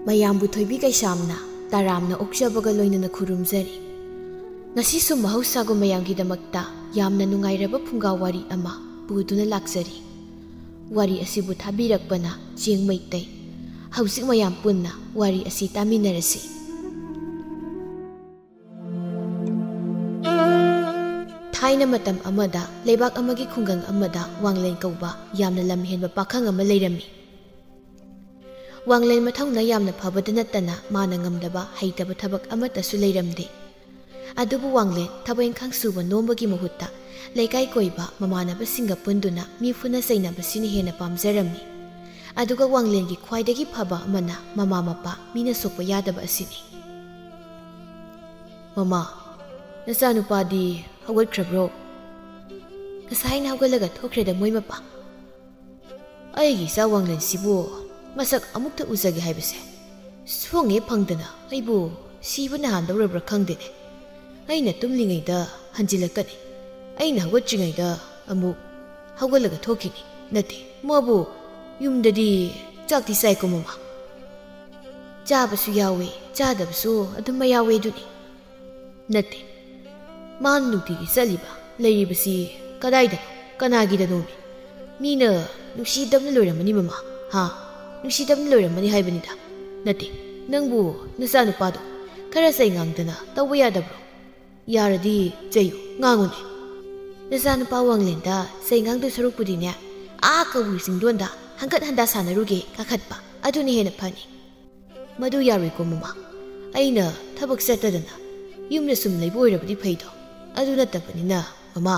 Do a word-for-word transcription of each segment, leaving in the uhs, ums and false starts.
ꯃꯌꯥꯝꯕꯨ ꯊꯣꯏꯕꯤ ꯀꯩꯁꯥꯝꯅ ꯇꯔꯥꯝꯅ ꯑꯣꯛꯆꯕꯒ ꯂꯣꯏꯅꯅ ꯈꯨꯔꯨꯝꯖꯔꯤ꯫ ꯉꯁꯤꯁꯨ ꯃꯍꯧꯁꯥꯒꯨꯝ ꯃꯌꯥꯝꯒꯤꯗꯃꯛꯇ ꯌꯥꯝꯅ ꯅꯨꯡꯉꯥꯏꯔꯕ ꯐꯨꯡꯒꯥ ꯋꯥꯔꯤ ꯑꯃ ꯄꯨꯗꯨꯅ ꯂꯥꯛꯆꯔꯤ꯫ ꯋꯥꯔꯤ ꯑꯁꯤꯕꯨ ꯊꯥꯕꯤꯔꯛꯄꯅ ꯆꯦꯡ ꯃꯩꯇꯩ꯫ ꯍꯧꯖꯤꯛ ꯃꯌꯥꯝ ꯄꯨꯟꯅ ꯋꯥꯔꯤ ꯑꯁꯤ ꯇꯥꯃꯤꯟꯅꯔꯁꯤ꯫ ꯊꯥꯏꯅ ꯃꯇꯝ ꯑꯃꯗ ꯂꯩꯕꯥꯛ ꯑꯃꯒꯤ ꯈꯨꯡꯒꯪ ꯑꯃꯗ ꯋꯥꯡꯂꯦꯟ ꯀꯧꯕ ꯌꯥꯝꯅ ꯂꯝꯍꯦꯟꯕ ꯄꯥꯈꯪ ꯑꯃ ꯂꯩꯔꯝꯃꯤ꯫ ꯋꯥꯡꯂꯦꯟ ꯃꯊꯧꯅ ꯌꯥꯝꯅ ꯐꯕꯗ ꯅꯠꯇꯅ ꯃꯥꯅ ꯉꯝꯗꯕ ꯍꯩꯇꯕ ꯊꯕꯛ ꯑꯃꯠꯇꯁꯨ ꯂꯩꯔꯝꯗꯦ꯫ ꯑꯗꯨꯕꯨ ꯋꯥꯡꯂꯦꯟ ꯊꯕꯛ ꯏꯪꯈꯥꯡ ꯁꯨꯕ ꯅꯣꯝꯕꯒꯤ ꯃꯍꯨꯠꯇ ꯂꯩꯀꯥꯏ ꯀꯣꯏꯕ ꯃꯃꯥꯟꯅꯕꯁꯤꯡꯒ ꯄꯨꯟꯗꯨꯅ ꯃꯤ ꯐꯨꯅ ꯆꯩꯅꯕꯁꯤꯅ ꯍꯦꯟꯅ ꯄꯥꯝꯖꯔꯝꯃꯤ꯫ ꯑꯗꯨꯒ ꯋꯥꯡꯂꯦꯟꯒꯤ ꯈ꯭ꯋꯥꯏꯗꯒꯤ ꯐꯕ ꯑꯃꯅ ꯃꯃꯥ ꯃꯄꯥ ꯃꯤꯅ ꯁꯣꯛꯄ ꯌꯥꯗꯕ ꯑꯁꯤꯅꯤ꯫ "ꯃꯃꯥ, ꯅꯆꯥꯅꯨꯄꯥꯗꯤ ꯍꯧꯒꯠꯈ꯭ꯔꯕ꯭ꯔꯣ?" "ꯉꯁꯥꯏꯅ ꯍꯧꯒꯠꯂꯒ ꯊꯣꯛꯈ꯭ꯔꯦꯗ ꯃꯣꯏ ꯃꯄꯥ꯫" "ꯑꯩꯒꯤ ꯏꯆꯥ ꯋꯥꯡꯂꯦꯟꯁꯤꯕꯨ ꯃꯁꯛ ꯑꯃꯨꯛꯇ ꯎꯖꯒꯦ ꯍꯥꯏꯕꯁꯦ ꯁꯣꯡꯉꯦ ꯐꯪꯗꯅ ꯑꯩꯕꯨ ꯁꯤꯕꯅ ꯍꯥꯟꯗꯧꯔꯕ꯭ꯔꯥ ꯈꯪꯗꯦꯅꯦ꯫ ꯑꯩꯅ ꯇꯨꯝꯂꯤꯉꯩꯗ ꯍꯟꯖꯤꯜꯂꯛꯀꯅꯤ, ꯑꯩꯅ ꯍꯧꯒꯠꯇ꯭ꯔꯤꯉꯩꯗ ꯑꯃꯨꯛ ꯍꯧꯒꯠꯂꯒ ꯊꯣꯛꯈꯤꯅꯤ꯫ ꯅꯠꯇꯦ, ꯃꯥꯕꯨ ꯌꯨꯝꯗꯗꯤ ꯆꯥꯛꯇꯤ ꯆꯥꯏꯀꯣ ꯃꯃꯥ?" "ꯆꯥꯕꯁꯨ ꯌꯥꯎꯋꯦ, ꯆꯥꯗꯕꯁꯨ ꯑꯗꯨꯝ ꯃꯌꯥꯎꯋꯦ ꯑꯗꯨꯅꯤ꯫" "ꯅꯠꯇꯦ, ꯃꯥꯅ ꯅꯨꯡꯇꯤꯒꯤ ꯆꯠꯂꯤꯕ, ꯂꯩꯔꯤꯕꯁꯤ ꯀꯗꯥꯏꯗꯅꯣ, ꯀꯅꯥꯒꯤꯗꯅꯣꯃꯤ? ꯃꯤꯅ ꯅꯨꯡꯁꯤꯗꯕꯅ ꯂꯣꯏꯔꯝꯃꯅꯤ ꯃꯃꯥ, ꯍꯥ? ꯅꯨꯡꯁꯤꯗꯕꯅ ꯂꯣꯏꯔꯝꯃꯅꯤ ꯍꯥꯏꯕꯅꯤꯗ꯫ ꯅꯠꯇꯦ, ꯅꯪꯕꯨ ꯅꯆꯥꯅꯨꯄꯥꯗꯣ ꯈꯔ ꯆꯩ ꯉꯥꯡꯗꯅ ꯇꯧꯕ ꯌꯥꯗꯕ꯭ꯔꯣ? ꯌꯥꯔꯗꯤ ꯆꯩꯌꯨ, ꯉꯥꯡꯉꯨꯅꯦ꯫ ꯅꯆꯥꯅꯨꯄꯥ ꯋꯥꯡꯂꯦꯟꯗ ꯆꯩ ꯉꯥꯡꯗꯣꯏ ꯁꯔꯨꯛꯄꯨꯗꯤꯅꯦ, ꯑꯥ ꯀꯕꯨꯏ ꯆꯤꯡꯗꯣꯟꯗ ꯍꯪꯒꯠ ꯍꯟꯗꯥ ꯁꯥꯟꯅꯔꯨꯒꯦ ꯀꯥꯈꯠꯄ, ꯑꯗꯨꯅ ꯍꯦꯟꯅ ꯐꯅꯤ꯫" "ꯃꯗꯨ ꯌꯥꯔꯣꯏꯀꯣ ꯃꯃꯥ꯫ ꯑꯩꯅ ꯊꯕꯛ ꯆꯠꯇꯗꯅ ꯌꯨꯝꯗ ꯁꯨꯝ ꯂꯩꯕ ꯑꯣꯏꯔꯕꯗꯤ ꯐꯩꯗꯣ꯫ ꯑꯗꯨ ꯅꯠꯇꯕꯅꯤꯅ ꯃꯃꯥ,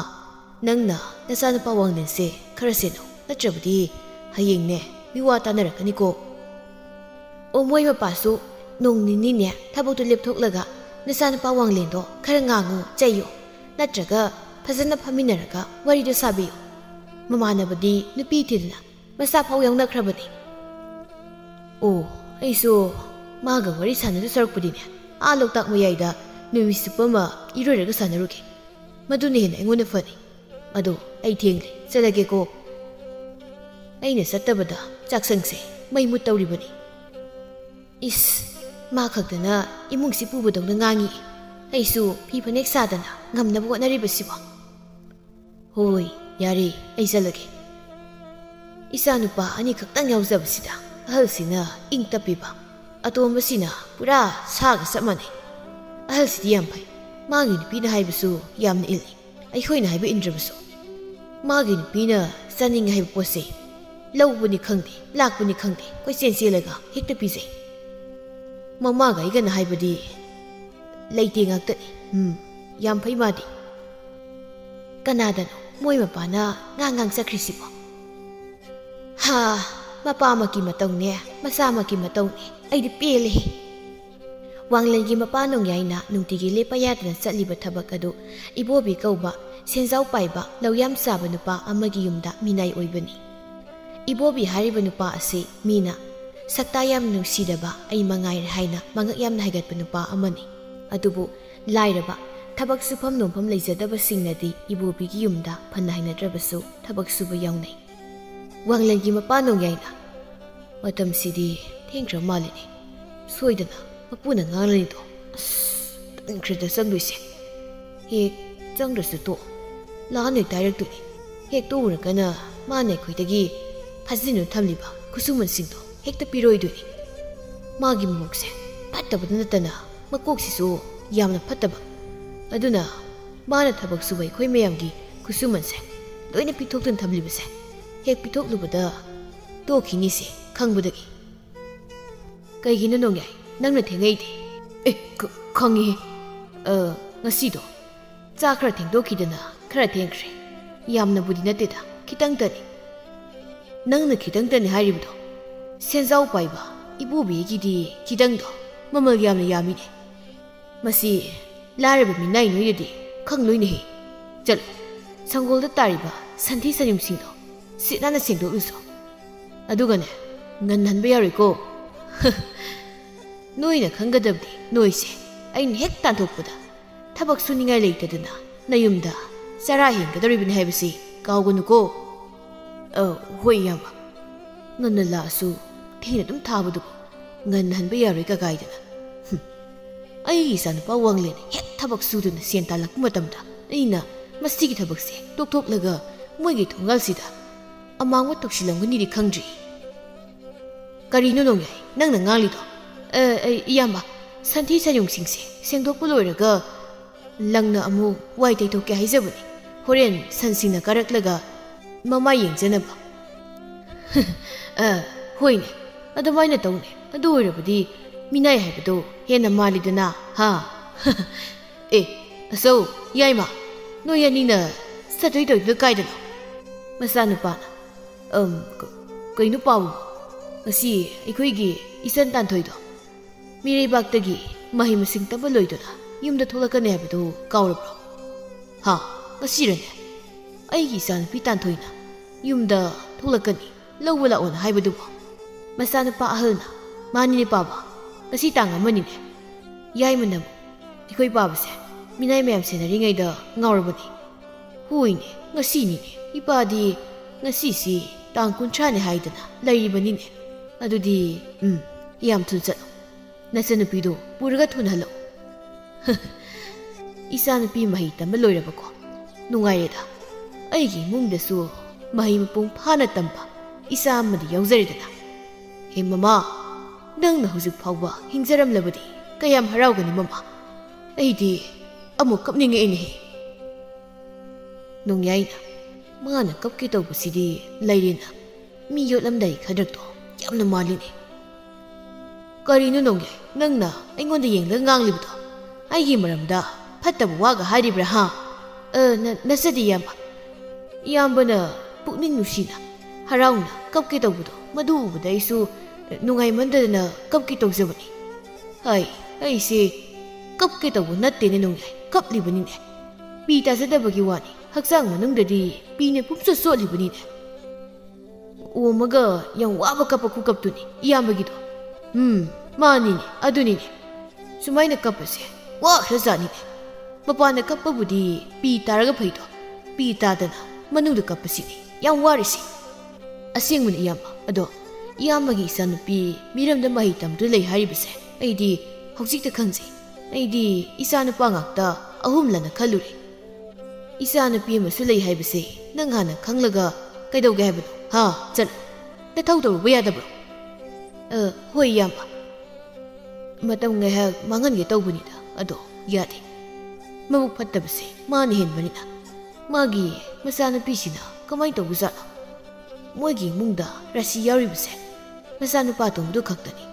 ꯅꯪꯅ ꯅꯆꯥꯅꯨꯄꯥ ꯋꯥꯡꯂꯦꯟꯁꯦ ꯈꯔ ꯁꯦꯟꯅꯧ, ꯅꯠꯇ꯭ꯔꯕꯗꯤ ꯍꯌꯦꯡꯅꯦ ꯃꯤꯋꯥ ꯇꯥꯅꯔꯛꯀꯅꯤꯀꯣ꯫" "ꯑꯣ, ꯃꯣꯏ ꯃꯄꯥꯁꯨ ꯅꯣꯡ ꯅꯤꯅꯤꯅꯦ ꯊꯕꯛꯇꯨ ꯂꯦꯞꯊꯣꯛꯂꯒ ꯅꯆꯥꯅꯨꯄꯥ ꯋꯥꯡꯂꯦꯟꯗꯣ ꯈꯔ ꯉꯥꯡꯉꯨ, ꯆꯩꯌꯨ, ꯅꯠꯇ꯭ꯔꯒ ꯐꯖꯅ ꯐꯝꯃꯤꯟꯅꯔꯒ ꯋꯥꯔꯤꯗꯣ ꯁꯥꯕꯤꯌꯨ꯫ ꯃꯃꯥꯟꯅꯕꯗꯤ ꯅꯨꯄꯤ ꯊꯤꯗꯅ ꯃꯆꯥ ꯐꯥꯎ ꯌꯥꯎꯅꯈ꯭ꯔꯕꯅꯤ꯫" "ꯑꯣ, ꯑꯩꯁꯨ ꯃꯥꯒ ꯋꯥꯔꯤ ꯁꯥꯟꯅꯗꯧ ꯁꯔꯨꯛꯄꯨꯗꯤꯅꯦ, ꯑꯥ ꯂꯣꯛꯇꯥꯛ ꯃꯌꯥꯏꯗ ꯅꯨꯃꯤꯠ ꯆꯨꯞꯄ ꯑꯃ ꯏꯔꯣꯏꯔꯒ ꯁꯥꯟꯅꯔꯨꯒꯦ꯫ ꯃꯗꯨꯅ ꯍꯦꯟꯅ ꯑꯩꯉꯣꯟꯗ ꯐꯅꯤ꯫ ꯑꯗꯣ ꯑꯩ ꯊꯦꯡꯂꯦ, ꯆꯠꯂꯒꯦꯀꯣ꯫ ꯑꯩꯅ ꯆꯠꯇꯕꯗ ꯆꯥꯛꯁꯪꯁꯦ ꯃꯩ ꯃꯨꯠꯇꯧꯔꯤꯕꯅꯤ꯫" ꯏꯁ, ꯃꯥ ꯈꯛꯇꯅ ꯏꯃꯨꯡꯁꯤ ꯄꯨꯕꯗꯧꯅ ꯉꯥꯡꯉꯤ꯫ ꯑꯩꯁꯨ ꯐꯤ ꯐꯅꯦꯛ ꯁꯥꯗꯅ ꯉꯝꯅꯕ ꯍꯣꯠꯅꯔꯤꯕꯁꯤꯕꯣ꯫ ꯍꯣꯏ, ꯌꯥꯔꯦ, ꯑꯩ ꯆꯠꯂꯒꯦ꯫ ꯏꯆꯥꯅꯨꯄꯥ ꯑꯅꯤꯈꯛꯇꯪ ꯌꯥꯎꯖꯕꯁꯤꯗ ꯑꯍꯜꯁꯤꯅ ꯏꯪ ꯇꯞꯄꯤꯕ, ꯑꯇꯣꯝꯕꯁꯤꯅ ꯄꯨꯔꯥ ꯁꯥꯒ ꯆꯞ ꯃꯥꯟꯅꯩ꯫ ꯑꯍꯜꯁꯤꯗꯤ ꯌꯥꯝ ꯐꯩ, ꯃꯥꯒꯤ ꯅꯨꯄꯤꯅ ꯍꯥꯏꯕꯁꯨ ꯌꯥꯝꯅ ꯏꯜꯂꯤ꯫ ꯑꯩꯈꯣꯏꯅ ꯍꯥꯏꯕ ꯏꯟꯗ꯭ꯔꯕꯁꯨ ꯃꯥꯒꯤ ꯅꯨꯄꯤꯅ ꯆꯥꯅꯤꯡꯉꯦ ꯍꯥꯏꯕ ꯄꯣꯠꯁꯦ ꯂꯧꯕꯅꯤ ꯈꯪꯗꯦ, ꯂꯥꯛꯄꯅꯤ ꯈꯪꯗꯦ, ꯀꯣꯏꯆꯦꯟ ꯆꯦꯜꯂꯒ ꯍꯦꯛꯇ ꯄꯤꯖꯩ꯫ ꯃꯃꯥꯒ ꯑꯩꯒꯅ ꯍꯥꯏꯕꯗꯤ ꯂꯩꯇꯦ ꯉꯥꯛꯇꯅꯤ꯫ ꯎꯝ, ꯌꯥꯝ ꯐꯩ ꯃꯥꯗꯤ꯫ ꯀꯅꯥꯗꯅꯣ ꯃꯣꯏ ꯃꯄꯥꯅ ꯉꯥꯡ ꯉꯥꯡ ꯆꯠꯈ꯭ꯔꯤꯁꯤꯕꯣ? ꯍꯥ, ꯃꯄꯥꯃꯛꯀꯤ ꯃꯇꯧꯅꯦ, ꯃꯆꯥꯃꯛꯀꯤ ꯃꯇꯧꯅꯦ꯫ ꯑꯩꯗꯤ ꯄꯦꯜꯂꯦꯍꯦ꯫ ꯋꯥꯡꯂꯦꯟꯒꯤ ꯃꯄꯥ ꯅꯣꯡꯌꯥꯏꯅ ꯅꯨꯡꯇꯤꯒꯤ ꯂꯦꯞꯄ ꯌꯥꯗꯅ ꯆꯠꯂꯤꯕ ꯊꯕꯛ ꯑꯗꯨ ꯏꯕꯣꯕꯤ ꯀꯧꯕ ꯁꯦꯟꯖꯥꯎ ꯄꯥꯏꯕ ꯂꯧ ꯌꯥꯝ ꯆꯥꯕ ꯅꯨꯄꯥ ꯑꯃꯒꯤ ꯌꯨꯝꯗ ꯃꯤꯅꯥꯏ ꯑꯣꯏꯕꯅꯤ꯫ ꯏꯕꯣꯕꯤ ꯍꯥꯏꯔꯤꯕ ꯅꯨꯄꯥ ꯑꯁꯤ ꯃꯤꯅ ꯁꯛꯇꯥ ꯌꯥꯝ ꯅꯨꯡꯁꯤꯗꯕ ꯑꯩ ꯃꯉꯥꯏꯔꯦ ꯍꯥꯏꯅ ꯃꯉꯛ ꯌꯥꯝꯅ ꯍꯥꯏꯒꯠꯄ ꯅꯨꯄꯥ ꯑꯃꯅꯤ꯫ ꯑꯗꯨꯕꯨ ꯂꯥꯏꯔꯕ, ꯊꯕꯛ ꯁꯨꯐꯝ ꯅꯣꯝꯐꯝ ꯂꯩꯖꯗꯕꯁꯤꯡꯅꯗꯤ ꯏꯕꯣꯕꯤꯒꯤ ꯌꯨꯝꯗ ꯐꯅ ꯍꯩꯅꯗ꯭ꯔꯕꯁꯨ ꯊꯕꯛ ꯁꯨꯕ ꯌꯥꯎꯅꯩ꯫ ꯋꯥꯡꯂꯦꯟꯒꯤ ꯃꯄꯥ ꯅꯣꯡꯌꯥꯏꯅ, "ꯃꯇꯝꯁꯤꯗꯤ ꯊꯦꯡꯈ꯭ꯔ ꯃꯥꯜꯂꯤꯅꯦ꯫ ꯁꯣꯏꯗꯅ ꯃꯄꯨꯅ ꯉꯥꯡꯂꯅꯤꯗꯣ꯫ ꯑꯁ, ꯇꯟꯈ꯭ꯔꯦꯗ ꯆꯪꯗꯣꯏꯁꯦ꯫ ꯍꯦꯛ ꯆꯪꯗ꯭ꯔꯁꯨ ꯇꯣꯛ, ꯂꯥꯛꯑꯅ ꯍꯦꯛꯇ ꯍꯥꯏꯔꯛꯇꯣꯏꯅꯤ꯫ ꯍꯦꯛ ꯇꯣꯛꯎꯔꯒꯅ ꯃꯥꯅ ꯑꯩꯈꯣꯏꯗꯒꯤ ꯐꯥꯖꯤꯟꯗꯨꯅ ꯊꯝꯂꯤꯕ ꯈꯨꯠꯁꯨꯃꯟꯁꯤꯡꯗꯣ ꯍꯦꯛꯇ ꯄꯤꯔꯣꯏꯗꯣꯏꯅꯤ꯫ ꯃꯥꯒꯤ ꯃꯕꯨꯛꯁꯦ ꯐꯠꯇꯕꯗ ꯅꯠꯇꯅ ꯃꯀꯣꯛꯁꯤꯁꯨ ꯌꯥꯝꯅ ꯐꯠꯇꯕ꯫ ꯑꯗꯨꯅ ꯃꯥꯅ ꯊꯕꯛ ꯁꯨꯕ ꯑꯩꯈꯣꯏ ꯃꯌꯥꯝꯒꯤ ꯈꯨꯠꯁꯨꯃꯟꯁꯦ ꯂꯣꯏꯅ ꯄꯤꯊꯣꯛꯇꯨꯅ ꯊꯝꯂꯤꯕꯁꯦ ꯍꯦꯛ ꯄꯤꯊꯣꯛꯂꯨꯕꯗ ꯇꯣꯛꯈꯤꯅꯤꯁꯦ ꯈꯪꯕꯗꯒꯤ꯫" "ꯀꯩꯒꯤꯅꯣ ꯅꯣꯡꯌꯥꯏ, ꯅꯪꯅ ꯊꯦꯡꯉꯛꯏꯗꯤ?" "ꯑꯦ, ꯈ-, ꯈꯪꯉꯤꯍꯦ꯫ ꯑ, ꯉꯁꯤꯗꯣ ꯆꯥꯛ ꯈꯔ ꯊꯦꯡꯗꯣꯛꯈꯤꯗꯅ ꯈꯔ ꯊꯦꯡꯈ꯭ꯔꯦ꯫ ꯌꯥꯝꯅꯕꯨꯗꯤ ꯅꯠꯇꯦꯗ, ꯈꯤꯇꯪꯇꯅꯤ꯫" "ꯅꯪꯅ ꯈꯤꯇꯪꯇꯅꯤ ꯍꯥꯏꯔꯤꯕꯗꯣ? ꯁꯦꯟꯖꯥꯎ ꯄꯥꯏꯕ ꯏꯕꯣꯕꯤꯒꯤꯗꯤ ꯈꯤꯇꯪꯗꯣ ꯃꯃꯜ ꯌꯥꯝꯅ ꯌꯥꯝꯃꯤꯅꯦ꯫ ꯃꯁꯤ ꯂꯥꯏꯔꯕ ꯃꯤꯅꯥꯏ ꯅꯣꯏꯅꯗꯤ ꯈꯪꯂꯣꯏꯅꯦꯍꯦ꯫ ꯆꯠꯂꯣ, ꯁꯪꯒꯣꯜꯗ ꯇꯥꯔꯤꯕ ꯁꯟꯊꯤ ꯁꯟꯌꯨꯡꯁꯤꯡꯗꯣ ꯁꯤꯠ ꯅꯥꯟꯅ ꯁꯦꯡꯗꯣꯛꯂꯨꯁꯣ꯫ ꯑꯗꯨꯒꯅꯦ, ꯉꯟꯍꯟꯕ ꯌꯥꯔꯣꯏꯀꯣ꯫" "ꯅꯣꯏꯅ ꯈꯪꯒꯗꯕꯗꯤ ꯅꯣꯏꯁꯦ ꯑꯩꯅ ꯍꯦꯛ ꯇꯥꯟꯊꯣꯛꯄꯗ ꯊꯕꯛ ꯁꯨꯅꯤꯡꯉꯥꯏ ꯂꯩꯇꯗꯅ ꯅꯌꯨꯝꯗ ꯆꯔꯥ ꯍꯦꯟꯒꯗꯧꯔꯤꯕꯅꯤ ꯍꯥꯏꯕꯁꯤ ꯀꯥꯎꯒꯅꯨꯀꯣ꯫" "ꯑ, ꯍꯣꯏ ꯏꯌꯥꯝꯕ꯫ ꯉꯟꯅ ꯂꯥꯛꯑꯁꯨ ꯊꯦꯡꯅ ꯑꯗꯨꯝ ꯊꯥꯕꯗꯨꯕꯨ ꯉꯟꯅ ꯍꯟꯕ ꯌꯥꯔꯣꯏ ꯀꯀꯥꯏꯗꯅ꯫ ꯍꯨꯝ꯫ ꯑꯩꯒꯤ ꯏꯆꯥꯅꯨꯄꯥ ꯋꯥꯡꯂꯦꯟ ꯍꯦꯛ ꯊꯕꯛ ꯁꯨꯗꯨꯅ ꯁꯦꯟ ꯇꯥꯜꯂꯛꯄ ꯃꯇꯝꯗ ꯑꯩꯅ ꯃꯁꯤꯒꯤ ꯊꯕꯛꯁꯦ ꯇꯣꯛꯊꯣꯛꯂꯒ ꯃꯣꯏꯒꯤ ꯊꯣꯡꯒꯥꯜꯁꯤꯗ ꯑꯃꯥꯡꯕ ꯇꯧꯁꯤꯜꯂꯝꯒꯅꯤꯗꯤ ꯈꯪꯗ꯭ꯔꯤ꯫ ꯀꯔꯤꯅꯣ ꯅꯣꯡꯌꯥꯏ ꯅꯪꯅ ꯉꯥꯡꯂꯤꯗꯣ? ꯑ, ꯑ, ꯏꯌꯥꯝꯕ, ꯁꯟꯊꯤ ꯁꯟꯌꯨꯡꯁꯤꯡꯁꯦ ꯁꯦꯡꯗꯣꯛꯄ ꯂꯣꯏꯔꯒ ꯂꯪꯅ ꯑꯃꯨꯛ ꯋꯥꯏ ꯇꯩꯊꯣꯛꯀꯦ ꯍꯥꯏꯖꯕꯅꯤ꯫ ꯍꯣꯔꯦꯟ ꯁꯟꯁꯤꯡꯅ ꯀꯥꯔꯛꯂꯒ ꯃꯃꯥ ꯌꯦꯡꯖꯅꯕ꯫ ꯑ, ꯍꯣꯏꯅꯦ, ꯑꯗꯨꯃꯥꯏꯅ ꯇꯧꯅꯦ꯫ ꯑꯗꯨ ꯑꯣꯏꯔꯕꯗꯤ ꯃꯤꯅꯥꯏ ꯍꯥꯏꯕꯗꯣ ꯍꯦꯟꯅ ꯃꯥꯜꯂꯤꯗꯅ, ꯍꯥ? ꯑꯦ, ꯑꯁꯧ, ꯌꯥꯏꯃ, ꯅꯣꯏ ꯑꯅꯤꯅ ꯆꯠꯇꯣꯏ ꯇꯧꯔꯤꯗꯣ ꯀꯥꯏꯗꯅꯣ? ꯃꯆꯥꯅꯨꯄꯥꯅ, "ꯑꯝ, ꯀ-, ꯀꯩꯅꯣ ꯄꯥꯕꯨ? ꯉꯁꯤ ꯑꯩꯈꯣꯏꯒꯤ ꯏꯆꯟ ꯇꯥꯟꯊꯣꯏꯗꯣ ꯃꯤꯔꯩꯕꯥꯛꯇꯒꯤ ꯃꯍꯩ ꯃꯁꯤꯡ ꯇꯝꯕ ꯂꯣꯏꯗꯨꯅ ꯌꯨꯝꯗ ꯊꯣꯛꯂꯛꯀꯅꯤ ꯍꯥꯏꯕꯗꯨ ꯀꯥꯎꯔꯕ꯭ꯔꯣ?" "ꯍꯥ? ꯉꯁꯤꯔꯅꯦ? ꯑꯩꯒꯤ ꯏꯆꯥꯅꯨꯄꯤ ꯇꯥꯟꯊꯣꯏꯅ ꯌꯨꯝꯗ ꯊꯣꯛꯂꯛꯀꯅꯤ ꯂꯧꯕ ꯂꯥꯛꯑꯣꯅ ꯍꯥꯏꯕꯗꯨꯕꯨ?" ꯃꯆꯥꯅꯨꯄꯥ ꯑꯍꯜꯅ, "ꯃꯥꯅꯤꯅꯦ ꯄꯥꯕ, ꯉꯁꯤ ꯇꯥꯡ ꯑꯃꯅꯤꯅꯦ꯫ ꯌꯥꯏꯃꯅ ꯑꯩꯈꯣꯏ ꯄꯥꯕꯁꯦ ꯃꯤꯅꯥꯏ ꯃꯌꯥꯝ ꯁꯦꯟꯅꯔꯤꯉꯩꯗ ꯉꯥꯎꯔꯕꯅꯤ꯫ ꯍꯣꯏꯅꯦ, ꯉꯁꯤꯅꯤꯅꯦ꯫ ꯏꯄꯥꯗꯤ ꯉꯁꯤꯁꯤ ꯇꯥꯡ ꯀꯨꯟꯊ꯭ꯔꯥꯅꯤ ꯍꯥꯏꯗꯅ ꯂꯩꯔꯤꯕꯅꯤꯅꯦ꯫ ꯑꯗꯨꯗꯤ, ꯎꯝ, ꯌꯥꯝ ꯊꯨꯅ ꯆꯠꯂꯣ꯫ ꯅꯆꯟꯅꯨꯄꯤꯗꯣ ꯄꯨꯔꯒ ꯊꯨꯅ ꯍꯜꯂꯛꯎ꯫" ꯏꯆꯥꯅꯨꯄꯤ ꯃꯍꯩ ꯇꯝꯕ ꯂꯣꯏꯔꯕꯀꯣ? ꯅꯨꯡꯉꯥꯏꯔꯦꯗ꯫ ꯑꯩꯒꯤ ꯏꯃꯨꯡꯗꯁꯨ ꯃꯍꯩ ꯃꯄꯨꯡ ꯐꯥꯅ ꯇꯝꯕ ꯏꯆꯥ ꯑꯃꯗꯤ ꯌꯥꯎꯖꯔꯦꯗꯅ꯫ ꯍꯦ ꯃꯃꯥ, ꯅꯪꯅ ꯍꯧꯖꯤꯛ ꯐꯥꯎꯕ ꯍꯤꯡꯖꯔꯝꯂꯕꯗꯤ ꯀꯌꯥꯝ ꯍꯔꯥꯎꯒꯅꯤ ꯃꯃꯥ꯫ ꯑꯩꯗꯤ ꯑꯃꯨꯛ ꯀꯞꯅꯤꯡꯉꯛꯑꯦꯅꯦꯍꯦ꯫ ꯅꯣꯡꯌꯥꯏꯅ, ꯃꯥꯅ ꯀꯞꯀꯦ ꯇꯧꯕꯁꯤꯗꯤ ꯂꯩꯔꯦꯅ ꯃꯤ ꯌꯣꯠꯂꯝꯗꯥꯏ ꯈꯗ꯭ꯔꯛꯇꯣ ꯌꯥꯝꯅ ꯃꯥꯜꯂꯤꯅꯦ꯫ ꯀꯔꯤꯅꯣ ꯅꯣꯡꯌꯥꯏ, ꯅꯪꯅ ꯑꯩꯉꯣꯟꯗ ꯌꯦꯡꯂꯒ ꯉꯥꯡꯂꯤꯕꯗꯣ? ꯑꯩꯒꯤ ꯃꯔꯝꯗ ꯐꯠꯇꯕ ꯋꯥꯒ ꯍꯥꯏꯔꯤꯕ꯭ꯔꯥ, ꯍꯥ? ꯑ, ꯅ-, ꯅꯆꯗꯤ ꯏꯌꯥꯝꯕ꯫ ꯏꯌꯥꯝꯕꯅ ꯄꯨꯛꯅꯤꯡ ꯅꯨꯡꯁꯤꯅ, ꯍꯔꯥꯎꯅ ꯀꯞꯀꯦ ꯇꯧꯕꯗꯣ, ꯃꯗꯨ ꯎꯕꯗ ꯑꯩꯁꯨ ꯅꯨꯡꯉꯥꯏꯃꯟꯗꯗꯅ ꯀꯞꯀꯦ ꯇꯧꯖꯕꯅꯤ꯫ ꯍꯥꯏ, ꯑꯩꯁꯦ ꯀꯞꯀꯦ ꯇꯧꯕ ꯅꯠꯇꯦꯅꯦ ꯅꯣꯡꯌꯥꯏ, ꯀꯞꯂꯤꯕꯅꯤꯅꯦ꯫ ꯄꯤ ꯇꯥꯖꯗꯕꯒꯤ ꯋꯥꯅꯤ, ꯍꯛꯆꯥꯡ ꯃꯅꯨꯡꯗꯗꯤ ꯄꯤꯅ ꯄꯨꯝꯆꯣꯠ ꯆꯣꯠꯂꯤꯕꯅꯤꯅꯦ꯫ ꯑꯣꯝꯃꯒ ꯌꯥꯝ ꯋꯥꯕ ꯀꯞꯄ ꯈꯨꯀꯞꯇꯨꯅꯤ ꯏꯌꯥꯝꯕꯒꯤꯗꯣ꯫ ꯎꯝ, ꯃꯥꯅꯤꯅꯦ, ꯑꯗꯨꯅꯤꯅꯦ꯫ ꯁꯨꯃꯥꯏꯅ ꯀꯞꯄꯁꯦ ꯋꯥꯈ꯭ꯔꯖꯥꯠꯅꯤꯅꯦ꯫ ꯃꯄꯥꯟꯗ ꯀꯞꯄꯕꯨꯗꯤ ꯄꯤ ꯇꯥꯔꯒ ꯐꯩꯗꯣ, ꯄꯤ ꯇꯥꯗꯅ ꯃꯅꯨꯡꯗ ꯀꯞꯄꯁꯤꯅꯤ ꯌꯥꯝ ꯋꯥꯔꯤꯁꯤ꯫ ꯑꯁꯦꯡꯕꯅꯤ ꯏꯌꯥꯝꯕ, ꯑꯗꯣ ꯏꯌꯥꯝꯕꯒꯤ ꯏꯆꯥꯅꯨꯄꯤ ꯃꯤꯔꯝꯗ ꯃꯍꯩ ꯇꯝꯗꯨꯅ ꯂꯩ ꯍꯥꯏꯔꯤꯕꯁꯦ ꯑꯩꯗꯤ ꯍꯧꯖꯤꯛꯇ ꯈꯪꯖꯩ꯫ ꯑꯩꯗꯤ ꯏꯆꯥꯅꯨꯄꯥ ꯉꯥꯛꯇ ꯑꯍꯨꯝꯂꯅ ꯈꯜꯂꯨꯔꯦ꯫ ꯏꯆꯥꯅꯨꯄꯤ ꯑꯃꯁꯨ ꯂꯩ ꯍꯥꯏꯕꯁꯦ ꯅꯪ ꯍꯥꯟꯅ ꯈꯪꯂꯒ ꯀꯩꯗꯧꯒꯦ ꯍꯥꯏꯕꯅꯣ? ꯍꯥ? ꯆꯠꯂꯣ꯫ ꯅꯊꯧ ꯇꯧꯔꯨꯕ ꯌꯥꯗꯕ꯭ꯔꯣ? ꯑ, ꯍꯣꯏ, ꯏꯌꯥꯝꯕ꯫ ꯃꯇꯝ ꯉꯥꯏꯍꯥꯛ ꯃꯥꯡꯍꯟꯒꯦ ꯇꯧꯕꯅꯤꯗ, ꯑꯗꯣ ꯌꯥꯗꯦ꯫ ꯃꯕꯨꯛ ꯐꯠꯇꯕꯁꯦ ꯃꯥꯅ ꯍꯦꯟꯕꯅꯤꯅ꯫ ꯃꯥꯒꯤ ꯃꯆꯥꯅꯨꯄꯤꯁꯤꯅ ꯀꯃꯥꯏꯅ ꯇꯧꯕꯖꯥꯠꯅꯣ? ꯃꯣꯏꯒꯤ ꯏꯃꯨꯡꯗ ꯔꯥꯁꯤ ꯌꯥꯎꯔꯤꯕꯁꯦ ꯃꯆꯥꯅꯨꯄꯥ ꯑꯇꯣꯝꯕꯗꯨ ꯈꯛꯇꯅꯤ꯫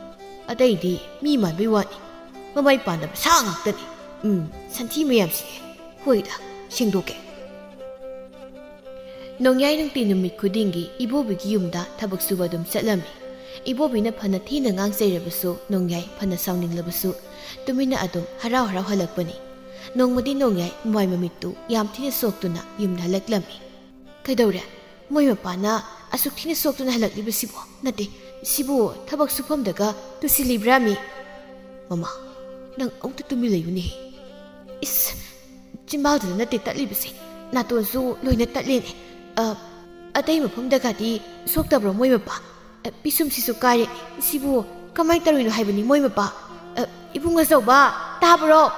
ꯑꯇꯩꯗꯤ ꯃꯤ ꯃꯥꯟꯕꯩ ꯋꯥꯅꯤ꯫ ꯃꯃꯥꯏ ꯄꯥꯟꯗꯕ ꯁꯥ ꯉꯥꯛꯇꯅꯤ꯫ ꯎꯝ, ꯁꯟꯊꯤ ꯃꯌꯥꯝꯁꯦ꯫ ꯍꯣꯏꯗ, ꯁꯦꯡꯗꯣꯛꯀꯦ꯫ ꯅꯣꯡꯌꯥꯏ ꯅꯨꯡꯇꯤ ꯅꯨꯃꯤꯠ ꯈꯨꯗꯤꯡꯒꯤ ꯏꯕꯣꯕꯤꯒꯤ ꯌꯨꯝꯗ ꯊꯕꯛ ꯁꯨꯕ ꯑꯗꯨꯝ ꯆꯠꯂꯝꯃꯤ꯫ ꯏꯕꯣꯕꯤꯅ ꯐꯅ ꯊꯤꯅ ꯉꯥꯡ ꯆꯩꯔꯕꯁꯨ, ꯅꯣꯡꯌꯥꯏ ꯐꯅ ꯁꯥꯎꯅꯤꯡꯂꯕꯁꯨ, ꯇꯨꯃꯤꯟꯅ ꯑꯗꯨꯝ ꯍꯔꯥꯎ ꯍꯔꯥꯎ ꯍꯜꯂꯛꯄꯅꯤ꯫ ꯅꯣꯡꯃꯗꯤ ꯅꯣꯡꯌꯥꯏ ꯃꯃꯥꯏ ꯃꯃꯤꯠꯇꯨ ꯌꯥꯝ ꯊꯤꯅ ꯁꯣꯛꯇꯨꯅ ꯌꯨꯝꯗ ꯍꯜꯂꯛꯂꯝꯃꯤ꯫ "ꯀꯩꯗꯧꯔꯦ? ꯃꯣꯏ ꯃꯄꯥꯅ ꯑꯁꯨꯛ ꯊꯤꯅ ꯁꯣꯛꯇꯨꯅ ꯍꯜꯂꯛꯂꯤꯕꯁꯤꯕꯣ? ꯅꯠꯇꯦ, ꯁꯤꯕꯨ ꯊꯕꯛ ꯁꯨꯐꯝꯗꯒ ꯇꯨꯁꯤꯜꯂꯤꯕ꯭ꯔꯥꯃꯤ?" "ꯃꯃꯥ, ꯅꯪ ꯑꯃꯨꯛꯇ ꯇꯨꯃꯤꯟ ꯂꯩꯌꯨꯅꯦꯍꯦ꯫ ꯏꯁ, ꯆꯤꯝꯕꯥꯜꯗꯨꯗ ꯅꯠꯇꯦ ꯇꯠꯂꯤꯕꯁꯦ, ꯅꯥꯇꯣꯟꯁꯨ ꯂꯣꯏꯅ ꯇꯠꯂꯦꯅꯦ꯫ ꯑ, ꯑꯇꯩ ꯃꯐꯝꯗꯒꯗꯤ ꯁꯣꯛꯇꯕ꯭ꯔꯣ ꯃꯣꯏ ꯃꯄꯥ? ꯑ, ꯄꯤꯁꯨꯝꯁꯤꯁꯨ ꯀꯥꯏꯔꯦ꯫ ꯁꯤꯕꯨ ꯀꯃꯥꯏꯅ ꯇꯧꯔꯤꯅꯣ ꯍꯥꯏꯕꯅꯤ ꯃꯣꯏ ꯃꯄꯥ? ꯑ, ꯏꯕꯨꯡ ꯑꯆꯧꯕ, ꯇꯥꯕ꯭ꯔꯣ?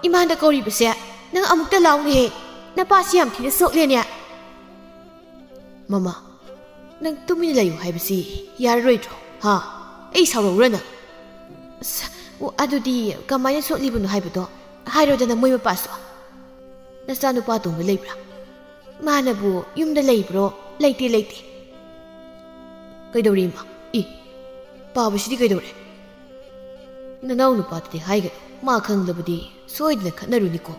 ꯏꯃꯥꯟꯗ ꯀꯧꯔꯤꯕꯁꯦ, ꯅꯪ ꯑꯃꯨꯛꯇ ꯂꯥꯎꯅꯦꯍꯦ꯫ ꯅꯄꯥꯁꯤ ꯌꯥꯝ ꯊꯤꯅ ꯁꯣꯛꯂꯦꯅꯦ꯫" "ꯃꯃꯥ, ꯅꯪ ꯇꯨꯃꯤꯟꯅ ꯂꯩꯌꯨ ꯍꯥꯏꯕꯁꯤ ꯌꯥꯔꯔꯣꯏꯗ꯭ꯔꯣ? ꯍꯥ? ꯑꯩ ꯁꯥꯎꯔꯛꯎꯔ ꯅꯪ?" "ꯑꯁ, ꯑꯣ, ꯑꯗꯨꯗꯤ ꯀꯃꯥꯏꯅ ꯁꯣꯛꯂꯤꯕꯅꯣ ꯍꯥꯏꯕꯗꯣ ꯍꯥꯏꯔꯣꯗꯅ ꯃꯣꯏ ꯃꯄꯥꯁꯨ꯫ ꯅꯆꯥꯅꯨꯄꯥ ꯑꯇꯣꯝꯕ ꯂꯩꯕ꯭ꯔꯥ? ꯃꯥꯅꯕꯨ ꯌꯨꯝꯗ ꯂꯩꯕ꯭ꯔꯣ?" "ꯂꯩꯇꯦ, ꯂꯩꯇꯦ꯫" "ꯀꯩꯗꯧꯔꯦ ꯏꯃꯥ? ꯏ, ꯄꯥꯕꯁꯤꯗꯤ ꯀꯩꯗꯧꯔꯦ?" "ꯅꯅꯥꯎ ꯅꯨꯄꯥꯗꯗꯤ ꯍꯥꯏꯒꯅꯨ, ꯃꯥ ꯈꯪꯂꯕꯗꯤ ꯁꯣꯏꯗꯅ ꯈꯠꯅꯔꯨꯅꯤꯀꯣ꯫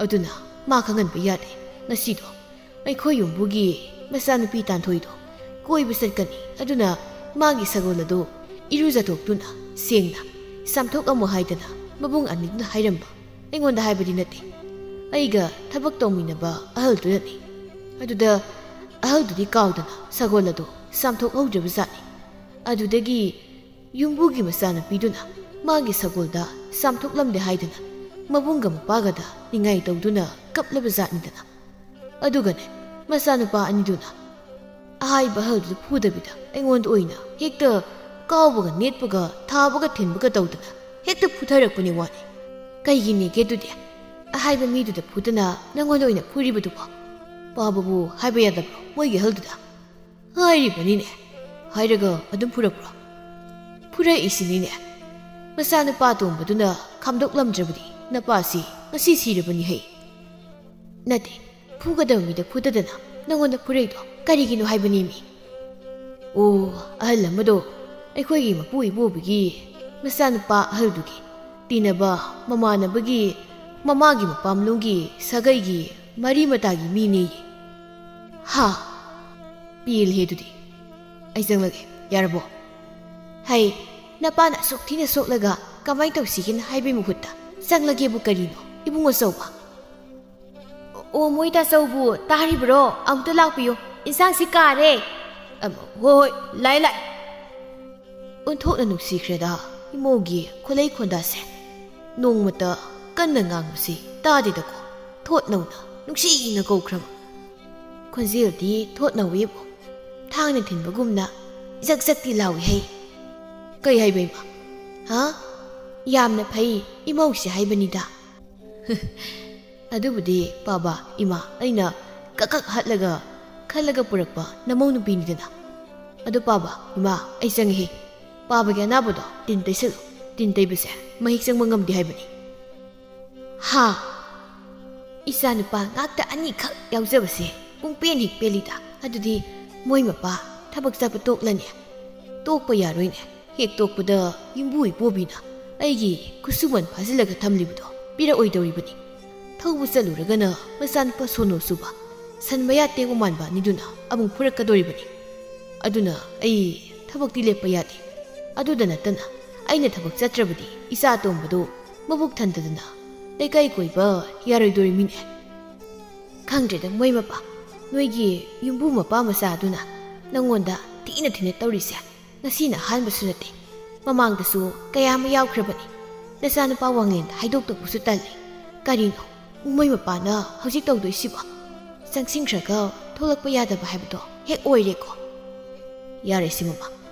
ꯑꯗꯨꯅ ꯃꯥ ꯈꯪꯍꯟꯕ ꯌꯥꯗꯦ꯫ ꯉꯁꯤꯗꯣ ꯑꯩꯈꯣꯏ ꯌꯨꯝꯕꯨꯒꯤ ꯃꯆꯥꯅꯨꯄꯤ ꯇꯥꯟꯊꯣꯏꯗꯣ ꯀꯣꯏꯕ ꯆꯠꯀꯅꯤ꯫ ꯑꯗꯨꯅ ꯃꯥꯒꯤ ꯁꯒꯣꯜ ꯑꯗꯨ ꯏꯔꯨꯖꯊꯣꯛꯇꯨꯅ ꯁꯦꯡꯅ ꯆꯥꯝꯊꯣꯛꯂꯝꯃꯨ ꯍꯥꯏꯗꯅ ꯃꯕꯨꯡ ꯑꯅꯤꯗꯨꯅ ꯍꯥꯏꯔꯝꯕ꯫ ꯑꯩꯉꯣꯟꯗ ꯍꯥꯏꯕꯗꯤ ꯅꯠꯇꯦ, ꯑꯩꯒ ꯊꯕꯛ ꯇꯧꯃꯤꯟꯅꯕ ꯑꯍꯜꯗꯨꯅꯅꯤ꯫ ꯑꯗꯨꯗ ꯑꯍꯜꯗꯨꯗꯤ ꯀꯥꯎꯗꯅ ꯁꯒꯣꯜ ꯑꯗꯨ ꯆꯥꯝꯊꯣꯛꯍꯧꯗ꯭ꯔꯕꯖꯥꯠꯅꯤ꯫ ꯑꯗꯨꯗꯒꯤ ꯌꯨꯝꯕꯨꯒꯤ ꯃꯆꯥꯅꯨꯄꯤꯗꯨꯅ ꯃꯥꯒꯤ ꯁꯒꯣꯜꯗ ꯆꯥꯝꯊꯣꯛꯂꯝꯗꯦ ꯍꯥꯏꯗꯅ ꯃꯕꯨꯡꯒ ꯃꯄꯥꯒꯗ ꯅꯤꯡꯉꯥꯏ ꯇꯧꯗꯨꯅ ꯀꯞꯂꯕꯖꯥꯠꯅꯤꯗꯅ꯫ ꯑꯗꯨꯒꯅꯦ, ꯃꯆꯥꯅꯨꯄꯥ ꯑꯅꯤꯗꯨꯅ ꯑꯍꯥꯏꯕ ꯑꯍꯜꯗꯨꯗ ꯐꯨꯗꯕꯤꯗ ꯑꯩꯉꯣꯟꯗ ꯑꯣꯏꯅ ꯍꯦꯛꯇ ꯀꯥꯎꯕꯒ ꯅꯦꯠꯄꯒ ꯊꯥꯕꯒ ꯊꯤꯟꯕꯒ ꯇꯧꯗꯅ ꯍꯦꯛꯇ ꯐꯨꯊꯔꯛꯄꯅꯤ ꯋꯥꯅꯤ꯫ ꯀꯩꯒꯤꯅꯦꯒꯦ ꯑꯗꯨꯗꯤ? ꯑꯍꯥꯏꯕ ꯃꯤꯗꯨꯗ ꯐꯨꯗꯅ ꯅꯪꯉꯣꯟꯗ ꯑꯣꯏꯅ ꯐꯨꯔꯤꯕꯗꯨꯕꯣ? ꯄꯥꯕꯕꯨ ꯍꯥꯏꯕ ꯌꯥꯗꯕ꯭ꯔꯣ ꯃꯣꯏꯒꯤ ꯑꯍꯜꯗꯨꯗ? ꯍꯥꯏꯔꯤꯕꯅꯤꯅꯦ꯫ ꯍꯥꯏꯔꯒ ꯑꯗꯨꯝ ꯐꯨꯔꯛꯄ꯭ꯔꯣ? ꯐꯨꯔꯛꯏꯁꯤꯅꯤꯅꯦ꯫ ꯃꯆꯥꯅꯨꯄꯥ ꯑꯇꯣꯝꯕꯗꯨꯅ ꯈꯥꯝꯗꯣꯛꯂꯝꯗ꯭ꯔꯕꯗꯤ ꯅꯄꯥꯁꯤ ꯉꯁꯤ ꯁꯤꯔꯕꯅꯤ ꯍꯩ꯫ ꯅꯠꯇꯦ, ꯐꯨꯒꯗꯕ ꯃꯤꯗ ꯐꯨꯗꯗꯅ ꯅꯪꯉꯣꯟꯗ ꯐꯨꯔꯛꯏꯗꯣ ꯀꯔꯤꯒꯤꯅꯣ ꯍꯥꯏꯕꯅꯤꯅꯦ꯫ ꯑꯣ, ꯑꯍꯜ ꯑꯃꯗꯣ ꯑꯩꯈꯣꯏꯒꯤ ꯃꯄꯨ ꯏꯕꯣꯕꯤꯒꯤ ꯃꯆꯥꯅꯨꯄꯥ ꯑꯍꯜꯗꯨꯒꯤ ꯇꯤꯟꯅꯕ ꯃꯃꯥꯟꯅꯕꯒꯤ ꯃꯃꯥꯒꯤ ꯃꯄꯥꯝꯂꯣꯝꯒꯤ ꯁꯥꯒꯩꯒꯤ ꯃꯔꯤ ꯃꯇꯥꯒꯤ ꯃꯤꯅꯦꯌꯦ꯫ ꯍꯥ? ꯄꯦꯜꯂꯦ ꯑꯗꯨꯗꯤ꯫ ꯑꯩ ꯆꯪꯂꯒꯦ, ꯌꯥꯔꯕꯣ? ꯍꯩ, ꯅꯄꯥꯅ ꯑꯁꯨꯛ ꯊꯤꯅ ꯁꯣꯛꯂꯒ ꯀꯃꯥꯏ ꯇꯧꯁꯤꯒꯦꯅ ꯍꯥꯏꯕꯩ ꯃꯍꯨꯠꯇ ꯆꯪꯂꯒꯦꯕꯨ ꯀꯔꯤꯅꯣ, ꯏꯕꯨꯡ ꯑꯆꯧꯕ? ꯑꯣ, ꯃꯣꯏ ꯇꯥꯆꯧꯕꯨ ꯇꯥꯔꯤꯕ꯭ꯔꯣ? ꯑꯃꯨꯛꯇ ꯂꯥꯛꯄꯤꯌꯨ, ꯏꯟꯁꯥꯡꯁꯤ ꯀꯥꯔꯦ꯫ ꯑꯝ, ꯍꯣꯏ, ꯍꯣꯏ, ꯂꯥꯛꯑꯦ, ꯂꯥꯛꯑꯦ꯫ ꯑꯣꯟꯊꯣꯛꯅ ꯅꯨꯡꯁꯤꯈ꯭ꯔꯦꯗ ꯏꯃꯧꯒꯤ ꯈꯨꯂꯩ ꯈꯣꯟꯗꯥꯁꯦ꯫ ꯅꯣꯡꯃꯇ ꯀꯟꯅ ꯉꯥꯡꯕꯁꯤ ꯇꯥꯗꯦꯗꯀꯣ, ꯊꯣꯠ ꯅꯧꯅ ꯅꯨꯡꯁꯤꯅ ꯀꯧꯈ꯭ꯔꯕ꯫ ꯈꯣꯟꯖꯦꯜꯗꯤ ꯊꯣꯠ ꯅꯧꯋꯦꯕꯨ, ꯊꯥꯡꯅ ꯊꯤꯟꯕꯒꯨꯝꯅ ꯖꯛ ꯖꯛꯇꯤ ꯂꯥꯎꯏ ꯍꯩ꯫ ꯀꯩ ꯍꯥꯏꯕ ꯏꯃꯥ? ꯍꯥ? ꯌꯥꯝꯅ ꯐꯩ ꯏꯃꯧꯁꯦ ꯍꯥꯏꯕꯅꯤꯗ꯫ ꯑꯗꯨꯕꯨꯗꯤ ꯄꯥꯕ, ꯏꯃꯥ, ꯑꯩꯅ ꯀꯛ ꯀꯛ ꯍꯠꯂꯒ ꯈꯜꯂꯒ ꯄꯨꯔꯛꯄ ꯅꯃꯧ ꯅꯨꯄꯤꯅꯤꯗꯅ꯫ ꯑꯗꯨ ꯄꯥꯕ, ꯏꯃꯥ, ꯑꯩ ꯆꯪꯉꯦꯍꯦ꯫ ꯄꯥꯕꯒꯤ ꯑꯅꯥꯕꯗꯣ ꯇꯤꯟ ꯇꯩꯁꯜꯂꯨ꯫ ꯇꯤꯟ ꯇꯩꯕꯁꯦ ꯃꯍꯤꯛ ꯆꯪꯕ ꯉꯝꯗꯦ ꯍꯥꯏꯕꯅꯤ꯫ ꯍꯥ? ꯏꯆꯥ ꯅꯨꯄꯥ ꯉꯥꯛꯇ ꯑꯅꯤꯈꯛ ꯌꯥꯎꯖꯕꯁꯦ ꯄꯨꯡ ꯄꯦꯟ ꯍꯦꯛ ꯄꯦꯜꯂꯤꯗ꯫ ꯑꯗꯨꯗꯤ ꯃꯣꯏ ꯃꯄꯥ ꯊꯕꯛ ꯆꯠꯄ ꯇꯣꯛꯂꯅꯤ꯫ ꯇꯣꯛꯄ ꯌꯥꯔꯣꯏꯅꯦ꯫ ꯍꯦꯛ ꯇꯣꯛꯄꯗ ꯌꯨꯝꯕꯨ ꯏꯕꯣꯕꯤꯅ ꯑꯩꯒꯤ ꯈꯨꯠꯁꯨꯃꯟ ꯐꯥꯖꯤꯜꯂꯒ ꯊꯝꯂꯤꯕꯗꯣ ꯄꯤꯔꯛꯑꯣꯏꯗꯧꯔꯤꯕꯅꯤ꯫ ꯊꯧꯕ ꯆꯠꯂꯨꯔꯒꯅ ꯃꯆꯥꯅꯨꯄꯥ ꯁꯣꯅꯣ ꯆꯨꯕ, ꯁꯟ ꯃꯌꯥ ꯇꯦꯛꯄ ꯃꯥꯟꯕ ꯑꯅꯤꯗꯨꯅ ꯑꯃꯨꯛ ꯐꯨꯔꯛꯀꯗꯧꯔꯤꯕꯅꯤ꯫ ꯑꯗꯨꯅ ꯑꯩ ꯊꯕꯛꯇꯤ ꯂꯦꯞꯄ ꯌꯥꯗꯦ꯫ ꯑꯗꯨꯗ ꯅꯠꯇꯅ ꯑꯩꯅ ꯊꯕꯛ ꯆꯠꯇ꯭ꯔꯕꯗꯤ ꯏꯆꯥ ꯑꯇꯣꯝꯕꯗꯨ ꯃꯕꯨꯛ ꯊꯟꯗꯗꯅ ꯂꯩꯀꯥꯏ ꯀꯣꯏꯕ ꯌꯥꯔꯣꯏꯗꯧꯔꯤꯃꯤꯅꯦ꯫ ꯈꯪꯗ꯭ꯔꯦꯗ ꯃꯣꯏ ꯃꯄꯥ, ꯅꯣꯏꯒꯤ ꯌꯨꯝꯕꯨ ꯃꯄꯥ ꯃꯆꯥꯗꯨꯅ ꯅꯪꯉꯣꯟꯗ ꯊꯤꯅ ꯊꯤꯅ ꯇꯧꯔꯤꯁꯦ ꯉꯁꯤꯅ ꯑꯍꯥꯟꯕꯁꯨ ꯅꯠꯇꯦ꯫ ꯃꯃꯥꯡꯗꯁꯨ ꯀꯌꯥ ꯑꯃ ꯌꯥꯎꯈ꯭ꯔꯕꯅꯤ꯫ ꯅꯆꯥꯅꯨꯄꯥ ꯋꯥꯡꯂꯦꯟꯗ ꯍꯥꯏꯗꯣꯛꯇꯧꯕꯁꯨ ꯇꯜꯂꯤ꯫ ꯀꯔꯤꯅꯣ ꯃꯣꯏ ꯃꯄꯥꯅ ꯍꯧꯖꯤꯛ ꯇꯧꯗꯣꯏꯁꯤꯕꯣ? ꯆꯪꯁꯤꯟꯈ꯭ꯔꯒ ꯊꯣꯛꯂꯛꯄ ꯌꯥꯗꯕ ꯍꯥꯏꯕꯗꯣ ꯍꯦꯛ ꯑꯣꯏꯔꯦꯀꯣ꯫ ꯌꯥꯔꯦꯁꯦ ꯃꯃꯥ,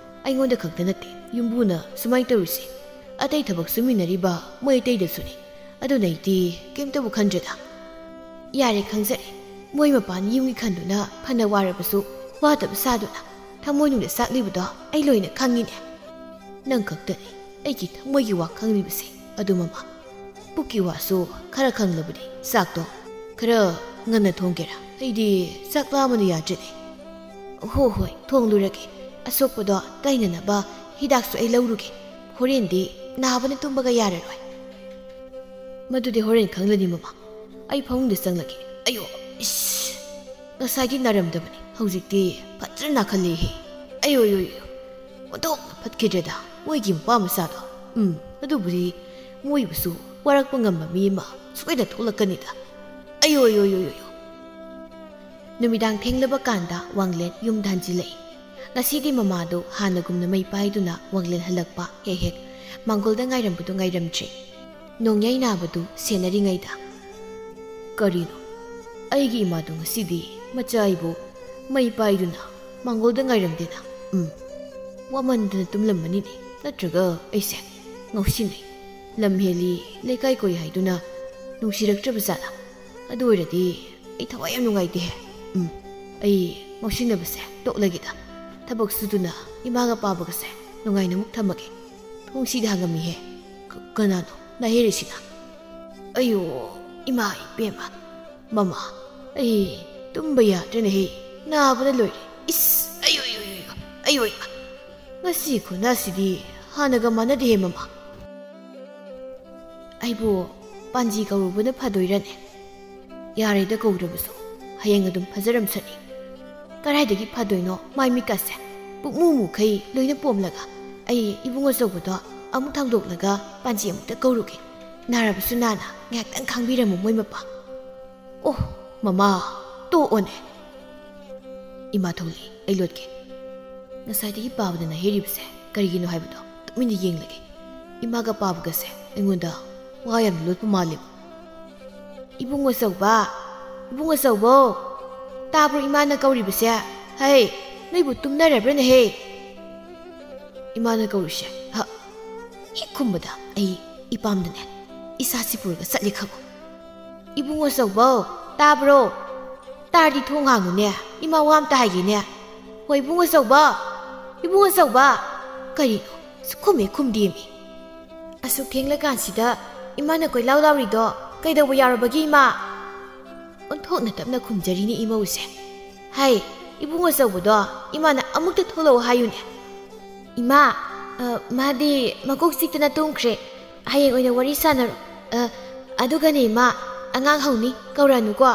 ꯑꯩꯉꯣꯟꯗ ꯈꯛꯇ ꯅꯠꯇꯦ ꯌꯨꯝꯕꯨꯅ ꯁꯨꯃꯥꯏꯅ ꯇꯧꯔꯤꯁꯦ, ꯑꯇꯩ ꯊꯕꯛ ꯁꯨꯃꯤꯟꯅꯔꯤꯕ ꯃꯣꯏ ꯑꯇꯩꯗꯁꯨꯅꯤ꯫ ꯑꯗꯨꯅ ꯑꯩꯗꯤ ꯀꯩꯝꯇꯕꯨ ꯈꯟꯗ꯭ꯔꯦꯗ꯫ ꯌꯥꯔꯦ, ꯈꯪꯖꯔꯦ꯫ ꯃꯣꯏ ꯃꯄꯥꯟ ꯌꯨꯝꯒꯤ ꯈꯟꯗꯨꯅ ꯐꯅ ꯋꯥꯔꯕꯁꯨ ꯋꯥꯗꯕ ꯁꯥꯗꯨꯅ ꯊꯃꯣꯏꯅꯨꯡꯗ ꯆꯥꯛꯂꯤꯕꯗꯣ ꯑꯩ ꯂꯣꯏꯅ ꯈꯪꯉꯤꯅꯦ꯫ ꯅꯪ ꯈꯛꯇꯅꯤ ꯑꯩꯒꯤ ꯊꯃꯣꯏꯒꯤ ꯋꯥ ꯈꯪꯂꯤꯕꯁꯦ꯫ ꯑꯗꯨ ꯃꯃꯥ, ꯄꯨꯛꯀꯤ ꯋꯥꯁꯨ ꯈꯔ ꯈꯪꯂꯕꯗꯤ ꯆꯥꯛꯇꯣ ꯈꯔ ꯉꯟꯅ ꯊꯣꯡꯒꯦꯔꯥ? ꯑꯩꯗꯤ ꯆꯥꯛ ꯂꯥꯝꯕꯅ ꯌꯥꯗ꯭ꯔꯦꯅꯦ꯫ ꯍꯣ ꯍꯣꯏ, ꯊꯣꯡꯂꯨꯔꯒꯦ꯫ ꯑꯁꯣꯛꯄꯗꯣ ꯇꯩꯅꯅꯕ ꯍꯤꯗꯥꯛꯁꯨ ꯑꯩ ꯂꯧꯔꯨꯒꯦ꯫ ꯍꯣꯔꯦꯟꯗꯤ ꯅꯥꯕꯅ ꯇꯨꯝꯕꯒ ꯌꯥꯔꯔꯣꯏ꯫ ꯃꯗꯨꯗꯤ ꯍꯣꯔꯦꯟ ꯈꯪꯂꯅꯤ ꯃꯃꯥ꯫ ꯑꯩ ꯐꯃꯨꯡꯗ ꯆꯪꯂꯒꯦ꯫ ꯑꯌꯣ, ꯏꯁ! ꯉꯁꯥꯏꯗꯤ ꯅꯥꯔꯝꯗꯕꯅꯤ, ꯍꯧꯖꯤꯛꯇꯤ ꯐꯖꯅ ꯅꯥꯈꯠꯂꯦꯍꯦ꯫ ꯑꯌꯣ, ꯑꯌꯣ, ꯑꯌꯣ! ꯑꯣꯟꯊꯣꯛꯅ ꯐꯠꯈꯤꯗ꯭ꯔꯦꯗ ꯃꯣꯏꯒꯤ ꯃꯄꯥ ꯃꯆꯥꯗꯣ꯫ ꯎꯝ, ꯑꯗꯨꯕꯨꯗꯤ ꯃꯣꯏꯕꯨꯁꯨ ꯋꯥꯔꯛꯄ ꯉꯝꯕ ꯃꯤ ꯑꯃ ꯁꯣꯏꯗꯅ ꯊꯣꯛꯂꯛꯀꯅꯤꯗ꯫ ꯑꯌꯣ, ꯑꯌꯣ, ꯑꯌꯣ, ꯑꯌꯣ! ꯅꯨꯃꯤꯗꯥꯡ ꯊꯦꯡꯂꯕ ꯀꯥꯟꯗ ꯋꯥꯡꯂꯦꯟ ꯌꯨꯝꯗ ꯍꯟꯖꯤꯜꯂꯛꯏ꯫ ꯉꯁꯤꯗꯤ ꯃꯃꯥꯗꯨ ꯍꯥꯟꯅꯒꯨꯝꯅ ꯃꯩ ꯄꯥꯏꯗꯨꯅ ꯋꯥꯡꯂꯦꯟ ꯍꯜꯂꯛꯄ ꯍꯦꯛ ꯍꯦꯛ ꯃꯥꯡꯒꯣꯜꯗ ꯉꯥꯏꯔꯝꯕꯗꯨ ꯉꯥꯏꯔꯝꯗ꯭ꯔꯤ꯫ ꯅꯣꯡꯌꯥꯏ ꯅꯥꯕꯗꯨ ꯁꯦꯟꯅꯔꯤꯉꯩꯗ, "ꯀꯔꯤꯅꯣ? ꯑꯩꯒꯤ ꯏꯃꯥꯗꯣ ꯉꯁꯤꯗꯤ ꯃꯆꯥ ꯑꯩꯕꯨ ꯃꯩ ꯄꯥꯏꯗꯨꯅ ꯃꯥꯡꯒꯣꯜꯗ ꯉꯥꯏꯔꯝꯗꯦꯅ? ꯎꯝ, ꯋꯥꯃꯟꯗꯅ ꯇꯨꯝꯂꯝꯃꯅꯤꯅꯦ, ꯅꯠꯇ꯭ꯔꯒ ꯑꯩꯁꯦ ꯉꯥꯎꯁꯤꯟꯅꯩ, ꯂꯝ ꯍꯦꯜꯂꯤ, ꯂꯩꯀꯥꯏ ꯀꯣꯏ ꯍꯥꯏꯗꯨꯅ ꯅꯨꯡꯁꯤꯔꯛꯇ꯭ꯔꯕ ꯖꯥꯠꯂꯥ? ꯑꯗꯨ ꯑꯣꯏꯔꯗꯤ ꯑꯩ ꯊꯋꯥꯏ ꯌꯥꯝ ꯅꯨꯡꯉꯥꯏꯇꯦꯍꯦ꯫ ꯎꯝ, ꯑꯩ ꯉꯥꯎꯁꯤꯟꯅꯕꯁꯦ ꯇꯣꯛꯂꯒꯦꯗ꯫ ꯊꯕꯛ ꯁꯨꯗꯨꯅ ꯏꯃꯥꯒ ꯄꯥꯕꯒꯁꯦ ꯅꯨꯡꯉꯥꯏꯅ ꯑꯃꯨꯛ ꯊꯝꯃꯒꯦ꯫" ꯊꯣꯡꯁꯤꯗ ꯍꯪꯉꯝꯃꯤꯍꯦ꯫ ꯀ-, ꯀꯅꯥꯅꯣ ꯅꯥꯍꯦꯔꯤꯁꯤꯅ? "ꯑꯌꯣ, ꯏꯃꯥ ꯏꯕꯦꯝꯃ, ꯃꯃꯥ, ꯑꯩ ꯇꯨꯝꯕ ꯌꯥꯗ꯭ꯔꯦꯅꯦꯍꯦ, ꯅꯥꯕꯅ ꯂꯣꯏꯔꯦ꯫ ꯏꯁ, ꯑꯌꯣ, ꯑꯌꯣ, ꯑꯌꯣ, ꯑꯌꯣ, ꯏꯃꯥ, ꯉꯁꯤ ꯈꯨꯅꯥꯁꯤꯗꯤ ꯍꯥꯟꯅꯒ ꯃꯥꯟꯅꯗꯦꯍꯦ ꯃꯃꯥ꯫ ꯑꯩꯕꯨ ꯄꯥꯟꯖꯤ ꯀꯧꯔꯨꯕꯅ ꯐꯗꯣꯏꯔꯅꯦ? ꯌꯥꯔꯦꯗ ꯀꯧꯗ꯭ꯔꯕꯁꯨ, ꯍꯌꯦꯡ ꯑꯗꯨꯝ ꯐꯖꯔꯝꯁꯅꯤ꯫ ꯀꯗꯥꯏꯗꯒꯤ ꯐꯗꯣꯏꯅꯣ, ꯃꯥꯏ ꯃꯤꯠꯀꯁꯦ ꯄꯨꯛꯃꯨ ꯃꯨꯈꯩ ꯂꯣꯏꯅ ꯄꯣꯝꯂꯒ꯫ ꯑꯩ ꯏꯕꯨꯡ ꯑꯆꯧꯕꯗꯣ ꯑꯃꯨꯛ ꯊꯥꯡꯗꯣꯛꯂꯒ ꯄꯥꯟꯖꯤ ꯑꯃꯨꯛꯇ ꯀꯧꯔꯨꯒꯦ꯫ ꯅꯥꯔꯕꯁꯨ ꯅꯥꯅ ꯉꯥꯏꯍꯥꯛꯇꯪ ꯈꯥꯡꯕꯤꯔꯝꯃꯨ ꯃꯣꯏ ꯃꯄꯥ꯫" "ꯑꯣ, ꯃꯃꯥ, ꯇꯣꯛꯑꯣꯅꯦ꯫" "ꯏꯃꯥ ꯊꯣꯛꯂꯛꯏ, ꯑꯩ ꯂꯣꯠꯀꯦ꯫ ꯉꯁꯥꯏꯗꯒꯤ ꯄꯥꯕꯗ ꯅꯥꯍꯦꯔꯤꯕꯁꯦ ꯀꯔꯤꯒꯤꯅꯣ ꯍꯥꯏꯕꯗꯣ ꯇꯨꯃꯤꯟꯅ ꯌꯦꯡꯂꯒꯦ꯫ ꯏꯃꯥꯒ ꯄꯥꯕꯒꯁꯦ ꯑꯩꯉꯣꯟꯗ ꯋꯥ ꯌꯥꯝꯅ ꯂꯣꯠꯄ ꯃꯥꯜꯂꯦꯕ꯫" "ꯏꯕꯨꯡ ꯑꯆꯧꯕ, ꯏꯕꯨꯡ ꯑꯆꯧꯕꯧ, ꯇꯥꯕ꯭ꯔꯣ ꯏꯃꯥꯅ ꯀꯧꯔꯤꯕꯁꯦ?" "ꯍꯩ, ꯅꯣꯏꯕꯨ ꯇꯨꯝꯅꯔꯕ꯭ꯔꯅꯦꯍꯦ?" ꯏꯃꯥꯅ ꯀꯧꯔꯤꯁꯦ꯫ ꯍ, ꯍꯦꯛ ꯈꯨꯝꯕꯗ ꯑꯩ ꯏꯄꯥꯝꯗꯅꯦ ꯏꯁꯥꯁꯤ ꯄꯨꯔꯒ ꯆꯠꯂꯤ ꯈꯪꯉꯨ꯫ "ꯏꯕꯨꯡ ꯑꯆꯧꯕꯧ, ꯇꯥꯕ꯭ꯔꯣ? ꯇꯥꯔꯗꯤ ꯊꯣꯡ ꯍꯥꯡꯉꯨꯅꯦ, ꯏꯃꯥ ꯋꯥ ꯑꯝꯇ ꯍꯥꯏꯒꯦꯅꯦ꯫ ꯍꯣꯏ, ꯏꯕꯨꯡ ꯑꯆꯧꯕ, ꯏꯕꯨꯡ ꯑꯆꯧꯕ!" ꯀꯔꯤꯅꯣ? ꯁꯨꯛꯈꯨꯝ ꯍꯦꯛ ꯈꯨꯝꯗꯦꯃꯤ꯫ ꯑꯁꯨꯛ ꯊꯦꯡꯂꯀꯥꯟꯁꯤꯗ ꯏꯃꯥꯅ ꯀꯣꯏꯂꯥꯎ ꯂꯥꯎꯔꯤꯗꯣ ꯀꯩꯗꯧꯕ ꯌꯥꯎꯔꯕꯒꯦ, ꯏꯃꯥ? ꯑꯣꯟꯊꯣꯛꯅ ꯇꯞꯅ ꯈꯨꯝꯖꯔꯤꯅꯤ ꯏꯃꯧꯁꯦ꯫ "ꯍꯥꯏ, ꯏꯕꯨꯡ ꯑꯆꯧꯕꯗꯣ ꯏꯃꯥꯅ ꯑꯃꯨꯛꯇ ꯊꯣꯛꯂꯛꯑꯣ ꯍꯥꯏꯌꯨꯅꯦ꯫" "ꯏꯃꯥ, ꯑ, ꯃꯥꯗꯤ ꯃꯀꯣꯛ ꯆꯤꯛꯇꯅ ꯇꯨꯝꯈ꯭ꯔꯦ꯫ ꯍꯌꯦꯡ ꯑꯣꯏꯅ ꯋꯥꯔꯤ ꯁꯥꯟꯅꯔꯣ꯫ ꯑ, ꯑꯗꯨꯒꯅꯦ ꯏꯃꯥ, ꯑꯉꯥꯡ ꯍꯧꯅꯤ, ꯀꯧꯔꯛꯑꯅꯨꯀꯣ꯫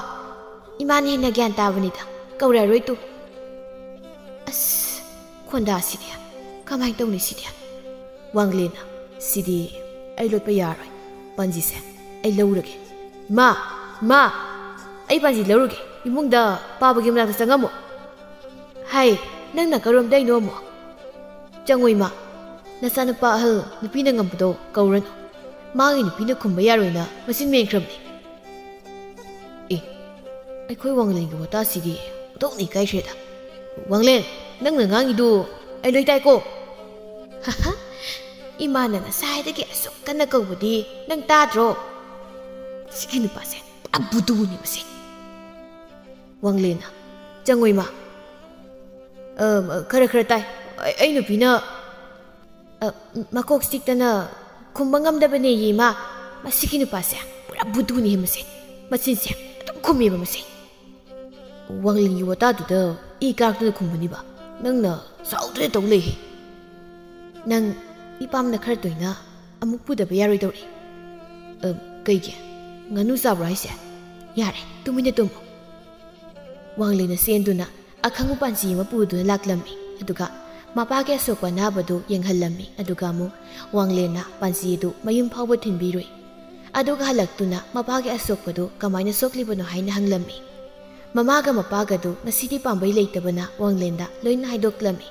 ꯏꯃꯥꯅ ꯍꯦꯟꯅ ꯒ꯭ꯌꯥꯟ ꯇꯥꯕꯅꯤꯗ, ꯀꯧꯔꯛꯑꯔꯣꯏ ꯇꯨ꯫" ꯑꯁ, ꯈꯣꯟꯗꯥꯁꯤꯗꯤ ꯀꯃꯥꯏꯅ ꯇꯧꯅꯤ ꯁꯤꯗꯤ? ꯋꯥꯡꯂꯦꯟꯅ, "ꯁꯤꯗꯤ ꯑꯩ ꯂꯣꯠꯄ ꯌꯥꯔꯣꯏ, ꯄꯥꯟꯖꯤꯁꯦ ꯑꯩ ꯂꯧꯔꯒꯦ꯫ ꯏꯃꯥ, ꯏꯃꯥ, ꯑꯩ ꯄꯥꯟꯖꯤ ꯂꯧꯔꯒꯦ, ꯏꯃꯨꯡꯗ ꯄꯥꯕꯒꯤ ꯃꯅꯥꯛꯇ ꯆꯪꯉꯝꯃꯣ꯫ ꯍꯥꯏ, ꯅꯪꯅ ꯀꯔꯣꯝꯗꯩꯅꯣ ꯑꯃꯨꯛ? ꯆꯪꯉꯣ ꯏꯃꯥ, ꯅꯆꯥꯅꯨꯄꯥ ꯑꯍꯜ ꯅꯨꯄꯤꯅ ꯉꯝꯕꯗꯣ ꯀꯧꯔꯅꯨ꯫ ꯃꯥꯒꯤ ꯅꯨꯄꯤꯅ ꯈꯨꯝꯕ ꯌꯥꯔꯣꯏꯅ ꯃꯆꯤꯟ ꯃꯦꯟꯈ꯭ꯔꯕꯅꯤ꯫" ꯑꯦ, ꯑꯩꯈꯣꯏ ꯋꯥꯡꯂꯦꯟꯒꯤ ꯋꯥꯇꯥꯁꯤꯗꯤ ꯑꯣꯟꯊꯣꯛꯅ ꯏꯀꯥꯏꯈ꯭ꯔꯦꯗ꯫ ꯋꯥꯡꯂꯦꯟ, ꯅꯪꯅ ꯉꯥꯡꯉꯤꯗꯨ ꯑꯩ ꯂꯣꯏ ꯇꯥꯏꯀꯣ꯫ "ꯍꯥꯍꯥ, ꯏꯃꯥꯅ ꯉꯁꯥꯏꯗꯒꯤ ꯑꯁꯨꯛ ꯀꯟꯅ ꯀꯧꯕꯗꯤ ꯅꯪ ꯇꯥꯗ꯭ꯔꯣ? ꯁꯤꯒꯤ ꯅꯨꯄꯥꯁꯦ ꯄꯨꯔꯥ ꯕꯨꯗꯨꯅꯤ ꯃꯁꯤ꯫" ꯋꯥꯡꯂꯦꯟꯅ, "ꯆꯪꯉꯣ ꯏꯃꯥ꯫ ꯑ, ꯈꯔ ꯈꯔ ꯇꯥꯏ꯫ ꯑꯩ, ꯑꯩ ꯅꯨꯄꯤꯅ, ꯑ, ꯃꯀꯣꯛ ꯆꯤꯛꯇꯅ ꯈꯨꯝꯕ ꯉꯝꯗꯕꯅꯦꯌꯦ ꯏꯃꯥ꯫ ꯃꯁꯤꯒꯤ ꯅꯨꯄꯥꯁꯦ ꯄꯨꯔꯥ ꯕꯨꯗꯨꯅꯤ ꯃꯁꯤ꯫ ꯃꯆꯤꯟꯁꯦ ꯑꯗꯨꯝ ꯈꯨꯝꯃꯦꯕ ꯃꯁꯤ꯫" ꯋꯥꯡꯂꯦꯟꯒꯤ ꯋꯥꯇꯥꯗꯨꯗ ꯏ ꯀꯥꯔꯛꯇꯨꯅ ꯈꯨꯝꯕꯅꯤꯕ꯫ "ꯅꯪꯅ ꯁꯥꯎꯗꯨꯅ ꯇꯧ ꯂꯩ꯫" "ꯅꯪ ꯏꯄꯥꯝꯅ ꯈꯔ ꯇꯣꯏꯅ ꯑꯃꯨꯛ ꯄꯨꯗꯕ ꯌꯥꯔꯣꯏꯗꯧꯔꯤ꯫" "ꯑ, ꯀꯩꯒꯤ? ꯉꯥꯅꯨ ꯆꯥꯕ꯭ꯔꯣ ꯍꯥꯏꯁꯦ? ꯌꯥꯔꯦ, ꯇꯨꯃꯤꯟꯅ ꯇꯨꯝꯃꯨ꯫" ꯋꯥꯡꯂꯦꯟꯅ ꯆꯦꯟꯗꯨꯅ ꯑꯈꯪꯕ ꯄꯥꯟꯖꯤ ꯑꯃ ꯄꯨꯗꯨꯅ ꯂꯥꯛꯂꯝꯃꯤ꯫ ꯑꯗꯨꯒ ꯃꯄꯥꯒꯤ ꯑꯁꯣꯛꯄ ꯑꯅꯥꯕꯗꯨ ꯌꯦꯡꯍꯜꯂꯝꯃꯤ꯫ ꯑꯗꯨꯒ ꯑꯃꯨꯛ ꯋꯥꯡꯂꯦꯟꯅ ꯄꯥꯟꯖꯤ ꯑꯗꯨ ꯃꯌꯨꯝ ꯐꯥꯎꯕ ꯊꯤꯟꯕꯤꯔꯨꯏ꯫ ꯑꯗꯨꯒ ꯍꯜꯂꯛꯇꯨꯅ ꯃꯄꯥꯒꯤ ꯑꯁꯣꯛꯄꯗꯨ ꯀꯃꯥꯏꯅ ꯁꯣꯛꯂꯤꯕꯅꯣ ꯍꯥꯏꯅ ꯍꯪꯂꯝꯃꯤ꯫ ꯃꯃꯥꯒ ꯃꯄꯥꯒꯗꯨ ꯉꯁꯤꯗꯤ ꯄꯥꯝꯕꯩ ꯂꯩꯇꯕꯅ ꯋꯥꯡꯂꯦꯟꯗ ꯂꯣꯏꯅ ꯍꯥꯏꯗꯣꯛꯂꯝꯃꯤ꯫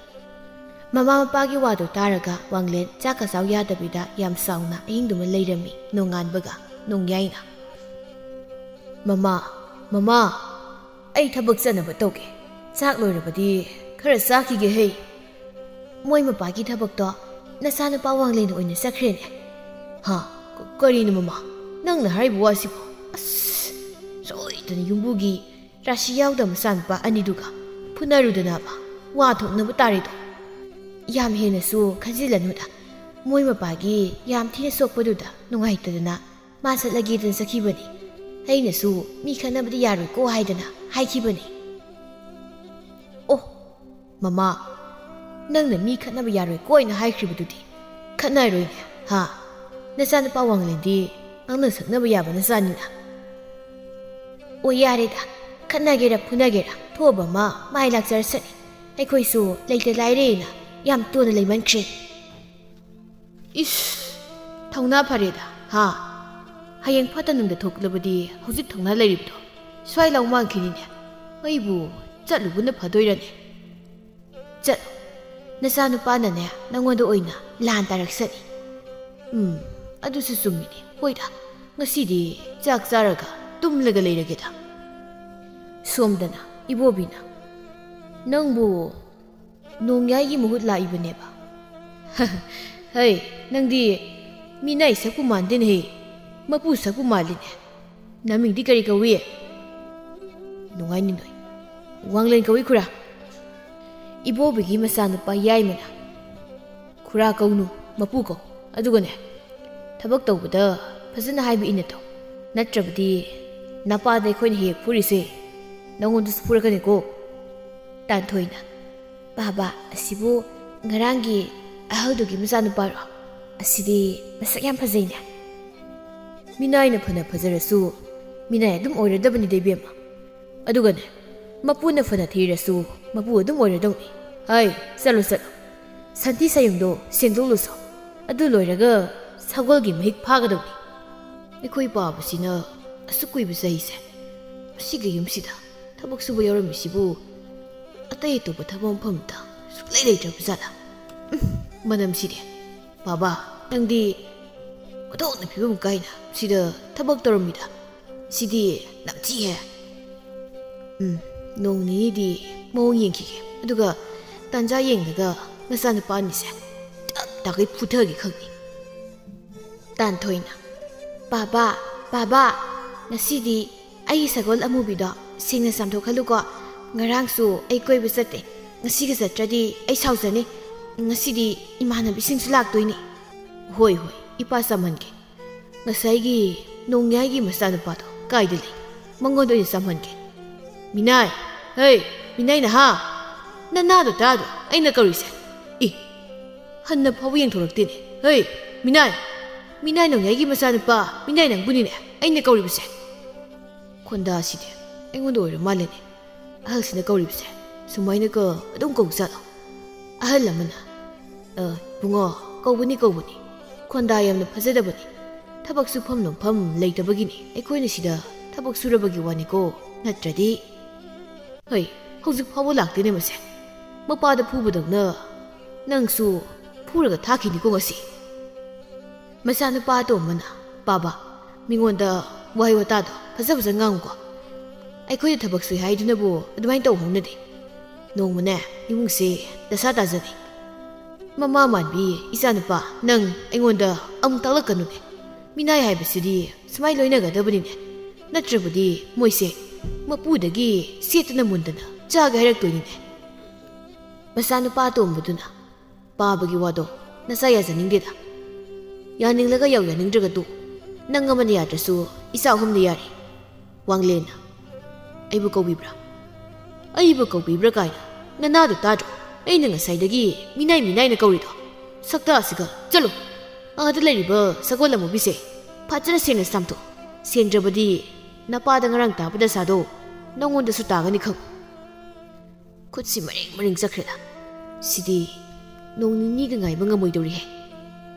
ꯃꯃꯥ ꯃꯄꯥꯒꯤ ꯋꯥꯗꯨ ꯇꯥꯔꯒ ꯋꯥꯡꯂꯦꯟ ꯆꯥꯛꯀ ꯆꯥꯎ ꯌꯥꯗꯕꯤꯗ ꯌꯥꯝ ꯁꯥꯎꯅ ꯑꯍꯤꯡꯗꯨꯃ ꯂꯩꯔꯝꯃꯤ꯫ ꯅꯣꯡꯉꯥꯟꯕꯒ ꯅꯣꯡꯌꯥꯏꯅ, "ꯃꯃꯥ, ꯃꯃꯥ, ꯑꯩ ꯊꯕꯛ ꯆꯠꯅꯕ ꯇꯧꯒꯦ꯫ ꯆꯥꯛ ꯂꯣꯏꯔꯕꯗꯤ ꯈꯔ ꯆꯥꯈꯤꯒꯦ ꯍꯩ꯫ ꯃꯣꯏ ꯃꯄꯥꯒꯤ ꯊꯕꯛꯇꯣ ꯅꯆꯥꯅꯨꯄꯥ ꯋꯥꯡꯂꯦꯟ ꯑꯣꯏꯅ ꯆꯠꯈ꯭ꯔꯦꯅꯦ꯫ ꯍꯥ? ꯀ-, ꯀꯔꯤꯅꯣ ꯃꯃꯥ? ꯅꯪꯅ ꯍꯥꯏꯔꯤꯕ ꯋꯥꯁꯤꯕꯨ? ꯑꯁ! ꯁꯣꯏꯗꯅ ꯌꯨꯝꯕꯨꯒꯤ ꯔꯥꯁꯤ ꯌꯥꯎꯗꯕ ꯃꯆꯥꯅꯨꯄꯥ ꯑꯅꯤꯗꯨꯒ ꯐꯨꯅꯔꯨꯗꯅꯕ ꯋꯥ ꯊꯣꯛꯅꯕ ꯇꯥꯔꯦꯗꯣ꯫ ꯌꯥꯝ ꯍꯦꯟꯅꯁꯨ ꯈꯟꯖꯤꯜꯂꯅꯨꯗ꯫ ꯃꯣꯏ ꯃꯄꯥꯒꯤ ꯌꯥꯝ ꯊꯤꯅ ꯁꯣꯛꯄꯗꯨꯗ ꯅꯨꯡꯉꯥꯏꯇꯗꯅ ꯃꯥ ꯆꯠꯂꯒꯦꯗꯅ ꯆꯠꯈꯤꯕꯅꯤ꯫ ꯑꯩꯅꯁꯨ ꯃꯤ ꯈꯠꯅꯕꯗꯤ ꯌꯥꯔꯣꯏꯀꯣ ꯍꯥꯏꯗꯅ ꯍꯥꯏꯈꯤꯕꯅꯤ꯫ ꯑꯣ, ꯃꯃꯥ, ꯅꯪꯅ ꯃꯤ ꯈꯠꯅꯕ ꯌꯥꯔꯣꯏꯀꯣ ꯍꯥꯏꯅ ꯍꯥꯏꯈ꯭ꯔꯤꯕꯗꯨꯗꯤ ꯈꯠꯅꯔꯣꯏꯅꯦ, ꯍꯥ? ꯅꯆꯥꯅꯨꯄꯥ ꯋꯥꯡꯂꯦꯟꯗꯤ ꯉꯥꯡꯅ ꯁꯛꯅꯕ ꯌꯥꯕ ꯅꯆꯥꯅꯤꯅ꯫ ꯑꯣ, ꯌꯥꯔꯦꯗ, ꯈꯠꯅꯒꯦꯔ ꯐꯨꯅꯒꯦꯔ ꯊꯣꯛꯑꯕ ꯑꯃ ꯃꯥꯏ ꯂꯥꯛꯆꯔꯁꯅꯤ꯫ ꯑꯩꯈꯣꯏꯁꯨ ꯂꯩꯇ ꯂꯥꯏꯔꯦꯅ ꯌꯥꯝ ꯇꯣꯟꯅ ꯂꯩꯃꯟꯈ꯭ꯔꯦ꯫ ꯏꯁ, ꯊꯧꯅꯥ ꯐꯔꯦꯗ, ꯍꯥ? ꯍꯌꯦꯡ ꯐꯠꯇ ꯅꯨꯡꯗ ꯊꯣꯛꯂꯕꯗꯤ ꯍꯧꯖꯤꯛ ꯊꯧꯅꯥ ꯂꯩꯔꯤꯕꯗꯣ ꯁ꯭ꯋꯥꯏ ꯂꯥꯎ ꯃꯥꯡꯈꯤꯅꯤꯅꯦ꯫ ꯑꯩꯕꯨ ꯆꯠꯂꯨꯕꯅ ꯐꯗꯣꯏꯔꯅꯦ? ꯆꯠꯂꯣ, ꯅꯆꯥꯅꯨꯄꯥꯅꯅꯦ ꯅꯪꯉꯣꯟꯗ ꯑꯣꯏꯅ ꯂꯥꯟ ꯇꯥꯔꯛꯁꯅꯤ꯫ ꯎꯝ, ꯑꯗꯨꯁꯨ ꯆꯨꯝꯃꯤꯅꯦ꯫ ꯍꯣꯏꯗ, ꯉꯁꯤꯗꯤ ꯆꯥꯛ ꯆꯥꯔꯒ ꯇꯨꯝꯂꯒ ꯂꯩꯔꯒꯦꯗ꯫ ꯁꯣꯝꯗꯅ ꯏꯕꯣꯕꯤꯅ, "ꯅꯪꯕꯨ ꯅꯣꯡꯌꯥꯏꯒꯤ ꯃꯍꯨꯠ ꯂꯥꯛꯏꯕꯅꯦꯕ?" "ꯍꯩ, ꯅꯪꯗꯤ ꯃꯤꯅꯥꯏ ꯁꯛꯄꯨ ꯃꯥꯟꯗꯦꯅꯦꯍꯦ, ꯃꯄꯨ ꯁꯛꯄꯨ ꯃꯥꯜꯂꯤꯅꯦ꯫ ꯅꯃꯤꯡꯗꯤ ꯀꯔꯤ ꯀꯧꯏ?" "ꯅꯨꯡꯉꯥꯏꯅꯤꯡꯗꯣꯏ꯫ ꯋꯥꯡꯂꯦꯟ ꯀꯧꯏ ꯈꯨꯔꯥ꯫" ꯏꯕꯣꯕꯤꯒꯤ ꯃꯆꯥꯅꯨꯄꯥ ꯌꯥꯏꯃꯅ, "ꯈꯨꯔꯥ ꯀꯧꯅꯨ, ꯃꯄꯨ ꯀꯧ꯫ ꯑꯗꯨꯒꯅꯦ, ꯊꯕꯛ ꯇꯧꯕꯗ ꯐꯖꯅ ꯍꯥꯏꯕ ꯏꯟꯅ ꯇꯧ꯫ ꯅꯠꯇ꯭ꯔꯕꯗꯤ ꯅꯄꯥꯗ ꯑꯩꯈꯣꯏꯅ ꯍꯦꯛ ꯐꯨꯔꯤꯁꯦ ꯅꯉꯣꯟꯗꯁꯨ ꯐꯨꯔꯛꯀꯅꯤꯀꯣ꯫" ꯇꯥꯟꯊꯣꯏꯅ, "ꯕꯥꯕꯥ, ꯑꯁꯤꯕꯨ ꯉꯔꯥꯡꯒꯤ ꯑꯍꯜꯗꯨꯒꯤ ꯃꯆꯥꯅꯨꯄꯥꯔꯣ? ꯑꯁꯤꯗꯤ ꯃꯁꯛ ꯌꯥꯝ ꯐꯖꯩꯅꯦ꯫" "ꯃꯤꯅꯥꯏꯅ ꯐꯅ ꯐꯖꯔꯁꯨ ꯃꯤꯅꯥꯏ ꯑꯗꯨꯝ ꯑꯣꯏꯔꯗꯕꯅꯤꯗ, ꯏꯕꯦꯝꯃ꯫ ꯑꯗꯨꯒꯅꯦ, ꯃꯄꯨꯅ ꯐꯅ ꯊꯤꯔꯁꯨ ꯃꯄꯨ ꯑꯗꯨꯝ ꯑꯣꯏꯔꯗꯧꯅꯤ꯫ ꯍꯥꯏ, ꯆꯠꯂꯣ, ꯆꯠꯂꯣ꯫ ꯁꯟꯊꯤ ꯁꯌꯨꯡꯗꯣ ꯁꯦꯡꯗꯣꯛꯂꯨꯁꯣ꯫ ꯑꯗꯨ ꯂꯣꯏꯔꯒ ꯁꯒꯣꯜꯒꯤ ꯃꯍꯤꯛ ꯐꯥꯒꯗꯧꯅꯤ꯫ ꯑꯩꯈꯣꯏ ꯄꯥꯕꯁꯤꯅ ꯑꯁꯨꯛ ꯀꯨꯏꯕ ꯆꯍꯤꯁꯦ ꯑꯁꯤꯒꯤ ꯌꯨꯝꯁꯤꯗ ꯊꯕꯛ ꯁꯨꯕ ꯌꯥꯎꯔꯝꯃꯤꯁꯤꯕꯨ ꯑꯇꯩ ꯑꯇꯣꯞꯄ ꯊꯕꯛ ꯃꯐꯝꯗ ꯁꯨꯛꯂꯩ ꯂꯩꯇ꯭ꯔꯕ ꯖꯥꯠꯂꯥ? ꯎꯝ, ꯃꯅꯝꯁꯤꯗꯤ꯫ ꯕꯥꯕꯥ, ꯅꯪꯗꯤ ꯑꯣꯟꯊꯣꯛꯅ ꯐꯤꯕꯝ ꯀꯥꯏꯅ ꯁꯤꯗ ꯊꯕꯛ ꯇꯧꯔꯝꯃꯤꯗ꯫ ꯁꯤꯗꯤ ꯅꯝꯊꯤꯍꯦ꯫ ꯎꯝ, ꯅꯣꯡ ꯅꯤꯅꯤꯗꯤ ꯃꯑꯣꯡ ꯌꯦꯡꯈꯤꯒꯦ꯫ ꯑꯗꯨꯒ ꯇꯥꯟꯖꯥ ꯌꯦꯡꯂꯒ ꯃꯆꯥꯅꯨꯄꯥ ꯑꯅꯤꯁꯦ ꯇꯞ ꯇꯥꯈꯩ ꯐꯨꯊꯒꯦ ꯈꯪꯅꯤ꯫ ꯇꯥꯟꯊꯣꯏꯅ, "ꯕꯥꯕꯥ, ꯕꯥꯕꯥ, ꯉꯁꯤꯗꯤ ꯑꯩꯒꯤ ꯁꯒꯣꯜ ꯑꯃꯨꯕꯤꯗꯣ ꯁꯦꯡꯅ ꯆꯥꯝꯊꯣꯛꯍꯜꯂꯨꯀꯣ꯫ ꯉꯔꯥꯡꯁꯨ ꯑꯩ ꯀꯣꯏꯕ ꯆꯠꯇꯦ꯫ ꯉꯁꯤꯒ ꯆꯠꯇ꯭ꯔꯗꯤ ꯑꯩ ꯁꯥꯎꯖꯅꯤ꯫ ꯉꯁꯤꯗꯤ ꯏꯃꯥꯟꯅꯕꯤꯁꯤꯡꯁꯨ ꯂꯥꯛꯇꯣꯏꯅꯤ꯫" "ꯍꯣꯏ, ꯍꯣꯏ, ꯏꯄꯥ ꯆꯥꯝꯍꯟꯒꯦ꯫ ꯉꯁꯥꯏꯒꯤ ꯅꯣꯡꯌꯥꯏꯒꯤ ꯃꯆꯥꯅꯨꯄꯥꯗꯣ ꯀꯥꯏꯗ ꯂꯩ? ꯃꯉꯣꯟꯗ ꯑꯣꯏꯅ ꯆꯥꯝꯍꯟꯒꯦ꯫" "ꯃꯤꯅꯥꯏ! ꯍꯩ, ꯃꯤꯅꯥꯏ ꯅꯍꯥ! ꯅꯅꯥꯗꯣ ꯇꯥꯗ꯭ꯔꯣ ꯑꯩꯅ ꯀꯧꯔꯤꯁꯦ? ꯏ! ꯍꯟꯅ ꯐꯥꯎꯕ ꯌꯦꯡꯊꯣꯔꯛꯇꯦꯅꯦ꯫ ꯍꯩ, ꯃꯤꯅꯥꯏ! ꯃꯤꯅꯥꯏ ꯅꯣꯡꯌꯥꯏꯒꯤ ꯃꯆꯥꯅꯨꯄꯥ, ꯃꯤꯅꯥꯏ ꯅꯪꯕꯨꯅꯤꯅꯦ ꯑꯩꯅ ꯀꯧꯔꯤꯕꯁꯦ꯫" ꯈꯣꯟꯗꯥꯁꯤꯗꯤ ꯑꯩꯉꯣꯟꯗ ꯑꯣꯏꯔ ꯃꯥꯜꯂꯦꯅꯦ꯫ ꯑꯍꯜꯁꯤꯅ ꯀꯧꯔꯤꯕꯁꯦ ꯁꯨꯃꯥꯏꯅꯒ ꯑꯗꯨꯝ ꯀꯧꯖꯥꯠꯂꯣ? ꯑꯍꯜ ꯑꯃꯅ, "ꯑ, ꯏꯕꯨꯡꯉꯣ, ꯀꯧꯕꯅꯤ, ꯀꯧꯕꯅꯤ꯫ ꯈꯣꯟꯗꯥ ꯌꯥꯝꯅ ꯐꯖꯗꯕꯅꯤ꯫ ꯊꯕꯛ ꯁꯨꯐꯝ ꯅꯣꯝꯐꯝ ꯂꯩꯇꯕꯒꯤꯅꯤ ꯑꯩꯈꯣꯏꯅ ꯁꯤꯗ ꯊꯕꯛ ꯁꯨꯔꯕꯒꯤ ꯋꯥꯅꯤꯀꯣ, ꯅꯠꯇ꯭ꯔꯗꯤ꯫" "ꯍꯩ, ꯍꯧꯖꯤꯛ ꯐꯥꯎꯕ ꯂꯥꯛꯇꯦꯅꯦ ꯃꯁꯦ꯫ ꯃꯄꯥꯗ ꯐꯨꯕꯗꯧꯅ ꯅꯪꯁꯨ ꯐꯨꯔꯒ ꯊꯥꯈꯤꯅꯤꯀꯣ ꯉꯁꯤ꯫" ꯃꯆꯥꯅꯨꯄꯥ ꯑꯇꯣꯝꯕꯅ, "ꯄꯥꯕ, ꯃꯤꯉꯣꯟꯗ ꯋꯥꯍꯩ ꯋꯥꯇꯥꯗꯣ ꯐꯖ ꯐꯖ ꯉꯥꯡꯉꯨꯀꯣ꯫ ꯑꯩꯈꯣꯏꯗ ꯊꯕꯛ ꯁꯨꯏ ꯍꯥꯏꯗꯨꯅꯕꯨ ꯑꯗꯨꯃꯥꯏꯅ ꯇꯧ ꯍꯧꯅꯗꯦ꯫ ꯅꯣꯡꯃꯅꯦ ꯏꯃꯨꯡꯁꯦ ꯗꯁꯥ ꯇꯥꯖꯅꯤ꯫ ꯃꯃꯥ ꯃꯥꯟꯕꯤ ꯏꯆꯥꯅꯨꯄꯥ, ꯅꯪ ꯑꯩꯉꯣꯟꯗ ꯑꯃꯨꯛ ꯇꯥꯛꯂꯛꯀꯅꯨꯅꯦ꯫ ꯃꯤꯅꯥꯏ ꯍꯥꯏꯕꯁꯤꯗꯤ ꯁꯨꯃꯥꯏ ꯂꯣꯏꯅꯒꯗꯕꯅꯤꯅꯦ꯫ ꯅꯠꯇ꯭ꯔꯕꯗꯤ ꯃꯣꯏꯁꯦ ꯃꯄꯨꯗꯒꯤ ꯁꯦꯠꯇꯅ ꯃꯨꯟꯗꯅ ꯆꯥꯒꯦ ꯍꯥꯏꯔꯛꯇꯣꯏꯅꯤꯅꯦ꯫" ꯃꯆꯥꯅꯨꯄꯥ ꯑꯇꯣꯝꯕꯗꯨꯅ, "ꯄꯥꯕꯒꯤ ꯋꯥꯗꯣ ꯅꯆꯥ ꯌꯥꯖꯅꯤꯡꯗꯦꯗ꯫ ꯌꯥꯅꯤꯡꯂꯒ ꯌꯥꯎ, ꯌꯥꯅꯤꯡꯗ꯭ꯔꯒ ꯇꯣꯛ꯫ ꯅꯪ ꯑꯃꯅ ꯌꯥꯗ꯭ꯔꯁꯨ ꯏꯆꯥ ꯑꯍꯨꯝꯅ ꯌꯥꯔꯤ꯫" ꯋꯥꯡꯂꯦꯟꯅ, "ꯑꯩꯕꯨ ꯀꯧꯕꯤꯕ꯭ꯔꯥ? ꯑꯩꯕꯨ ꯀꯧꯕꯤꯕ꯭ꯔꯥ ꯀꯥꯏꯅ? ꯅꯅꯥꯗꯣ ꯇꯥꯗ꯭ꯔꯣ? ꯑꯩꯅ ꯉꯁꯥꯏꯗꯒꯤ ꯃꯤꯅꯥꯏ, ꯃꯤꯅꯥꯏꯅ ꯀꯧꯔꯤꯗꯣ꯫ ꯁꯛꯇ ꯑꯁꯤꯒ, ꯆꯠꯂꯣ꯫ ꯑꯥꯗ ꯂꯩꯔꯤꯕ ꯁꯒꯣꯜ ꯑꯃꯨꯕꯤꯁꯦ ꯐꯖꯅ ꯁꯦꯡꯅ ꯆꯥꯝꯊꯣꯛ꯫ ꯁꯦꯡꯗ꯭ꯔꯕꯗꯤ ꯅꯄꯥꯗ ꯉꯔꯥꯡ ꯇꯥꯕ ꯗꯁꯥꯗꯣ ꯅꯉꯣꯟꯗꯁꯨ ꯇꯥꯒꯅꯤ ꯈꯪꯉꯨ꯫" ꯈꯨꯠꯁꯤ ꯃꯔꯦꯡ ꯃꯔꯦꯡ ꯆꯠꯈ꯭ꯔꯦꯗ꯫ ꯁꯤꯗꯤ ꯅꯣꯡ ꯅꯤꯅꯤꯒ ꯉꯥꯏꯕ ꯉꯝꯃꯣꯏꯗꯧꯔꯤꯍꯦ꯫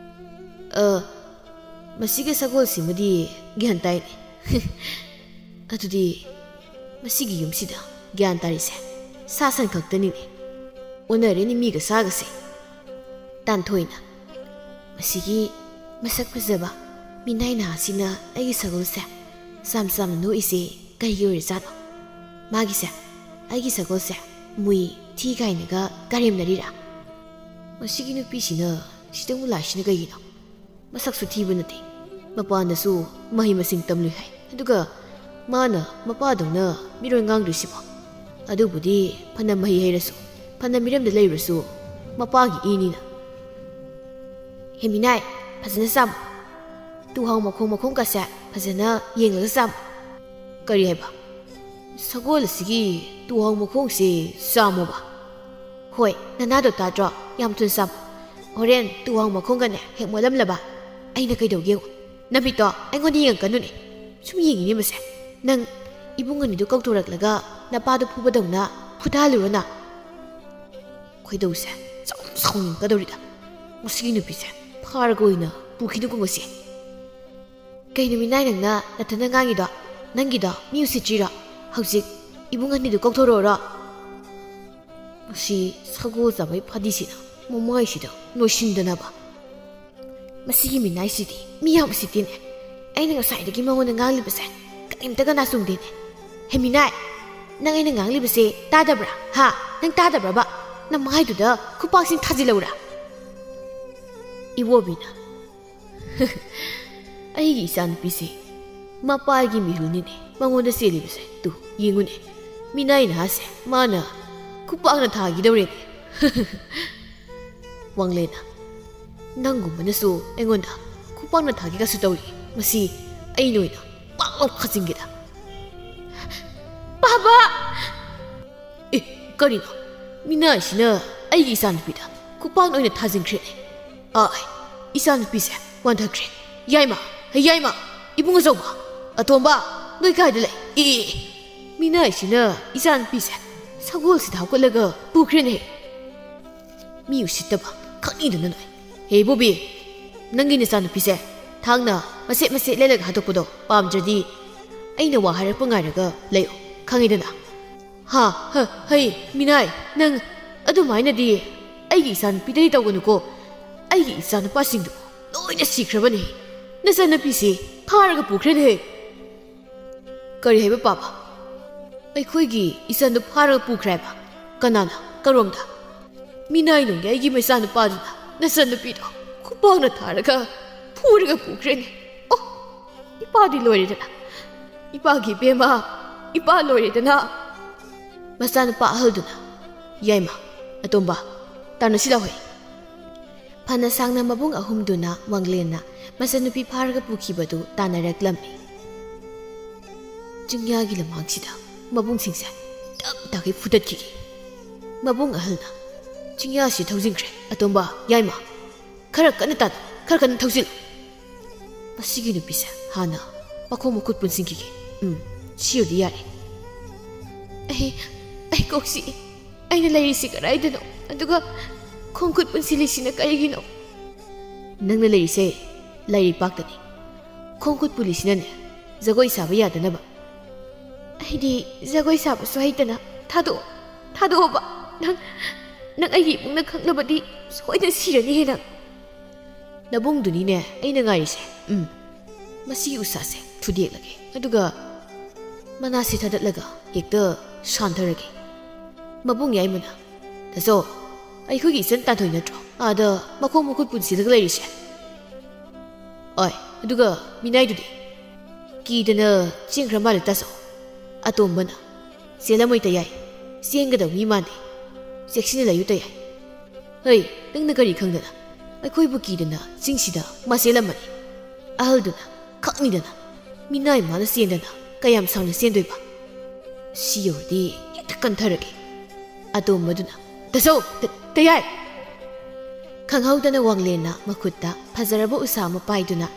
ꯑ, ꯃꯁꯤꯒꯤ ꯁꯒꯣꯜꯁꯤꯃꯗꯤ ꯒ꯭ꯌꯥꯟ ꯇꯥꯏꯅꯦ꯫ ꯑꯗꯨꯗꯤ ꯃꯁꯤꯒꯤ ꯌꯨꯝꯁꯤꯗ ꯒ꯭ꯌꯥꯟ ꯇꯥꯔꯤꯁꯦ ꯁꯥ ꯁꯟ ꯈꯛꯇꯅꯤꯅꯦ꯫ ꯑꯣꯟꯅꯔꯦꯅꯦ ꯃꯤꯒ ꯁꯥꯒꯁꯦ꯫ ꯇꯥꯟꯊꯣꯏꯅ, "ꯃꯁꯤꯒꯤ ꯃꯁꯛ ꯐꯖꯕ ꯃꯤꯅꯥꯏ ꯅꯍꯥꯁꯤꯅ ꯑꯩꯒꯤ ꯁꯒꯣꯜꯁꯦ ꯆꯥꯝ ꯆꯥꯝꯅ ꯅꯣꯛꯏꯁꯦ ꯀꯩꯒꯤ ꯑꯣꯏꯔꯖꯥꯠꯅꯣ? ꯃꯥꯒꯤꯁꯦ ꯑꯩꯒꯤ ꯁꯒꯣꯜꯁꯦ ꯃꯨꯏ ꯊꯤ ꯀꯥꯏꯅꯒ ꯀꯔꯦꯝꯅꯔꯤꯔꯥ? ꯃꯁꯤꯒꯤ ꯅꯨꯄꯤꯁꯤꯅ ꯁꯤꯗ ꯃꯨꯂꯥꯏꯁꯤꯅ ꯀꯩꯒꯤꯅꯣ? ꯃꯁꯛꯁꯨ ꯊꯤꯕ ꯅꯠꯇꯦ, ꯃꯄꯥꯟꯗꯁꯨ ꯃꯍꯩ ꯃꯁꯤꯡ ꯇꯝꯂꯨꯏ ꯍꯥꯏ, ꯑꯗꯨꯒ ꯃꯥꯅ ꯃꯄꯥꯗꯧꯅ ꯃꯤꯔꯣꯜ ꯉꯥꯡꯗ꯭ꯔꯤꯁꯤꯕꯣ? ꯑꯗꯨꯕꯨꯗꯤ ꯐꯅ ꯃꯍꯩ ꯍꯩꯔꯁꯨ, ꯐꯅ ꯃꯤꯔꯝꯗ ꯂꯩꯔꯨꯔꯁꯨ, ꯃꯄꯥꯒꯤ ꯏꯅꯤꯅ꯫ ꯍꯦꯃꯤꯅꯥꯏ, ꯐꯖꯅ ꯆꯥꯃꯨ꯫ ꯇꯨꯍꯥꯎ ꯃꯈꯣꯡ ꯃꯈꯣꯡꯒꯁꯦ ꯐꯖꯅ ꯌꯦꯡꯂꯒ ꯆꯥꯃꯨ꯫ ꯀꯔꯤ ꯍꯥꯏꯕ? ꯁꯒꯣꯜ ꯑꯁꯤꯒꯤ ꯇꯨꯍꯥꯎ ꯃꯈꯣꯡꯁꯦ ꯆꯥꯃꯣꯕ꯫ ꯍꯣꯏ, ꯅꯅꯥꯗꯣ ꯇꯥꯗ꯭ꯔꯣ? ꯌꯥꯝ ꯊꯨꯅ ꯆꯥꯃꯨ꯫ ꯍꯣꯔꯦꯟ ꯇꯨꯍꯥꯎ ꯃꯈꯣꯡꯒꯅꯦ ꯍꯦꯛ ꯃꯣꯠꯂꯝꯂꯕ, ꯑꯩꯅ ꯀꯩꯗꯧꯒꯦ ꯌꯦꯡꯉꯨ꯫ ꯅꯃꯤꯠꯇꯣ ꯑꯩꯉꯣꯟꯗ ꯌꯦꯡꯉꯛꯀꯅꯨꯅꯦ꯫ ꯁꯨꯝ ꯌꯦꯡꯉꯤꯅꯦ ꯃꯁꯦ꯫ ꯅꯪ ꯏꯕꯨꯡ ꯑꯅꯤꯗꯨ ꯀꯧꯊꯣꯔꯛꯂꯒ ꯅꯄꯥꯗꯨ ꯐꯨꯕꯗꯧꯅ ꯐꯨꯊꯍꯜꯂꯨꯔꯣ ꯅꯪ? ꯈꯣꯏꯗꯧꯁꯦ ꯆꯥꯎꯅ ꯁꯥꯎꯅꯤꯡꯉꯛꯀꯗꯧꯔꯤꯗ꯫ ꯃꯁꯤꯒꯤ ꯅꯨꯄꯤꯁꯦ ꯐꯥꯔꯒ ꯑꯣꯏꯅ ꯄꯨꯈꯤꯗꯨꯀꯨꯝꯕꯁꯦ꯫ ꯀꯩ ꯅꯨꯃꯤꯠ ꯅꯥꯏ ꯅꯪꯅ ꯅꯊꯟꯗ ꯉꯥꯡꯉꯤꯗꯣ? ꯅꯪꯒꯤꯗꯣ ꯃꯤ ꯎꯁꯤꯠꯇ꯭ꯔꯤꯔꯣ? ꯍꯧꯖꯤꯛ ꯏꯕꯨꯡ ꯑꯅꯤꯗꯨ ꯀꯧꯊꯣꯔꯛꯑꯣꯔꯣ? ꯃꯁꯤ ꯁꯒꯣꯜ ꯆꯥꯕꯩ ꯐꯗꯤꯁꯤꯅ ꯃꯃꯥꯏꯁꯤꯗ ꯅꯣꯏꯁꯤꯟꯗꯅꯕ꯫ ꯃꯁꯤꯒꯤ ꯃꯤꯅꯥꯏꯁꯤꯗꯤ ꯃꯤ ꯌꯥꯝ ꯎꯁꯤꯠꯇꯦꯅꯦ꯫ ꯑꯩꯅ ꯉꯁꯥꯏꯗꯒꯤ ꯃꯉꯣꯟꯗ ꯉꯥꯡꯂꯤꯕꯁꯦ ꯀꯔꯤꯝꯇꯒ ꯅꯥꯆꯨꯡꯗꯦꯅꯦ꯫ ꯍꯦ ꯃꯤꯅꯥꯏ, ꯅꯪ ꯑꯩꯅ ꯉꯥꯡꯂꯤꯕꯁꯦ ꯇꯥꯗꯕ꯭ꯔꯥ? ꯍꯥ? ꯅꯪ ꯇꯥꯗꯕ꯭ꯔꯕ? ꯅꯃꯥꯏꯗꯨꯗ ꯈꯨꯄꯥꯛꯁꯤꯡ ꯊꯥꯖꯤꯜꯂꯧꯔꯥ? ꯏꯕꯣꯕꯤꯅ, "ꯑꯩꯒꯤ ꯏꯆꯥꯅꯨꯄꯤꯁꯦ ꯃꯄꯥꯒꯤ ꯃꯤꯍꯨꯜꯅꯤꯅꯦ ꯃꯉꯣꯟꯗ ꯆꯦꯜꯂꯤꯕꯁꯦ꯫ ꯇꯨ, ꯌꯦꯡꯉꯨꯅꯦ, ꯃꯤꯅꯥꯏ ꯅꯍꯥꯁꯦ ꯃꯥꯅ ꯈꯨꯄꯥꯛꯅ ꯊꯥꯈꯤꯗꯧꯔꯦꯅꯦ꯫" ꯋꯥꯡꯂꯦꯟꯅ, "ꯅꯪꯒꯨꯝꯕꯅꯁꯨ ꯑꯩꯉꯣꯟꯗ ꯈꯨꯄꯥꯛꯅ ꯊꯥꯒꯦꯒꯁꯨ ꯇꯧꯔꯤ꯫ ꯃꯁꯤ ꯑꯩꯅ ꯑꯣꯏꯅ ꯄꯥꯛ ꯂꯥꯎ ꯐꯥꯖꯤꯟꯒꯦꯗ꯫" "ꯄꯥꯕ!" "ꯑꯦ, ꯀꯔꯤꯅꯣ? ꯃꯤꯅꯥꯏꯁꯤꯅ ꯑꯩꯒꯤ ꯏꯆꯥꯅꯨꯄꯤꯗ ꯈꯨꯄꯥꯛꯅ ꯑꯣꯏꯅ ꯊꯥꯖꯤꯟꯈ꯭ꯔꯦꯅꯦ꯫ ꯑꯥꯏ, ꯏꯆꯥꯅꯨꯄꯤꯁꯦ ꯋꯥꯟꯊꯈ꯭ꯔꯦ꯫ ꯌꯥꯏꯃ, ꯍꯩ ꯌꯥꯏꯃ, ꯏꯕꯨꯡ ꯑꯆꯧꯕ, ꯑꯇꯣꯝꯕ, ꯅꯣꯏ ꯀꯥꯏꯗ ꯂꯩ? ꯑꯦ, ꯃꯤꯅꯥꯏꯁꯤꯅ ꯏꯆꯥꯅꯨꯄꯤꯁꯦ ꯁꯒꯣꯜꯁꯤꯗ ꯍꯥꯞꯀꯠꯂꯒ ꯄꯨꯈ꯭ꯔꯦꯅꯦ꯫ ꯃꯤ ꯎꯁꯤꯠꯇꯕ ꯈꯪꯅꯤꯗꯅ ꯅꯣꯏ꯫ ꯍꯦ ꯕꯣꯕꯤ, ꯅꯪꯒꯤ ꯅꯆꯥꯅꯨꯄꯤꯁꯦ ꯊꯥꯡꯅ ꯃꯆꯦꯠ ꯃꯆꯦꯠ ꯂꯦꯜꯂꯒ ꯍꯥꯠꯇꯣꯛꯄꯗꯣ ꯄꯥꯝꯗ꯭ꯔꯗꯤ ꯑꯩꯅ ꯋꯥ ꯍꯥꯏꯔꯛꯄ ꯉꯥꯏꯔꯒ ꯂꯩꯌꯨ, ꯈꯪꯉꯤꯗꯅ?" "ꯍꯥ, ꯍ, ꯍꯩ, ꯃꯤꯅꯥꯏ, ꯅꯪ ꯑꯗꯨꯃꯥꯏꯅꯗꯤ ꯑꯩꯒꯤ ꯏꯆꯥꯅꯨꯄꯤꯗꯗꯤ ꯇꯧꯒꯅꯨꯀꯣ꯫ ꯑꯩꯒꯤ ꯏꯆꯥꯅꯨꯄꯥꯁꯤꯡꯗꯨ ꯂꯣꯏꯅ ꯁꯤꯈ꯭ꯔꯕꯅꯦ꯫ ꯅꯆꯥꯅꯨꯄꯤꯁꯤ ꯐꯥꯔꯒ ꯄꯨꯈ꯭ꯔꯦꯅꯦ꯫" "ꯀꯔꯤ ꯍꯥꯏꯕ, ꯄꯥꯕ? ꯑꯩꯈꯣꯏꯒꯤ ꯏꯆꯥꯗꯨ ꯐꯥꯔꯒ ꯄꯨꯈ꯭ꯔꯦ ꯍꯥꯏꯕ? "ꯀꯅꯥꯅ? ꯀꯔꯣꯝꯗ?" "ꯃꯤꯅꯥꯏꯅꯨꯡꯒꯤ ꯑꯩꯒꯤ ꯃꯆꯥꯅꯨꯄꯥꯗꯨꯅ ꯅꯆꯟꯅꯨꯄꯤꯗꯣ ꯈꯨꯄꯥꯛꯅ ꯊꯥꯔꯒ ꯐꯨꯔꯒ ꯄꯨꯈ꯭ꯔꯦꯅꯦ꯫ ꯑꯣ, ꯏꯄꯥꯗꯤ ꯂꯣꯏꯔꯦꯗꯅ, ꯏꯄꯥꯒꯤ ꯏꯕꯦꯝꯃ, ꯏꯄꯥ ꯂꯣꯏꯔꯦꯗꯅ꯫" ꯃꯆꯥꯅꯨꯄꯥ ꯑꯍꯜꯗꯨꯅ, "ꯌꯥꯏꯃ, ꯑꯇꯣꯝꯕ, ꯇꯥꯟꯅꯁꯤ ꯂꯥꯎꯍꯦ꯫" ꯐꯅ ꯁꯥꯡꯅ ꯃꯕꯨꯡ ꯑꯍꯨꯝꯗꯨꯅ ꯋꯥꯡꯂꯦꯟꯅ ꯃꯆꯟꯅꯨꯄꯤ ꯐꯥꯔꯒ ꯄꯨꯈꯤꯕꯗꯨ ꯇꯥꯟꯅꯔꯛꯂꯝꯃꯤ꯫ ꯆꯤꯡꯌꯥꯒꯤ ꯂꯝꯍꯥꯡꯁꯤꯗ ꯃꯕꯨꯡꯁꯤꯡꯁꯦ ꯇꯞ ꯇꯥꯈꯩ ꯐꯨꯗꯠꯈꯤꯒꯦ꯫ ꯃꯕꯨꯡ ꯑꯍꯜꯅ, "ꯆꯤꯡꯌꯥꯁꯤ ꯊꯧꯖꯤꯟꯈ꯭ꯔꯦ꯫ ꯑꯇꯣꯝꯕ, ꯌꯥꯏꯃ, ꯈꯔ ꯀꯟꯅ ꯇꯥꯟꯅꯧ, ꯈꯔ ꯀꯟꯅ ꯊꯧꯖꯤꯜꯂꯨ꯫ ꯃꯁꯤꯒꯤ ꯅꯨꯄꯤꯁꯦ ꯍꯥꯟꯅ ꯃꯈꯣꯡ ꯃꯈꯨꯠ ꯄꯨꯟꯁꯤꯟꯈꯤꯒꯦ꯫ ꯎꯝ, ꯁꯤ ꯑꯣꯏꯗꯤ ꯌꯥꯔꯦ꯫" "ꯑꯩ, ꯑꯩ ꯀꯣꯛ ꯆꯤꯛꯏ꯫ ꯑꯩꯅ ꯂꯩꯔꯤꯁꯤ ꯀꯗꯥꯏꯗꯅꯣ? ꯑꯗꯨꯒ ꯈꯣꯡ ꯈꯨꯠ ꯄꯨꯟꯁꯤꯜꯂꯤꯁꯤꯅ ꯀꯔꯤꯒꯤꯅꯣ?" "ꯅꯪꯅ ꯂꯩꯔꯤꯁꯦ ꯂꯥꯏꯔꯩꯄꯥꯛꯇꯅꯤ꯫ ꯈꯣꯡ ꯈꯨꯠ ꯄꯨꯜꯂꯤꯁꯤꯅꯅꯦ, ꯖꯒꯣꯏ ꯁꯥꯕ ꯌꯥꯗꯅꯕ꯫" "ꯑꯩꯗꯤ ꯖꯒꯣꯏ ꯁꯥꯕꯁꯨ ꯍꯩꯇꯅ꯫ ꯊꯥꯗꯣꯛꯑꯣ, ꯊꯥꯗꯣꯛꯑꯣꯕ꯫ ꯅꯪ, ꯅꯪ ꯑꯩꯒꯤ ꯏꯕꯨꯡꯅ ꯈꯪꯂꯕꯗꯤ ꯁꯣꯏꯗꯅ ꯁꯤꯔꯅꯤꯍꯦ ꯅꯪ꯫" "ꯅꯕꯨꯡꯗꯨꯅꯤꯅꯦ ꯑꯩꯅ ꯉꯥꯏꯔꯤꯁꯦ꯫ ꯎꯝ, ꯃꯁꯤꯒꯤ ꯎꯁꯥꯁꯦ ꯊꯨꯗꯦꯛꯂꯒꯦ, ꯑꯗꯨꯒ ꯃꯅꯥꯁꯤ ꯊꯥꯗꯠꯂꯒ ꯍꯦꯛꯇ ꯁꯥꯟꯊꯔꯒꯦ꯫" ꯃꯕꯨꯡ ꯌꯥꯏꯃꯅ, "ꯇꯥꯆꯧ, ꯑꯩꯈꯣꯏꯒꯤ ꯏꯆꯟ ꯇꯥꯟꯊꯣꯏ ꯅꯠꯇ꯭ꯔꯣ ꯑꯥꯗ ꯃꯈꯣꯡ ꯃꯈꯨꯠ ꯄꯨꯟꯁꯤꯜꯂꯒ ꯂꯩꯔꯤꯁꯦ?" "ꯑꯣꯏ, ꯑꯗꯨꯒ ꯃꯤꯅꯥꯏꯗꯨꯗꯤ?" "ꯀꯤꯗꯅ ꯆꯦꯟꯈ꯭ꯔ ꯃꯥꯜꯂꯦ ꯇꯥꯆꯧ꯫" ꯑꯇꯣꯝꯕꯅ, "ꯆꯦꯜꯂꯝꯃꯣꯏ ꯇꯌꯥꯏ, ꯆꯦꯟꯒꯗꯕ ꯃꯤ ꯃꯥꯟꯗꯦ꯫ ꯆꯦꯛꯁꯤꯟꯅ ꯂꯩꯌꯨ ꯇꯌꯥꯏ꯫" "ꯍꯩ, ꯅꯪꯅ ꯀꯔꯤ ꯈꯪꯗꯅ? ꯑꯩꯈꯣꯏꯕꯨ ꯀꯤꯗꯅ ꯆꯤꯡꯁꯤꯗ ꯃꯥ ꯆꯦꯜꯂꯝꯃꯅꯤ꯫" ꯑꯍꯜꯗꯨꯅ, "ꯈꯪꯅꯤꯗꯅ, ꯃꯤꯅꯥꯏ ꯃꯥꯅ ꯆꯦꯟꯗꯅ ꯀꯌꯥꯝ ꯁꯥꯡꯅ ꯆꯦꯟꯗꯣꯏꯕ? ꯁꯤ ꯌꯧꯔꯗꯤ ꯍꯦꯛꯇ ꯀꯟꯊꯔꯒꯦ꯫" ꯑꯇꯣꯝꯕꯗꯨꯅ, "ꯇꯥꯆꯧ, ꯇ-, ꯇꯌꯥꯏ!" ꯈꯪꯍꯧꯗꯅ ꯋꯥꯡꯂꯦꯟꯅ ꯃꯈꯨꯠꯇ ꯐꯖꯔꯕ ꯎꯁꯥ ꯑꯃ ꯄꯥꯏꯗꯨꯅ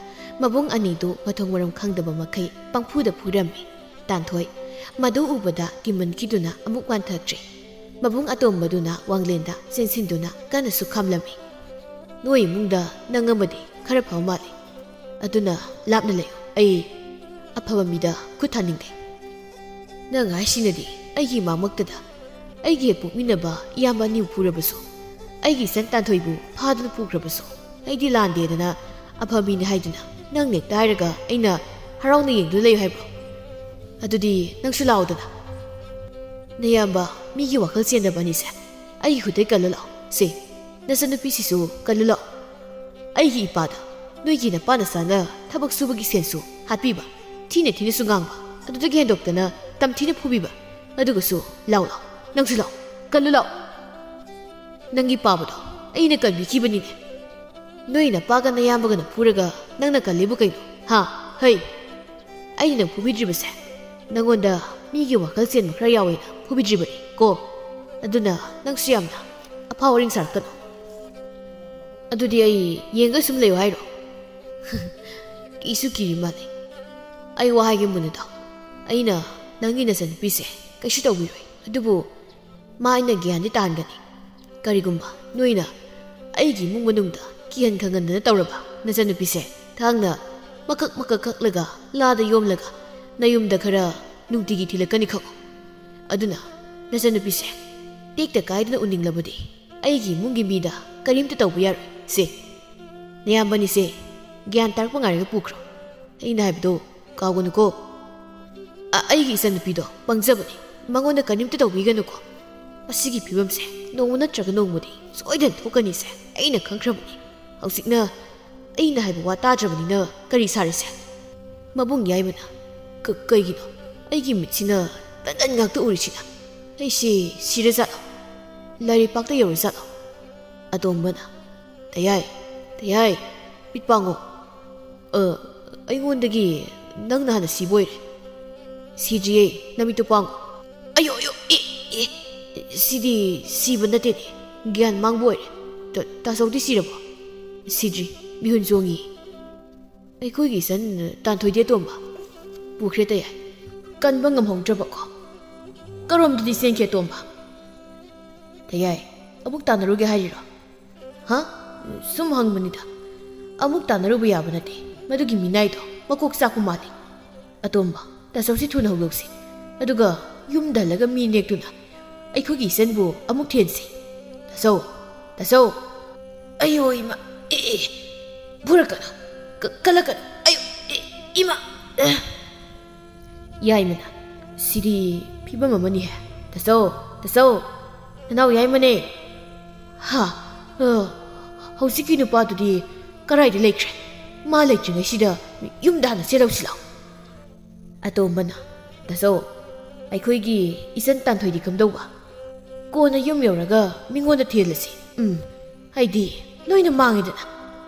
ꯃꯕꯨꯡ ꯑꯅꯤꯗꯨ ꯃꯊꯣꯡ ꯃꯔꯝ ꯈꯪꯗꯕ ꯃꯈꯩ ꯄꯪꯐꯨꯗ ꯐꯨꯔꯝꯃꯤ꯫ ꯇꯥꯟꯊꯣꯏ ꯃꯗꯨ ꯎꯕꯗ ꯀꯤꯃꯟꯈꯤꯗꯨꯅ ꯑꯃꯨꯛ ꯋꯥꯟꯊꯈ꯭ꯔꯦ꯫ ꯃꯕꯨꯡ ꯑꯇꯣꯝꯕꯗꯨꯅ ꯋꯥꯡꯂꯦꯟꯗ ꯆꯦꯟꯁꯤꯟꯗꯨꯅ ꯀꯟꯅꯁꯨ ꯈꯥꯝꯂꯝꯃꯤ꯫ "ꯅꯣꯏ ꯏꯃꯨꯡꯗ ꯅꯪ ꯑꯃꯗꯤ ꯈꯔ ꯐꯕ ꯃꯥꯜꯂꯤ꯫ ꯑꯗꯨꯅ ꯂꯥꯞꯅ ꯂꯩꯌꯨ꯫ ꯑꯩ ꯑꯐꯕ ꯃꯤꯗ ꯈꯨꯠ ꯊꯥꯅꯤꯡꯗꯦ꯫ ꯅꯪ ꯍꯥꯏꯁꯤꯅꯗꯤ ꯑꯩꯒꯤ ꯏꯃꯥꯃꯛꯇꯗ ꯑꯩꯒꯤ ꯍꯦꯛ ꯄꯣꯛꯃꯤꯟꯅꯕ ꯏꯌꯥꯝꯕ ꯑꯅꯤꯕꯨ ꯐꯨꯔꯕꯁꯨ, ꯑꯩꯒꯤ ꯏꯆꯟ ꯇꯥꯟꯊꯣꯏꯕꯨ ꯐꯥꯗꯨꯅ ꯄꯨꯈ꯭ꯔꯕꯁꯨ, ꯑꯩꯗꯤ ꯂꯥꯟꯗꯦꯗꯅ ꯑꯐꯕ ꯃꯤꯅꯤ ꯍꯥꯏꯗꯨꯅ ꯅꯪ ꯅꯦꯛꯇ ꯍꯥꯏꯔꯒ ꯑꯩꯅ ꯍꯔꯥꯎꯅ ꯌꯦꯡꯗꯨꯅ ꯂꯩꯌꯨ ꯍꯥꯏꯕ꯭ꯔꯣ? ꯑꯗꯨꯗꯤ ꯅꯪꯁꯨ ꯂꯥꯛꯑꯣꯗꯅ꯫" "ꯅꯌꯥꯝꯕ, ꯃꯤꯒꯤ ꯋꯥꯈꯜ ꯆꯦꯟꯗꯕ ꯑꯅꯤꯁꯦ ꯑꯩꯒꯤ ꯈꯨꯠꯇꯩ ꯀꯜꯂꯨ ꯂꯥꯎ꯫ ꯁꯦ, ꯅꯆꯟꯅꯨꯄꯤꯁꯤꯁꯨ ꯀꯜꯂꯨ ꯂꯥꯎ꯫ ꯑꯩꯒꯤ ꯏꯄꯥꯗ ꯅꯣꯏꯒꯤ ꯅꯄꯥ ꯅꯆꯥꯅ ꯊꯕꯛ ꯁꯨꯕꯒꯤ ꯁꯦꯟꯁꯨ ꯍꯥꯠꯄꯤꯕ, ꯊꯤꯅ ꯊꯤꯅꯁꯨ ꯉꯥꯡꯕ, ꯑꯗꯨꯗꯒꯤ ꯍꯦꯟꯗꯣꯛꯇꯅ ꯇꯝꯊꯤꯅ ꯐꯨꯕꯤꯕ꯫ ꯑꯗꯨꯒꯁꯨ ꯂꯥꯎ ꯂꯥꯎ, ꯅꯪꯁꯨ ꯂꯥꯎ, ꯀꯜꯂꯨ ꯂꯥꯎ꯫ ꯅꯪꯒꯤ ꯄꯥꯕꯗꯣ ꯑꯩꯅ ꯀꯜꯕꯤꯈꯤꯕꯅꯤꯅꯦ꯫ ꯅꯣꯏ ꯅꯄꯥꯒ ꯅꯌꯥꯝꯕꯒꯅ ꯐꯨꯔꯒ ꯅꯪꯅ ꯀꯜꯂꯤꯕꯨ ꯀꯩꯅꯣ? ꯍꯥ? ꯍꯩ! ꯑꯩꯅ ꯅꯪ ꯐꯨꯕꯤꯗ꯭ꯔꯤꯕꯁꯦ ꯅꯪꯉꯣꯟꯗ ꯃꯤꯒꯤ ꯋꯥꯈꯜ ꯆꯦꯟꯕ ꯈꯔ ꯌꯥꯎꯋꯦꯅ ꯐꯨꯕꯤꯗ꯭ꯔꯤꯕꯅꯤ ꯀꯣ꯫ ꯑꯗꯨꯅ ꯅꯪꯁꯨ ꯌꯥꯝꯅ ꯑꯐꯥꯎ ꯑꯔꯤꯡ ꯁꯥꯔꯛꯀꯅꯨ꯫ ꯑꯗꯨꯗꯤ ꯑꯩ ꯌꯦꯡꯒ ꯁꯨꯝ ꯂꯩꯌꯨ ꯍꯥꯏꯔꯣ? ꯀꯤꯁꯨ ꯀꯤꯔꯤ ꯃꯥꯜꯂꯦ꯫ ꯑꯩ ꯋꯥ ꯍꯥꯏꯒꯦ ꯃꯨꯟꯅ ꯇꯥꯎ꯫ ꯑꯩꯅ ꯅꯪꯒꯤ ꯅꯆꯟꯅꯨꯄꯤꯁꯦ ꯀꯩꯁꯨ ꯇꯧꯕꯤꯔꯣꯏ꯫ ꯑꯗꯨꯕꯨ ꯃꯥ ꯑꯩꯅ ꯒ꯭ꯌꯥꯟꯗꯤ ꯇꯥꯍꯟꯒꯅꯤ꯫ ꯀꯔꯤꯒꯨꯝꯕ ꯅꯣꯏꯅ ꯑꯩꯒꯤ ꯏꯃꯨꯡ ꯃꯅꯨꯡꯗ ꯀꯤꯍꯟ ꯈꯪꯍꯟꯗꯅ ꯇꯧꯔꯕ ꯅꯆꯟꯅꯨꯄꯤꯁꯦ ꯊꯥꯡꯅ ꯃꯀꯛ ꯃꯀꯛ ꯀꯛꯂꯒ ꯂꯥꯗ ꯌꯣꯝꯂꯒ ꯅꯌꯨꯝꯗ ꯈꯔ ꯅꯨꯡꯇꯤꯒꯤ ꯊꯤꯜꯂꯛꯀꯅꯤ ꯈꯪꯉꯨ꯫ ꯑꯗꯨꯅ ꯅꯆꯟꯅꯨꯄꯤꯁꯦ ꯇꯦꯛꯇ ꯀꯥꯏꯗꯅ ꯎꯅꯤꯡꯂꯕꯗꯤ ꯑꯩꯒꯤ ꯏꯃꯨꯡꯒꯤ ꯃꯤꯗ ꯀꯔꯤꯝꯇ ꯇꯧꯕ ꯌꯥꯔꯣꯏ꯫ ꯁꯦ, ꯅꯌꯥꯝꯕꯅꯤꯁꯦ ꯒ꯭ꯌꯥꯟ ꯇꯥꯔꯛꯄ ꯉꯥꯏꯔꯒ ꯄꯨꯈ꯭ꯔꯣ꯫ ꯑꯩꯅ ꯍꯥꯏꯕꯗꯣ ꯀꯥꯎꯒꯅꯨꯀꯣ꯫ ꯑ-, ꯑꯩꯒꯤ ꯏꯆꯟꯅꯨꯄꯤꯗꯣ ꯄꯪꯖꯕꯅꯤ, ꯃꯉꯣꯟꯗ ꯀꯔꯤꯝꯇ ꯇꯧꯕꯤꯒꯅꯨꯀꯣ꯫ ꯃꯁꯤꯒꯤ ꯐꯤꯕꯝꯁꯦ ꯅꯣꯡꯃ ꯅꯠꯇ꯭ꯔꯒ ꯅꯣꯡꯃꯗꯤ ꯁꯣꯏꯗꯅ ꯊꯣꯛꯀꯅꯤꯁꯦ ꯑꯩꯅ ꯈꯪꯈ꯭ꯔꯕꯅꯤ꯫ ꯍꯧꯖꯤꯛꯅ ꯑꯩꯅ ꯍꯥꯏꯕ ꯋꯥ ꯇꯥꯗ꯭ꯔꯕꯅꯤꯅ ꯀꯔꯤ ꯁꯥꯔꯤꯁꯦ? ꯃꯕꯨꯡ ꯌꯥꯏꯃꯅ, "ꯀ-, ꯀꯩꯒꯤꯅꯣ ꯑꯩꯒꯤ ꯃꯤꯠꯁꯤꯅ ꯇꯟ ꯇꯟ ꯉꯥꯛꯇ ꯎꯔꯤꯁꯤꯅ? ꯑꯩꯁꯤ ꯁꯤꯔꯖꯥꯠꯂꯣ? ꯂꯥꯏꯔꯩꯄꯥꯛꯇ ꯌꯧꯔꯖꯥꯠꯂꯣ?" ꯑꯇꯣꯝꯕꯅ, "ꯇꯌꯥꯏ, ꯇꯌꯥꯏ, ꯃꯤꯠ ꯄꯥꯡꯉꯣ꯫ ꯑ, ꯑꯩꯉꯣꯟꯗꯒꯤ ꯅꯪꯅ ꯍꯥꯟꯅ ꯁꯤꯕ ꯑꯣꯏꯔꯦ꯫" "ꯁꯤꯗ꯭ꯔꯤꯌꯦ, ꯅꯃꯤꯠꯇꯨ ꯄꯥꯡꯉꯨ꯫" "ꯑꯌꯣ, ꯑꯌꯣ, ꯑꯦ, ꯑꯦ, ꯁꯤꯗꯤ ꯁꯤꯕ ꯅꯠꯇꯦꯅꯦ, ꯒ꯭ꯌꯥꯟ ꯃꯥꯡꯕ ꯑꯣꯏꯔꯦ꯫ ꯇ-, ꯇꯥꯆꯧꯗꯤ ꯁꯤꯔꯕꯣ?" "ꯁꯤꯗ꯭ꯔꯤ, ꯃꯤꯍꯨꯟ ꯆꯣꯡꯉꯤ꯫" "ꯑꯩꯈꯣꯏꯒꯤ ꯏꯆꯟ ꯇꯥꯟꯊꯣꯏꯗꯤ, ꯑꯇꯣꯝꯕ?" "ꯄꯨꯈ꯭ꯔꯦ, ꯇꯌꯥꯏ꯫" "ꯀꯟꯕ ꯉꯝꯍꯧꯗ꯭ꯔꯕꯀꯣ?" "ꯀꯔꯣꯝꯗꯗꯤ ꯆꯦꯟꯈꯤ, ꯑꯇꯣꯝꯕ?" "ꯇꯌꯥꯏ, ꯑꯃꯨꯛ ꯇꯥꯟꯅꯔꯨꯒꯦ ꯍꯥꯏꯔꯤꯔꯣ?" "ꯍꯥ? ꯁꯨꯝ ꯍꯪꯕꯅꯤꯗ꯫ ꯑꯃꯨꯛ ꯇꯥꯟꯅꯔꯨꯕ ꯌꯥꯕ ꯅꯠꯇꯦ꯫ ꯃꯗꯨꯒꯤ ꯃꯤꯅꯥꯏꯗꯣ ꯃꯀꯣꯛ ꯆꯥꯛꯄ ꯃꯥꯜꯂꯤ꯫ ꯑꯇꯣꯝꯕ, ꯇꯥꯆꯧꯁꯤ ꯊꯨꯅ ꯍꯧꯗꯣꯛꯁꯤ꯫ ꯑꯗꯨꯒ ꯌꯨꯝꯗ ꯍꯜꯂꯒ ꯃꯤ ꯅꯦꯛꯇꯨꯅ ꯑꯩꯈꯣꯏꯒꯤ ꯏꯆꯟꯕꯨ ꯑꯃꯨꯛ ꯊꯦꯟꯁꯤ꯫" "ꯇꯥꯆꯧ, ꯇꯥꯆꯧ!" "ꯑꯌꯣ ꯏꯃꯥ, ꯑꯦ, ꯑꯦ, ꯐꯨꯔꯛꯀꯅꯨ, ꯀ-, ꯀꯜꯂꯛꯀꯅꯨ, ꯑꯌꯣ, ꯑꯦ, ꯏꯃꯥ!" ꯑꯦ꯫ ꯌꯥꯏꯃꯅ, "ꯁꯤꯗꯤ ꯐꯤꯕꯝ ꯑꯃꯅꯤꯍꯦ꯫ ꯇꯥꯆꯧ, "ꯇꯥꯆꯧ, ꯅꯅꯥꯎ ꯌꯥꯏꯃꯅꯦ꯫ ꯍꯥ? ꯑ, ꯍꯧꯖꯤꯛꯀꯤ ꯅꯨꯄꯥꯗꯨꯗꯤ ꯀꯔꯥꯏꯗ ꯂꯩꯈ꯭ꯔꯦ? ꯃꯥ ꯂꯩꯇ꯭ꯔꯤꯉꯩꯁꯤꯗ ꯌꯨꯝꯗ ꯍꯥꯟꯅ ꯆꯦꯜꯍꯧꯁꯤ ꯂꯥꯎ꯫" ꯑꯇꯣꯝꯕꯅ, "ꯇꯥꯆꯧ, ꯑꯩꯈꯣꯏꯒꯤ ꯏꯆꯟ ꯇꯥꯟꯊꯣꯏꯗꯤ ꯀꯝꯗꯧꯕ? ꯀꯣꯟꯅ ꯌꯨꯝ ꯌꯧꯔꯒ ꯃꯤꯉꯣꯟꯗ ꯊꯤꯍꯜꯂꯁꯤ꯫ ꯎꯝ, ꯍꯥꯏꯗꯤ ꯂꯣꯏꯅ ꯃꯥꯡꯉꯦꯗꯅ꯫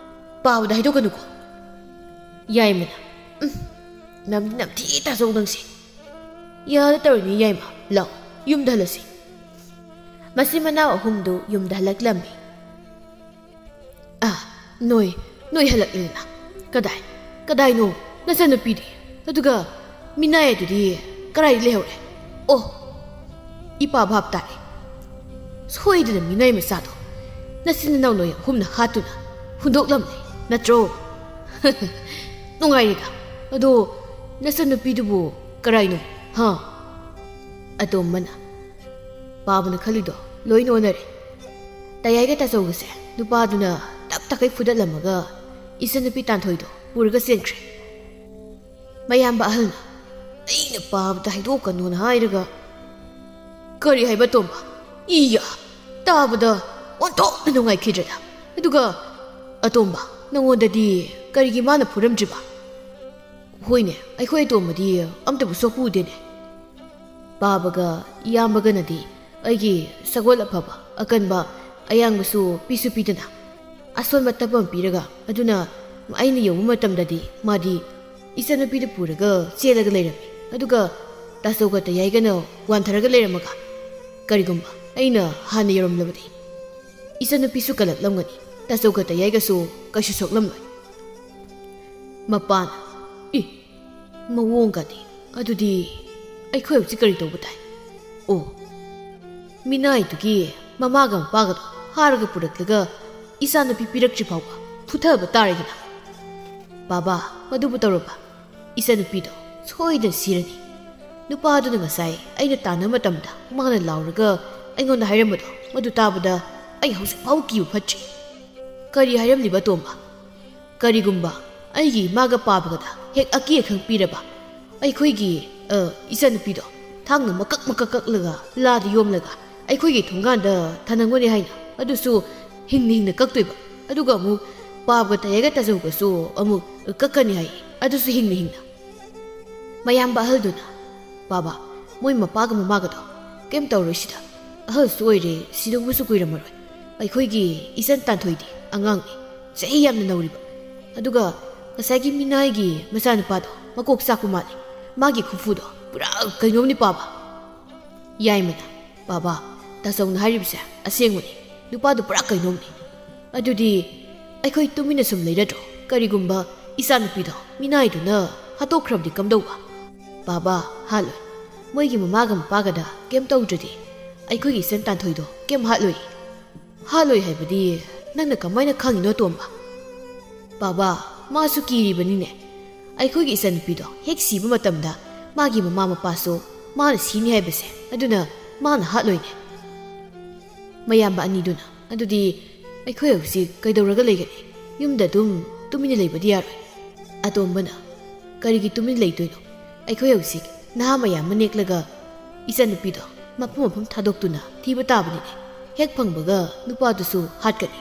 ꯄꯥꯕꯗ ꯍꯥꯏꯗꯣꯛꯀꯅꯨꯀꯣ꯫" ꯌꯥꯏꯃꯅ, "ꯎꯝ, ꯅꯝꯗꯤ ꯅꯝꯊꯤ ꯇꯥꯆꯧ ꯅꯪꯁꯦ꯫ ꯌꯥꯗ ꯇꯧꯔꯤꯅꯤ ꯌꯥꯏꯃ, ꯂꯥꯎ, ꯌꯨꯝꯗ ꯍꯜꯂꯁꯤ꯫" ꯃꯆꯤꯟ ꯃꯅꯥꯎ ꯑꯍꯨꯝꯗꯨ ꯌꯨꯝꯗ ꯍꯜꯂꯛꯂꯝꯃꯤ꯫ "ꯑ, ꯅꯣꯏ, ꯅꯣꯏ ꯍꯜꯂꯛꯂꯦꯅ꯫ ꯀꯗꯥꯏ, ꯀꯗꯥꯏꯅꯣ ꯅꯆꯟꯅꯨꯄꯤꯗꯤ? ꯑꯗꯨꯒ ꯃꯤꯅꯥꯏ ꯑꯗꯨꯗꯤ ꯀꯗꯥꯏꯗ ꯂꯩꯍꯧꯔꯦ? ꯑꯣ, ꯏꯄꯥ ꯚꯥꯞ ꯇꯥꯔꯦ꯫ ꯁꯣꯏꯗꯅ ꯃꯤꯅꯥꯏ ꯃꯆꯥꯗꯣ ꯅꯆꯤꯟ ꯅꯅꯥꯎ ꯅꯣꯏ ꯑꯍꯨꯝꯅ ꯍꯥꯠꯇꯨꯅ ꯍꯨꯟꯗꯣꯛꯂꯝꯂꯦ, ꯅꯠꯇ꯭ꯔꯣ? ꯅꯨꯡꯉꯥꯏꯔꯦꯗ꯫ ꯑꯗꯣ ꯅꯆꯟꯅꯨꯄꯤꯗꯨꯕꯨ ꯀꯗꯥꯏꯅꯣ, ꯍꯥ?" ꯑꯇꯣꯝꯕꯅ, ꯄꯥꯕꯅ ꯈꯜꯂꯤꯗꯣ ꯂꯣꯏꯅ ꯑꯣꯟꯅꯔꯦ꯫ ꯇꯌꯥꯏꯒ ꯇꯥꯆꯧꯒꯁꯦ ꯅꯨꯄꯥꯗꯨꯅ ꯇꯞ ꯇꯈꯩ ꯐꯨꯗꯠꯂꯝꯃꯒ ꯏꯆꯟꯅꯨꯄꯤ ꯇꯥꯟꯊꯣꯏꯗꯣ ꯄꯨꯔꯒ ꯆꯦꯟꯈ꯭ꯔꯦ꯫ ꯃꯌꯥꯝꯕ ꯑꯍꯜꯅ, "ꯑꯩꯅ ꯄꯥꯕꯗ ꯍꯥꯏꯗꯣꯛꯀꯅꯣꯅ ꯍꯥꯏꯔꯒ꯫" "ꯀꯔꯤ ꯍꯥꯏꯕ, ꯇꯣꯝꯕ? ꯏꯌꯥ! ꯇꯥꯕꯗ ꯑꯣꯟꯊꯣꯛꯅ ꯅꯨꯡꯉꯥꯏꯈꯤꯗ꯭ꯔꯦꯗ꯫ ꯑꯗꯨꯒ, ꯑꯇꯣꯝꯕ, ꯅꯉꯣꯟꯗꯗꯤ ꯀꯔꯤꯒꯤ ꯃꯥꯅ ꯐꯨꯔꯝꯗ꯭ꯔꯤꯕ?" "ꯍꯣꯏꯅꯦ, ꯑꯩꯈꯣꯏ ꯑꯇꯣꯝꯕꯗꯤ ꯑꯝꯇꯕꯨ ꯁꯣꯛꯄ ꯎꯗꯦꯅꯦ꯫" ꯄꯥꯕꯒ ꯏꯌꯥꯝꯕꯒꯅꯗꯤ ꯑꯩꯒꯤ ꯁꯒꯣꯜ ꯑꯐꯕ, ꯑꯀꯟꯕ, ꯑꯌꯥꯡꯕꯁꯨ ꯄꯤꯁꯨ ꯄꯤꯗꯅ, ꯑꯁꯣꯟꯕ ꯇꯞꯄ ꯑꯃ ꯄꯤꯔꯒ, ꯑꯗꯨꯅ ꯑꯩꯅ ꯌꯧꯕ ꯃꯇꯝꯗꯗꯤ ꯃꯥꯗꯤ ꯏꯆꯟꯅꯨꯄꯤꯗꯨ ꯄꯨꯔꯒ ꯆꯦꯜꯂꯒ ꯂꯩꯔꯝꯃꯤ꯫ ꯑꯗꯨꯒ ꯇꯥꯆꯧꯒ ꯇꯌꯥꯏꯒꯅ ꯋꯥꯟꯊꯔꯒ ꯂꯩꯔꯝꯃꯒ, ꯀꯔꯤꯒꯨꯝꯕ ꯑꯩꯅ ꯍꯥꯟꯅ ꯌꯧꯔꯝꯂꯕꯗꯤ ꯏꯆꯟꯅꯨꯄꯤꯁꯨ ꯀꯜꯂꯛꯂꯝꯒꯅꯤ, ꯇꯥꯆꯧꯒ ꯇꯌꯥꯏꯒꯁꯨ ꯀꯩꯁꯨ ꯁꯣꯛꯂꯝꯂꯣꯏ꯫ ꯃꯄꯥꯅ, "ꯏ, ꯃꯑꯣꯡꯒꯗꯤ꯫ ꯑꯗꯨꯗꯤ ꯑꯩꯈꯣꯏ ꯍꯧꯖꯤꯛ ꯀꯔꯤ ꯇꯧꯕ ꯇꯥꯏ? ꯑꯣ, ꯃꯤꯅꯥꯏꯗꯨꯒꯤ ꯃꯃꯥꯒ ꯃꯄꯥꯒꯗꯣ ꯐꯥꯔꯒ ꯄꯨꯔꯛꯂꯒ ꯏꯆꯥꯅꯨꯄꯤ ꯄꯤꯔꯛꯇ꯭ꯔꯤ ꯐꯥꯎꯕ ꯐꯨꯊꯕ ꯇꯥꯔꯦꯗꯅ꯫ ꯕꯥꯕꯥ, ꯃꯗꯨꯕꯨ ꯇꯧꯔꯕ? ꯏꯆꯟꯅꯨꯄꯤꯗꯣ ꯁꯣꯏꯗꯅ ꯁꯤꯔꯅꯤ꯫ ꯅꯨꯄꯥꯗꯨꯅ ꯉꯁꯥꯏ ꯑꯩꯅ ꯇꯥꯟꯅꯕ ꯃꯇꯝꯗ ꯃꯥꯅ ꯂꯥꯎꯔꯒ ꯑꯩꯉꯣꯟꯗ ꯍꯥꯏꯔꯝꯕꯗꯣ, ꯃꯗꯨ ꯇꯥꯕꯗ ꯑꯩ ꯍꯧꯖꯤꯛ ꯐꯥꯎ ꯀꯤꯕ ꯐꯠꯇ꯭ꯔꯤ꯫" "ꯀꯔꯤ ꯍꯥꯏꯔꯝꯂꯤꯕ, ꯇꯣꯝꯕ?" "ꯀꯔꯤꯒꯨꯝꯕ ꯑꯩꯒꯤ ꯏꯃꯥꯒ ꯄꯥꯕꯒꯗ ꯍꯦꯛ ꯑꯀꯤ ꯑꯈꯪ ꯄꯤꯔꯕ, ꯑꯩꯈꯣꯏꯒꯤ, ꯑ, ꯏꯆꯟꯅꯨꯄꯤꯗꯣ ꯊꯥꯡꯅ ꯃꯀꯛ ꯃꯀꯛ ꯀꯛꯂꯒ ꯂꯥꯗ ꯌꯣꯝꯂꯒ ꯑꯩꯈꯣꯏꯒꯤ ꯊꯣꯡꯒꯥꯟꯗ ꯊꯅꯝꯒꯅꯤ ꯍꯥꯏꯅ꯫ ꯑꯗꯨꯁꯨ ꯍꯤꯡꯅ ꯍꯤꯡꯅ ꯀꯛꯇꯣꯏꯕ꯫ ꯑꯗꯨꯒ ꯑꯃꯨꯛ ꯄꯥꯕꯒ ꯇꯌꯥꯏꯒ ꯇꯥꯖꯧꯒꯁꯨ ꯑꯃꯨꯛ ꯀꯛꯀꯅꯤ ꯍꯥꯏ, ꯑꯗꯨꯁꯨ ꯍꯤꯡꯅ ꯍꯤꯡꯅ꯫ ꯃꯌꯥꯝꯕ ꯑꯍꯜꯗꯨꯅ, "ꯕꯥꯕꯥ, ꯃꯣꯏ ꯃꯄꯥꯒ ꯃꯃꯥꯒꯗꯣ ꯀꯩꯝ ꯇꯧꯔꯣꯏ ꯁꯤꯗ꯫ ꯑꯍꯜꯁꯨ ꯑꯣꯏꯔꯦ, ꯁꯤꯗꯧꯕꯁꯨ ꯀꯨꯏꯔꯝꯃꯔꯣꯏ꯫ ꯑꯩꯈꯣꯏꯒꯤ ꯏꯆꯟ ꯇꯥꯟꯊꯣꯏꯗꯤ ꯑꯉꯥꯡꯅꯤ, ꯆꯍꯤ ꯌꯥꯝꯅ ꯅꯧꯔꯤꯕ꯫ ꯑꯗꯨꯒ ꯉꯁꯥꯏꯒꯤ ꯃꯤꯅꯥꯏꯒꯤ ꯃꯆꯥꯅꯨꯄꯥꯗꯣ ꯃꯀꯣꯛ ꯆꯥꯛꯄ ꯃꯥꯜꯂꯤ꯫ ꯃꯥꯒꯤ ꯈꯨꯐꯨꯗꯣ ꯄꯨꯔꯥ ꯀꯩꯅꯣꯝꯅꯤ ꯄꯥꯕ꯫" ꯌꯥꯏꯃꯅ, "ꯕꯥꯕꯥ, ꯇꯥꯆꯧꯅ ꯍꯥꯏꯔꯤꯕꯁꯦ ꯑꯁꯦꯡꯕꯅꯤ꯫ ꯅꯨꯄꯥꯗꯨ ꯄꯨꯔꯥ ꯀꯩꯅꯣꯝꯅꯤ꯫ ꯑꯗꯨꯗꯤ ꯑꯩꯈꯣꯏ ꯇꯨꯃꯤꯟꯅ ꯁꯨꯝ ꯂꯩꯔꯗ꯭ꯔꯣ? ꯀꯔꯤꯒꯨꯝꯕ ꯏꯆꯥꯅꯨꯄꯤꯗꯣ ꯃꯤꯅꯥꯏꯗꯨꯅ ꯍꯥꯠꯇꯣꯛꯈ꯭ꯔꯕꯗꯤ ꯀꯝꯗꯧꯕ?" "ꯕꯥꯕꯥ, ꯍꯥꯠꯂꯣꯏ꯫ ꯃꯣꯏꯒꯤ ꯃꯃꯥꯒ ꯃꯄꯥꯒꯗ ꯀꯩꯝ ꯇꯧꯗ꯭ꯔꯗꯤ ꯑꯩꯈꯣꯏꯒꯤ ꯏꯆꯟ ꯇꯥꯟꯊꯣꯏꯗꯣ ꯀꯩꯝ ꯍꯥꯠꯂꯣꯏ꯫" "ꯍꯥꯠꯂꯣꯏ ꯍꯥꯏꯕꯗꯤ ꯅꯪꯅ ꯀꯃꯥꯏꯅ ꯈꯪꯉꯤꯅꯣ, ꯇꯣꯝꯕ?" "ꯕꯥꯕꯥ, ꯃꯥꯁꯨ ꯀꯤꯔꯤꯕꯅꯤꯅꯦ꯫ ꯑꯩꯈꯣꯏꯒꯤ ꯏꯆꯟꯅꯨꯄꯤꯗꯣ ꯍꯦꯛ ꯁꯤꯕ ꯃꯇꯝꯗ ꯃꯥꯒꯤ ꯃꯃꯥ ꯃꯄꯥꯁꯨ ꯃꯥꯅ ꯁꯤꯅꯤ ꯍꯥꯏꯕꯁꯦ, ꯑꯗꯨꯅ ꯃꯥꯅ ꯍꯥꯠꯂꯣꯏꯅꯦ꯫" ꯃꯌꯥꯝꯕ ꯑꯅꯤꯗꯨꯅ, "ꯑꯗꯨꯗꯤ ꯑꯩꯈꯣꯏ ꯍꯧꯖꯤꯛ ꯀꯩꯗꯧꯔꯒ ꯂꯩꯒꯅꯤ? ꯌꯨꯝꯗ ꯑꯗꯨꯝ ꯇꯨꯃꯤꯟꯅ ꯂꯩꯕꯗꯤ ꯌꯥꯔꯣꯏ꯫" ꯑꯇꯣꯝꯕꯅ, "ꯀꯔꯤꯒꯤ ꯇꯨꯃꯤꯟ ꯂꯩꯗꯣꯏꯅꯣ? ꯑꯩꯈꯣꯏ ꯍꯧꯖꯤꯛ ꯅꯍꯥ ꯃꯌꯥꯝ ꯑꯃ ꯅꯦꯛꯂꯒ ꯏꯆꯟꯅꯨꯄꯤꯗꯣ ꯃꯐꯝ ꯃꯐꯝ ꯊꯥꯗꯣꯛꯇꯨꯅ ꯊꯤꯕ ꯇꯥꯕꯅꯤꯅꯦ꯫ ꯍꯦꯛ ꯐꯪꯕꯒ ꯅꯨꯄꯥꯗꯨꯁꯨ ꯍꯥꯠꯀꯅꯤ,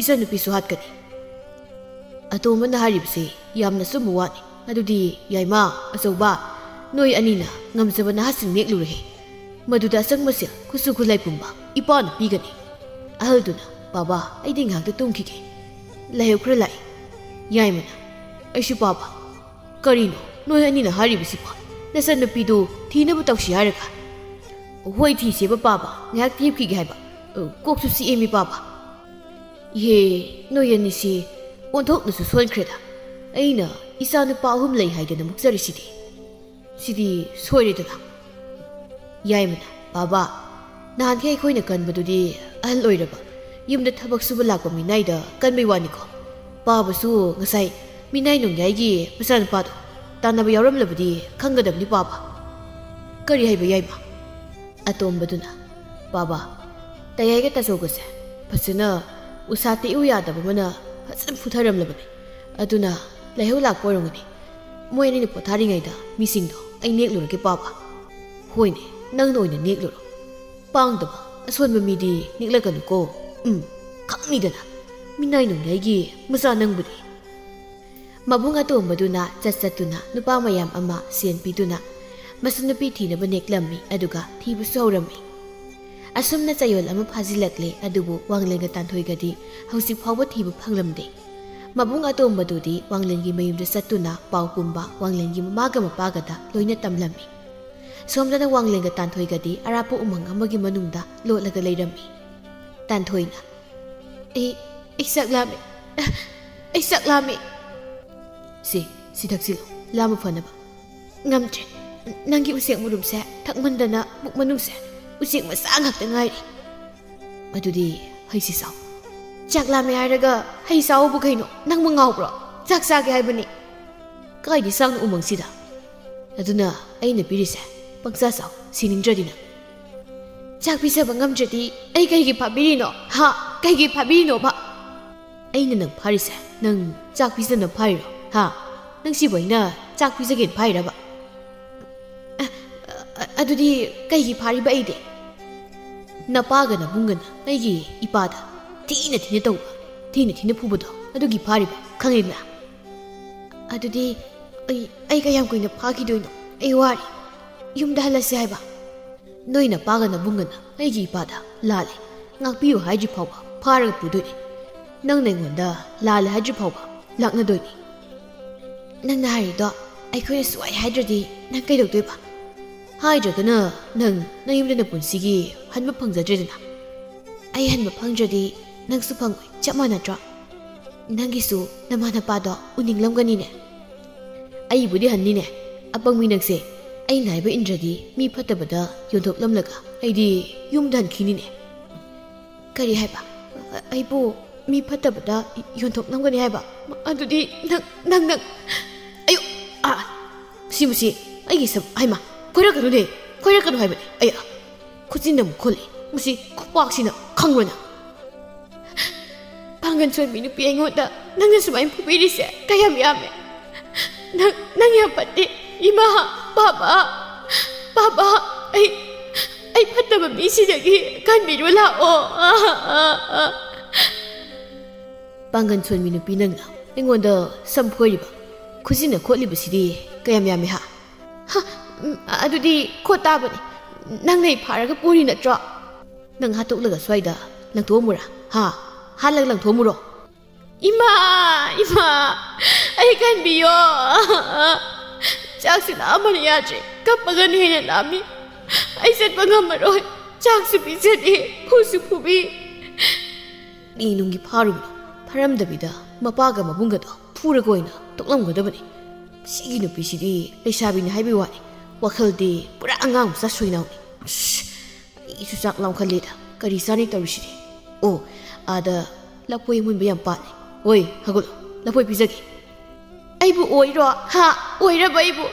ꯏꯆꯟꯅꯨꯄꯤꯁꯨ ꯍꯥꯠꯀꯅꯤ꯫" ꯑꯇꯣꯝꯕꯅ ꯍꯥꯏꯔꯤꯕꯁꯤ ꯌꯥꯝꯅ ꯑꯆꯨꯝꯕ ꯋꯥꯅꯤ꯫ "ꯑꯗꯨꯗꯤ ꯌꯥꯏꯃ, ꯑꯆꯧꯕ, ꯅꯣꯏ ꯑꯅꯤꯅ ꯉꯝꯖꯕ ꯅꯍꯥꯁꯤꯡ ꯅꯦꯛꯂꯨꯔꯦꯍꯦ꯫ ꯃꯗꯨꯗ ꯑꯆꯪꯕ ꯁꯦꯜ, ꯈꯨꯠꯁꯨ ꯈꯨꯠꯂꯥꯏ ꯄꯨꯝꯕ ꯏꯄꯥꯅ ꯄꯤꯒꯅꯤ꯫" ꯑꯍꯜꯗꯨꯅ, "ꯕꯥꯕꯥ, ꯑꯩꯗꯤ ꯉꯥꯏꯍꯥꯛꯇ ꯇꯨꯝꯈꯤꯒꯦ꯫ ꯂꯥꯏꯍꯧ ꯈꯔ ꯂꯥꯛꯏ꯫" ꯌꯥꯏꯃꯅ, "ꯑꯩꯁꯨ ꯄꯥꯕ꯫" "ꯀꯔꯤꯅꯣ ꯅꯣꯏ ꯑꯅꯤꯅ ꯍꯥꯏꯔꯤꯕꯁꯤꯕꯣ? ꯅꯆꯟꯅꯨꯄꯤꯗꯨ ꯊꯤꯅꯕ ꯇꯧꯁꯤ ꯍꯥꯏꯔꯒ?" "ꯍꯣꯏ, ꯊꯤꯁꯦꯕ ꯄꯥꯕ, ꯉꯥꯏꯍꯥꯛ ꯍꯤꯞꯈꯤꯒꯦ ꯍꯥꯏꯕ꯫ ꯑ, ꯀꯣꯛꯁꯨ ꯆꯤꯛꯑꯦꯃꯤ ꯄꯥꯕ꯫" "ꯏꯍꯦ, ꯅꯣꯏ ꯑꯅꯤꯁꯤ ꯑꯣꯟꯊꯣꯛꯅꯁꯨ ꯁꯣꯟꯈ꯭ꯔꯦꯗ꯫ ꯑꯩꯅ ꯏꯆꯥ ꯅꯨꯄꯥ ꯑꯍꯨꯝ ꯂꯩ ꯍꯥꯏꯗꯅ ꯃꯨꯛꯆꯔꯤꯁꯤꯗꯤ꯫ ꯁꯤꯗꯤ ꯁꯣꯏꯔꯦꯗꯅ꯫" ꯌꯥꯏꯃꯅ, "ꯕꯥꯕꯥ, ꯅꯍꯥꯟꯈꯩ ꯑꯩꯈꯣꯏꯅ ꯀꯟꯕꯗꯨꯗꯤ ꯑꯍꯜ ꯑꯣꯏꯔꯕ ꯌꯨꯝꯗ ꯊꯕꯛ ꯁꯨꯕ ꯂꯥꯛꯄ ꯃꯤꯅꯥꯏꯗ ꯀꯟꯕꯩ ꯋꯥꯅꯤꯀꯣ꯫ ꯄꯥꯕꯁꯨ ꯉꯁꯥꯏ ꯃꯤꯅꯥꯏ ꯅꯣꯡꯌꯥꯏꯒꯤ ꯃꯆꯥꯅꯨꯄꯥꯗꯣ ꯇꯥꯟꯅꯕ ꯌꯥꯎꯔꯝꯂꯕꯗꯤ ꯈꯪꯒꯗꯕꯅꯤ ꯄꯥꯕ꯫" "ꯀꯔꯤ ꯍꯥꯏꯕ ꯌꯥꯏꯃ?" ꯑꯇꯣꯝꯕꯗꯨꯅ, "ꯕꯥꯕꯥ, ꯇꯌꯥꯏꯒ ꯇꯥꯆꯧꯒꯁꯦ ꯐꯖꯅ ꯎꯁꯥ ꯇꯦꯛꯎ ꯌꯥꯗꯕ ꯑꯃꯅ ꯐꯖꯅ ꯐꯨꯊꯔꯝꯂꯕꯅꯤ꯫ ꯑꯗꯨꯅ ꯂꯥꯏꯍꯧ ꯂꯥꯛꯄ ꯑꯣꯏꯔꯝꯒꯅꯤ꯫ ꯃꯣꯏ ꯑꯅꯤꯅ ꯄꯣꯊꯥꯔꯤꯉꯩꯗ ꯃꯤꯁꯤꯡꯗꯣ ꯑꯩ ꯅꯦꯛꯂꯨꯔꯒꯦ ꯄꯥꯕ꯫" "ꯍꯣꯏꯅꯦ, ꯅꯪꯅ ꯑꯣꯏꯅ ꯅꯦꯛꯂꯨꯔꯣ꯫ ꯄꯥꯡꯗꯕ, ꯑꯁꯣꯟꯕ ꯃꯤꯗꯤ ꯅꯦꯛꯂꯛꯀꯅꯨꯀꯣ꯫ ꯎꯝ, ꯈꯪꯅꯤꯗꯅ꯫ ꯃꯤꯅꯥꯏ ꯅꯨꯡꯅꯥꯏꯒꯤ ꯃꯆꯥ ꯅꯪꯕꯨꯗꯤ"꯫ ꯃꯕꯨꯡ ꯑꯇꯣꯝꯕꯗꯨꯅ ꯆꯠ ꯆꯠꯇꯨꯅ ꯅꯨꯄꯥ ꯃꯌꯥꯝ ꯑꯃ ꯁꯦꯟ ꯄꯤꯗꯨꯅ ꯃꯆꯟꯅꯨꯄꯤ ꯊꯤꯅꯕ ꯅꯦꯛꯂꯝꯃꯤ, ꯑꯗꯨꯒ ꯊꯤꯕꯁꯨ ꯍꯧꯔꯝꯃꯤ꯫ ꯑꯁꯨꯝꯅ ꯆꯌꯣꯜ ꯑꯃ ꯐꯥꯖꯤꯜꯂꯛꯂꯦ, ꯑꯗꯨꯕꯨ ꯋꯥꯡꯂꯦꯟꯒ ꯇꯥꯟꯊꯣꯏꯒꯗꯤ ꯍꯧꯖꯤꯛ ꯐꯥꯎꯕ ꯊꯤꯕ ꯐꯪꯂꯝꯗꯦ꯫ ꯃꯕꯨꯡ ꯑꯇꯣꯝꯕꯗꯨꯗꯤ ꯋꯥꯡꯂꯦꯟꯒꯤ ꯃꯌꯨꯝꯗ ꯆꯠꯇꯨꯅ ꯄꯥꯎ ꯄꯨꯝꯕ ꯋꯥꯡꯂꯦꯟꯒꯤ ꯃꯃꯥꯒ ꯃꯄꯥꯒꯗ ꯂꯣꯏꯅ ꯇꯝꯂꯝꯃꯤ꯫ ꯁꯣꯝꯗꯅ ꯋꯥꯡꯂꯦꯟꯒ ꯇꯥꯟꯊꯣꯏꯒꯗꯤ ꯑꯔꯥꯞꯄ ꯎꯃꯪ ꯑꯃꯒꯤ ꯃꯅꯨꯡꯗ ꯂꯣꯠꯂꯒ ꯂꯩꯔꯝꯃꯤ꯫ ꯇꯥꯟꯊꯣꯏꯅ, "ꯑꯩ, ꯑꯩ ꯆꯥꯛ ꯂꯥꯝꯃꯦ꯫ ꯑꯩ ꯆꯥꯛ ꯂꯥꯝꯃꯦ"꯫ "ꯁꯤ, ꯁꯤ ꯊꯛꯆꯤꯜꯂꯨ, ꯂꯥꯝꯕ ꯐꯅꯕ"꯫ "ꯉꯝꯗ꯭ꯔꯦ꯫ ꯅꯪꯒꯤ ꯎꯆꯦꯛ ꯃꯔꯨꯝꯁꯦ ꯊꯛꯃꯟꯗꯅ ꯄꯨꯛ ꯃꯅꯨꯡꯁꯦ ꯎꯆꯦꯛ ꯃꯆꯥ ꯉꯥꯛꯇ ꯉꯥꯏꯔꯦ"꯫ "ꯑꯗꯨꯗꯤ ꯍꯩꯁꯤ ꯆꯥꯎ"꯫ "ꯆꯥꯛ ꯂꯥꯝꯃꯦ ꯍꯥꯏꯔꯒ ꯍꯩ ꯆꯥꯎꯕꯨ ꯀꯩꯅꯣ? ꯅꯪꯕꯨ ꯉꯥꯎꯕ꯭ꯔꯣ? ꯆꯥꯛ ꯆꯥꯒꯦ ꯍꯥꯏꯕꯅꯤ"꯫ "ꯀꯥꯏꯗ ꯆꯥꯛꯅꯣ ꯎꯃꯪꯁꯤꯗ? ꯑꯗꯨꯅ ꯑꯩꯅ ꯄꯤꯔꯤꯁꯦ ꯄꯪꯆꯥ ꯆꯥꯎ, ꯁꯤꯅꯤꯡꯗ꯭ꯔꯗꯤ ꯅꯪ"꯫ "ꯆꯥꯛ ꯄꯤꯖꯕ ꯉꯝꯗ꯭ꯔꯗꯤ ꯑꯩ ꯀꯩꯒꯤ ꯐꯥꯕꯤꯔꯤꯅꯣ? ꯍꯥ? ꯀꯩꯒꯤ ꯐꯥꯕꯤꯔꯤꯅꯣꯕ?" "ꯑꯩꯅ ꯅꯪ ꯐꯥꯔꯤꯁꯦ ꯅꯪ ꯆꯥꯛ ꯄꯤꯖꯅ ꯐꯥꯔꯤꯔꯣ? ꯍꯥ? ꯅꯪ ꯁꯤꯕꯨ ꯑꯩꯅ ꯆꯥꯛ ꯄꯤꯖꯒꯦꯅ ꯐꯥꯔꯤꯔꯕ?" "ꯑ, ꯑ, ꯑꯗꯨꯗꯤ ꯀꯩꯒꯤ ꯐꯥꯔꯤꯕ ꯑꯩꯗꯤ?" "ꯅꯄꯥꯒ ꯅꯕꯨꯡꯒꯅ ꯑꯩꯒꯤ ꯏꯄꯥꯗ ꯊꯤꯅ ꯊꯤꯅ ꯇꯧꯕ, ꯊꯤꯅ ꯊꯤꯅ ꯐꯨꯕꯗꯣ, ꯑꯗꯨꯒꯤ ꯐꯥꯔꯤꯕ, ꯈꯪꯉꯦꯗꯅ?" "ꯑꯗꯨꯗꯤ ꯑꯩ, ꯑꯩ ꯀꯌꯥꯝ ꯀꯨꯏꯅ ꯐꯥꯈꯤꯗꯣꯏꯅꯣ? ꯑꯩ ꯋꯥꯔꯦ꯫ ꯌꯨꯝꯗ ꯍꯜꯂꯁꯤ ꯍꯥꯏꯕ?" "ꯅꯣꯏ ꯅꯄꯥꯒ ꯅꯕꯨꯡꯒꯅ ꯑꯩꯒꯤ ꯏꯄꯥꯗ ꯂꯥꯜꯂꯦ, ꯉꯥꯛꯄꯤꯌꯨ ꯍꯥꯏꯗ꯭ꯔꯤ ꯐꯥꯎꯕ ꯐꯥꯔꯒ ꯄꯨꯗꯣꯏꯅꯦ꯫ ꯅꯪꯅ ꯑꯩꯉꯣꯟꯗ ꯂꯥꯜꯂꯦ ꯍꯥꯏꯗ꯭ꯔꯤ ꯐꯥꯎꯕ ꯂꯥꯛꯅꯗꯣꯏꯅꯦ"꯫ "ꯅꯪꯅ ꯍꯥꯏꯔꯤꯗꯣ ꯑꯩꯈꯣꯏꯅ ꯁꯨꯛꯍꯥꯏ ꯍꯥꯏꯗ꯭ꯔꯗꯤ ꯅꯪ ꯀꯩꯗꯧꯗꯣꯏꯕ?" "ꯍꯥꯏꯗ꯭ꯔꯒꯅ ꯅꯪ ꯅꯌꯨꯝꯗ ꯅꯄꯨꯟꯁꯤꯒꯤ ꯍꯟꯕ ꯐꯪꯖꯗ꯭ꯔꯦꯗꯅ꯫ ꯑꯩ ꯍꯟꯕ ꯐꯪꯗ꯭ꯔꯗꯤ ꯅꯪꯁꯨ ꯐꯪꯉꯣꯏ, ꯆꯞ ꯃꯥꯟꯅꯗ꯭ꯔꯣ? ꯅꯪꯒꯤꯁꯨ ꯅꯃꯥ ꯅꯄꯥꯗꯣ ꯎꯅꯤꯡꯂꯝꯒꯅꯤꯅꯦ"꯫ "ꯑꯩꯕꯨꯗꯤ ꯍꯟꯅꯤꯅꯦ꯫ ꯑꯄꯪꯕꯤ ꯅꯪꯁꯦ꯫ ꯑꯩꯅ ꯍꯥꯏꯕ ꯏꯟꯗ꯭ꯔꯗꯤ ꯃꯤ ꯐꯠꯇꯕꯗ ꯌꯣꯟꯊꯣꯛꯂꯝꯂꯒ ꯑꯩꯗꯤ ꯌꯨꯝꯗ ꯍꯟꯈꯤꯅꯤꯅꯦ"꯫ "ꯀꯔꯤ ꯍꯥꯏꯕ? ꯑꯩꯕꯨ ꯃꯤ ꯐꯠꯇꯕꯗ ꯌꯣꯟꯊꯣꯛꯂꯝꯒꯅꯤ ꯍꯥꯏꯕ? ꯑꯗꯨꯗꯤ ꯅꯪ, ꯅꯪ, ꯅꯪ"꯫ ꯑꯌꯨ! ꯑꯥ! ꯃꯁꯤ, ꯃꯁꯤ, ꯑꯩꯒꯤ ꯁꯝ, ꯍꯩꯃꯥ! ꯈꯣꯏꯔꯛꯀꯅꯨꯅꯦ! ꯈꯣꯏꯔꯛꯀꯅꯨ ꯍꯥꯏꯕꯅꯦ! ꯑꯩ, ꯑꯥ! ꯈꯨꯠꯁꯤꯅ ꯑꯃꯨꯛ ꯈꯣꯜꯂꯦ꯫ ꯃꯁꯤ ꯈꯨꯄꯥꯛꯁꯤꯅ ꯈꯪꯕ꯭ꯔꯣ ꯅꯪ? ꯄꯥꯡꯒꯟ ꯁꯣꯟꯕꯤ ꯅꯨꯄꯤ ꯑꯩꯉꯣꯟꯗ ꯅꯪꯅ ꯁꯨꯃꯥꯏꯅ ꯐꯨꯕꯤꯔꯤꯁꯦ ꯀꯌꯥꯝ ꯌꯥꯝꯃꯦ꯫ ꯅꯪ, ꯅꯪ ꯌꯥꯝ ꯐꯠꯇꯦ, ꯏꯃꯥ, ꯕꯥꯕꯥ꯫ ꯑꯕꯥ, ꯑꯩ, ꯑꯩ ꯐꯠꯇꯕ ꯃꯤꯁꯤꯗꯒꯤ ꯀꯟꯕꯤꯔꯨ ꯂꯥꯛꯑꯣ꯫ ꯄꯥꯡꯒꯟ ꯁꯣꯟꯕꯤ ꯅꯨꯄꯤ ꯅꯪꯅ ꯑꯩꯉꯣꯟꯗ ꯁꯝ ꯐꯣꯏꯔꯤꯕ, ꯈꯨꯖꯤꯟꯅ ꯈꯣꯠꯂꯤꯕꯁꯤꯗꯤ ꯀꯌꯥꯝ ꯌꯥꯝꯃꯤ ꯍꯥ? ꯍ, ꯎꯝ, ꯑꯗꯨꯗꯤ ꯈꯣꯠ ꯇꯥꯕꯅꯤ꯫ ꯅꯪꯅ ꯑꯩ ꯐꯥꯔꯒ ꯄꯨꯔꯤ ꯅꯠꯇ꯭ꯔꯣ? ꯅꯪ ꯍꯥꯠꯇꯣꯛꯂꯒ ꯁ꯭ꯋꯥꯏꯗ ꯂꯪꯊꯣꯛꯑꯝꯃꯨꯔꯥ? ꯍꯥ? ꯍꯥꯠꯂꯒ ꯂꯪꯊꯣꯛꯑꯝꯃꯨꯔꯣ? ꯏꯃꯥ, ꯏꯃꯥ, ꯑꯩ ꯀꯟꯕꯤꯌꯣ꯫ ꯆꯥꯛꯁꯤ ꯂꯥꯝꯕꯅ ꯌꯥꯗ꯭ꯔꯦ꯫ ꯀꯞꯄꯒꯅ ꯍꯦꯟꯅ ꯂꯥꯝꯃꯤ꯫ ꯑꯩ ꯆꯠꯄ ꯉꯝꯃꯔꯣꯏ꯫ ꯆꯥꯛꯁꯨ ꯄꯤꯖꯗꯦ, ꯐꯨꯁꯨ ꯐꯨꯕꯤ꯫ ꯃꯤ ꯅꯨꯡꯒꯤ ꯐꯥꯔꯨꯕꯅꯣ? ꯐꯥꯔꯝꯗꯕꯤꯗ ꯃꯄꯥꯒ ꯃꯕꯨꯡꯒꯗꯣ ꯐꯨꯔꯒ ꯑꯣꯏꯅ ꯇꯣꯛꯂꯝꯒꯗꯕꯅꯤ꯫ ꯁꯤꯒꯤ ꯅꯨꯄꯤꯁꯤꯗꯤ ꯂꯩꯁꯥꯕꯤꯅꯤ ꯍꯥꯏꯕꯒꯤ ꯋꯥꯅꯤ, ꯋꯥꯈꯜꯗꯤ ꯄꯨꯔꯥ ꯑꯉꯥꯡ ꯃꯆꯥ ꯁꯣꯏꯅꯥꯎꯅꯤ꯫ ꯑꯁ, ꯑꯩꯁꯨ ꯆꯥꯛ ꯂꯥꯝꯈꯠꯂꯦꯗ꯫ ꯀꯔꯤ ꯆꯥꯅꯤ ꯇꯧꯔꯤꯁꯤꯗꯤ? ꯑꯣ, ꯑꯥꯗ ꯂꯐꯣꯏ ꯑꯃꯨꯟꯕ ꯌꯥꯝ ꯄꯥꯜꯂꯦ꯫ ꯍꯣꯏ, ꯍꯧꯒꯠꯂꯣ, ꯂꯐꯣꯏ ꯄꯤꯖꯒꯦ꯫ ꯑꯩꯕꯨ ꯑꯣꯏꯔꯣ? ꯍꯥ? ꯑꯣꯏꯔꯕ ꯑꯩꯕꯨ?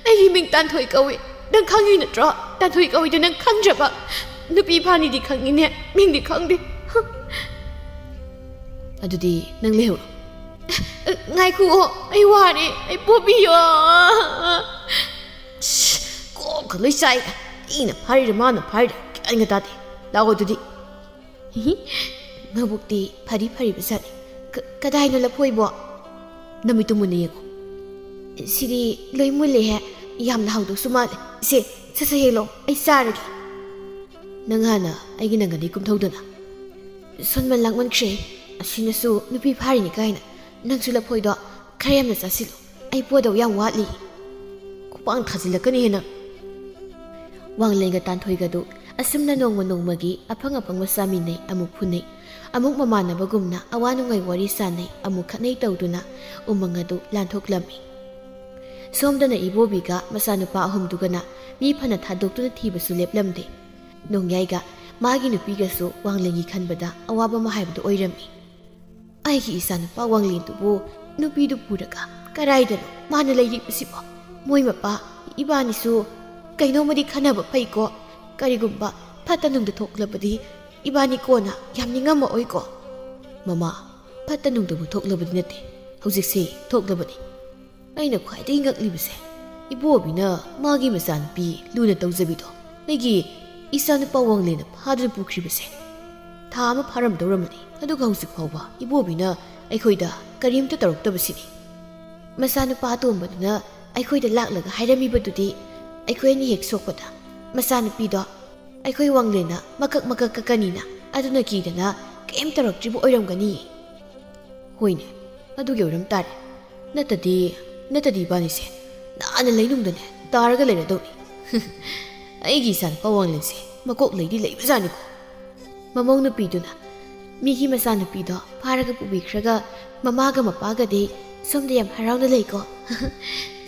ꯑꯩꯒꯤ ꯃꯤꯡ ꯇꯥꯟꯊꯣꯏ ꯀꯧꯏ꯫ ꯅꯪ ꯈꯪꯉꯤ ꯅꯠꯇ꯭ꯔꯣ? ꯇꯥꯟꯊꯣꯏ ꯀꯧꯏꯗꯣ ꯅꯪ ꯈꯪꯗ꯭ꯔꯕ? ꯅꯨꯄꯤ ꯐꯥꯅꯤꯗꯤ ꯈꯪꯉꯤꯅꯦ, ꯃꯤꯡꯗꯤ ꯈꯪꯗꯦ꯫ ꯑꯗꯨꯗꯤ ꯅꯪ ꯂꯩꯍꯧꯔꯣ꯫ ꯉꯥꯏꯈꯨꯑꯣ, ꯑꯩ ꯋꯥꯔꯦ, ꯑꯩ ꯄꯣꯕꯤꯌꯣ꯫ ꯁꯤ, ꯀꯣꯛꯀ ꯂꯣꯏ ꯆꯥꯏ꯫ ꯑꯩꯅ ꯐꯥꯔꯤꯔ ꯃꯥꯅ ꯐꯥꯔꯤꯔ ꯒ꯭ꯌꯥꯟꯒ ꯇꯥꯗꯦ꯫ ꯂꯥꯛꯑꯣ ꯑꯗꯨꯗꯤ꯫ ꯍꯤꯍꯤ, ꯃꯕꯨꯛꯇꯤ ꯐꯗꯤ ꯐꯔꯤꯕ ꯖꯥꯠꯅꯤ꯫ ꯀ-, ꯀꯗꯥꯏꯅꯣ ꯂꯐꯣꯏꯕꯣ? ꯅꯃꯤꯠꯇꯨ ꯃꯨꯟꯅ ꯌꯦꯡꯉꯣ꯫ ꯁꯤꯗꯤ ꯂꯣꯏ ꯃꯨꯜꯂꯦꯍꯦ꯫ ꯌꯥꯝꯅ ꯍꯥꯎꯗꯧꯁꯨ ꯃꯥꯜꯂꯦ꯫ ꯁꯦ, ꯁꯠ ꯁꯠ ꯍꯦꯛꯂꯣ, ꯑꯩ ꯆꯥꯔꯒꯦ꯫ ꯅꯪ ꯍꯥꯟꯅ ꯑꯩꯒꯤ ꯅꯪꯒꯟꯗꯩ ꯀꯨꯝꯊꯧꯗꯅ꯫ ꯁꯣꯟꯃꯟ ꯂꯥꯡꯃꯟꯈ꯭ꯔꯦ꯫ ꯑꯁꯤꯅꯁꯨ ꯅꯨꯄꯤ ꯐꯥꯔꯤꯅꯤ ꯀꯥꯏꯅ꯫ ꯅꯪꯁꯨ ꯂꯐꯣꯏꯗꯣ ꯈꯔ ꯌꯥꯝꯅ ꯆꯥꯁꯤꯜꯂꯨ꯫ ꯑꯩ ꯄꯣꯗꯧ ꯌꯥꯝ ꯋꯥꯠꯂꯤ꯫ ꯈꯨꯄꯥꯡ ꯊꯥꯖꯤꯜꯂꯛꯀꯅꯤ ꯍꯦꯟꯅ꯫ ꯋꯥꯡꯂꯦꯟꯒ ꯇꯥꯟꯊꯣꯏꯒꯗꯨ ꯑꯁꯨꯝꯅ ꯅꯣꯡꯃ ꯅꯣꯡꯃꯒꯤ ꯑꯐꯪ ꯑꯐꯪꯕ ꯆꯥꯃꯤꯟꯅꯩ, ꯑꯃꯨꯛ ꯐꯨꯅꯩ, ꯑꯃꯨꯛ ꯃꯃꯥꯟꯅꯕꯒꯨꯝꯅ ꯑꯋꯥ ꯅꯨꯡꯉꯥꯏ ꯋꯥꯔꯤ ꯁꯥꯟꯅꯩ, ꯑꯃꯨꯛ ꯈꯠꯅꯩ ꯇꯧꯗꯨꯅ ꯎꯃꯪ ꯑꯗꯨ ꯂꯥꯟꯊꯣꯛꯂꯝꯃꯤ꯫ ꯁꯣꯝꯗꯅ ꯏꯕꯣꯕꯤꯒ ꯃꯆꯥꯅꯨꯄꯥ ꯑꯍꯨꯝꯗꯨꯒꯅ ꯃꯤ ꯐꯅ ꯊꯥꯗꯣꯛꯇꯨꯅ ꯊꯤꯕꯁꯨ ꯂꯦꯞꯂꯝꯗꯦ꯫ ꯅꯣꯡꯌꯥꯏꯒ ꯃꯥꯒꯤ ꯅꯨꯄꯤꯒꯁꯨ ꯋꯥꯡꯂꯦꯟꯒꯤ ꯈꯟꯕꯗ ꯑꯋꯥꯕ ꯑꯃ ꯍꯥꯏꯕꯗꯨ ꯑꯣꯏꯔꯝꯃꯤ꯫ ꯑꯩꯒꯤ ꯏꯆꯥꯅꯨꯄꯥ ꯋꯥꯡꯂꯦꯟꯗꯨꯕꯨ ꯅꯨꯄꯤꯗꯨ ꯄꯨꯔꯒ ꯀꯗꯥꯏꯗꯅꯣ ꯃꯥꯅ ꯂꯩꯔꯤꯕꯁꯤꯕꯣ? ꯃꯣꯏ ꯃꯄꯥ ꯏꯕꯥꯅꯤꯁꯨ ꯀꯩꯅꯣꯝꯃꯗꯤ ꯈꯟꯅꯕ ꯐꯩꯀꯣ꯫ ꯀꯔꯤꯒꯨꯝꯕ ꯐꯠꯇ ꯅꯨꯡꯗ ꯊꯣꯛꯂꯕꯗꯤ ꯏꯕꯥꯅꯤ ꯀꯣꯟꯅ ꯌꯥꯝ ꯅꯤꯡꯉꯝꯃꯛꯑꯣꯏꯀꯣ꯫ ꯃꯃꯥ, ꯐꯠꯇ ꯅꯨꯡꯗꯕꯨ ꯊꯣꯛꯂꯕꯗꯤ ꯅꯠꯇꯦ, ꯍꯧꯖꯤꯛꯁꯦ ꯊꯣꯛꯂꯕꯅꯤ꯫ ꯑꯩꯅ ꯈ꯭ꯋꯥꯏꯗꯒꯤ ꯉꯛꯂꯤꯕꯁꯦ, ꯏꯕꯣꯕꯤꯅ ꯃꯥꯒꯤ ꯃꯆꯥꯅꯨꯄꯤ ꯂꯨꯅ ꯇꯧꯖꯕꯤꯗꯣ ꯑꯩꯒꯤ ꯏꯆꯥꯅꯨꯄꯥ ꯋꯥꯡꯂꯦꯟꯅ ꯐꯥꯗꯨꯅ ꯄꯨꯈ꯭ꯔꯤꯕꯁꯦ ꯊꯥ ꯑꯃ ꯐꯥꯔꯝꯗꯧꯔꯝꯃꯅꯤ꯫ ꯑꯗꯨꯒ ꯍꯧꯖꯤꯛ ꯐꯥꯎꯕ ꯏꯕꯣꯕꯤꯅ ꯑꯩꯈꯣꯏꯗ ꯀꯔꯤꯝꯇ ꯇꯧꯔꯛꯇꯕꯁꯤꯅꯤ꯫ ꯃꯆꯥꯅꯨꯄꯥ ꯑꯇꯣꯝꯕꯗꯨꯅ ꯑꯩꯈꯣꯏꯗ ꯂꯥꯛꯂꯒ ꯍꯥꯏꯔꯝꯃꯤꯕꯗꯨꯗꯤ ꯑꯩꯈꯣꯏ ꯑꯅꯤ ꯍꯦꯛ ꯁꯣꯛꯄꯗ ꯃꯆꯥꯅꯨꯄꯤꯗꯣ ꯑꯩꯈꯣꯏ ꯋꯥꯡꯂꯦꯟꯅ ꯃꯀꯛ ꯃꯀꯛ ꯀꯛꯀꯅꯤꯅ, ꯑꯗꯨꯅ ꯀꯤꯗꯅ ꯀꯩꯝ ꯇꯧꯔꯛꯇ꯭ꯔꯤꯕ ꯑꯣꯏꯔꯝꯒꯅꯤ꯫ ꯍꯣꯏꯅꯦ, ꯑꯗꯨꯒꯤ ꯑꯣꯏꯔꯝ ꯇꯥꯔꯦ꯫ ꯅꯠꯇꯗꯤ, ꯅꯠꯇꯗꯤ ꯏꯕꯥꯅꯤꯁꯦ ꯅꯥꯟꯅ ꯂꯩꯅꯨꯡꯗꯅꯦ ꯇꯥꯔꯒ ꯂꯩꯔꯗꯧꯅꯤ꯫ ꯑꯩꯒꯤ ꯏꯆꯥꯅꯨꯄꯥ ꯋꯥꯡꯂꯦꯟꯁꯦ ꯃꯀꯣꯛ ꯂꯩꯗꯤ ꯂꯩꯕꯖꯥꯠꯅꯤꯀꯣ꯫ ꯃꯃꯧ ꯅꯨꯄꯤꯗꯨꯅ ꯃꯤꯒꯤ ꯃꯆꯥꯅꯨꯄꯤꯗꯣ ꯐꯥꯔꯒ ꯄꯨꯕꯤꯈ꯭ꯔꯒ ꯃꯃꯥꯒ ꯃꯄꯥꯒꯗꯤ ꯁꯣꯝꯗ ꯌꯥꯝ ꯍꯔꯥꯎꯅ ꯂꯩꯀꯣ꯫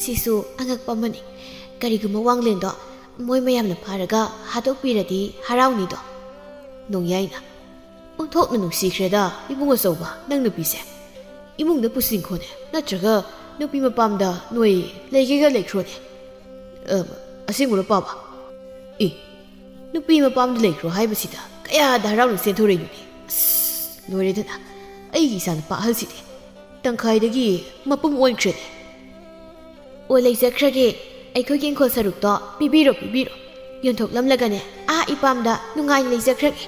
ꯁꯤꯁꯨ ꯑꯉꯛꯄ ꯑꯃꯅꯤ꯫ ꯀꯔꯤꯒꯨꯝꯕ ꯋꯥꯡꯂꯦꯟꯗꯣ ꯃꯣꯏ ꯃꯌꯥꯝꯅ ꯐꯥꯔꯒ ꯍꯥꯠꯇꯣꯛꯄꯤꯔꯗꯤ ꯍꯔꯥꯎꯅꯤꯗꯣ꯫ ꯅꯣꯡꯌꯥꯏꯅ, "ꯑꯣꯟꯊꯣꯛꯅ ꯅꯨꯡꯁꯤꯈ꯭ꯔꯦꯗ, ꯏꯕꯨꯡ ꯑꯆꯧꯕ, ꯅꯪ ꯅꯨꯄꯤꯁꯦ꯫ ꯏꯃꯨꯡꯗ ꯄꯨꯁꯤꯟꯈꯣꯅꯦ, ꯅꯠꯇ꯭ꯔꯒ ꯅꯨꯄꯤ ꯃꯄꯥꯝꯗ ꯅꯣꯏ ꯂꯩꯒꯦꯒ ꯂꯩꯈ꯭ꯔꯣꯅꯦ꯫ ꯑ, ꯑꯁꯦꯡꯕꯔꯣ, ꯄꯥꯕ? ꯑꯦ, ꯅꯨꯄꯤ ꯃꯄꯥꯝꯗ ꯂꯩꯈ꯭ꯔꯣ ꯍꯥꯏꯕꯁꯤꯗ ꯀꯌꯥꯗ ꯍꯔꯥꯎꯅ ꯆꯦꯟꯊꯣꯔꯛꯏꯅꯣꯅꯦ꯫ ꯑꯁ, ꯂꯣꯏꯔꯦꯗꯅ, ꯑꯩꯒꯤ ꯏꯆꯥꯅꯨꯄꯥ ꯑꯍꯜꯁꯤꯗꯤ ꯇꯪꯈꯥꯏꯗꯒꯤ ꯃꯄꯨꯝ ꯑꯣꯟꯈ꯭ꯔꯦꯅꯦ꯫ ꯑꯣ, ꯂꯩꯖꯈ꯭ꯔꯒꯦ, ꯑꯩꯈꯣꯏꯒꯤ ꯏꯪꯈꯣꯜ ꯁꯔꯨꯛꯇꯣ ꯄꯤꯕꯤꯔꯣ, ꯄꯤꯕꯤꯔꯣ꯫ ꯌꯣꯟꯊꯣꯛꯂꯝꯂꯒꯅꯦ, ꯑꯥ ꯏꯄꯥꯝꯗ ꯅꯨꯡꯉꯥꯏꯅ ꯂꯩꯖꯈ꯭ꯔꯒꯦ꯫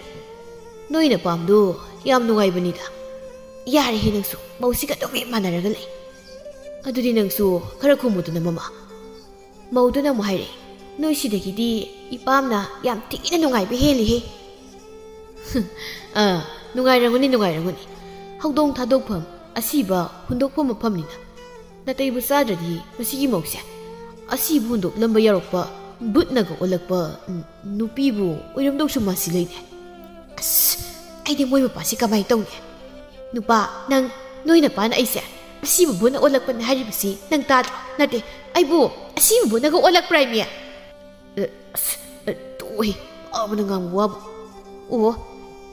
ꯅꯣꯏ ꯅꯄꯥꯝꯗꯨ ꯌꯥꯝ ꯅꯨꯡꯉꯥꯏꯕꯅꯤꯗ꯫ ꯌꯥꯔꯦꯍꯦ ꯅꯪꯁꯨ, ꯃꯧꯁꯤꯒ ꯑꯗꯨꯝ ꯍꯦꯛ ꯃꯥꯟꯅꯔꯒ ꯂꯩ꯫ ꯑꯗꯨꯗꯤ ꯅꯪꯁꯨ ꯈꯔ ꯈꯨꯝꯃꯨꯗꯅ, ꯃꯃꯥ꯫ ꯃꯧꯗꯨꯅ ꯑꯃꯨꯛ ꯍꯥꯏꯔꯛꯏ, "ꯅꯣꯏ ꯁꯤꯗꯒꯤꯗꯤ ꯏꯄꯥꯝꯅ ꯌꯥꯝ ꯊꯤꯅ ꯅꯨꯡꯉꯥꯏꯕ ꯍꯦꯜꯂꯤꯍꯦ꯫" ꯑꯥ, ꯅꯨꯡꯉꯥꯏꯔꯝꯒꯅꯤ, ꯅꯨꯡꯉꯥꯏꯔꯝꯒꯅꯤ꯫ ꯍꯧꯗꯣꯡ ꯊꯥꯗꯣꯛꯐꯝ, ꯑꯁꯤꯕ ꯍꯨꯟꯗꯣꯛꯐꯝ ꯃꯐꯝꯅꯤꯅ꯫ ꯅꯥꯇꯩꯕꯨ ꯆꯥꯗ꯭ꯔꯗꯤ ꯃꯁꯤꯒꯤ ꯃꯧꯁꯦ꯫ ꯑꯁꯤꯕꯨ ꯍꯨꯟꯗꯣꯛꯂꯝꯕ ꯌꯥꯎꯔꯛꯄ, ꯕꯨꯠꯅꯒ ꯑꯣꯜꯂꯛꯄ, ꯎꯝ, ꯅꯨꯄꯤꯕꯨ ꯑꯣꯏꯔꯝꯗꯧꯁꯨ ꯃꯥꯁꯤꯜꯂꯛꯏꯅꯦ꯫ ꯑꯁ, ꯑꯩꯗꯤ ꯃꯣꯏ ꯃꯄꯥꯁꯤ ꯀꯃꯥꯏꯅ ꯇꯧꯅꯤ? ꯅꯨꯄꯥ, ꯅꯪ, ꯅꯣꯏ ꯅꯄꯥꯅ ꯑꯩꯁꯦ ꯑꯁꯤꯕ ꯕꯨꯠꯅ ꯑꯣꯜꯂꯛꯄꯅꯦ ꯍꯥꯏꯔꯤꯕꯁꯤ ꯅꯪ ꯇꯥꯗ꯭ꯔꯣ? ꯅꯠꯇꯦ, ꯑꯩꯕꯨ ꯑꯁꯤꯕ ꯕꯨꯠꯅꯒ ꯑꯣꯜꯂꯛꯄ꯭ꯔꯥ ꯍꯥꯏꯃꯤ? ꯑ, ꯑꯁ, ꯑ, ꯇꯣꯛꯑꯣꯍꯦ, ꯄꯥꯕꯅ ꯉꯥꯡꯕ ꯋꯥꯕꯨ꯫ ꯑꯣ,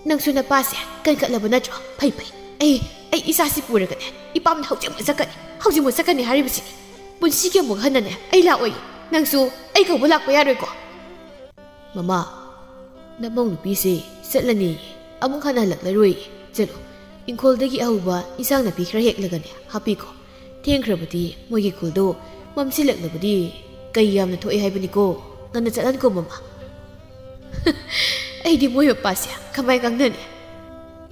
ꯅꯪꯁꯨ ꯅꯄꯥꯁꯦ ꯀꯟꯈꯠꯂꯕ ꯅꯠꯇ꯭ꯔꯣ? ꯐꯩ, ꯐꯩ꯫ ꯑꯩ, ꯑꯩ ꯏꯆꯥꯁꯤ ꯄꯨꯔꯒꯅꯦ, ꯏꯄꯥꯝꯗ ꯍꯧꯖꯤꯛꯃꯛ ꯆꯠꯀꯅꯤ, ꯍꯧꯖꯤꯛꯃꯛ ꯆꯠꯀꯅꯤ ꯍꯥꯏꯔꯤꯕꯁꯤꯅꯤ꯫ ꯄꯨꯟꯁꯤꯒꯤ ꯑꯃꯨꯛ ꯍꯟꯅꯅꯦ ꯑꯩ ꯂꯥꯛꯑꯣꯏ꯫ ꯅꯪꯁꯨ ꯑꯩ ꯀꯧꯕ ꯂꯥꯛꯄ ꯌꯥꯔꯣꯏꯀꯣ? ꯃꯃꯥ, ꯅꯃꯧ ꯅꯨꯄꯤꯁꯦ ꯆꯠꯂꯅꯤ, ꯑꯃꯨꯛ ꯍꯟꯅ ꯍꯜꯂꯛꯂꯔꯣꯏ꯫ ꯆꯠꯂꯣ, ꯏꯪꯈꯣꯜꯗꯒꯤ ꯑꯍꯧꯕ ꯏꯟꯁꯥꯡ ꯅꯥꯄꯤ ꯈꯔ ꯍꯦꯛꯂꯒꯅꯦ ꯍꯥꯞꯄꯤꯈꯣ꯫ ꯊꯦꯡꯈ꯭ꯔꯕꯗꯤ ꯃꯣꯏꯒꯤ ꯈꯨꯜꯗꯣ ꯃꯝꯁꯤꯜꯂꯛꯂꯕꯗꯤ ꯀꯩ ꯌꯥꯝꯅ ꯊꯣꯛꯑꯦ ꯍꯥꯏꯕꯅꯤꯀꯣ꯫ ꯉꯟꯅ ꯆꯠꯍꯟꯀꯣ, ꯃꯃꯥ꯫ ꯑꯩꯗꯤ ꯃꯣꯏ ꯃꯄꯥꯁꯦ ꯀꯃꯥꯏ ꯉꯥꯡꯅꯅꯤ?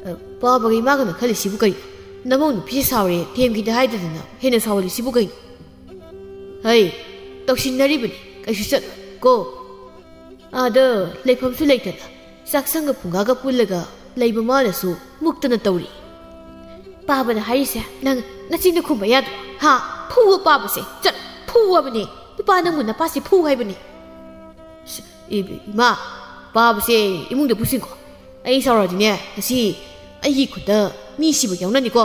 ꯑ, ꯄꯥꯕꯒ ꯏꯃꯥꯒꯅ ꯈꯜꯂꯤꯁꯤꯕꯨ ꯀꯩꯅꯣ? ꯅꯃꯧ ꯅꯨꯄꯤꯁꯦ ꯁꯥꯎꯔꯦ, ꯊꯦꯝꯈꯤꯗ ꯍꯥꯏꯗꯗꯅ ꯍꯦꯟꯅ ꯁꯥꯎꯍꯜꯂꯤꯁꯤꯕꯨ ꯀꯩꯅꯣ? ꯍꯩ, ꯇꯧꯁꯤꯟꯅꯔꯤꯕꯅꯤ, ꯀꯩꯁꯨ ꯆꯠꯂꯣꯏ ꯀꯣ꯫ ꯑꯥꯗ ꯂꯩꯐꯝꯁꯨ ꯂꯩꯇꯅ ꯆꯥꯛꯁꯪꯒ ꯐꯨꯡꯒꯥꯒ ꯄꯨꯜꯂꯒ ꯂꯩꯕ ꯃꯥꯅꯁꯨ ꯃꯨꯛꯇꯅ ꯇꯧꯔꯤ꯫ ꯄꯥꯕꯅ ꯍꯥꯏꯔꯤꯁꯦ ꯅꯪ ꯅꯆꯤꯟꯗ ꯈꯨꯝꯕ ꯌꯥꯗ꯭ꯔꯣ? ꯍꯥ? ꯐꯨꯋꯣ ꯄꯥꯕꯁꯦ, ꯆꯠ, ꯐꯨꯋꯣ ꯍꯥꯏꯕꯅꯦ꯫ ꯅꯨꯄꯥ ꯅꯪꯕꯨ ꯅꯄꯥꯁꯦ ꯐꯨ ꯍꯥꯏꯕꯅꯦ꯫ ꯁ-, ꯏ-, ꯏꯃꯥ, ꯄꯥꯕꯁꯦ ꯏꯃꯨꯡꯗ ꯄꯨꯁꯤꯟꯈꯣ꯫ ꯑꯩ ꯁꯥꯎꯔꯗꯤꯅꯦ, ꯉꯁꯤ ꯑꯩꯒꯤ ꯈꯨꯠꯇ ꯃꯤ ꯁꯤꯕ ꯌꯥꯎꯅꯅꯤꯀꯣ꯫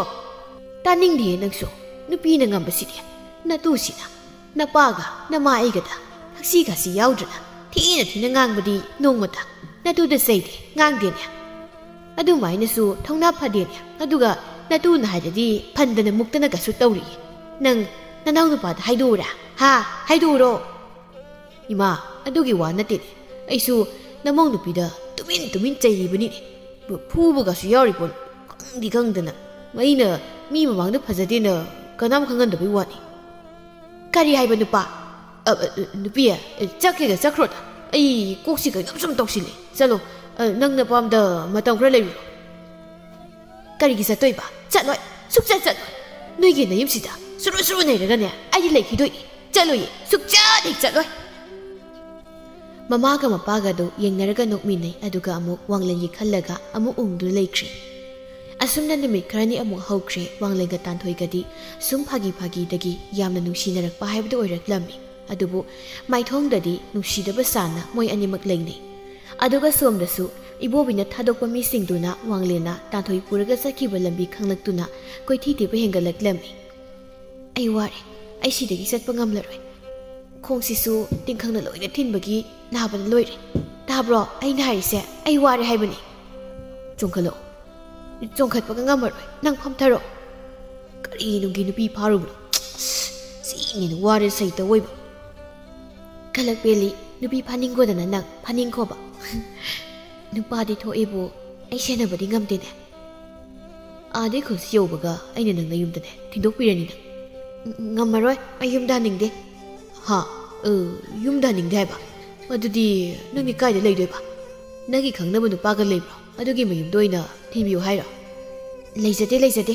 ꯇꯥꯅꯤꯡꯗꯦ ꯅꯪꯁꯨ, ꯅꯨꯄꯤꯅ ꯉꯝꯕꯁꯤꯗꯤ꯫ ꯅꯇꯨꯁꯤꯅ ꯅꯄꯥꯒ ꯅꯃꯥ ꯑꯩꯒꯗ ꯊꯛꯁꯤ ꯈꯥꯁꯤ ꯌꯥꯎꯗ꯭ꯔꯅ ꯊꯤꯅ ꯊꯤꯅ ꯉꯥꯡꯕꯗꯤ ꯅꯣꯡꯃꯇ ꯅꯇꯨꯗ ꯆꯩꯗꯦ, ꯉꯥꯡꯗꯦꯅꯦ꯫ ꯑꯗꯨꯃꯥꯏꯅꯁꯨ ꯊꯧꯅꯥ ꯐꯗꯦꯅꯦ꯫ ꯑꯗꯨꯒ ꯅꯇꯨꯅ ꯍꯥꯏꯔꯗꯤ ꯐꯟꯗꯅ ꯃꯨꯛꯇꯅꯒꯁꯨ ꯇꯧꯔꯤꯌꯦ꯫ ꯅꯪ ꯅꯅꯥꯎ ꯅꯨꯄꯥꯗ ꯍꯥꯏꯗꯣꯛꯎꯔꯥ? ꯍꯥ? ꯍꯥꯏꯗꯣꯛꯎꯔꯣ? ꯏꯃꯥ, ꯑꯗꯨꯒꯤ ꯋꯥ ꯅꯠꯇꯦꯅꯦ꯫ ꯑꯩꯁꯨ ꯅꯃꯧ ꯅꯨꯄꯤꯗ ꯇꯨꯃꯤꯟ ꯇꯨꯃꯤꯟ ꯆꯩꯔꯤꯕꯅꯤꯅꯦ꯫ ꯐꯨꯕꯒꯁꯨ ꯌꯥꯎꯔꯤ ꯄꯣꯠꯅꯤ꯫ ꯈꯪꯗꯤ ꯈꯪꯗꯅ꯫ ꯑꯩꯅ ꯃꯤ ꯃꯃꯥꯡꯗ ꯐꯖꯗꯦꯅ ꯀꯅꯥꯝ ꯈꯪꯍꯟꯗꯕꯩ ꯋꯥꯅꯤ꯫ ꯀꯔꯤ ꯍꯥꯏꯕ ꯅꯨꯄꯥ? ꯑ, ꯑ, ꯅꯨꯄꯤ, ꯑ, ꯆꯠꯀꯦꯒ ꯆꯠꯈ꯭ꯔꯣꯗ꯫ ꯑꯩ ꯀꯣꯛꯁꯤ ꯀꯩꯅꯣꯝ ꯁꯨꯝ ꯇꯧꯁꯤꯜꯂꯦ꯫ ꯆꯠꯂꯣ, ꯑ, ꯅꯪ ꯅꯄꯥꯝꯗ ꯃꯇꯝ ꯈꯔ ꯂꯩꯔꯨꯔꯣ꯫ ꯀꯔꯤꯒꯤ ꯆꯠꯇꯣꯏꯕ? ꯆꯠꯂꯣꯏ, ꯁꯨꯛꯆꯠ ꯆꯠꯂꯣꯏ꯫ ꯅꯣꯏꯒꯤ ꯅꯌꯨꯝꯁꯤꯗ ꯁꯨꯔꯨ ꯁꯨꯔꯨ ꯅꯩꯔꯒꯅꯦ, ꯑꯩꯗꯤ ꯂꯩꯈꯤꯗꯣꯏꯅꯤ꯫ ꯆꯠꯂꯣꯏꯌꯦ, ꯁꯨꯛꯆꯠ ꯍꯦꯛ ꯆꯠꯂꯣꯏ꯫ ꯃꯃꯥꯒ ꯃꯄꯥꯒꯗꯨ ꯌꯦꯡꯅꯔꯒ ꯅꯣꯛꯃꯤꯟꯅꯩ, ꯑꯗꯨꯒ ꯑꯃꯨꯛ ꯋꯥꯡꯂꯦꯟꯒꯤ ꯈꯜꯂꯒ ꯑꯃꯨꯛ ꯎꯪꯗꯨꯅ ꯂꯩꯈ꯭ꯔꯦ꯫ ꯑꯁꯨꯝꯅ ꯅꯨꯃꯤꯠ ꯈꯔꯅꯤ ꯑꯃꯨꯛ ꯍꯧꯈ꯭ꯔꯦ꯫ ꯋꯥꯡꯂꯦꯟꯒ ꯇꯥꯟꯊꯣꯏꯒꯗꯤ ꯁꯨꯝ ꯐꯥꯒꯤ ꯐꯥꯒꯤꯗꯒꯤ ꯌꯥꯝꯅ ꯅꯨꯡꯁꯤꯅꯔꯛꯄ ꯍꯥꯏꯕꯗꯨ ꯑꯣꯏꯔꯛꯂꯝꯃꯤ꯫ ꯑꯗꯨꯕꯨ ꯃꯥꯏꯊꯣꯡꯗꯗꯤ ꯅꯨꯡꯁꯤꯗꯕ ꯁꯥꯅ ꯃꯣꯏ ꯑꯅꯤꯃꯛ ꯂꯩꯅꯩ꯫ ꯑꯗꯨꯒ ꯁꯣꯝꯗꯁꯨ ꯏꯕꯣꯕꯤꯅ ꯊꯥꯗꯣꯛꯄ ꯃꯤꯁꯤꯡꯗꯨꯅ ꯋꯥꯡꯂꯦꯟꯅ ꯇꯥꯟꯊꯣꯏ ꯄꯨꯔꯒ ꯆꯠꯈꯤꯕ ꯂꯝꯕꯤ ꯈꯪꯂꯛꯇꯨꯅ ꯀꯣꯏꯊꯤ ꯊꯤꯕ ꯍꯦꯟꯒꯠꯂꯛꯂꯝꯃꯤ꯫ "ꯑꯩ ꯋꯥꯔꯦ, ꯑꯩ ꯁꯤꯗꯒꯤ ꯆꯠꯄ ꯉꯝꯂꯔꯣꯏ꯫ ꯈꯣꯡꯁꯤꯁꯨ ꯇꯤꯡꯈꯪꯅ ꯂꯣꯏꯅ ꯊꯤꯟꯕꯒꯤ ꯅꯥꯕꯅ ꯂꯣꯏꯔꯦ꯫ ꯇꯥꯕ꯭ꯔꯣ? ꯑꯩꯅ ꯍꯥꯏꯔꯤꯁꯦ, ꯑꯩ ꯋꯥꯔꯦ ꯍꯥꯏꯕꯅꯤ꯫ ꯆꯣꯡꯈꯠꯂꯛꯑꯣ꯫ ꯆꯣꯡꯈꯠꯄꯒ ꯉꯝꯃꯔꯣꯏ꯫ ꯅꯪ ꯐꯝꯊꯔꯣ꯫" ꯀꯔꯤꯅꯨꯡꯒꯤ ꯅꯨꯄꯤ ꯐꯥꯔꯨꯕꯅꯣ? ꯁꯤꯅꯤꯅ ꯋꯥꯔꯦ ꯁꯩꯇ ꯑꯣꯏꯕ꯫ ꯀꯂꯛ ꯄꯦꯜꯂꯤ, ꯅꯨꯄꯤ ꯐꯥꯅꯤꯡꯒꯣꯗꯅ ꯅꯪ ꯐꯥꯅꯤꯡꯈꯣꯕ꯫ ꯅꯨꯄꯥꯗꯤ ꯊꯣꯛꯑꯦꯕꯨ, ꯑꯩ ꯁꯦꯟꯅꯕꯗꯤ ꯉꯝꯗꯦꯅꯦ꯫ ꯑꯥꯗꯩ ꯈꯨꯜꯁꯤ ꯌꯧꯕꯒ ꯑꯩꯅ ꯅꯪ ꯅꯌꯨꯝꯗꯅꯦ ꯊꯤꯟꯗꯣꯛꯄꯤꯔꯅꯤ ꯅꯪ꯫ "ꯉꯝꯃꯔꯣꯏ, ꯑꯩ ꯌꯨꯝꯗ ꯍꯟꯅꯤꯡꯗꯦ"꯫ "ꯍꯥ? ꯑ, ꯌꯨꯝꯗ ꯍꯟꯅꯤꯡꯗꯦ ꯍꯥꯏꯕ? ꯑꯗꯨꯗꯤ ꯅꯪꯗꯤ ꯀꯥꯏꯗ ꯂꯩꯗꯣꯏꯕ? ꯅꯪꯒꯤ ꯈꯪꯅꯕ ꯅꯨꯄꯥꯒ ꯂꯩꯕ꯭ꯔꯣ? ꯑꯗꯨꯒꯤ ꯃꯌꯨꯝꯗ ꯑꯣꯏꯅ ꯊꯤꯟꯕꯤꯌꯨ ꯍꯥꯏꯔꯣ?" "ꯂꯩꯖꯗꯦ, ꯂꯩꯖꯗꯦ"꯫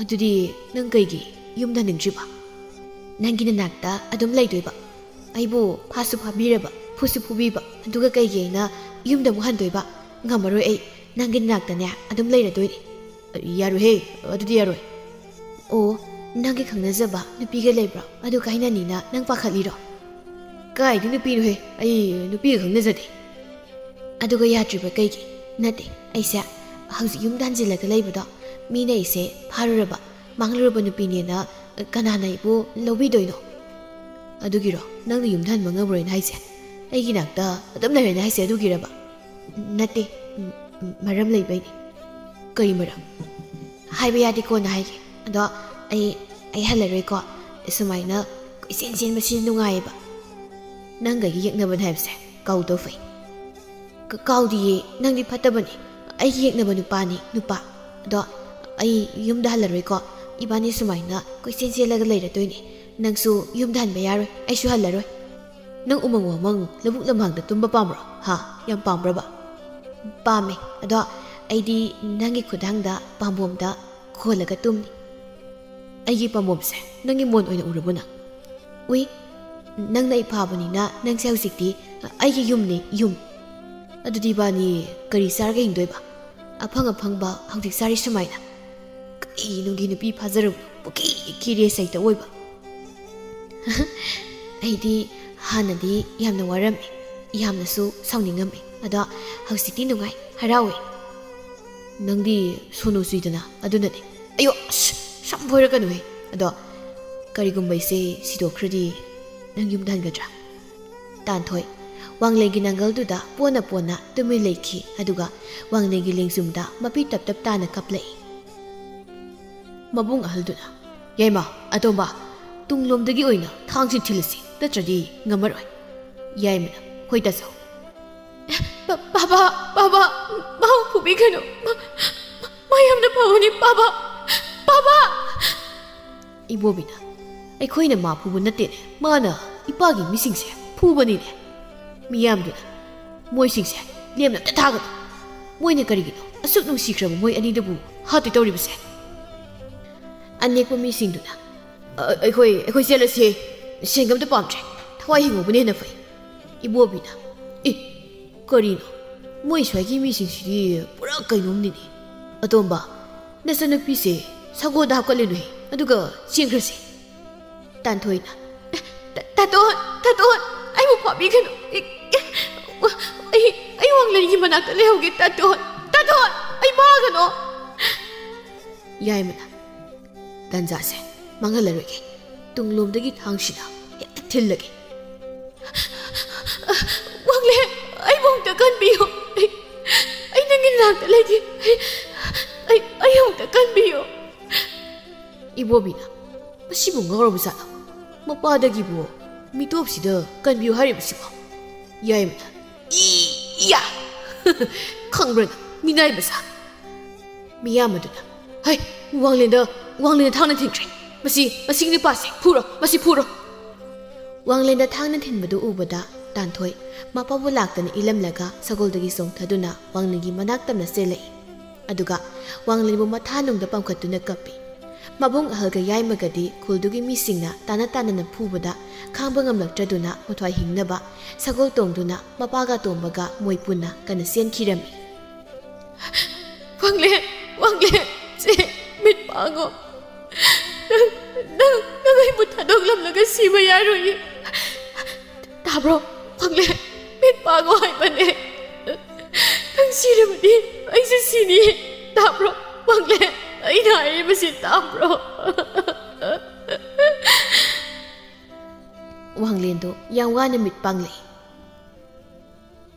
"ꯑꯗꯨꯗꯤ ꯅꯪ ꯀꯩꯒꯤ ꯌꯨꯝꯗ ꯍꯟꯅꯤꯡꯗ꯭ꯔꯤꯕ?" "ꯅꯪꯒꯤ ꯅꯅꯥꯛꯇ ꯑꯗꯨꯝ ꯂꯩꯗꯣꯏꯕ꯫ ꯑꯩꯕꯨ ꯐꯥꯁꯨ ꯐꯥꯕꯤꯔꯕ, ꯐꯨꯁꯨ ꯐꯨꯕꯤꯕ, ꯑꯗꯨꯒ ꯀꯩꯒꯤ ꯑꯩꯅ ꯌꯨꯝꯗ ꯑꯃꯨꯛ ꯍꯟꯗꯣꯏꯕ? ꯉꯝꯃꯔꯣꯏ ꯑꯩ, ꯅꯪꯒꯤ ꯅꯅꯥꯛꯇꯅꯦ ꯑꯗꯨꯝ ꯂꯩꯔꯗꯣꯏꯅꯤ"꯫ "ꯌꯥꯔꯣꯏꯍꯦ, ꯑꯗꯨꯗꯤ ꯌꯥꯔꯣꯏ"꯫ "ꯑꯣ, ꯅꯪꯒꯤ ꯈꯪꯅꯖꯕ ꯅꯨꯄꯤꯒ ꯂꯩꯕ꯭ꯔꯣ? ꯑꯗꯨ ꯀꯥꯏꯅꯅꯤꯅ ꯅꯪ ꯄꯥꯈꯠꯂꯤꯔꯣ?" "ꯀꯥꯏꯗꯤ ꯅꯨꯄꯤꯅꯣꯍꯦ, ꯑꯩ ꯅꯨꯄꯤꯒ ꯈꯪꯅꯖꯗꯦ"꯫ "ꯑꯗꯨꯒ ꯌꯥꯗ꯭ꯔꯤꯕ ꯀꯩꯒꯤ?" "ꯅꯠꯇꯦ, ꯑꯩꯁꯦ ꯍꯧꯖꯤꯛ ꯌꯨꯝꯗ ꯍꯟꯖꯤꯜꯂꯒ ꯂꯩꯕꯗꯣ, ꯃꯤꯅ ꯑꯩꯁꯦ ꯐꯥꯔꯨꯔꯕ, ꯃꯥꯡꯂꯨꯔꯕ ꯅꯨꯄꯤꯅꯦꯅ ꯀꯅꯥꯅ ꯑꯩꯕꯨ ꯂꯧꯕꯤꯗꯣꯏꯅꯣ?" "ꯑꯗꯨꯒꯤꯔꯣ ꯅꯪꯅ ꯌꯨꯝꯗ ꯍꯟꯕ ꯉꯝꯃꯔꯣꯏꯅ ꯍꯥꯏꯁꯦ? ꯑꯩꯒꯤ ꯅꯥꯛꯇ ꯑꯗꯨꯝ ꯂꯩꯔꯦꯅ ꯍꯥꯏꯁꯦ ꯑꯗꯨꯒꯤꯔꯕ?" "ꯅꯠꯇꯦ, ꯎꯝ, ꯎꯝ, ꯃꯔꯝ ꯂꯩꯕꯩꯅꯤ"꯫ "ꯀꯔꯤ ꯃꯔꯝ?" "ꯍꯥꯏꯕ ꯌꯥꯗꯦ, ꯀꯣꯟꯅ ꯍꯥꯏꯒꯦ꯫ ꯑꯗꯣ ꯑꯩ, ꯑꯩ ꯍꯜꯂꯔꯣꯏꯀꯣ꯫ ꯁꯨꯃꯥꯏꯅ ꯀꯣꯏꯆꯦꯟ ꯆꯦꯟꯕꯁꯤ ꯅꯨꯡꯉꯥꯏꯌꯦꯕ꯫ ꯅꯪꯒ ꯑꯩꯒ ꯌꯦꯛꯅꯕꯅꯦ ꯍꯥꯏꯕꯁꯦ ꯀꯥꯎꯗꯧ ꯐꯩ"꯫ "ꯀ-, ꯀꯥꯎꯗꯤꯌꯦ, ꯅꯪꯗꯤ ꯐꯠꯇꯕꯅꯦ꯫ ꯑꯩꯒꯤ ꯌꯦꯛꯅꯕ ꯅꯨꯄꯥꯅꯤ, ꯅꯨꯄꯥ꯫ ꯑꯗꯣ ꯑꯩ ꯌꯨꯝꯗ ꯍꯜꯂꯔꯣꯏꯀꯣ꯫ ꯏꯕꯥꯅꯤ ꯁꯨꯃꯥꯏꯅ ꯀꯣꯏꯆꯦꯟ ꯆꯦꯜꯂꯒ ꯂꯩꯔꯗꯣꯏꯅꯦ꯫ ꯅꯪꯁꯨ ꯌꯨꯝꯗ ꯍꯟꯕ ꯌꯥꯔꯣꯏ, ꯑꯩꯁꯨ ꯍꯜꯂꯔꯣꯏ"꯫ "ꯅꯪ ꯎꯃꯪ ꯋꯥꯃꯪ ꯂꯧꯕꯨꯛ ꯂꯝꯍꯥꯡꯗ ꯇꯨꯝꯕ ꯄꯥꯝꯕ꯭ꯔꯣ? ꯍꯥ? ꯌꯥꯝ ꯄꯥꯝꯕ꯭ꯔꯕ?" "ꯄꯥꯝꯃꯦ꯫ ꯑꯗꯣ ꯑꯩꯗꯤ ꯅꯪꯒꯤ ꯈꯨꯗꯥꯡꯗ ꯄꯥꯝꯕꯣꯝꯗ ꯈꯣꯜꯂꯒ ꯇꯨꯝꯅꯤ"꯫ "ꯑꯩꯒꯤ ꯄꯥꯝꯕꯣꯝꯁꯦ ꯅꯪꯒꯤ ꯃꯣꯟ ꯑꯣꯏꯅ ꯎꯔꯕꯣ ꯅꯪ?" "ꯎꯏ꯫ ꯅꯪꯅ ꯑꯩ ꯐꯥꯕꯅꯤꯅ ꯅꯪꯁꯦ ꯍꯧꯖꯤꯛꯇꯤ ꯑꯩꯒꯤ ꯌꯨꯝꯅꯤ, ꯌꯨꯝ"꯫ "ꯑꯗꯨꯗꯤ ꯏꯕꯥꯅꯤ ꯀꯔꯤ ꯆꯥꯔꯒ ꯍꯤꯡꯗꯣꯏꯕ? ꯑꯐꯪ ꯑꯐꯪꯕ ꯍꯧꯖꯤꯛ ꯆꯥꯔꯤ ꯁꯨꯃꯥꯏꯅ"꯫ "ꯀꯩꯅꯣꯒꯤ ꯅꯨꯄꯤ ꯐꯥꯖꯔꯕ ꯄꯨꯀꯤ ꯀꯤꯔꯦ ꯁꯩꯇ ꯑꯣꯏꯕ"꯫ "ꯑꯩꯗꯤ ꯍꯥꯟꯅꯗꯤ ꯌꯥꯝꯅ ꯋꯥꯔꯝꯃꯤ, ꯌꯥꯝꯅꯁꯨ ꯁꯥꯎꯅꯤꯡꯉꯝꯃꯤ꯫ ꯑꯗꯣ ꯍꯧꯖꯤꯛꯇꯤ ꯅꯨꯡꯉꯥꯏ, ꯍꯔꯥꯎꯋꯦ"꯫ "ꯅꯪꯗꯤ ꯁꯣꯅꯨ ꯆꯨꯏꯗꯅ, ꯑꯗꯨꯅꯅꯦ"꯫ "ꯑꯌꯣ, ꯑꯁ, ꯁꯝ ꯐꯣꯏꯔꯛꯀꯅꯨꯍꯦ꯫ ꯑꯗꯣ ꯀꯔꯤꯒꯨꯝꯕ ꯏꯆꯦ ꯁꯤꯗꯣꯛꯈ꯭ꯔꯗꯤ ꯅꯪ ꯌꯨꯝꯗ ꯍꯟꯒꯗ꯭ꯔꯥ?" ꯇꯥꯟꯊꯣꯏ ꯋꯥꯡꯂꯦꯟꯒꯤ ꯅꯥꯡꯒꯜꯗꯨꯗ ꯄꯣꯟꯅ ꯄꯣꯟꯅ ꯇꯨꯃꯤꯟ ꯂꯩꯈꯤ, ꯑꯗꯨꯒ ꯋꯥꯡꯂꯦꯟꯒꯤ ꯂꯦꯡꯖꯨꯝꯗ ꯃꯄꯤ ꯇꯞ ꯇꯞ ꯇꯥꯅ ꯀꯞꯂꯛꯏ꯫ ꯃꯕꯨꯡ ꯑꯍꯜꯗꯨꯅ, "ꯌꯥꯏꯃ, ꯑꯇꯣꯝꯕ, ꯇꯨꯡꯂꯣꯝꯗꯒꯤ ꯑꯣꯏꯅ ꯊꯥꯡꯁꯤ ꯊꯤꯜꯂꯁꯤ, ꯅꯠꯇ꯭ꯔꯗꯤ ꯉꯝꯃꯔꯣꯏ"꯫ ꯌꯥꯏꯃꯅ, "ꯍꯣꯏ ꯇꯥꯆꯧ"꯫ "ꯕꯥ-, ꯕꯥꯕꯥ, ꯕꯥꯕꯥ, ꯃꯥꯕꯨ ꯐꯨꯕꯤꯒꯅꯨ꯫ ꯃꯥ, ꯃꯥ, ꯃꯥ ꯌꯥꯝꯅ ꯐꯕꯅꯤ, ꯕꯥꯕꯥ, ꯕꯥꯕꯥ!" ꯏꯕꯣꯕꯤꯅ, "ꯑꯩꯈꯣꯏꯅ ꯃꯥ ꯐꯨꯕ ꯅꯠꯇꯦꯅꯦ, ꯃꯥꯅ ꯏꯄꯥꯒꯤ ꯃꯤꯁꯤꯡꯁꯦ ꯐꯨꯕꯅꯤꯅꯦ꯫" ꯃꯤꯌꯥꯝꯗꯨꯅ, "ꯃꯣꯏꯁꯤꯡꯁꯦ ꯂꯦꯝꯅ ꯑꯝꯇ ꯊꯥꯒꯅꯨ꯫ ꯃꯣꯏꯅ ꯀꯔꯤꯒꯤꯅꯣ ꯑꯁꯨꯛ ꯅꯨꯡꯁꯤꯈ꯭ꯔꯕ ꯃꯣꯏ ꯑꯅꯤꯗꯨꯕꯨ ꯍꯥꯠꯇꯣꯏ ꯇꯧꯔꯤꯕꯁꯦ?" ꯑꯅꯦꯛꯄ ꯃꯤꯁꯤꯡꯗꯨꯅ, "ꯑ-, ꯑꯩꯈꯣꯏ, ꯑꯩꯈꯣꯏ ꯆꯦꯜꯂꯁꯤ꯫ ꯁꯦꯟꯒ ꯑꯝꯇ ꯄꯥꯝꯗ꯭ꯔꯦ꯫ ꯊꯋꯥꯏ ꯍꯤꯡꯍꯧꯕꯅ ꯍꯦꯟꯅ ꯐꯩ꯫" ꯏꯕꯣꯕꯤꯅ, "ꯑꯦ, ꯀꯔꯤꯅꯣ? ꯃꯣꯏ ꯁ꯭ꯋꯥꯏꯒꯤ ꯃꯤꯁꯤꯡꯁꯤꯗꯤ ꯄꯨꯔꯥ ꯀꯩꯅꯣꯝꯅꯤꯅꯦ꯫ ꯑꯇꯣꯝꯕ, ꯅꯆꯟꯅꯨꯄꯤꯁꯦ ꯁꯒꯣꯜꯗ ꯍꯥꯞꯀꯠꯂꯤꯅꯨꯍꯦ, ꯑꯗꯨꯒ ꯆꯦꯟꯈ꯭ꯔꯁꯤ꯫" ꯇꯥꯟꯊꯣꯏꯅ, "ꯑꯦ, ꯇꯥ-, ꯇꯥꯇꯣꯟ, ꯇꯥꯇꯣꯟ, ꯑꯩꯕꯨ ꯐꯥꯕꯤꯒꯅꯨ꯫ ꯑꯦ, ꯑꯦ, ꯑꯩ, ꯑꯩ ꯋꯥꯡꯂꯦꯟꯒꯤ ꯃꯅꯥꯛꯇ ꯂꯩꯍꯧꯒꯦ, ꯇꯥꯇꯣꯟ, ꯇꯥꯇꯣꯟ, ꯑꯩ ꯐꯥꯒꯅꯣ꯫" ꯌꯥꯏꯃꯅ, "ꯇꯟꯖꯥꯁꯦ ꯃꯥꯡꯍꯜꯂꯔꯣꯏꯒꯦ꯫ ꯇꯨꯡꯂꯣꯝꯗꯒꯤ ꯊꯥꯡꯁꯤꯅ ꯍꯦꯛꯇ ꯊꯤꯜꯂꯒꯦ꯫" "ꯋꯥꯡꯂꯦ, ꯑꯩꯕꯨ ꯑꯃꯨꯛꯇ ꯀꯟꯕꯤꯌꯨ꯫ ꯑꯩ, ꯑꯩ ꯅꯪꯒꯤ ꯅꯥꯛꯇ ꯂꯩꯒꯦ꯫ ꯑꯩ, ꯑꯩ, ꯑꯩ ꯑꯃꯨꯛꯇ ꯀꯟꯕꯤꯌꯨ꯫" ꯏꯕꯣꯕꯤꯅ, "ꯃꯁꯤꯕꯨ ꯉꯥꯎꯔꯕ ꯖꯥꯠꯂꯣ? ꯃꯄꯥꯗꯒꯤꯕꯨ ꯃꯤꯇꯣꯞꯁꯤꯗ ꯀꯟꯕꯤꯌꯨ ꯍꯥꯏꯔꯤꯕꯁꯤꯕꯣ?" ꯌꯥꯏꯃꯅ, "ꯏ, ꯏꯌꯥ! ꯈꯪꯕ꯭ꯔꯥ ꯅꯪ, ꯃꯤꯅꯥꯏ ꯃꯆꯥ?" ꯃꯤꯌꯥꯝ ꯑꯗꯨꯅ, "ꯍꯩ, ꯋꯥꯡꯂꯦꯟꯗ, ꯋꯥꯡꯂꯦꯟꯗ ꯊꯥꯡꯅ ꯊꯤꯟꯈ꯭ꯔꯦ꯫ ꯃꯁꯤ, ꯃꯁꯤ ꯅꯨꯄꯥꯁꯦ ꯐꯨꯔꯣ, ꯃꯁꯤ ꯐꯨꯔꯣ꯫" ꯋꯥꯡꯂꯦꯟꯗ ꯊꯥꯡꯅ ꯊꯤꯟꯕꯗꯨ ꯎꯕꯗ ꯇꯥꯟꯊꯣꯏ ꯃꯄꯥꯕꯨ ꯂꯥꯛꯇꯅ ꯏꯜꯂꯝꯂꯒ ꯁꯒꯣꯜꯗꯒꯤ ꯆꯣꯡꯊꯗꯨꯅ ꯋꯥꯡꯂꯦꯟꯒꯤ ꯃꯅꯥꯛ ꯇꯝꯅ ꯆꯦꯜꯂꯛꯏ꯫ ꯑꯗꯨꯒ ꯋꯥꯡꯂꯦꯟꯕꯨ ꯃꯊꯥ ꯅꯨꯡꯗ ꯄꯝꯈꯠꯇꯨꯅ ꯀꯞꯄꯤ꯫ ꯃꯕꯨꯡ ꯑꯍꯜꯒ ꯌꯥꯏꯃꯒꯗꯤ ꯈꯨꯜꯗꯨꯒꯤ ꯃꯤꯁꯤꯡꯅ ꯇꯥꯅ ꯇꯥꯅꯅ ꯐꯨꯕꯗ ꯈꯥꯡꯕ ꯉꯝꯂꯛꯇ꯭ꯔꯗꯨꯅ ꯃꯊ꯭ꯋꯥꯏ ꯍꯤꯡꯅꯕ ꯁꯒꯣꯜ ꯇꯣꯡꯗꯨꯅ ꯃꯄꯥꯒ ꯇꯣꯝꯕꯒ ꯃꯣꯏ ꯄꯨꯟꯅ ꯀꯟꯅ ꯆꯦꯟꯈꯤꯔꯝꯃꯤ꯫ "ꯋꯥꯡꯂꯦꯟ, ꯋꯥꯡꯂꯦꯟ, ꯁꯦ, ꯃꯤꯠ ꯄꯥꯡꯉꯣ꯫ ꯅꯪ, ꯅꯪ, ꯅꯪ ꯑꯩꯕꯨ ꯊꯥꯗꯣꯛꯂꯝꯂꯒ ꯁꯤꯕ ꯌꯥꯔꯣꯏꯌꯦ꯫ ꯇꯥꯕ꯭ꯔꯣ? ꯋꯥꯡꯂꯦꯟ, ꯃꯤꯠ ꯄꯥꯡꯉꯣ ꯍꯥꯏꯕꯅꯦ꯫ ꯅꯪ ꯁꯤꯔꯕꯗꯤ ꯑꯩꯁꯨ ꯁꯤꯅꯤꯌꯦ꯫ ꯇꯥꯕ꯭ꯔꯣ? ꯋꯥꯡꯂꯦꯟ, ꯑꯩꯅ ꯍꯥꯏꯔꯤꯕꯁꯤ ꯇꯥꯕ꯭ꯔꯣ?" ꯋꯥꯡꯂꯦꯟꯗꯣ ꯌꯥꯝ ꯋꯥꯅ ꯃꯤꯠ ꯄꯥꯡꯂꯛꯏ꯫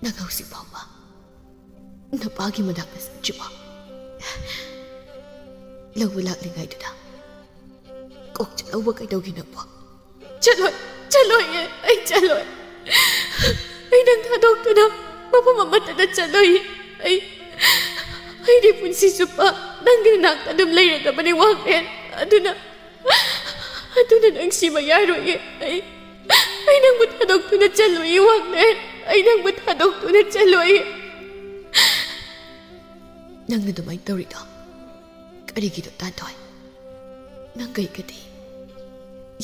"ꯅꯪ ꯍꯧꯖꯤꯛ ꯐꯥꯎꯕ ꯅꯄꯥꯒꯤ ꯃꯅꯥꯛꯇ ꯆꯠꯇ꯭ꯔꯤꯕꯣ? ꯂꯧꯕ ꯂꯥꯛꯂꯤꯉꯩꯗꯨꯗ ꯀꯣꯛ ꯆꯠꯍꯧꯕ ꯀꯩꯗꯧꯒꯦ ꯅꯪꯕꯣ?" "ꯆꯠꯂꯣꯏ, ꯆꯠꯂꯣꯏꯌꯦ, ꯑꯩ ꯆꯠꯂꯣꯏ꯫ ꯑꯩ ꯅꯪ ꯊꯥꯗꯣꯛꯇꯨꯅ ꯃꯐꯝ ꯑꯃꯠꯇꯗ ꯆꯠꯂꯣꯏ꯫ ꯑꯩ, ꯑꯩꯗꯤ ꯄꯨꯟꯁꯤ ꯆꯨꯞꯄ ꯅꯪꯒꯤ ꯅꯥꯛꯇ ꯑꯗꯨꯝ ꯂꯩꯔꯗꯕꯅꯤ, ꯋꯥꯡꯂꯦꯟ꯫ ꯑꯗꯨꯅ ꯑꯗꯨꯅ ꯅꯪ ꯁꯤꯕ ꯌꯥꯔꯣꯏꯌꯦ꯫ ꯑꯩ ꯑꯩ ꯅꯪꯕꯨ ꯊꯥꯗꯣꯛꯇꯨꯅ ꯆꯠꯂꯣꯏꯌꯦ, ꯋꯥꯡꯂꯦꯟ꯫ ꯑꯩ ꯅꯪꯕꯨ ꯊꯥꯗꯣꯛꯇꯨꯅ ꯆꯠꯂꯣꯏꯌꯦ꯫ ꯅꯪꯅ ꯑꯗꯨꯃꯥꯏꯅ ꯇꯧꯔꯤꯗꯣ ꯀꯔꯤꯒꯤꯅꯣ, ꯇꯥꯟꯊꯣꯏ? ꯅꯪ ꯀꯩꯒꯗꯤ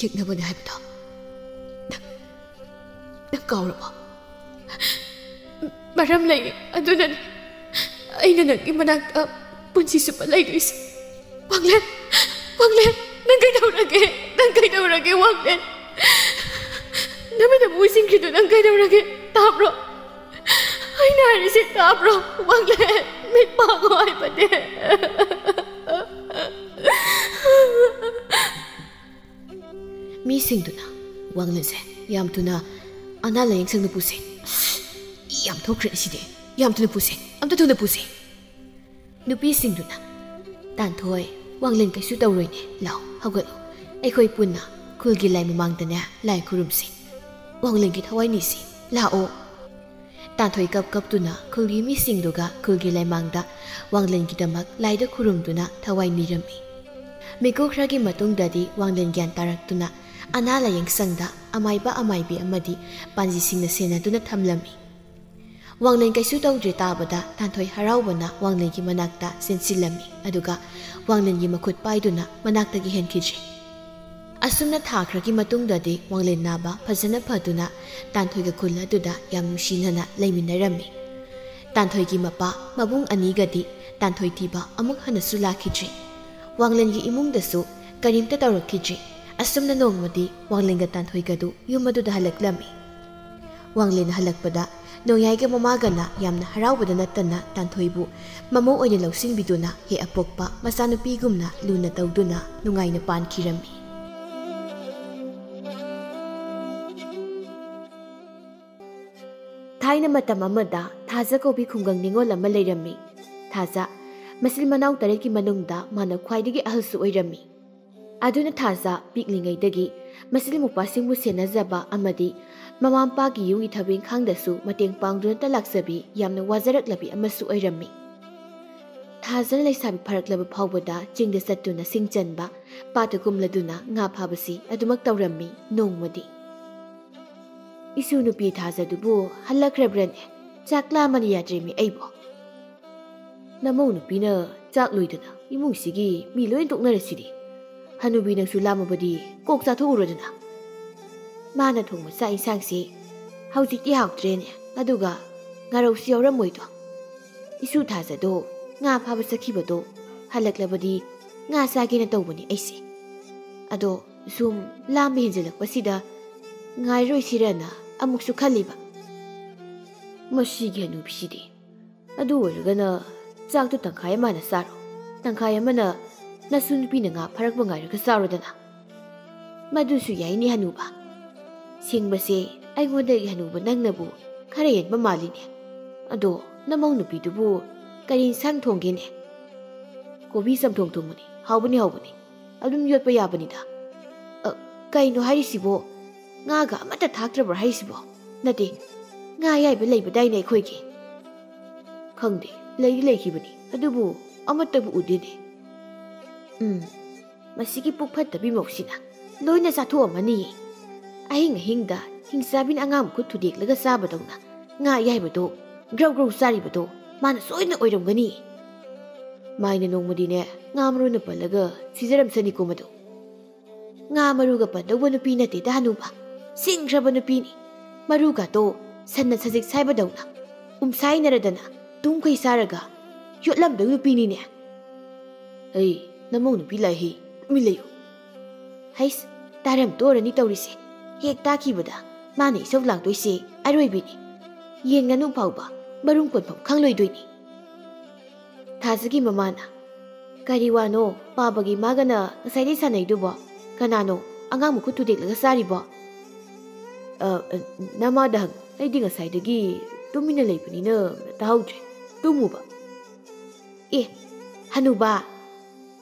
ꯌꯦꯛꯅꯕꯅꯦ ꯍꯥꯏꯕꯗꯣ ꯅꯪ, ꯅꯪ ꯀꯥꯎꯔꯕꯣ? ꯃꯔꯝ ꯂꯩ, ꯑꯗꯨꯅꯅꯦ ꯑꯩꯅ ꯅꯪꯒꯤ ꯃꯅꯥꯛꯇ ꯄꯨꯟꯁꯤ ꯆꯨꯞꯄ ꯂꯩꯗꯣꯏꯁꯦ꯫ ꯋꯥꯡꯂꯦꯟ, ꯋꯥꯡꯂꯦꯟ, ꯅꯪ ꯀꯩꯗꯧꯔꯒꯦ? ꯅꯪ ꯀꯩꯗꯧꯔꯒꯦ, ꯋꯥꯡꯂꯦꯟ? ꯅꯃꯤꯠ ꯑꯃꯨꯛ ꯎꯏꯁꯤꯟꯈ꯭ꯔꯤꯗꯨ ꯅꯪ ꯀꯩꯗꯧꯔꯒꯦ? ꯇꯥꯕ꯭ꯔꯣ? ꯑꯩꯅ ꯍꯥꯏꯔꯤꯁꯦ ꯇꯥꯕ꯭ꯔꯣ? ꯋꯥꯡꯂꯦꯟ, ꯃꯤꯠ ꯄꯥꯡꯉꯣ ꯍꯥꯏꯕꯅꯦ꯫ ꯃꯤꯁꯤꯡꯗꯨꯅ ꯋꯥꯡꯂꯦꯟꯁꯦ ꯌꯥꯝ ꯊꯨꯅ ꯑꯅꯥ ꯂꯥꯌꯦꯡ ꯁꯪꯗ ꯄꯨꯁꯦ꯫ ꯏ ꯌꯥꯝ ꯊꯣꯛꯈ꯭ꯔꯦ ꯁꯤꯗꯤ꯫ ꯌꯥꯝ ꯊꯨꯅ ꯄꯨꯁꯦ꯫ ꯑꯝꯇ ꯊꯨꯅ ꯄꯨꯁꯦ꯫ ꯅꯨꯄꯤꯁꯤꯡꯗꯨꯅ, "ꯇꯥꯟꯊꯣꯏ, ꯋꯥꯡꯂꯦꯟ ꯀꯩꯁꯨ ꯇꯧꯔꯣꯏꯅꯦ꯫ ꯂꯥꯎ, ꯍꯧꯒꯠꯂꯨ꯫ ꯑꯩꯈꯣꯏ ꯄꯨꯟꯅ ꯈꯨꯜꯒꯤ ꯂꯥꯏ ꯃꯃꯥꯡꯗꯅꯦ ꯂꯥꯏ ꯈꯨꯔꯨꯝꯁꯤ꯫ ꯋꯥꯡꯂꯦꯟꯒꯤ ꯊꯋꯥꯏ ꯅꯤꯁꯤ꯫ ꯂꯥꯛꯑꯣ꯫" ꯇꯥꯟꯊꯣꯏ ꯀꯞ ꯀꯞꯇꯨꯅ ꯈꯨꯜꯒꯤ ꯃꯤꯁꯤꯡꯗꯨꯒ ꯈꯨꯜꯒꯤ ꯂꯥꯏꯃꯥꯡꯗ ꯋꯥꯡꯂꯦꯟꯒꯤꯗꯃꯛ ꯂꯥꯏꯗ ꯈꯨꯔꯨꯝꯗꯨꯅ ꯊꯋꯥꯏ ꯅꯤꯔꯝꯃꯤ꯫ ꯃꯤꯀꯨꯞ ꯈꯔꯒꯤ ꯃꯇꯨꯡꯗꯗꯤ ꯋꯥꯡꯂꯦꯟ ꯒ꯭ꯌꯥꯟ ꯇꯥꯔꯛꯇꯨꯅ ꯑꯅꯥ ꯂꯥꯌꯦꯡ ꯁꯪꯗ ꯑꯃꯥꯏꯕ ꯑꯃꯥꯏꯕꯤ ꯑꯃꯗꯤ ꯄꯥꯟꯖꯤꯁꯤꯡꯅ ꯁꯦꯟꯅꯗꯨꯅ ꯊꯝꯂꯝꯃꯤ꯫ ꯋꯥꯡꯂꯦꯟ ꯀꯩꯁꯨ ꯇꯧꯗ꯭ꯔꯦ ꯇꯥꯕꯗ ꯇꯥꯟꯊꯣꯏ ꯍꯔꯥꯎꯕꯅ ꯋꯥꯡꯂꯦꯟꯒꯤ ꯃꯅꯥꯛꯇ ꯆꯦꯟꯁꯤꯜꯂꯝꯃꯤ, ꯑꯗꯨꯒ ꯋꯥꯡꯂꯦꯟꯒꯤ ꯃꯈꯨꯠ ꯄꯥꯏꯗꯨꯅ ꯃꯅꯥꯛꯇꯒꯤ ꯍꯦꯟꯈꯤꯗ꯭ꯔꯦ꯫ ꯑꯁꯨꯝꯅ ꯊꯥ ꯈꯔꯒꯤ ꯃꯇꯨꯡꯗꯗꯤ ꯋꯥꯡꯂꯦꯟ ꯅꯥꯕ ꯐꯖꯅ ꯐꯗꯨꯅ ꯇꯥꯟꯊꯣꯏꯒ ꯈꯨꯜ ꯑꯗꯨꯗ ꯌꯥꯝ ꯅꯨꯡꯁꯤꯅꯅ ꯂꯩꯃꯤꯟꯅꯔꯝꯃꯤ꯫ ꯇꯥꯟꯊꯣꯏꯒꯤ ꯃꯄꯥ ꯃꯕꯨꯡ ꯑꯅꯤꯒꯗꯤ ꯇꯥꯟꯊꯣꯏ ꯊꯤꯕ ꯑꯃꯨꯛ ꯍꯟꯅꯁꯨ ꯂꯥꯛꯈꯤꯗ꯭ꯔꯦ꯫ ꯋꯥꯡꯂꯦꯟꯒꯤ ꯏꯃꯨꯡꯗꯁꯨ ꯀꯔꯤꯝꯇ ꯇꯧꯔꯛꯈꯤꯗ꯭ꯔꯦ꯫ ꯑꯁꯨꯝꯅ ꯅꯣꯡꯃꯗꯤ ꯋꯥꯡꯂꯦꯟꯒ ꯇꯥꯟꯊꯣꯏꯒꯗꯨ ꯌꯨꯝ ꯑꯗꯨꯗ ꯍꯜꯂꯛꯂꯝꯃꯤ꯫ ꯋꯥꯡꯂꯦꯟ ꯍꯜꯂꯛꯄꯗ ꯅꯣꯡꯌꯥꯏꯒ ꯃꯃꯥꯒꯅ ꯌꯥꯝꯅ ꯍꯔꯥꯎꯕꯗ ꯅꯠꯇꯅ ꯇꯥꯟꯊꯣꯏꯕꯨ ꯃꯃꯧ ꯑꯣꯏꯅ ꯂꯧꯁꯤꯟꯕꯤꯗꯨꯅ ꯍꯦꯛ ꯑꯄꯣꯛꯄ ꯃꯆꯥꯅꯨꯄꯤꯒꯨꯝꯅ ꯂꯨꯅ ꯇꯧꯗꯨꯅ ꯅꯨꯡꯉꯥꯏꯅ ꯄꯥꯟꯈꯤꯔꯝꯃꯤ꯫ ꯊꯥꯏꯅ ꯃꯇꯝ ꯑꯃꯗ ꯊꯥꯖ ꯀꯧꯕꯤ ꯈꯨꯡꯒꯪ ꯅꯤꯉꯣꯜ ꯑꯃ ꯂꯩꯔꯝꯃꯤ꯫ ꯊꯥꯖ, ꯃꯆꯤꯟ ꯃꯅꯥꯎ ꯇꯔꯦꯠꯀꯤ ꯃꯅꯨꯡꯗ ꯃꯥꯅ ꯈ꯭ꯋꯥꯏꯗꯒꯤ ꯑꯍꯜꯁꯨ ꯑꯣꯏꯔꯝꯃꯤ꯫ ꯑꯗꯨꯅ ꯊꯥꯖ ꯄꯤꯛꯂꯤꯉꯩꯗꯒꯤ ꯃꯆꯤꯟ ꯃꯧꯄ꯭ꯋꯥꯁꯤꯡꯕꯨ ꯁꯦꯟꯅꯖꯕ ꯑꯃꯗꯤ ꯃꯃꯥ ꯃꯄꯥꯒꯤ ꯌꯨꯝꯒꯤ ꯊꯕꯛ ꯏꯪꯈꯥꯡꯗꯁꯨ ꯃꯇꯦꯡ ꯄꯥꯡꯗꯨꯅꯇ ꯂꯥꯛꯆꯕꯤ ꯌꯥꯝꯅ ꯋꯥꯖꯔꯛꯂꯕꯤ ꯑꯃꯁꯨ ꯑꯣꯏꯔꯝꯃꯤ꯫ ꯊꯥꯖꯅ ꯂꯩꯁꯥꯕꯤ ꯐꯥꯔꯛꯂꯕ ꯐꯥꯎꯕꯗ ꯆꯤꯡꯗ ꯆꯠꯇꯨꯅ ꯁꯤꯡ ꯆꯟꯕ, ꯄꯥꯠꯇ ꯀꯨꯝꯂꯗꯨꯅ ꯉꯥ ꯐꯥꯕꯁꯤ ꯑꯗꯨꯃꯛ ꯇꯧꯔꯝꯃꯤ ꯅꯣꯡꯃꯗꯤ꯫ "ꯏꯁꯨ ꯅꯨꯄꯤ ꯊꯥꯖꯗꯨꯕꯨ ꯍꯜꯂꯛꯈ꯭ꯔꯕ꯭ꯔꯅꯦ? ꯆꯥꯛ ꯂꯥꯝꯃꯅ ꯌꯥꯗ꯭ꯔꯦꯃꯤ ꯑꯩꯕꯣ꯫ ꯅꯃꯧ ꯅꯨꯄꯤꯅ ꯆꯥꯛ ꯂꯣꯏꯗꯅ ꯏꯃꯨꯡꯁꯤꯒꯤ ꯃꯤ ꯂꯣꯏ ꯇꯣꯛꯅꯔꯁꯤꯗꯤ꯫ ꯍꯅꯨꯕꯤ ꯅꯪꯁꯨ ꯂꯥꯝꯃꯕꯗꯤ ꯀꯣꯛ ꯆꯥꯊꯣꯛꯎꯔꯣꯗꯅ꯫ ꯃꯥꯅ ꯊꯣꯡꯕ ꯆꯥꯛ ꯏꯟꯁꯥꯡꯁꯤ ꯍꯧꯖꯤꯛꯇꯤ ꯍꯥꯎꯇ꯭ꯔꯦꯅꯦ, ꯑꯗꯨꯒ ꯉꯥꯔꯧꯁꯨ ꯌꯥꯎꯔꯝꯃꯣꯏꯗꯣ꯫ ꯏꯁꯨ ꯊꯥꯖꯗꯣ ꯉꯥ ꯐꯥꯕ ꯆꯠꯈꯤꯕꯗꯣ ꯍꯜꯂꯛꯂꯕꯗꯤ ꯉꯥ ꯆꯥꯒꯦꯅ ꯇꯧꯕꯅꯤ ꯑꯩꯁꯦ꯫ ꯑꯗꯣ ꯁꯨꯝ ꯂꯥꯝꯕ ꯍꯦꯟꯖꯜꯂꯛꯄꯁꯤꯗ ꯉꯥꯏꯔꯣꯏꯁꯤꯔꯅ ꯑꯃꯨꯛꯁꯨ ꯈꯜꯂꯤꯕ꯫ ꯃꯁꯤꯒꯤ ꯍꯅꯨꯕꯤꯁꯤꯗꯤ꯫ ꯑꯗꯨ ꯑꯣꯏꯔꯒꯅ ꯆꯥꯛꯇꯨ ꯇꯪꯈꯥꯏ ꯑꯃꯅ ꯆꯥꯔꯣ, ꯇꯪꯈꯥꯏ ꯑꯃꯅ ꯅꯁꯨ ꯅꯨꯄꯤꯅ ꯉꯥ ꯐꯥꯔꯛꯄ ꯉꯥꯏꯔꯒ ꯆꯥꯔꯣꯗꯅ꯫ ꯃꯗꯨꯁꯨ ꯌꯥꯏꯅꯦ ꯍꯅꯨꯕ꯫ ꯁꯤꯡꯕꯁꯦ ꯑꯩꯉꯣꯟꯗꯒꯤ ꯍꯅꯨꯕ ꯅꯪꯅꯕꯨ ꯈꯔ ꯍꯦꯟꯕ ꯃꯥꯜꯂꯤꯅꯦ꯫ ꯑꯗꯣ ꯅꯃꯧ ꯅꯨꯄꯤꯗꯨꯕꯨ ꯀꯔꯤ ꯏꯟꯁꯥꯡ ꯊꯣꯡꯒꯦꯅꯦ?" "ꯀꯣꯕꯤ ꯆꯝꯊꯣꯡ ꯊꯣꯡꯕꯅꯤ, ꯍꯥꯎꯕꯅꯤ ꯍꯥꯎꯕꯅꯤ, ꯑꯗꯨꯝ ꯌꯣꯠꯄ ꯌꯥꯕꯅꯤꯗ꯫ ꯑ, ꯀꯩꯅꯣ ꯍꯥꯏꯔꯤꯁꯤꯕꯣ? ꯉꯥꯒ ꯑꯃꯠꯇ ꯊꯥꯛꯇ꯭ꯔꯕ꯭ꯔꯣ ꯍꯥꯏꯔꯤꯁꯤꯕꯣ? ꯅꯠꯇꯦ, ꯉꯥ ꯑꯌꯥꯏꯕ ꯂꯩꯕꯗꯥꯏꯅꯦ ꯑꯩꯈꯣꯏꯒꯤ?" "ꯈꯪꯗꯦ, ꯂꯩꯗꯤ ꯂꯩꯈꯤꯕꯅꯤ, ꯑꯗꯨꯕꯨ ꯑꯃꯠꯇꯕꯨ ꯎꯗꯦꯅꯦ꯫ ꯎꯝ, ꯃꯁꯤꯒꯤ ꯄꯨꯛ ꯐꯠꯇꯕꯤ ꯃꯧꯁꯤꯅ ꯂꯣꯏꯅ ꯆꯥꯊꯣꯛꯑꯝꯃꯅꯤꯌꯦ꯫ ꯑꯍꯤꯡ ꯑꯍꯤꯡꯗ ꯍꯤꯡꯆꯥꯕꯤꯅ ꯑꯉꯥꯡ ꯃꯈꯨꯠ ꯊꯨꯗꯦꯛꯂꯒ ꯆꯥꯕꯗꯧꯅ ꯉꯥ ꯑꯌꯥꯏꯕꯗꯣ ꯒ꯭ꯔꯧ ꯒ꯭ꯔꯧ ꯆꯥꯔꯤꯕꯗꯣ ꯃꯥꯅ ꯁꯣꯏꯗꯅ ꯑꯣꯏꯔꯝꯒꯅꯤ꯫ ꯃꯥꯏꯅ ꯅꯣꯡꯃꯗꯤꯅꯦ ꯉꯥ ꯃꯔꯨꯅ ꯄꯜꯂꯒ ꯁꯤꯖꯔꯝꯁꯅꯤꯀꯣ ꯃꯗꯨ꯫ ꯉꯥ ꯃꯔꯨꯒ ꯄꯟꯗꯧꯕ ꯅꯨꯄꯤ ꯅꯠꯇꯦꯗ ꯍꯅꯨꯕ, ꯁꯤꯡꯈ꯭ꯔꯕ ꯅꯨꯄꯤꯅꯤ꯫ ꯃꯔꯨꯒꯗꯣ ꯁꯟꯅ ꯁꯖꯤꯛ ꯁꯥꯏꯕꯗꯧꯅ ꯎꯝꯁꯥꯏꯅꯔꯗꯅ ꯇꯨꯝꯈꯩ ꯁꯥꯔꯒ ꯌꯣꯠꯂꯝꯗꯧ ꯅꯨꯄꯤꯅꯤꯅꯦ꯫ ꯑꯩ ꯅꯃꯧ ꯅꯨꯄꯤ ꯂꯥꯛꯏ, ꯇꯨꯃꯤꯟ ꯂꯩꯌꯨ꯫ ꯍꯩꯁ, ꯇꯥꯔꯝ ꯇꯣꯔꯅꯤ ꯇꯧꯔꯤꯁꯦ꯫ ꯍꯦꯛ ꯇꯥꯈꯤꯕꯗ ꯃꯥꯅ ꯏꯁꯧ ꯂꯥꯡꯗꯣꯏꯁꯦ ꯑꯔꯣꯏꯕꯤꯅꯤ꯫ ꯌꯦꯟ ꯉꯥꯅꯨ ꯐꯥꯎꯕ ꯃꯔꯨꯝ ꯀꯣꯟꯐꯝ ꯈꯪꯂꯣꯏꯗꯣꯏꯅꯤ꯫ ꯊꯥꯖꯒꯤ ꯃꯃꯥꯅ, "ꯀꯔꯤ ꯋꯥꯅꯣ ꯄꯥꯕꯒꯤ ꯃꯥꯒꯅ ꯉꯁꯥꯏꯗꯩ ꯁꯥꯟꯅꯩꯗꯨꯕꯣ? ꯀꯅꯥꯅꯣ ꯑꯉꯥꯡ ꯃꯈꯨꯠ ꯊꯨꯗꯦꯛꯂꯒ ꯆꯥꯔꯤꯕꯣ?" "ꯑ, ꯑ, ꯅꯃꯥꯗ ꯍꯪ, ꯑꯩꯗꯤ ꯉꯁꯥꯏꯗꯒꯤ ꯇꯨꯃꯤꯟꯅ ꯂꯩꯕꯅꯤꯅ ꯇꯥꯍꯧꯗ꯭ꯔꯦ꯫ ꯇꯨꯝꯃꯨꯕ꯫" "ꯑꯦ, ꯍꯅꯨꯕ,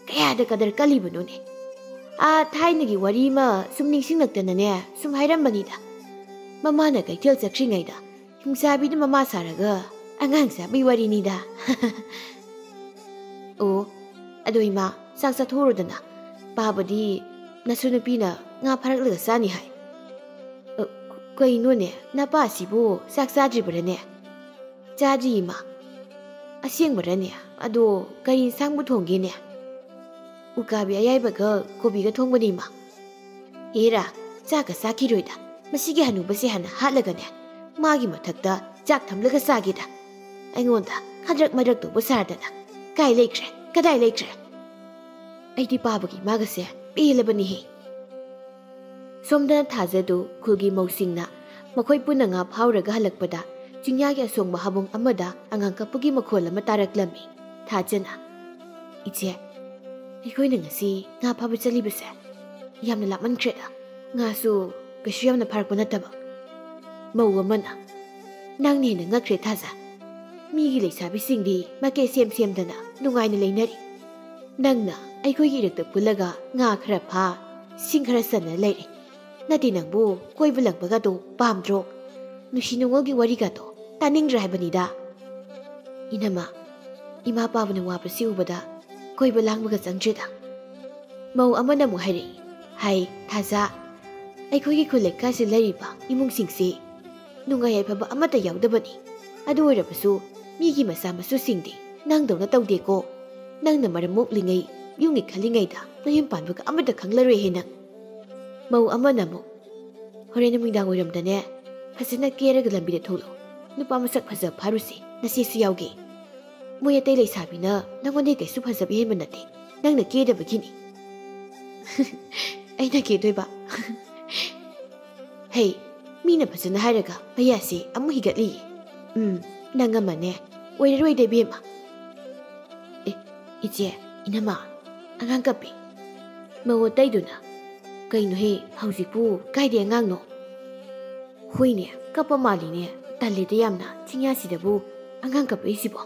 ꯀꯌꯥꯗ ꯀꯗꯔ ꯀꯜꯂꯤꯕꯅꯣꯅꯦ? ꯑꯥ, ꯊꯥꯏꯅꯒꯤ ꯋꯥꯔꯤ ꯑꯃ ꯁꯨꯝ ꯅꯤꯡꯁꯤꯡꯂꯛꯇꯅꯅꯦ ꯁꯨꯝ ꯍꯥꯏꯔꯝꯕꯅꯤꯗ꯫ ꯃꯃꯥꯅ ꯀꯩꯊꯦꯜ ꯆꯠꯈ꯭ꯔꯤꯉꯩꯗ ꯍꯤꯡꯆꯥꯕꯤꯗ ꯃꯃꯥ ꯁꯥꯔꯒ ꯑꯉꯥꯡ ꯆꯥꯕꯒꯤ ꯋꯥꯔꯤꯅꯤꯗ꯫" ꯑꯣ, ꯑꯗꯣ ꯏꯃꯥ, ꯆꯥꯛ ꯆꯥꯊꯣꯛꯎꯔꯣꯗꯅ꯫ ꯄꯥꯕꯗꯤ ꯅꯁꯨ ꯅꯨꯄꯤꯅ ꯉꯥ ꯐꯥꯔꯛꯂꯒ ꯆꯥꯅꯤ ꯍꯥꯏ꯫ ꯑ, ꯀꯩꯅꯣꯅꯦ, ꯅꯄꯥꯁꯤꯕꯨ ꯆꯥꯛ ꯆꯥꯗ꯭ꯔꯤꯕꯔꯅꯦ? ꯆꯥꯗ꯭ꯔꯤ ꯏꯃꯥ꯫ ꯑꯁꯦꯡꯕꯔꯅꯦ? ꯑꯗꯣ ꯀꯔꯤ ꯏꯟꯁꯥꯡꯕꯨ ꯊꯣꯡꯒꯦꯅꯦ? ꯎꯀꯥꯕꯤ ꯑꯌꯥꯏꯕꯒ ꯀꯣꯕꯤꯒ ꯊꯣꯡꯕꯅꯤ ꯏꯃꯥ꯫ ꯍꯦꯔꯥ, ꯆꯥꯛꯀ ꯆꯥꯈꯤꯔꯣꯏꯗ꯫ ꯃꯁꯤꯒꯤ ꯍꯅꯨꯕꯁꯦ ꯍꯥꯟꯅ ꯍꯥꯠꯂꯒꯅꯦ, ꯃꯥꯒꯤ ꯃꯊꯛꯇ ꯆꯥꯛ ꯊꯝꯂꯒ ꯆꯥꯒꯦꯗ꯫ ꯑꯩꯉꯣꯟꯗ ꯈꯗ꯭ꯔꯛ ꯃꯗ꯭ꯔꯛ ꯇꯧꯕ ꯁꯥꯔꯗꯅ꯫ ꯀꯥꯏ ꯂꯩꯈ꯭ꯔꯦ? ꯀꯗꯥꯏ ꯂꯩꯈ꯭ꯔꯦ? ꯑꯩꯗꯤ ꯄꯥꯕꯒꯤ ꯏꯃꯥꯒꯁꯦ ꯄꯦꯜꯂꯕꯅꯤꯍꯦ꯫ ꯁꯣꯝꯗꯅ ꯊꯥꯖꯗꯨ ꯈꯨꯜꯒꯤ ꯃꯧꯁꯤꯡꯅ ꯃꯈꯣꯏ ꯄꯨꯟꯅ ꯉꯥ ꯐꯥꯎꯔꯒ ꯍꯜꯂꯛꯄꯗ ꯆꯤꯡꯌꯥꯒꯤ ꯑꯁꯣꯡꯕ ꯍꯥꯕꯨꯡ ꯑꯃꯗ ꯑꯉꯥꯡ ꯀꯞꯄꯒꯤ ꯃꯈꯣꯜ ꯑꯃ ꯇꯥꯔꯛꯂꯝꯃꯤ꯫ ꯊꯥꯖꯅ, "ꯏꯆꯦ, ꯑꯩꯈꯣꯏꯅ ꯉꯁꯤ ꯉꯥ ꯐꯥꯕ ꯆꯠꯂꯤꯕꯁꯦ ꯌꯥꯝꯅ ꯂꯥꯞꯃꯟꯈ꯭ꯔꯦꯗ꯫ ꯉꯥꯁꯨ ꯀꯩꯁꯨ ꯌꯥꯝꯅ ꯐꯥꯔꯛꯄ ꯅꯠꯇꯕ꯫" ꯃꯧ ꯑꯃꯅ, "ꯅꯪꯅ ꯍꯦꯟꯅ ꯉꯛꯈ꯭ꯔꯦ ꯊꯥꯖ꯫ ꯃꯤꯒꯤ ꯂꯩꯁꯥꯕꯤꯁꯤꯡꯗꯤ ꯃꯀꯦ ꯁꯦꯝ ꯁꯦꯝꯗꯅ ꯅꯨꯡꯉꯥꯏꯅ ꯂꯩꯅꯔꯤ꯫ ꯅꯪꯅ ꯑꯩꯈꯣꯏꯒꯤ ꯏꯔꯛꯇ ꯄꯨꯜꯂꯒ ꯉꯥ ꯈꯔ ꯐꯥ, ꯁꯤꯡ ꯈꯔ ꯆꯟꯅ ꯂꯩꯔꯦ꯫ ꯅꯠꯇꯦ, ꯅꯪꯕꯨ ꯀꯣꯏꯕ ꯂꯪꯕꯒꯗꯣ ꯄꯥꯝꯗ꯭ꯔꯣ? ꯅꯨꯡꯁꯤ ꯅꯨꯡꯉꯣꯜꯒꯤ ꯋꯥꯔꯤꯒꯗꯣ ꯇꯥꯅꯤꯡꯗ꯭ꯔꯦ ꯍꯥꯏꯕꯅꯤꯗ꯫" "ꯏꯅꯝꯃ, ꯏꯃꯥ ꯄꯥꯕꯅ ꯋꯥꯕꯁꯤ ꯎꯕꯗ ꯀꯣꯏꯕ ꯂꯥꯡꯕꯒ ꯆꯪꯗ꯭ꯔꯦꯗ꯫" ꯃꯧ ꯑꯃꯅ ꯑꯃꯨꯛ ꯍꯥꯏꯔꯛꯏ, "ꯍꯥꯏ ꯊꯥꯖ, ꯑꯩꯈꯣꯏꯒꯤ ꯈꯨꯜ ꯂꯩꯀꯥꯏꯁꯤ ꯂꯩꯔꯤꯕ ꯏꯃꯨꯡꯁꯤꯡꯁꯤ ꯅꯨꯡꯉꯥꯏ ꯌꯥꯏꯐꯕ ꯑꯃꯠꯇ ꯌꯥꯎꯗꯕꯅꯤ꯫ ꯑꯗꯨ ꯑꯣꯏꯔꯕꯁꯨ ꯃꯤꯒꯤ ꯃꯆꯥ ꯃꯁꯨꯁꯤꯡꯗꯤ ꯅꯪꯗꯧꯅ ꯇꯧꯗꯦꯀꯣ꯫ ꯅꯪꯅ ꯃꯔꯝ ꯃꯣꯛꯂꯤꯉꯩ, ꯌꯨꯝꯒꯤ ꯈꯜꯂꯤꯉꯩꯗ ꯅꯌꯨꯝ ꯄꯥꯟꯕꯒ ꯑꯃꯠꯇ ꯈꯪꯂꯔꯣꯏꯍꯦ ꯅꯪ꯫" ꯃꯧ ꯑꯃꯅ ꯑꯃꯨꯛ, "ꯍꯣꯔꯦꯟ ꯅꯨꯃꯤꯗꯥꯡ ꯋꯥꯏꯔꯝꯗꯅꯦ, ꯐꯖꯅ ꯀꯦꯔꯒ ꯂꯝꯕꯤꯗ ꯊꯣꯛꯂꯛꯑꯣ꯫ ꯅꯨꯄꯥ ꯃꯁꯛ ꯐꯖꯕ ꯐꯥꯔꯨꯁꯦ, ꯅꯆꯦꯁꯨ ꯌꯥꯎꯒꯦ꯫ ꯃꯣꯏ ꯑꯇꯩ ꯂꯩꯁꯥꯕꯤꯅ ꯅꯪꯉꯣꯟꯗꯩ ꯀꯩꯁꯨ ꯐꯖꯕ ꯍꯦꯟꯕ ꯅꯠꯇꯦ, ꯅꯪꯅ ꯀꯦꯗꯕꯒꯤꯅꯤ꯫" "ꯑꯩꯅ ꯀꯦꯗꯣꯏꯕ?" "ꯍꯩ, ꯃꯤꯅ ꯐꯖꯅ ꯍꯥꯏꯔꯒ ꯃꯌꯥꯁꯦ ꯑꯃꯨꯛ ꯍꯤꯒꯠꯂꯤꯌꯦ꯫ ꯎꯝ, ꯅꯪ ꯑꯃꯅꯦ ꯑꯣꯏꯔꯔꯣꯏꯗ ꯏꯕꯦꯝꯃ꯫" "ꯑꯦ, ꯏꯆꯦ, ꯏꯅꯝꯃ, ꯑꯉꯥꯡ ꯀꯞꯄꯤ꯫" ꯃꯧ ꯑꯇꯩꯗꯨꯅ, "ꯀꯩꯅꯣꯍꯦ, ꯍꯧꯖꯤꯛꯄꯨ ꯀꯥꯏꯗꯩ ꯑꯉꯥꯡꯅꯣ?" "ꯍꯣꯏꯅꯦ, ꯀꯞꯄ ꯃꯥꯜꯂꯤꯅꯦ, ꯇꯜꯂꯦꯗ ꯌꯥꯝꯅ, ꯆꯤꯡꯌꯥꯁꯤꯗꯕꯨ ꯑꯉꯥꯡ ꯀꯞꯄꯛꯏꯁꯤꯕꯣ꯫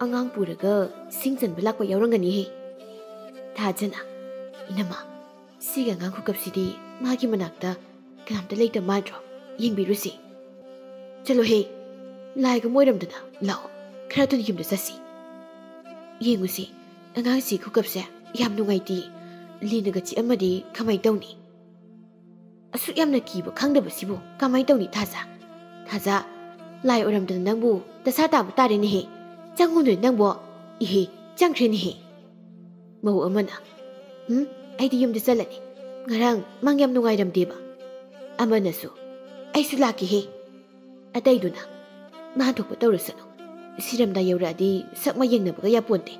ꯑꯉꯥꯡ ꯄꯨꯔꯒ ꯁꯤꯡ ꯆꯟꯕ ꯂꯥꯛꯄ ꯌꯥꯎꯔꯝꯒꯅꯤꯍꯦ꯫" ꯊꯥꯖꯅ, "ꯏꯅꯝꯃ, ꯁꯤꯒꯤ ꯑꯉꯥꯡ ꯈꯨꯀꯞꯁꯤꯗꯤ ꯃꯥꯒꯤ ꯃꯅꯥꯛꯇ ꯀꯅꯥꯝꯇ ꯂꯩꯇ ꯃꯥꯟꯗ꯭ꯔꯣ? ꯌꯦꯡꯕꯤꯔꯨꯁꯤ꯫" "ꯆꯠꯂꯣꯍꯦ, ꯂꯥꯏꯒ ꯃꯣꯏꯔꯝꯗꯅ ꯂꯥꯛꯑꯣ, ꯈꯔ ꯊꯨꯅ ꯌꯨꯝꯗ ꯆꯠꯁꯤ꯫" ꯌꯦꯡꯉꯨꯁꯤ, ꯑꯉꯥꯡꯁꯤ ꯈꯨꯀꯞꯁꯦ ꯌꯥꯝ ꯅꯨꯡꯉꯥꯏꯇꯦ꯫ ꯂꯤꯟꯅꯒ ꯆꯤꯛꯑꯝꯃꯗꯤ ꯀꯃꯥꯏ ꯇꯧꯅꯤ? ꯑꯁꯨꯛ ꯌꯥꯝꯅ ꯀꯤꯕ ꯈꯪꯗꯕꯁꯤꯕꯨ ꯀꯃꯥꯏ ꯇꯧꯅꯤ, ꯊꯥꯖ? ꯊꯥꯖ, ꯂꯥꯏ ꯑꯣꯏꯔꯝꯗꯅ ꯅꯪꯕꯨ ꯗꯁꯥ ꯇꯥꯕ ꯇꯥꯔꯦꯅꯦꯍꯦ꯫ ꯆꯪꯉꯨꯅꯦ ꯅꯪꯕꯣ꯫ ꯏꯍꯦ, ꯆꯪꯈ꯭ꯔꯦꯅꯦꯍꯦ꯫ ꯃꯧ ꯑꯃꯅ, "ꯎꯝ, ꯑꯩꯗꯤ ꯌꯨꯝꯗ ꯆꯠꯂꯅꯤ꯫ ꯉꯔꯥꯡ ꯃꯪ ꯌꯥꯝ ꯅꯨꯡꯉꯥꯏꯔꯝꯗꯦꯕ꯫" ꯑꯃꯅꯁꯨ, "ꯑꯩꯁꯨ ꯂꯥꯛꯀꯦꯍꯦ꯫" ꯑꯇꯩꯗꯨꯅ, "ꯃꯥ ꯊꯣꯛꯄ ꯇꯧꯔꯁꯅꯨ꯫ ꯁꯤꯔꯝꯗꯥꯏ ꯌꯧꯔꯛꯑꯗꯤ ꯁꯛ ꯃꯥꯏ ꯌꯦꯡꯅꯕꯒ ꯌꯥꯄꯣꯟꯇꯦ꯫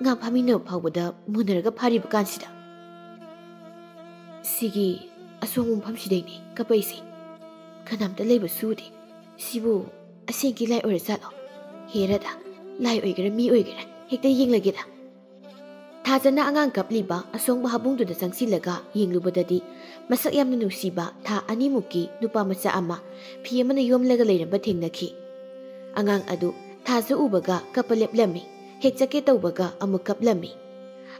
ꯉꯥ ꯐꯥꯃꯤꯟꯅꯕ ꯐꯥꯎꯕꯗ ꯃꯨꯟꯅꯔꯒ ꯐꯥꯔꯤꯕ ꯀꯥꯟꯁꯤꯗ꯫ ꯁꯤꯒꯤ ꯑꯁꯣꯡꯕ ꯃꯐꯝꯁꯤꯗꯩꯅꯦ ꯀꯞꯄꯛꯏꯁꯦ꯫ ꯀꯅꯥꯝꯇ ꯂꯩꯕꯁꯨ ꯎꯗꯦ꯫ ꯁꯤꯕꯨ ꯑꯁꯦꯡꯀꯤ ꯂꯥꯏ ꯑꯣꯏꯔꯖꯥꯠꯂꯣ? ꯍꯦꯔꯥꯗ, ꯂꯥꯏ ꯑꯣꯏꯒꯦꯔꯥ ꯃꯤ ꯑꯣꯏꯒꯦꯔꯥ ꯍꯦꯛꯇ ꯌꯦꯡꯂꯒꯦꯗ꯫" ꯊꯥꯖꯅ ꯑꯉꯥꯡ ꯀꯞꯂꯤꯕ ꯑꯁꯣꯡꯕ ꯍꯥꯕꯨꯡꯗꯨꯗ ꯆꯪꯁꯤꯜꯂꯒ ꯌꯦꯡꯂꯨꯕꯗꯗꯤ, ꯃꯁꯛ ꯌꯥꯝꯅ ꯅꯨꯡꯁꯤꯕ ꯊꯥ ꯑꯅꯤꯃꯨꯛꯀꯤ ꯅꯨꯄꯥ ꯃꯆꯥ ꯑꯃ ꯐꯤ ꯑꯃꯅ ꯌꯣꯝꯂꯒ ꯂꯩꯔꯝꯕ ꯊꯦꯡꯅꯈꯤ꯫ ꯑꯉꯥꯡ ꯑꯗꯨ ꯊꯥꯖ ꯎꯕꯒ ꯀꯞꯄ ꯂꯦꯞꯂꯝꯃꯤ꯫ ꯍꯦꯛ ꯆꯠꯀꯦ ꯇꯧꯕꯒ ꯑꯃꯨꯛ ꯀꯞꯂꯝꯃꯤ꯫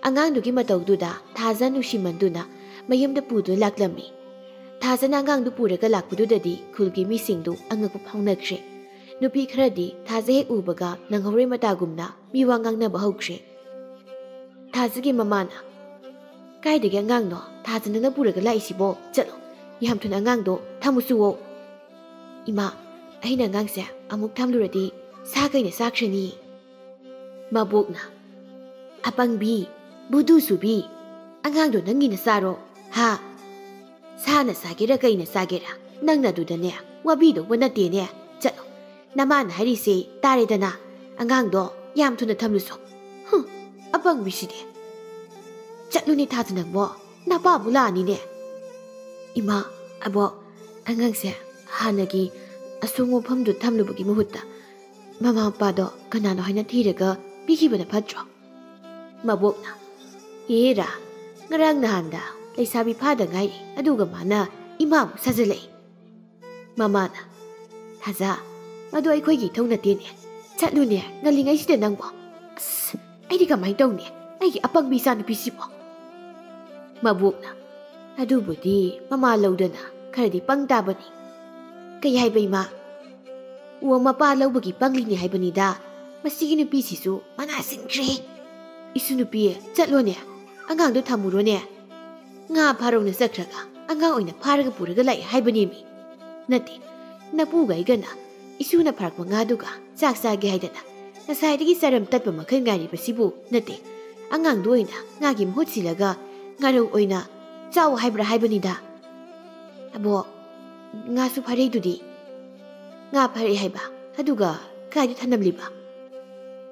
ꯑꯉꯥꯡꯗꯨꯒꯤ ꯃꯇꯧꯗꯨꯗ ꯊꯥꯖ ꯅꯨꯡꯁꯤꯃꯟꯗꯨꯅ ꯃꯌꯨꯝꯗ ꯄꯨꯗꯨꯅ ꯂꯥꯛꯂꯝꯃꯤ꯫ ꯊꯥꯖꯅ ꯑꯉꯥꯡꯗꯨ ꯄꯨꯔꯒ ꯂꯥꯛꯄꯗꯨꯗꯗꯤ ꯈꯨꯜꯒꯤ ꯃꯤꯁꯤꯡꯗꯨ ꯑꯉꯛꯄ ꯐꯥꯎꯅꯈ꯭ꯔꯦ꯫ ꯅꯨꯄꯤ ꯈꯔꯗꯤ ꯊꯥꯖ ꯍꯦꯛ ꯎꯕꯒ ꯅꯪꯍꯧꯔꯣꯏ ꯃꯇꯥꯒꯨꯝꯅ ꯃꯤꯋꯥ ꯉꯥꯡꯅꯕ ꯍꯧꯈ꯭ꯔꯦ꯫ ꯊꯥꯖꯒꯤ ꯃꯃꯥꯅ, "ꯀꯥꯏꯗꯒꯤ ꯑꯉꯥꯡꯅꯣ? ꯊꯥꯖ ꯅꯪꯅ ꯄꯨꯔꯒ ꯂꯥꯛꯏꯁꯤꯕꯣ? ꯆꯠꯂꯣ, ꯌꯥꯝ ꯊꯨꯅ ꯑꯉꯥꯡꯗꯣ ꯊꯝꯃꯨꯆꯣꯑꯣ꯫" "ꯏꯃꯥ, ꯑꯩꯅ ꯑꯉꯥꯡꯁꯦ ꯑꯃꯨꯛ ꯊꯝꯂꯨꯔꯗꯤ ꯁꯥ ꯀꯩꯅ ꯆꯥꯈ꯭ꯔꯅꯤ꯫" ꯃꯕꯣꯛꯅ, "ꯑꯄꯪꯕꯤ, ꯕꯨꯗꯨ ꯆꯨꯕꯤ, ꯑꯉꯥꯡꯗꯣ ꯅꯪꯒꯤ ꯅꯆꯥꯔꯣ? ꯍꯥ? ꯁꯥꯅ ꯆꯥꯒꯦꯔꯥ ꯀꯩꯅ ꯆꯥꯒꯦꯔꯥ, ꯅꯪꯅ ꯑꯗꯨꯗꯅꯦ ꯋꯥꯕꯤꯗꯧꯕ ꯅꯠꯇꯦꯅꯦ꯫ ꯆꯠꯂꯣ, ꯅꯃꯥꯅ ꯍꯥꯏꯔꯤꯁꯦ ꯇꯥꯔꯦꯗꯅ, ꯑꯉꯥꯡꯗꯣ ꯌꯥꯝ ꯊꯨꯅ ꯊꯝꯂꯨꯆꯣ꯫" ꯍꯨꯝ, ꯑꯄꯪꯕꯤꯁꯤꯗꯤ꯫ "ꯆꯠꯂꯨꯅꯦ ꯊꯥꯖ ꯅꯪꯕꯣ, ꯅꯄꯥ ꯑꯃꯨꯛ ꯂꯥꯛꯑꯅꯤꯅꯦ꯫" "ꯏꯃꯥ, ꯑꯕꯣꯛ, ꯑꯉꯥꯡꯁꯦ ꯍꯥꯟꯅꯒꯤ ꯑꯁꯣꯡꯕ ꯃꯐꯝꯗꯨ ꯊꯝꯂꯨꯕꯒꯤ ꯃꯍꯨꯠꯇ ꯃꯃꯥ ꯃꯄꯥꯗꯣ ꯀꯅꯥꯅꯣ ꯍꯥꯏꯅ ꯊꯤꯔꯒ ꯄꯤꯈꯤꯕꯅ ꯐꯠꯇ꯭ꯔꯣ?" ꯃꯕꯣꯛꯅ, "ꯍꯦꯔꯥ, ꯉꯔꯥꯡ ꯅꯍꯥꯟꯗ ꯂꯩꯁꯥꯕꯤ ꯐꯥꯗ ꯉꯥꯏꯔꯤ, ꯑꯗꯨꯒ ꯃꯥꯅ ꯏꯃꯥ ꯑꯃꯨꯛ ꯁꯥꯖꯤꯜꯂꯛꯏ꯫" ꯃꯃꯥꯅ, "ꯊꯥꯖ, ꯃꯗꯨ ꯑꯩꯈꯣꯏꯒꯤ ꯏꯊꯧ ꯅꯠꯇꯦꯅꯦ꯫ ꯆꯠꯂꯨꯅꯦ, ꯉꯜꯂꯤꯉꯩꯁꯤꯗ ꯅꯪꯕꯣ꯫ ꯑꯁ, ꯑꯩꯗꯤ ꯀꯃꯥꯏꯅ ꯇꯧꯅꯤ, ꯑꯩꯒꯤ ꯑꯄꯪꯕꯤ ꯏꯆꯥꯅꯨꯄꯤꯁꯤꯕꯣ?" ꯃꯕꯣꯛꯅ, "ꯑꯗꯨꯕꯨꯗꯤ ꯃꯃꯥ ꯂꯧꯗꯅ ꯈꯔꯗꯤ ꯄꯪ ꯇꯥꯕꯅꯤ꯫" "ꯀꯩ ꯍꯥꯏꯕ ꯏꯃꯥ?" "ꯑꯣ, ꯃꯄꯥ ꯂꯧꯕꯒꯤ ꯄꯪꯂꯤꯅꯤ ꯍꯥꯏꯕꯅꯤꯗ꯫ ꯃꯁꯤꯒꯤ ꯅꯨꯄꯤꯁꯤꯁꯨ ꯃꯅꯥ ꯁꯤꯟꯈ꯭ꯔꯦ꯫ "ꯏꯁꯨ ꯅꯨꯄꯤ, ꯆꯠꯂꯣꯅꯦ, ꯑꯉꯥꯡꯗꯣ ꯊꯝꯃꯨꯔꯣꯅꯦ꯫ ꯉꯥ ꯐꯥꯔꯧꯅ ꯆꯠꯈ꯭ꯔꯒ ꯑꯉꯥꯡ ꯑꯣꯏꯅ ꯐꯥꯔꯒ ꯄꯨꯔꯒ ꯂꯥꯛꯑꯦ ꯍꯥꯏꯕꯅꯦꯃꯤ꯫ ꯅꯠꯇꯦ, ꯅꯄꯨꯒ ꯑꯩꯒꯅ ꯏꯁꯨꯅ ꯐꯥꯔꯛꯄ ꯉꯥꯗꯨꯒ ꯆꯥꯛ ꯆꯥꯒꯦ ꯍꯥꯏꯗꯅ ꯉꯁꯥꯏꯗꯒꯤ ꯆꯔꯝ ꯇꯠꯄ ꯃꯈꯩ ꯉꯥꯏꯔꯤꯕꯁꯤꯕꯨ ꯅꯠꯇꯦ, ꯑꯉꯥꯡꯗꯣ ꯑꯣꯏꯅ ꯉꯥꯒꯤ ꯃꯍꯨꯠ ꯁꯤꯜꯂꯒ ꯉꯥꯔꯧ ꯑꯣꯏꯅ ꯆꯥꯎ ꯍꯥꯏꯕ꯭ꯔꯥ ꯍꯥꯏꯕꯅꯤꯗ꯫ ꯑꯕꯣ, ꯉꯥꯁꯨ ꯐꯥꯔꯛꯏꯗꯨꯗꯤ?" "ꯉꯥ ꯐꯥꯔꯛꯑꯦ ꯍꯥꯏꯕ? ꯑꯗꯨꯒ ꯀꯥꯏꯗ ꯊꯅꯝꯂꯤꯕ?"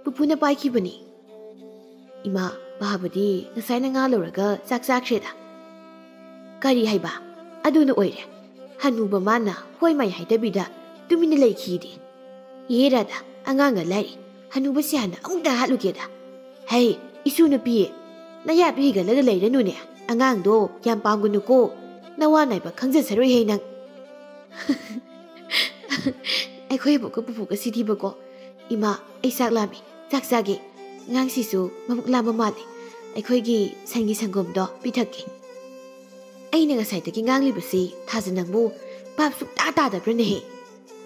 "ꯄꯨꯄꯨꯅ ꯄꯥꯏꯈꯤꯕꯅꯤ꯫" "ꯏꯃꯥ, ꯄꯥꯕꯗꯤ ꯉꯁꯥꯏꯅ ꯉꯥ ꯂꯧꯔꯒ ꯆꯥꯛ ꯆꯥꯈ꯭ꯔꯦꯗ꯫" "ꯀꯔꯤ ꯍꯥꯏꯕ? ꯑꯗꯨꯅ ꯑꯣꯏꯔꯦ꯫ ꯍꯅꯨꯕ ꯃꯥꯅ ꯍꯣꯏ ꯃꯥꯏ ꯍꯥꯏꯗꯕꯤꯗ ꯇꯨꯃꯤꯟꯅ ꯂꯩꯈꯤꯗꯤ꯫ ꯌꯦ ꯔꯥꯙꯥ, ꯑꯉꯥꯡꯒ ꯂꯥꯏꯔꯤ, ꯍꯅꯨꯕꯁꯤ ꯍꯥꯟꯅ ꯑꯃꯨꯛꯇ ꯍꯥꯠꯂꯨꯒꯦꯗ꯫ ꯍꯩ, ꯏꯁꯨ ꯅꯨꯄꯤ, ꯅꯌꯥꯗꯨ ꯍꯤꯒꯠꯂꯒ ꯂꯩꯔꯅꯨꯅꯦ꯫ ꯑꯉꯥꯡꯗꯣ ꯌꯥꯝ ꯄꯥꯝꯒꯅꯨꯀꯣ꯫ ꯅꯋꯥ ꯅꯥꯏꯕ ꯈꯪꯖꯁꯔꯣꯏꯍꯦ ꯅꯪ꯫" "ꯑꯩꯈꯣꯏ ꯕꯣꯛꯀ ꯄꯨꯄꯨꯒ ꯁꯤꯗꯤꯕꯀꯣ꯫ ꯏꯃꯥ, ꯑꯩ ꯆꯥꯛ ꯂꯥꯝꯃꯤ, ꯆꯥꯛ ꯆꯥꯒꯦ꯫ ꯑꯉꯥꯡꯁꯤꯁꯨ ꯃꯕꯨꯛ ꯂꯥꯝꯕ ꯃꯥꯜꯂꯦ꯫ ꯑꯩꯈꯣꯏꯒꯤ ꯁꯟꯒꯤ ꯁꯪꯒꯣꯝꯗꯣ ꯄꯤꯊꯛꯀꯦ꯫" "ꯑꯩꯅ ꯉꯁꯥꯏꯗꯒꯤ ꯉꯥꯡꯂꯤꯕꯁꯤ ꯊꯥꯖ ꯅꯪꯕꯨ ꯚꯥꯞ ꯁꯨꯡꯇꯥ ꯇꯥꯗꯕ꯭ꯔꯅꯦꯍꯦ?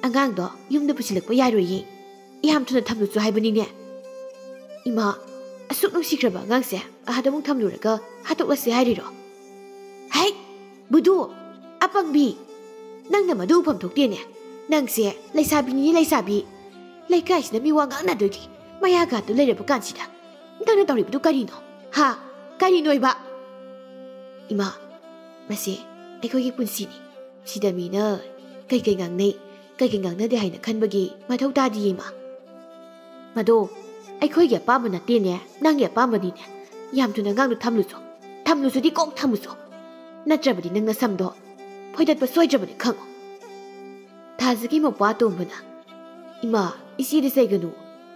ꯑꯉꯥꯡꯗꯣ ꯌꯨꯝꯗ ꯄꯨꯁꯤꯜꯂꯛꯄ ꯌꯥꯔꯣꯏꯌꯦ꯫ ꯌꯥꯝ ꯊꯨꯅ ꯊꯝꯂꯨꯆꯣ ꯍꯥꯏꯕꯅꯤꯅꯦ꯫" "ꯏꯃꯥ, ꯑꯁꯨꯛ ꯅꯨꯡꯁꯤꯈ꯭ꯔꯕ ꯑꯉꯥꯡꯁꯦ ꯑꯥꯗ ꯑꯃꯨꯛ ꯊꯝꯂꯨꯔꯒ ꯍꯥꯠꯇꯣꯛꯂꯁꯦ ꯍꯥꯏꯔꯤꯔꯣ?" "ꯍꯩꯠ! ꯕꯨꯙꯨ! ꯑꯄꯪꯕꯤ! ꯅꯪꯅ ꯃꯗꯨ ꯎꯐꯝ ꯊꯣꯛꯇꯦꯅꯦ꯫ ꯅꯪꯁꯦ ꯂꯩꯁꯥꯕꯤꯅꯤꯅꯦ, ꯂꯩꯁꯥꯕꯤ꯫ ꯂꯩꯀꯥꯏꯁꯤꯗ ꯃꯤ ꯋꯥ ꯉꯥꯡꯅꯗꯣꯏꯒꯤ ꯃꯌꯥꯒꯥꯗꯨ ꯂꯩꯔꯕ ꯀꯥꯟꯁꯤꯗ ꯅꯪꯅ ꯇꯧꯔꯤꯕꯗꯨ ꯀꯔꯤꯅꯣ? ꯍꯥ? ꯀꯔꯤꯅꯣꯏꯕ?" "ꯏꯃꯥ, ꯃꯁꯤ ꯑꯩꯈꯣꯏꯒꯤ ꯄꯨꯟꯁꯤꯅꯤ꯫ ꯁꯤꯗ ꯃꯤꯅ ꯀꯩꯀꯩ ꯉꯥꯡꯅꯩ, ꯀꯩꯀꯩ ꯉꯥꯡꯅꯗꯦ ꯍꯥꯏꯅ ꯈꯟꯕꯒꯤ ꯃꯊꯧ ꯇꯥꯗꯤꯌꯦ, ꯏꯃꯥ꯫ ꯃꯗꯣ ꯑꯩꯈꯣꯏꯒꯤ ꯑꯄꯥꯝꯕ ꯅꯠꯇꯦꯅꯦ, ꯅꯪꯒꯤ ꯑꯄꯥꯝꯕꯅꯤꯅꯦ꯫ ꯌꯥꯝ ꯊꯨꯅ ꯑꯉꯥꯡꯗꯣ ꯊꯝꯂꯨꯆꯣ꯫ ꯊꯝꯂꯨꯆꯣꯗꯤ ꯀꯣꯛ ꯊꯝꯃꯨꯆꯣ꯫ ꯅꯠꯇ꯭ꯔꯕꯗꯤ ꯅꯪ ꯅꯁꯝꯗꯣ ꯐꯣꯏꯗꯠꯄ ꯁꯣꯏꯗ꯭ꯔꯕꯅꯤ ꯈꯪꯉꯨ꯫" ꯊꯥꯖꯒꯤ ꯃꯄꯥ ꯑꯇꯣꯝꯕꯅ, "ꯏꯃꯥ, ꯏꯆꯦꯗ ꯆꯩꯒꯅꯨ꯫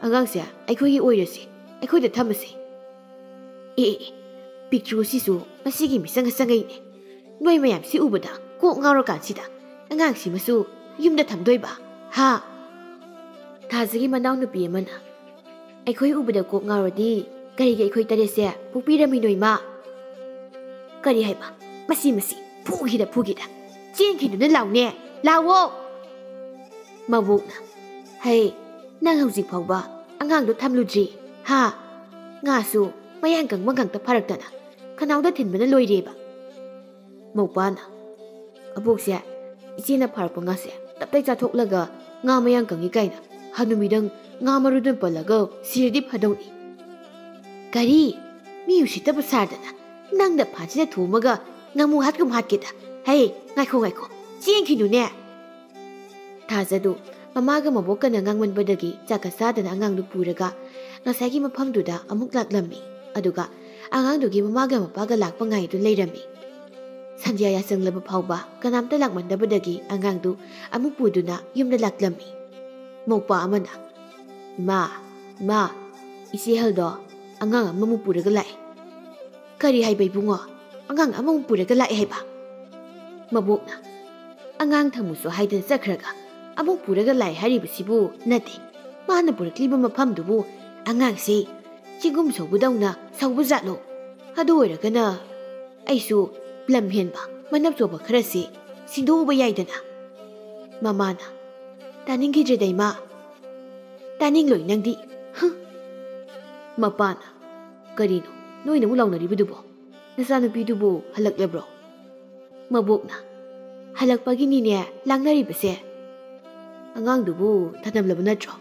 ꯑꯉꯥꯡꯁꯦ ꯑꯩꯈꯣꯏꯒꯤ ꯑꯣꯏꯔꯁꯤ, ꯑꯩꯈꯣꯏꯗ ꯊꯝꯃꯁꯤ꯫" "ꯑꯦ, ꯑꯦ, ꯑꯦ, ꯄꯤꯛꯇ꯭ꯔꯨꯁꯤꯁꯨ ꯃꯁꯤꯒꯤ ꯃꯤꯆꯪ ꯑꯆꯪꯉꯩꯅꯦ꯫ ꯅꯣꯏ ꯃꯌꯥꯝꯁꯤ ꯎꯕꯗ ꯀꯣꯛ ꯉꯥꯎꯔꯀꯥꯟꯁꯤꯗ ꯑꯉꯥꯡꯁꯤꯃꯁꯨ ꯌꯨꯝꯗ ꯊꯝꯗꯣꯏꯕ, ꯍꯥ?" ꯊꯥꯖꯒꯤ ꯃꯅꯥꯎꯅꯨꯄꯤ ꯑꯃꯅ, "ꯑꯩꯈꯣꯏ ꯎꯕꯗ ꯀꯣꯛ ꯉꯥꯎꯔꯗꯤ ꯀꯔꯤꯒꯤ ꯑꯩꯈꯣꯏ ꯇꯔꯦꯠꯁꯦ ꯄꯣꯛꯄꯤꯔꯝꯃꯤꯅꯣ, ꯏꯃꯥ?" "ꯀꯔꯤ ꯍꯥꯏꯕ? ꯃꯁꯤ, ꯃꯁꯤ, ꯐꯨꯈꯤꯗ, ꯐꯨꯈꯤꯗ꯫ ꯆꯦꯟꯈꯤꯗꯨꯅ ꯂꯥꯎꯅꯦ, ꯂꯥꯎꯋꯣ!" ꯃꯕꯣꯛꯅ, "ꯍꯩ, ꯅꯪ ꯍꯧꯖꯤꯛ ꯐꯥꯎꯕ ꯑꯉꯥꯡꯗꯣ ꯊꯝꯂꯨꯗ꯭ꯔꯤ꯫ ꯍꯥ? ꯉꯥꯁꯨ ꯃꯌꯥꯡ ꯀꯪꯕ ꯉꯥꯛꯇ ꯐꯥꯔꯛꯇꯅ ꯈꯅꯥꯎꯗ ꯊꯤꯟꯕꯅ ꯂꯣꯏꯔꯦꯕ꯫ ꯃꯧꯄꯥꯅ, "ꯑꯕꯣꯛꯁꯦ, ꯏꯆꯦꯅ ꯐꯥꯔꯛꯄ ꯉꯥꯁꯦ ꯇꯞꯇꯥꯏ ꯆꯥꯊꯣꯛꯂꯒ ꯉꯥ ꯃꯌꯥꯡ ꯀꯪꯉꯤ ꯀꯥꯏꯅ ꯍꯅꯨꯃꯤꯗꯪ ꯉꯥ ꯃꯔꯨꯗꯨꯅ ꯄꯜꯂꯒ ꯁꯤꯔꯗꯤ ꯐꯗꯧꯅꯤ꯫ ꯀꯔꯤ? ꯃꯤ ꯎꯁꯤꯠꯇꯕ ꯁꯥꯗꯅ ꯅꯪꯅ ꯐꯥꯟꯁꯤꯗ ꯊꯣꯝꯃꯒ ꯉꯥꯃꯨ ꯍꯥꯠꯀꯨꯝ ꯍꯥꯠꯀꯦꯗ꯫ ꯍꯩ, ꯉꯥꯏꯈꯣ, ꯉꯥꯏꯈꯣ, ꯆꯦꯟꯈꯤꯅꯨꯅꯦ!" ꯊꯥꯖꯗꯨ ꯃꯃꯥꯒ ꯃꯕꯣꯛꯀꯅ ꯉꯥꯡꯃꯟꯕꯗꯒꯤ ꯆꯥꯛꯀ ꯆꯥꯗꯅ ꯑꯉꯥꯡꯗꯨ ꯄꯨꯔꯒ ꯉꯁꯥꯏꯒꯤ ꯃꯐꯝꯗꯨꯗ ꯑꯃꯨꯛ ꯂꯥꯛꯂꯝꯃꯤ꯫ ꯑꯗꯨꯒ ꯑꯉꯥꯡꯗꯨꯒꯤ ꯃꯃꯥꯒ ꯃꯄꯥꯒ ꯂꯥꯛꯄ ꯉꯥꯏꯗꯨꯅ ꯂꯩꯔꯝꯃꯤ꯫ ꯁꯟꯙ꯭ꯌꯥ ꯌꯥꯆꯪꯂꯕ ꯐꯥꯎꯕ ꯀꯅꯥꯝꯇ ꯂꯥꯛꯃꯟꯗꯕꯗꯒꯤ ꯑꯉꯥꯡꯗꯨ ꯑꯃꯨꯛ ꯄꯨꯗꯨꯅ ꯌꯨꯝꯗ ꯂꯥꯛꯂꯝꯃꯤ꯫ ꯃꯧꯄꯥ ꯑꯃꯅ, "ꯏꯃꯥ, ꯏꯃꯥ, ꯏꯆꯦ ꯍꯜꯗꯣ ꯑꯉꯥꯡ ꯑꯃꯃꯨꯛ ꯄꯨꯔꯒ ꯂꯥꯛꯑꯦ꯫" "ꯀꯔꯤ ꯍꯥꯏꯕ ꯏꯕꯨꯡꯉꯣ? ꯑꯉꯥꯡ ꯑꯃꯃꯨꯛ ꯄꯨꯔꯒ ꯂꯥꯛꯑꯦ ꯍꯥꯏꯕ?" ꯃꯕꯣꯛꯅ, "ꯑꯉꯥꯡ ꯊꯝꯃꯨꯁꯨ ꯍꯥꯏꯗꯅ ꯆꯠꯈ꯭ꯔꯒ ꯑꯃꯨꯛ ꯄꯨꯔꯒ ꯂꯥꯛꯑꯦ ꯍꯥꯏꯔꯤꯕꯁꯤꯕꯨ ꯅꯠꯇꯦ꯫ ꯃꯥꯅ ꯄꯨꯔꯛꯂꯤꯕ ꯃꯐꯝꯗꯨꯕꯨ ꯑꯉꯥꯡꯁꯦ ꯆꯤꯡꯒꯨꯝ ꯁꯧꯕꯗꯧꯅ ꯁꯧꯕ ꯖꯥꯠꯂꯣ? ꯑꯗꯨ ꯑꯣꯏꯔꯒꯅ ꯑꯩꯁꯨ ꯂꯝ ꯍꯦꯟꯕ ꯃꯅꯞ ꯆꯣꯕ ꯈꯔꯁꯦ ꯁꯤꯟꯗꯣꯛꯎꯕ ꯌꯥꯏꯗꯅ꯫" ꯃꯃꯥꯅ, "ꯇꯥꯅꯤꯡꯈꯤꯗ꯭ꯔꯦꯗ ꯏꯃꯥ꯫ ꯇꯥꯅꯤꯡꯂꯣꯏ ꯅꯪꯗꯤ꯫ ꯍꯨꯝ!" ꯃꯄꯥꯅ, "ꯀꯔꯤꯅꯣ ꯅꯣꯏꯅ ꯑꯃꯨꯛ ꯂꯥꯎꯅꯔꯤꯕꯗꯨꯕꯣ? ꯅꯆꯥꯅꯨꯄꯤꯗꯨꯕꯨ ꯍꯜꯂꯛꯂꯕ꯭ꯔꯣ?" ꯃꯕꯣꯛꯅ, "ꯍꯜꯂꯛꯄꯒꯤꯅꯤꯅꯦ ꯂꯥꯡꯅꯔꯤꯕꯁꯦ꯫ ꯑꯉꯥꯡꯗꯨꯕꯨ ꯊꯅꯝꯂꯕ ꯅꯠꯇ꯭ꯔꯣ?"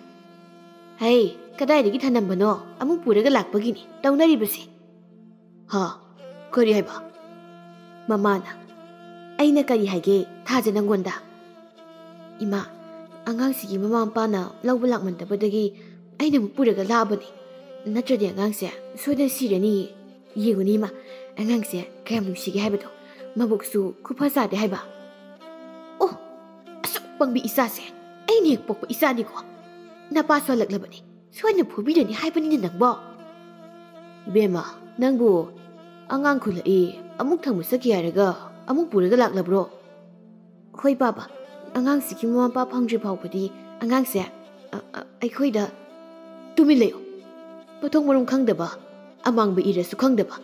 "ꯍꯩ, ꯀꯗꯥꯏꯗꯒꯤ ꯊꯅꯝꯕꯅꯣ? ꯑꯃꯨꯛ ꯄꯨꯔꯒ ꯂꯥꯛꯄꯒꯤꯅꯤ ꯇꯧꯅꯔꯤꯕꯁꯦ꯫" "ꯍꯥ? ꯀꯔꯤ ꯍꯥꯏꯕ?" ꯃꯃꯥꯅ, "ꯑꯩꯅ ꯀꯔꯤ ꯍꯥꯏꯒꯦ ꯊꯥꯖ ꯅꯪꯉꯣꯟꯗ?" "ꯏꯃꯥ, ꯑꯉꯥꯡꯁꯤꯒꯤ ꯃꯃꯥ ꯃꯄꯥꯅ ꯂꯧꯕ ꯂꯥꯛꯃꯟꯗꯕꯗꯒꯤ ꯑꯩꯅ ꯑꯃꯨꯛ ꯄꯨꯔꯒ ꯂꯥꯛꯑꯕꯅꯤ꯫ ꯅꯠꯇ꯭ꯔꯗꯤ ꯑꯉꯥꯡꯁꯦ ꯁꯣꯏꯗꯅ ꯁꯤꯔꯅꯤꯌꯦ꯫ ꯌꯦꯡꯉꯨꯅꯤ ꯏꯃꯥ, ꯑꯉꯥꯡꯁꯦ ꯀꯌꯥꯝ ꯅꯨꯡꯁꯤꯒꯦ ꯍꯥꯏꯕꯗꯣ꯫ ꯃꯕꯨꯛꯁꯨ ꯈꯨꯐ ꯆꯥꯗꯦ ꯍꯥꯏꯕ꯫" "ꯑꯣ, ꯑꯁꯨꯛ ꯄꯪꯕꯤ ꯏꯆꯥꯁꯦ ꯑꯩꯅ ꯍꯦꯛ ꯄꯣꯛꯄ ꯏꯆꯥꯅꯤꯀꯣ꯫ ꯅꯄꯥꯁꯨ ꯍꯜꯂꯛꯂꯕꯅꯤ꯫ ꯁꯣꯏꯗꯅ ꯐꯨꯕꯤꯔꯅꯤ ꯍꯥꯏꯕꯅꯤꯅ ꯅꯪꯕꯣ꯫" "ꯏꯕꯦꯝꯃ, ꯅꯪꯕꯨ ꯑꯉꯥꯡ ꯈꯨꯜꯂꯛꯏ ꯑꯃꯨꯛ ꯊꯝꯕ ꯆꯠꯈꯤ ꯍꯥꯏꯔꯒ ꯑꯃꯨꯛ ꯄꯨꯔꯒ ꯂꯥꯛꯂꯕ꯭ꯔꯣ?" "ꯍꯣꯏ ꯕꯥꯕꯥ, ꯑꯉꯥꯡꯁꯤꯒꯤ ꯃꯃꯥ ꯃꯄꯥ ꯐꯪꯗ꯭ꯔꯤ ꯐꯥꯎꯕꯗꯤ ꯑꯉꯥꯡꯁꯦ, ꯑ, ꯑ, ꯑꯩꯈꯣꯏꯗ꯫" "ꯇꯨꯃꯤꯟ ꯂꯩꯌꯨ꯫ ꯃꯊꯣꯡ ꯃꯔꯝ ꯈꯪꯗꯕ, ꯑꯃꯥꯡꯕ ꯏꯔꯁꯨ ꯈꯪꯗꯕ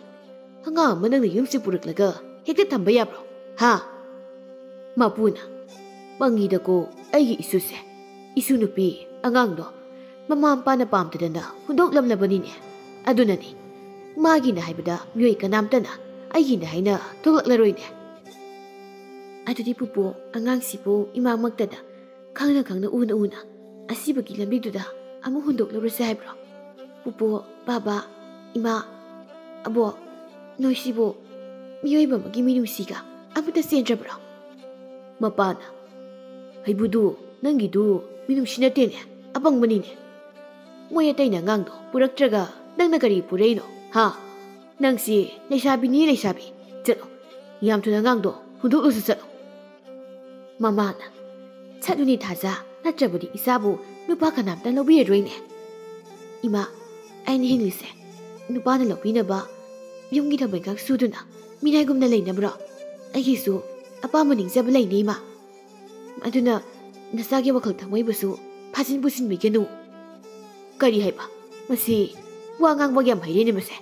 ꯑꯉꯥꯡ ꯑꯃ ꯅꯪꯅ ꯌꯨꯝꯁꯤ ꯄꯨꯔꯛꯂꯒ ꯍꯦꯛꯇ ꯊꯝꯕ ꯌꯥꯕ꯭ꯔꯣ? ꯍꯥ?" ꯃꯄꯨꯅ, "ꯄꯪꯉꯤꯗꯀꯣ ꯑꯩꯒꯤ ꯏꯁꯨꯁꯦ꯫ ꯏꯁꯨ ꯅꯨꯄꯤ ꯑꯉꯥꯡꯗꯣ ꯃꯃꯥ ꯃꯄꯥꯅ ꯄꯥꯝꯗꯗꯅ ꯍꯨꯟꯗꯣꯛꯂꯝꯂꯕꯅꯤꯅꯦ꯫ ꯑꯗꯨꯅꯅꯤ ꯃꯥꯒꯤꯅ ꯍꯥꯏꯕꯗ ꯃꯤꯑꯣꯏ ꯀꯅꯥꯝꯇꯅ ꯑꯩꯒꯤꯅ ꯍꯥꯏꯅ ꯊꯣꯛꯂꯛꯂꯔꯣꯏꯅꯦ꯫ ꯑꯗꯨꯗꯤ ꯄꯨꯄꯨ, ꯑꯉꯥꯡꯁꯤꯕꯨ ꯏꯃꯥꯃꯛꯇꯗ ꯈꯪꯅ ꯈꯪꯅ ꯎꯅ ꯎꯅ ꯑꯁꯤꯕꯒꯤ ꯂꯝꯕꯤꯗꯨꯗ ꯑꯃꯨꯛ ꯍꯨꯟꯗꯣꯛꯂꯨꯔꯁꯦ ꯍꯥꯏꯕ꯭ꯔꯣ? ꯄꯨꯄꯨ, ꯕꯥꯕꯥ, ꯏꯃꯥ, ꯑꯕꯣꯛ, ꯅꯣꯏꯁꯤꯕꯨ ꯃꯤꯑꯣꯏꯕ ꯑꯃꯒꯤ ꯃꯤꯅꯨꯡꯁꯤꯒ ꯑꯃꯠꯇ ꯆꯦꯟꯗ꯭ꯔꯕ꯭ꯔꯣ? ꯃꯄꯥꯅ, "ꯍꯩꯕꯨꯗꯨ, ꯅꯪꯒꯤꯗꯨ ꯃꯤꯅꯨꯡꯁꯤ ꯅꯠꯇꯦꯅꯦ, ꯑꯄꯪꯕꯅꯤꯅꯦ꯫ ꯃꯣꯏ ꯑꯇꯩꯅ ꯑꯉꯥꯡꯗꯣ ꯄꯨꯔꯛꯇ꯭ꯔꯒ ꯅꯪꯅ ꯀꯔꯤ ꯄꯨꯔꯛꯏꯅꯣ, ꯍꯥ? ꯅꯪꯁꯤ ꯂꯩꯁꯥꯕꯤꯅꯤ, ꯂꯩꯁꯥꯕꯤ꯫ ꯆꯠꯂꯣ, ꯌꯥꯝ ꯊꯨꯅ ꯑꯉꯥꯡꯗꯣ ꯍꯨꯟꯗꯣꯛꯂꯨꯁꯨ ꯆꯠꯂꯣ꯫" ꯃꯃꯥꯅ, "ꯆꯠꯂꯨꯅꯦ ꯊꯥꯖ, ꯅꯠꯇ꯭ꯔꯕꯗꯤ ꯏꯆꯥꯕꯨ ꯅꯨꯄꯥ ꯀꯅꯥꯝꯇ ꯂꯧꯕꯤꯔꯔꯣꯏꯅꯦ꯫" ꯏꯃꯥ, ꯑꯩꯅ ꯍꯤꯡꯂꯤꯁꯦ ꯅꯨꯄꯥꯅ ꯂꯧꯕꯤꯅꯕ ꯌꯨꯝꯒꯤ ꯊꯕꯛ ꯏꯪꯈꯥꯡ ꯁꯨꯗꯨꯅ ꯃꯤꯅꯥꯏꯒꯨꯝꯅ ꯂꯩꯅꯕ꯭ꯔꯣ? ꯑꯩꯒꯤꯁꯨ ꯑꯄꯥꯝꯕ ꯅꯤꯡꯖꯕ ꯂꯩꯅꯦ, ꯏꯃꯥ꯫ ꯑꯗꯨꯅ ꯅꯆꯥꯒꯤ ꯋꯥꯈꯜ ꯊꯃꯣꯏꯕꯨꯁꯨ ꯐꯥꯖꯤꯟ ꯄꯨꯁꯤꯟꯕꯤꯒꯅꯨ꯫ ꯀꯔꯤ ꯍꯥꯏꯕ? ꯃꯁꯤ ꯋꯥ ꯉꯥꯡꯕ ꯌꯥꯝ ꯍꯩꯔꯦꯅꯦ ꯃꯁꯦ꯫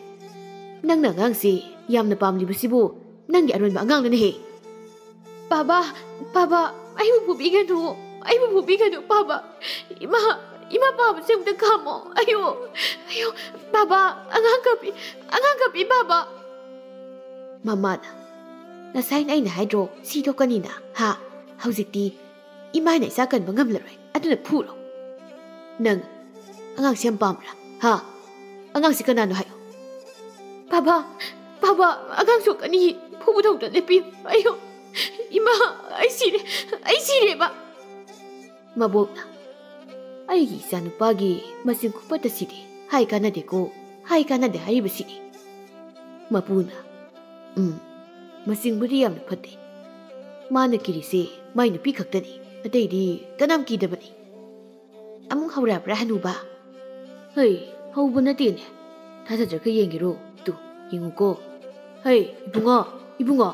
ꯅꯪꯅ ꯑꯉꯥꯡꯁꯤ ꯌꯥꯝꯅ ꯄꯥꯝꯂꯤꯕꯁꯤꯕꯨ ꯅꯪꯒꯤ ꯑꯔꯣꯟꯕ ꯑꯉꯥꯡꯅꯅꯦꯍꯦ꯫ "ꯕꯥꯕꯥ, ꯕꯥꯕꯥ, ꯑꯩꯕꯨ ꯐꯨꯕꯤꯒꯅꯨ, ꯑꯩꯕꯨ ꯐꯨꯕꯤꯒꯅꯨ, ꯕꯥꯕꯥ꯫ ꯏꯃꯥ, ꯏꯃꯥ ꯄꯥꯕꯁꯦ ꯑꯝꯇ ꯈꯥꯝꯃꯣ꯫ ꯑꯌꯣ, ꯑꯌꯣ, ꯕꯥꯕꯥ, ꯑꯉꯥꯡ ꯀꯞꯄꯤ, ꯑꯉꯥꯡ ꯀꯞꯄꯤ, ꯕꯥꯕꯥ꯫" ꯃꯃꯥꯅ, "ꯉꯁꯥꯏꯅ ꯑꯩꯅ ꯍꯥꯏꯗ꯭ꯔꯣ ꯁꯤ ꯊꯣꯛꯀꯅꯤꯅ, ꯍꯥ? ꯍꯧꯖꯤꯛꯇꯤ ꯏꯃꯥꯅ ꯏꯆꯥ ꯀꯟꯕ ꯉꯝꯂꯔꯣꯏ, ꯑꯗꯨꯅ ꯐꯨꯔꯣ꯫" "ꯅꯪ ꯑꯉꯥꯡꯁꯦ ꯌꯥꯝ ꯄꯥꯝꯕ꯭ꯔꯥ, ꯍꯥ? ꯑꯉꯥꯡꯁꯦ ꯀꯅꯥꯅꯣ ꯍꯥꯏꯌꯣ꯫" "ꯕꯥꯕꯥ, ꯕꯥꯕꯥ, ꯑꯉꯥꯡ ꯁꯣꯛꯀꯅꯤ, ꯐꯨꯕꯗꯧꯗ ꯂꯦꯞꯄꯤꯌꯨ꯫ ꯑꯌꯣ, ꯏꯃꯥ, ꯑꯩ ꯁꯤꯔꯦ, ꯑꯩ ꯁꯤꯔꯦꯕ꯫" ꯃꯕꯣꯛꯅ, "ꯑꯩꯒꯤ ꯏꯆꯥꯅꯨꯄꯥꯒꯤ ꯃꯆꯤꯟ ꯈꯨꯐꯠꯇꯁꯤꯗꯤ ꯍꯥꯏ ꯀꯥꯟꯅꯗꯦꯀꯣ, ꯍꯥꯏ ꯀꯥꯟꯅꯗꯦ ꯍꯥꯏꯔꯤꯕꯁꯤꯅꯤ꯫" ꯃꯄꯨꯅ, "ꯎꯝ, ꯃꯆꯤꯟꯕꯨꯗꯤ ꯌꯥꯝꯅ ꯐꯠꯇꯦ꯫ ꯃꯥꯅ ꯀꯤꯔꯤꯁꯦ ꯃꯥꯏ ꯅꯨꯄꯤ ꯈꯛꯇꯅꯤ, ꯑꯇꯩꯗꯤ ꯀꯅꯥꯝ ꯀꯤꯗꯕꯅꯤ꯫" ꯑꯃꯨꯛ ꯍꯧꯔꯛꯑꯕ꯭ꯔꯥ ꯍꯅꯨꯕ? "ꯍꯩ, ꯍꯧꯕ ꯅꯠꯇꯦꯅꯦ꯫ ꯊꯥꯖꯗ꯭ꯔꯒ ꯌꯦꯡꯒꯦꯔꯣ? ꯇꯨ, ꯌꯦꯡꯉꯨꯀꯣ꯫ ꯍꯩ, ꯏꯕꯨꯡꯉꯣ, ꯏꯕꯨꯡꯉꯣ,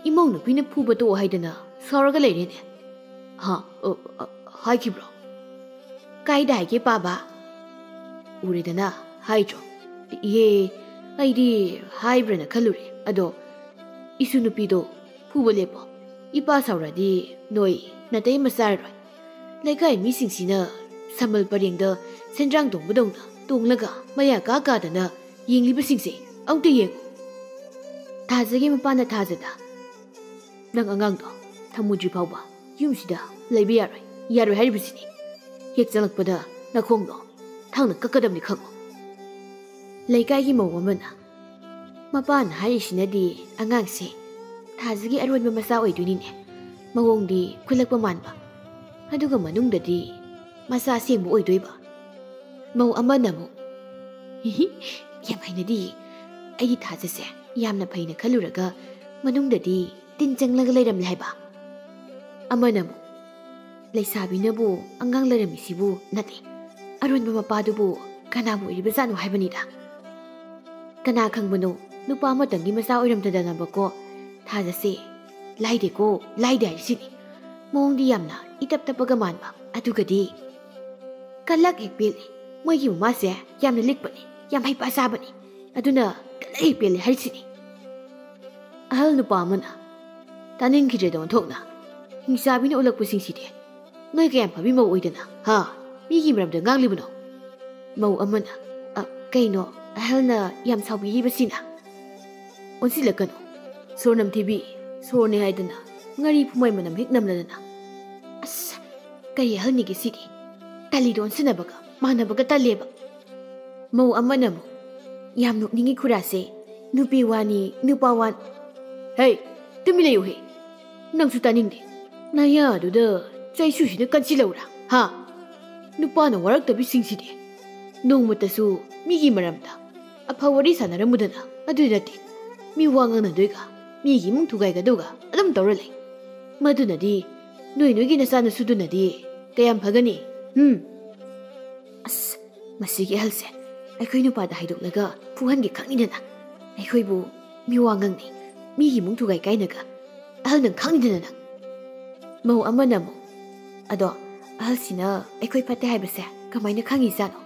ꯏꯃꯧ ꯅꯨꯄꯤꯅ ꯐꯨꯕ ꯇꯣꯛꯑꯣ ꯍꯥꯏꯗꯅ ꯁꯥꯎꯔꯒ ꯂꯩꯔꯦꯅꯦ꯫ ꯍꯥ, ꯑ, ꯑ, ꯍꯥꯏꯈꯤꯕ꯭ꯔꯣ?" "ꯀꯥꯏꯗ ꯍꯥꯏꯒꯦ, ꯄꯥꯕ?" "ꯎꯔꯦꯗꯅ, ꯍꯥꯏꯗ꯭ꯔꯣ?" "ꯏꯍꯦ, ꯑꯩꯗꯤ ꯍꯥꯏꯕ꯭ꯔꯅ ꯈꯜꯂꯨꯔꯦ꯫ ꯑꯗꯣ ꯏꯁꯨ ꯅꯨꯄꯤꯗꯣ ꯐꯨꯕ ꯂꯦꯞꯄꯣ꯫ ꯏꯄꯥ ꯁꯥꯎꯔꯗꯤ ꯅꯣꯏ ꯅꯥꯇꯩ ꯑꯃ ꯆꯥꯔꯔꯣꯏ꯫ ꯂꯩꯀꯥꯏ ꯃꯤꯁꯤꯡꯁꯤꯅ ꯁꯝꯕꯜ ꯄꯔꯦꯡꯗ ꯁꯦꯟꯗ꯭ꯔꯥꯡ ꯇꯣꯡꯕꯗꯧꯅ ꯇꯣꯡꯂꯒ ꯃꯌꯥ ꯀꯥ ꯀꯥꯗꯅ ꯌꯦꯡꯂꯤꯕꯁꯤꯡꯁꯦ ꯑꯃꯨꯛꯇ ꯌꯦꯡꯉꯨ꯫ ꯊꯥꯖꯒꯤ ꯃꯄꯥꯅ ꯊꯥꯖꯗ, "ꯅꯪ ꯑꯉꯥꯡꯗꯣ ꯊꯝꯃꯨꯗ꯭ꯔꯤ ꯐꯥꯎꯕ ꯌꯨꯝꯁꯤꯗ ꯂꯩꯕ ꯌꯥꯔꯣꯏ, ꯌꯥꯔꯣꯏ ꯍꯥꯏꯔꯤꯕꯁꯤꯅꯤ꯫ ꯍꯦꯛ ꯆꯪꯂꯛꯄꯗ ꯅꯈꯣꯡꯗꯣ ꯊꯥꯡꯅ ꯀꯛꯀꯗꯕꯅꯤ ꯈꯪꯉꯨ"꯫ ꯂꯩꯀꯥꯏꯒꯤ ꯃꯧ ꯑꯃꯅ, "ꯃꯄꯥꯅ ꯍꯥꯏꯔꯤꯁꯤꯅꯗꯤ ꯑꯉꯥꯡꯁꯦ ꯊꯥꯖꯒꯤ ꯑꯔꯣꯟꯕ ꯃꯆꯥ ꯑꯣꯏꯗꯣꯏꯅꯤꯅꯦ꯫ ꯃꯑꯣꯡꯗꯤ ꯈꯨꯜꯂꯛꯄ ꯃꯥꯟꯕ, ꯑꯗꯨꯒ ꯃꯅꯨꯡꯗꯗꯤ ꯃꯆꯥ ꯑꯁꯦꯡꯕ ꯑꯣꯏꯗꯣꯏꯕ"꯫ ꯃꯧ ꯑꯃꯅ ꯑꯃꯨꯛ, "ꯍꯤꯍꯤ, ꯌꯥꯝ ꯍꯩꯅꯗꯤꯌꯦ꯫ ꯑꯩꯒꯤ ꯊꯥꯖꯁꯦ ꯌꯥꯝꯅ ꯐꯩꯅ ꯈꯜꯂꯨꯔꯒ ꯃꯅꯨꯡꯗꯗꯤ ꯇꯤꯟ ꯆꯪꯂꯒ ꯂꯩꯔꯝꯂꯦ ꯍꯥꯏꯕ"꯫ ꯑꯃꯅ ꯑꯃꯨꯛ, "ꯂꯩꯁꯥꯕꯤꯅꯕꯨ ꯑꯉꯥꯡ ꯂꯩꯔꯝꯃꯤꯁꯤꯕꯨ ꯅꯠꯇꯦ, ꯑꯔꯣꯟꯕ ꯃꯄꯥꯗꯨꯕꯨ ꯀꯅꯥꯕꯨ ꯑꯣꯏꯔꯤꯕꯖꯥꯠꯅꯣ ꯍꯥꯏꯕꯅꯤꯗ"꯫ "ꯀꯅꯥ ꯈꯪꯕꯅꯣ, ꯅꯨꯄꯥ ꯑꯃꯇꯪꯒꯤ ꯃꯆꯥ ꯑꯣꯏꯔꯝꯗꯗꯅꯕꯀꯣ꯫ ꯊꯥꯖꯁꯦ ꯂꯥꯏꯗꯦꯀꯣ, ꯂꯥꯏꯗꯦ ꯍꯥꯏꯔꯤꯁꯤꯅꯤ꯫ ꯃꯑꯣꯡꯗꯤ ꯌꯥꯝꯅ ꯏꯇꯞ ꯇꯞꯄꯒ ꯃꯥꯟꯕ, ꯑꯗꯨꯒꯗꯤ ꯀꯂꯛ ꯍꯦꯛ ꯄꯦꯜꯂꯤ꯫ ꯃꯣꯏꯒꯤ ꯃꯃꯥꯁꯦ ꯌꯥꯝꯅ ꯂꯤꯛꯄꯅꯤ, ꯌꯥꯝ ꯍꯩꯄꯥ ꯁꯥꯕꯅꯤ, ꯑꯗꯨꯅ ꯀꯂꯛ ꯍꯦꯛ ꯄꯦꯜꯂꯤ ꯍꯥꯏꯔꯤꯁꯤꯅꯤ"꯫ ꯑꯍꯜ ꯅꯨꯄꯥ ꯑꯃꯅ, "ꯇꯥꯅꯤꯡꯈꯤꯗ꯭ꯔꯦꯗ ꯑꯣꯟꯊꯣꯛꯅ꯫ ꯍꯤꯡꯆꯥꯕꯤꯅ ꯎꯠꯂꯛꯄꯁꯤꯡꯁꯤꯗꯤ꯫ ꯅꯣꯏ ꯀꯌꯥꯝ ꯐꯕꯤ ꯃꯧ ꯑꯣꯏꯗꯅ, ꯍꯥ? ꯃꯤꯒꯤ ꯃꯔꯝꯗ ꯉꯥꯡꯂꯤꯕꯅꯣ?" ꯃꯧ ꯑꯃꯅ, "ꯑ, ꯀꯩꯅꯣ, ꯑꯍꯜꯅ ꯌꯥꯝ ꯁꯥꯎꯕꯤꯔꯤꯕꯁꯤꯅ?" "ꯑꯣꯟꯁꯤꯜꯂꯛꯀꯅꯨ꯫ ꯁꯣꯔ ꯅꯝꯊꯤꯕꯤ, ꯁꯣꯔꯅꯦ ꯍꯥꯏꯗꯅ ꯉꯥꯔꯤ ꯐꯨꯃꯥꯏ ꯃꯅꯝ ꯍꯦꯛ ꯅꯝꯂꯗꯅ꯫ ꯑꯁ, ꯀꯔꯤ ꯑꯍꯜꯅꯤꯒꯦ ꯁꯤꯗꯤ? ꯇꯜꯂꯤꯗ ꯑꯣꯟꯁꯤꯟꯅꯕꯒ ꯃꯥꯟꯅꯕꯒ ꯇꯜꯂꯦꯕ"꯫ ꯃꯧ ꯑꯃꯅ ꯑꯃꯨꯛ, "ꯌꯥꯝ ꯅꯣꯛꯅꯤꯡꯉꯤ ꯈꯨꯔꯥꯁꯦ꯫ ꯅꯨꯄꯤ ꯋꯥꯅꯤ, ꯅꯨꯄꯥ ꯋꯥꯟ-" "ꯍꯦ, ꯇꯨꯃꯤꯟ ꯂꯩꯌꯨꯍꯦ꯫ ꯅꯪꯁꯨ ꯇꯥꯅꯤꯡꯗꯦ꯫ ꯅꯌꯥꯗꯨꯗ ꯆꯩꯁꯨꯁꯤꯅ ꯀꯟꯁꯤꯜꯂꯧꯔꯥ, ꯍꯥ? ꯅꯨꯄꯥꯅ ꯋꯥꯔꯛꯇꯕꯤꯁꯤꯡꯁꯤꯗꯤ꯫ ꯅꯣꯡꯃꯇꯁꯨ ꯃꯤꯒꯤ ꯃꯔꯝꯗ ꯑꯐ ꯋꯥꯔꯤ ꯁꯥꯟꯅꯔꯝꯃꯨꯗꯅ꯫ ꯑꯗꯨ ꯅꯠꯇꯦ, ꯃꯤ ꯋꯥ ꯉꯥꯡꯅꯗꯣꯏꯒ, ꯃꯤꯒꯤ ꯏꯃꯨꯡ ꯊꯨꯒꯥꯏꯒꯗꯧꯒ ꯑꯗꯨꯝ ꯇꯧꯔ ꯂꯩ꯫ ꯃꯗꯨꯅꯗꯤ ꯅꯣꯏ ꯅꯣꯏꯒꯤ ꯅꯆꯥꯅꯁꯨꯗꯨꯅꯗꯤ ꯀꯌꯥꯝ ꯐꯒꯅꯤ? ꯍꯨꯝ?" "ꯑꯁ, ꯃꯁꯤꯒꯤ ꯑꯍꯜꯁꯦ ꯑꯩꯈꯣꯏ ꯅꯨꯄꯥꯗ ꯍꯥꯏꯗꯣꯛꯂꯒ ꯐꯨꯍꯟꯒꯦ ꯈꯪꯅꯤꯗꯅ꯫ ꯑꯩꯈꯣꯏꯕꯨ ꯃꯤ ꯋꯥ ꯉꯥꯡꯅꯩ, ꯃꯤꯒꯤ ꯏꯃꯨꯡ ꯊꯨꯒꯥꯏ ꯀꯥꯏꯅꯒ꯫ ꯑꯍꯜ ꯅꯪ ꯈꯪꯅꯤꯗꯅ ꯅꯪ"꯫ ꯃꯧ ꯑꯃꯅ ꯑꯃꯨꯛ, "ꯑꯗꯣ ꯑꯍꯜꯁꯤꯅ ꯑꯩꯈꯣꯏ ꯐꯠꯇꯦ ꯍꯥꯏꯕꯁꯦ ꯀꯃꯥꯏꯅ ꯈꯪꯉꯤꯖꯥꯠꯅꯣ?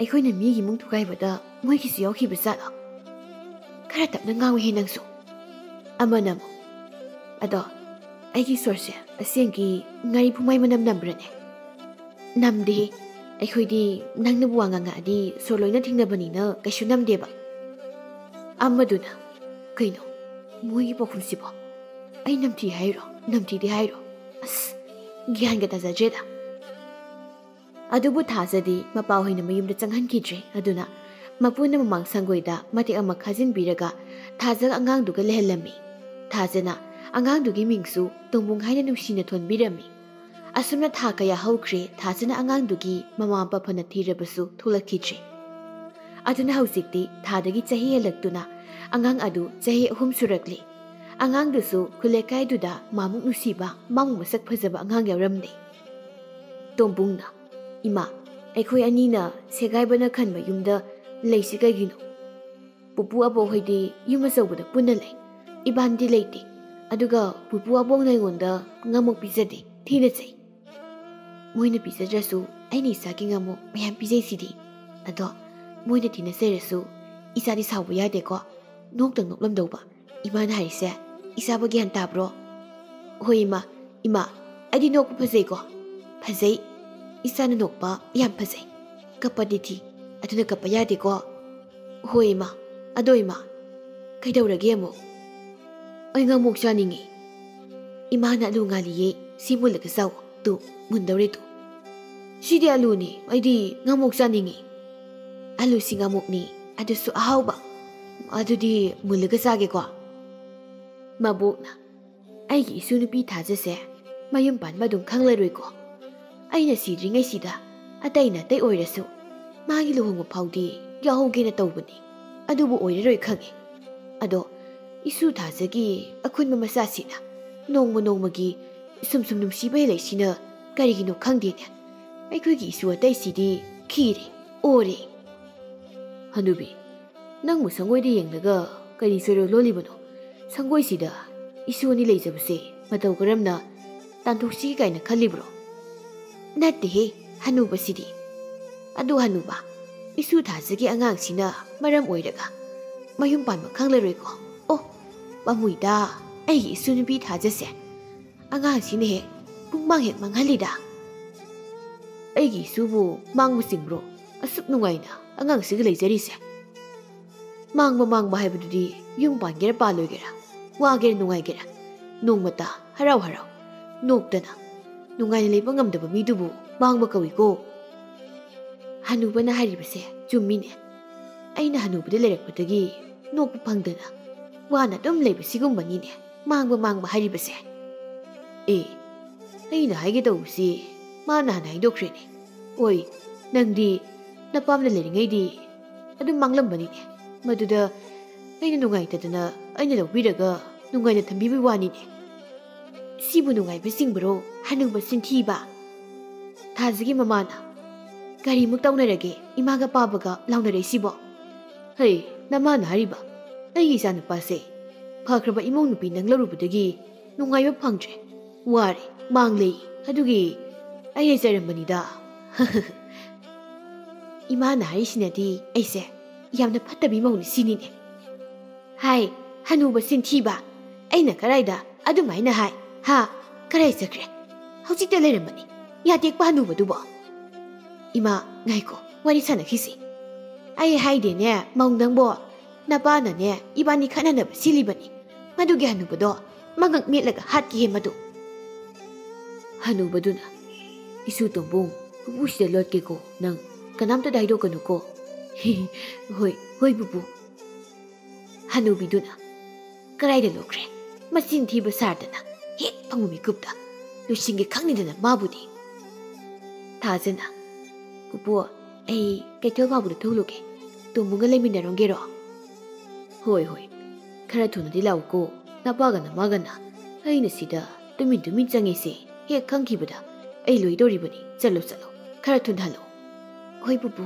ꯑꯩꯈꯣꯏꯅ ꯃꯤꯒꯤ ꯏꯃꯨꯡ ꯊꯨꯒꯥꯏꯕꯗ ꯃꯣꯏꯒꯤꯁꯨ ꯌꯥꯎꯈꯤꯕꯖꯥꯠꯂꯣ? ꯈꯔ ꯇꯞꯅ ꯉꯥꯡꯉꯨꯍꯦ ꯅꯪꯁꯨ"꯫ ꯑꯃꯅ ꯑꯃꯨꯛ, "ꯑꯗꯣ ꯑꯩꯒꯤ ꯁꯣꯔꯁꯦ ꯑꯁꯦꯡꯒꯤ ꯉꯥꯔꯤ ꯐꯨꯃꯥꯏ ꯃꯅꯝ ꯅꯝꯕ꯭ꯔꯅꯦ?" ꯅꯝꯗꯦꯍꯦ꯫ ꯑꯩꯈꯣꯏꯗꯤ ꯅꯪꯅꯕꯨ ꯋꯥ ꯉꯥꯡꯉꯛꯑꯗꯤ ꯁꯣꯔ ꯂꯣꯏꯅ ꯊꯤꯡꯅꯕꯅꯤꯅ ꯀꯩꯁꯨ ꯅꯝꯗꯦꯕ꯫ ꯑꯃꯗꯨꯅ, "ꯀꯩꯅꯣ ꯃꯣꯏꯒꯤ ꯄꯥꯎꯈꯨꯝꯁꯤꯕꯣ? ꯑꯩ ꯅꯝꯊꯤ ꯍꯥꯏꯔꯣ, ꯅꯝꯊꯤꯗꯦ ꯍꯥꯏꯔꯣ? ꯑꯁ, ꯒ꯭ꯌꯥꯟꯒ ꯇꯥꯖꯗ꯭ꯔꯦꯗ"꯫ ꯑꯗꯨꯕꯨ ꯊꯥꯖꯗꯤ ꯃꯄꯥ ꯍꯣꯏꯅ ꯃꯌꯨꯝꯗ ꯆꯪꯍꯟꯈꯤꯗ꯭ꯔꯦ꯫ ꯑꯗꯨꯅ ꯃꯄꯨꯅ ꯃꯃꯥꯡ ꯁꯪꯒꯣꯏꯗ ꯃꯇꯦꯛ ꯑꯃ ꯈꯥꯖꯤꯟꯕꯤꯔꯒ ꯊꯥꯖꯒ ꯑꯉꯥꯡꯗꯨꯒ ꯂꯩꯍꯜꯂꯝꯃꯤ꯫ ꯊꯥꯖꯅ ꯑꯉꯥꯡꯗꯨꯒꯤ ꯃꯤꯡꯁꯨ ꯇꯣꯝꯕꯨꯡ ꯍꯥꯏꯅ ꯅꯨꯡꯁꯤꯅ ꯊꯣꯟꯕꯤꯔꯝꯃꯤ꯫ ꯑꯁꯨꯝꯅ ꯊꯥ ꯀꯌꯥ ꯍꯧꯈ꯭ꯔꯦ꯫ ꯊꯥꯖꯅ ꯑꯉꯥꯡꯗꯨꯒꯤ ꯃꯃꯥ ꯃꯄꯥ ꯐꯅ ꯊꯤꯔꯕꯁꯨ ꯊꯣꯛꯂꯛꯈꯤꯗ꯭ꯔꯦ꯫ ꯑꯗꯨꯅ ꯍꯧꯖꯤꯛꯇꯤ ꯊꯥꯗꯒꯤ ꯆꯍꯤ ꯍꯦꯜꯂꯛꯇꯨꯅ ꯑꯉꯥꯡ ꯑꯗꯨ ꯆꯍꯤ ꯑꯍꯨꯝ ꯁꯨꯔꯛꯂꯤ꯫ ꯑꯉꯥꯡꯗꯨꯁꯨ ꯈꯨꯜ ꯂꯩꯀꯥꯏꯗꯨꯗ ꯃꯥꯃꯨꯛ ꯅꯨꯡꯁꯤꯕ, ꯃꯥꯃꯨꯛ ꯃꯁꯛ ꯐꯖꯕ ꯑꯉꯥꯡ ꯌꯥꯎꯔꯝꯗꯦ꯫ ꯇꯣꯝꯕꯨꯡꯅ, "ꯏꯃꯥ, ꯑꯩꯈꯣꯏ ꯑꯅꯤꯅ ꯁꯦꯒꯥꯏꯕꯅ ꯈꯟꯕ ꯌꯨꯝꯗ ꯂꯩꯁꯤ ꯀꯩꯒꯤꯅꯣ? ꯄꯨꯄꯨ ꯑꯕꯣꯛ ꯍꯣꯏꯗꯤ ꯌꯨꯝ ꯑꯆꯧꯕꯗ ꯄꯨꯟꯅ ꯂꯩ꯫ ꯏꯕꯥꯟꯗꯤ ꯂꯩꯇꯦ꯫ ꯑꯗꯨꯒ ꯄꯨꯄꯨ ꯑꯕꯣꯛꯅ ꯑꯩꯉꯣꯟꯗ ꯉꯥꯃꯨꯛ ꯄꯤꯖꯗꯦ, ꯊꯤꯅ ꯆꯩ꯫ ꯃꯣꯏꯅ ꯄꯤꯖꯗ꯭ꯔꯁꯨ ꯑꯩꯅ ꯏꯆꯥꯒꯤ ꯉꯥꯃꯨꯛ ꯃꯌꯥꯝ ꯄꯤꯖꯩꯁꯤꯗꯤ꯫ ꯑꯗꯣ ꯃꯣꯏꯅ ꯊꯤꯅ ꯆꯩꯔꯁꯨ ꯏꯆꯥꯗꯤ ꯁꯥꯎꯕ ꯌꯥꯗꯦꯀꯣ꯫ ꯅꯣꯛꯇꯪ ꯅꯣꯛꯂꯝꯗꯧꯕ꯫ ꯏꯃꯥꯅ ꯍꯥꯏꯔꯤꯁꯦ ꯏꯆꯥꯕꯨ ꯒ꯭ꯌꯥꯟ ꯇꯥꯕ꯭ꯔꯣ?" "ꯍꯣꯏ ꯏꯃꯥ, ꯏꯃꯥ, ꯑꯩꯗꯤ ꯅꯣꯛꯄ ꯐꯖꯩꯀꯣ?" "ꯐꯖꯩ꯫ ꯏꯆꯥꯅ ꯅꯣꯛꯄ ꯌꯥꯝ ꯐꯖꯩ꯫ ꯀꯞꯄꯗꯤ ꯊꯤ, ꯑꯗꯨꯅ ꯀꯞꯄ ꯌꯥꯗꯦꯀꯣ?" "ꯍꯣꯏ ꯏꯃꯥ꯫ ꯑꯗꯣ ꯏꯃꯥ, ꯀꯩꯗꯧꯔꯒꯦ ꯑꯃꯨꯛ?" "ꯑꯩ ꯉꯥꯃꯨꯛ ꯆꯥꯅꯤꯡꯉꯤ꯫ ꯏꯃꯥꯅ ꯑꯂꯨ ꯉꯥꯜꯂꯤꯌꯦ, ꯁꯤ ꯃꯨꯜꯂꯒ ꯆꯥꯎ꯫ Two, ꯃꯨꯟꯗꯧꯔꯦ two. ꯁꯤꯗꯤ ꯑꯂꯨꯅꯤ, ꯑꯩꯗꯤ ꯉꯥꯃꯨꯛ ꯆꯥꯅꯤꯡꯉꯤ꯫" "ꯑꯂꯨꯁꯤ ꯉꯥꯃꯨꯛꯅꯤ, ꯑꯗꯨꯁꯨ ꯑꯍꯥꯎꯕ꯫ ꯑꯗꯨꯗꯤ ꯃꯨꯜꯂꯒ ꯆꯥꯒꯦꯀꯣ꯫" ꯃꯕꯣꯛꯅ, "ꯑꯩꯒꯤ ꯏꯁꯨ ꯅꯨꯄꯤ ꯊꯥꯖꯁꯦ ꯃꯌꯨꯝ ꯄꯥꯟꯕ ꯑꯗꯨꯝ ꯈꯪꯂꯔꯣꯏꯀꯣ꯫ ꯑꯩꯅ ꯁꯤꯗ꯭ꯔꯤꯉꯩꯁꯤꯗ ꯑꯇꯩꯅ ꯑꯇꯩ ꯑꯣꯏꯔꯁꯨ ꯃꯥꯒꯤ ꯂꯨꯍꯣꯡꯕ ꯐꯥꯎꯗꯤ ꯌꯥꯎꯍꯧꯒꯦꯅ ꯇꯧꯕꯅꯤ꯫ ꯑꯗꯨꯕꯨ ꯑꯣꯏꯔꯔꯣꯏ ꯈꯪꯉꯤ꯫ ꯑꯗꯣ ꯏꯁꯨ ꯊꯥꯖꯒꯤ ꯑꯈꯨꯟꯕ ꯃꯆꯥꯁꯤꯅ ꯅꯣꯡꯃ ꯅꯣꯡꯃꯒꯤ ꯁꯨꯝ ꯁꯨꯝ ꯅꯨꯡꯁꯤꯕ ꯍꯦꯜꯂꯛꯏꯁꯤꯅ ꯀꯔꯤꯒꯤꯅꯣ ꯈꯪꯗꯦꯅꯦ꯫ ꯑꯩꯈꯣꯏꯒꯤ ꯏꯁꯨ ꯑꯇꯩꯁꯤꯗꯤ ꯈꯤꯔꯦ, ꯑꯣꯔꯦ꯫" "ꯍꯅꯨꯕꯤ, ꯅꯪꯕꯨ ꯁꯪꯒꯣꯏꯗ ꯌꯦꯡꯂꯒ ꯀꯔꯤ ꯆꯣꯏꯔꯣꯜ ꯂꯣꯜꯂꯤꯕꯅꯣ? ꯁꯪꯒꯣꯏꯁꯤꯗ ꯏꯁꯨ ꯑꯅꯤ ꯂꯩꯖꯕꯁꯦ ꯃꯇꯧ ꯀꯔꯝꯅ ꯇꯥꯟꯊꯣꯛꯁꯤꯒꯦ ꯀꯥꯏꯅ ꯈꯜꯂꯤꯕ꯭ꯔꯣ?" "ꯅꯠꯇꯦꯍꯦ, ꯍꯅꯨꯕꯁꯤꯗꯤ꯫ ꯑꯗꯨ ꯍꯅꯨꯕ, ꯏꯁꯨ ꯊꯥꯖꯒꯤ ꯑꯉꯥꯡꯁꯤꯅ ꯃꯔꯝ ꯑꯣꯏꯔꯒ ꯃꯌꯨꯝ ꯄꯥꯟꯕ ꯈꯪꯂꯔꯣꯏꯀꯣ꯫ ꯑꯣ, ꯄꯥꯝꯃꯨꯏꯗ, ꯑꯩꯒꯤ ꯏꯁꯨ ꯅꯨꯄꯤ ꯊꯥꯖꯁꯦ꯫ ꯑꯉꯥꯡꯁꯤꯅ ꯍꯦꯛ ꯄꯨꯡꯃꯥꯡ ꯍꯦꯛ ꯃꯥꯡꯍꯜꯂꯤꯗ꯫" ꯑꯩꯒꯤ ꯏꯁꯨꯕꯨ ꯃꯥꯡꯕ ꯆꯤꯡꯕ꯭ꯔꯣ? ꯑꯁꯨꯛ ꯅꯨꯡꯉꯥꯏꯅ ꯑꯉꯥꯡꯁꯤꯒ ꯂꯩꯖꯔꯤꯁꯦ꯫ ꯃꯥꯡꯕ ꯃꯥꯡꯕ ꯍꯥꯏꯕꯗꯨꯗꯤ ꯌꯨꯝ ꯄꯥꯟꯒꯦꯔꯥ ꯄꯥꯜꯂꯣꯏꯒꯦꯔꯥ, ꯋꯥꯒꯦꯔꯥ ꯅꯨꯡꯉꯥꯏꯒꯦꯔꯥ, ꯅꯣꯡꯃꯇ ꯍꯔꯥꯎ ꯍꯔꯥꯎ ꯅꯣꯛꯇꯅ ꯅꯨꯡꯉꯥꯏꯅ ꯂꯩꯕ ꯉꯝꯗꯕ ꯃꯤꯗꯨꯕꯨ ꯃꯥꯡꯕ ꯀꯧꯏꯀꯣ꯫ ꯍꯅꯨꯕꯅ ꯍꯥꯏꯔꯤꯕꯁꯦ ꯆꯨꯝꯃꯤꯅꯦ꯫ ꯑꯩꯅ ꯍꯅꯨꯕꯗ ꯂꯩꯔꯛꯄꯗꯒꯤ ꯅꯣꯛꯄ ꯐꯪꯗꯅ ꯋꯥꯅ ꯑꯗꯨꯝ ꯂꯩꯕ ꯁꯤꯒꯨꯝꯕꯅꯤꯅꯦ ꯃꯥꯡꯕ ꯃꯥꯡꯕ ꯍꯥꯏꯔꯤꯕꯁꯦ꯫ ꯑꯦ, ꯑꯩꯅ ꯍꯥꯏꯒꯦ ꯇꯧꯕꯁꯤ ꯃꯥꯅ ꯍꯥꯟꯅ ꯍꯥꯏꯗꯣꯛꯈ꯭ꯔꯦꯅꯦ꯫ ꯑꯣꯏ, ꯅꯪꯗꯤ ꯅꯄꯥꯝꯗ ꯂꯩꯔꯤꯉꯩꯗꯤ ꯑꯗꯨꯝ ꯃꯥꯡꯂꯝꯕꯅꯤꯅꯦ꯫ ꯃꯗꯨꯗ ꯑꯩꯅ ꯅꯨꯡꯉꯥꯏꯇꯗꯅ ꯑꯩꯅ ꯂꯧꯕꯤꯔꯒ ꯅꯨꯡꯉꯥꯏꯅ ꯊꯝꯕꯤꯕꯒꯤ ꯋꯥꯅꯤꯅꯦ꯫ ꯁꯤꯕꯨ ꯅꯨꯡꯉꯥꯏꯕ ꯆꯤꯡꯕꯔꯣ, ꯍꯅꯨꯕ ꯆꯤꯟꯊꯤꯕ? ꯊꯥꯖꯒꯤ ꯃꯃꯥꯅ, "ꯀꯔꯤꯃꯨꯛ ꯇꯧꯅꯔꯒꯦ ꯏꯃꯥꯒ ꯄꯥꯕꯒ ꯂꯥꯎꯅꯔꯛꯏꯁꯤꯕꯣ?" "ꯍꯩ, ꯅꯃꯥꯅ ꯍꯥꯏꯔꯤꯕ? ꯑꯩꯒꯤ ꯏꯆꯥꯅꯨꯄꯥꯁꯦ ꯐꯈ꯭ꯔꯕ ꯏꯃꯧ ꯅꯨꯄꯤ ꯅꯪ ꯂꯧꯔꯨꯕꯗꯒꯤ ꯅꯨꯡꯉꯥꯏꯕ ꯐꯪꯗ꯭ꯔꯦ꯫ ꯋꯥꯔꯦ, ꯃꯥꯡꯂꯦ꯫ ꯑꯗꯨꯒꯤ ꯑꯩꯅ ꯆꯩꯔꯝꯕꯅꯤꯗ꯫" "ꯏꯃꯥꯅ ꯍꯥꯏꯔꯤꯁꯤꯅꯗꯤ ꯑꯩꯁꯦ ꯌꯥꯝꯅ ꯐꯠꯇꯕꯤ ꯃꯧꯅꯤ ꯁꯤꯅꯤꯅꯦ꯫" "ꯍꯥꯏ, ꯍꯅꯨꯕ ꯆꯤꯟꯊꯤꯕ, ꯑꯩꯅ ꯀꯗꯥꯏꯗ ꯑꯗꯨꯃꯥꯏꯅ ꯍꯥꯏ? ꯍꯥ? ꯀꯗꯥꯏ ꯆꯠꯈ꯭ꯔꯦ? ꯍꯧꯖꯤꯛꯇ ꯂꯩꯔꯝꯕꯅꯤ, ꯌꯥꯇꯦꯛꯄ ꯍꯅꯨꯕꯗꯨꯕꯣ꯫" "ꯏꯃꯥ, ꯉꯥꯏꯈꯣ, ꯋꯥꯔꯤ ꯁꯥꯟꯅꯈꯤꯁꯤ꯫ ꯑꯩ ꯍꯥꯏꯗꯦꯅꯦ, ꯃꯧ ꯅꯪꯕꯣ, ꯅꯄꯥꯅꯅꯦ ꯏꯕꯥꯅꯤ ꯈꯠꯅꯅꯕ ꯁꯤꯜꯂꯤꯕꯅꯤ꯫ ꯃꯗꯨꯒꯤ ꯍꯅꯨꯕꯗꯣ ꯃꯉꯛ ꯃꯦꯠꯂꯒ ꯍꯥꯠꯀꯦꯍꯦ ꯃꯗꯨ꯫" ꯍꯅꯨꯕꯗꯨꯅ, "ꯏꯁꯨ ꯇꯣꯝꯕꯨꯡ, ꯄꯨꯄꯨꯁꯤꯗ ꯂꯣꯠꯀꯦꯀꯣ ꯅꯪ, ꯀꯅꯥꯝꯇꯗ ꯍꯥꯏꯗꯣꯛꯀꯅꯨꯀꯣ꯫" "ꯍꯣꯏ, ꯍꯣꯏ ꯄꯨꯄꯨ꯫" ꯍꯅꯨꯕꯤꯗꯨꯅ, "ꯀꯗꯥꯏꯗ ꯂꯣꯠꯈ꯭ꯔꯦ? ꯃꯆꯤꯟ ꯊꯤꯕ ꯁꯥꯔꯗꯅ ꯍꯦꯛ ꯐꯪꯕ ꯃꯤꯀꯨꯞꯇ ꯂꯣꯏꯁꯤꯟꯒꯦ ꯈꯪꯅꯤꯗꯅ ꯃꯥꯕꯨꯗꯤ꯫" ꯊꯥꯖꯅ, "ꯄꯨꯄꯨ, ꯑꯩ ꯀꯩꯊꯦꯜ ꯐꯥꯎꯕꯗ ꯊꯣꯛꯂꯨꯒꯦ, ꯇꯣꯝꯕꯨꯡꯒ ꯂꯩꯃꯤꯟꯅꯔꯝꯒꯦꯔꯣ?" "ꯍꯣꯏ, ꯍꯣꯏ, ꯈꯔ ꯊꯨꯅꯗꯤ ꯂꯥꯛꯎꯀꯣ, ꯅꯄꯥꯒ ꯅꯃꯥꯒꯅ ꯑꯩꯅ ꯁꯤꯗ ꯇꯨꯃꯤꯟ ꯇꯨꯃꯤꯟ ꯆꯪꯉꯤꯁꯦ ꯍꯦꯛ ꯈꯪꯈꯤꯕꯗ ꯑꯩ ꯂꯣꯏꯗꯧꯔꯤꯕꯅꯤ꯫ ꯆꯠꯂꯣ, ꯆꯠꯂꯣ, ꯈꯔ ꯊꯨꯅ ꯍꯜꯂꯛꯑꯣ꯫" "ꯍꯣꯏ ꯄꯨꯄꯨ꯫"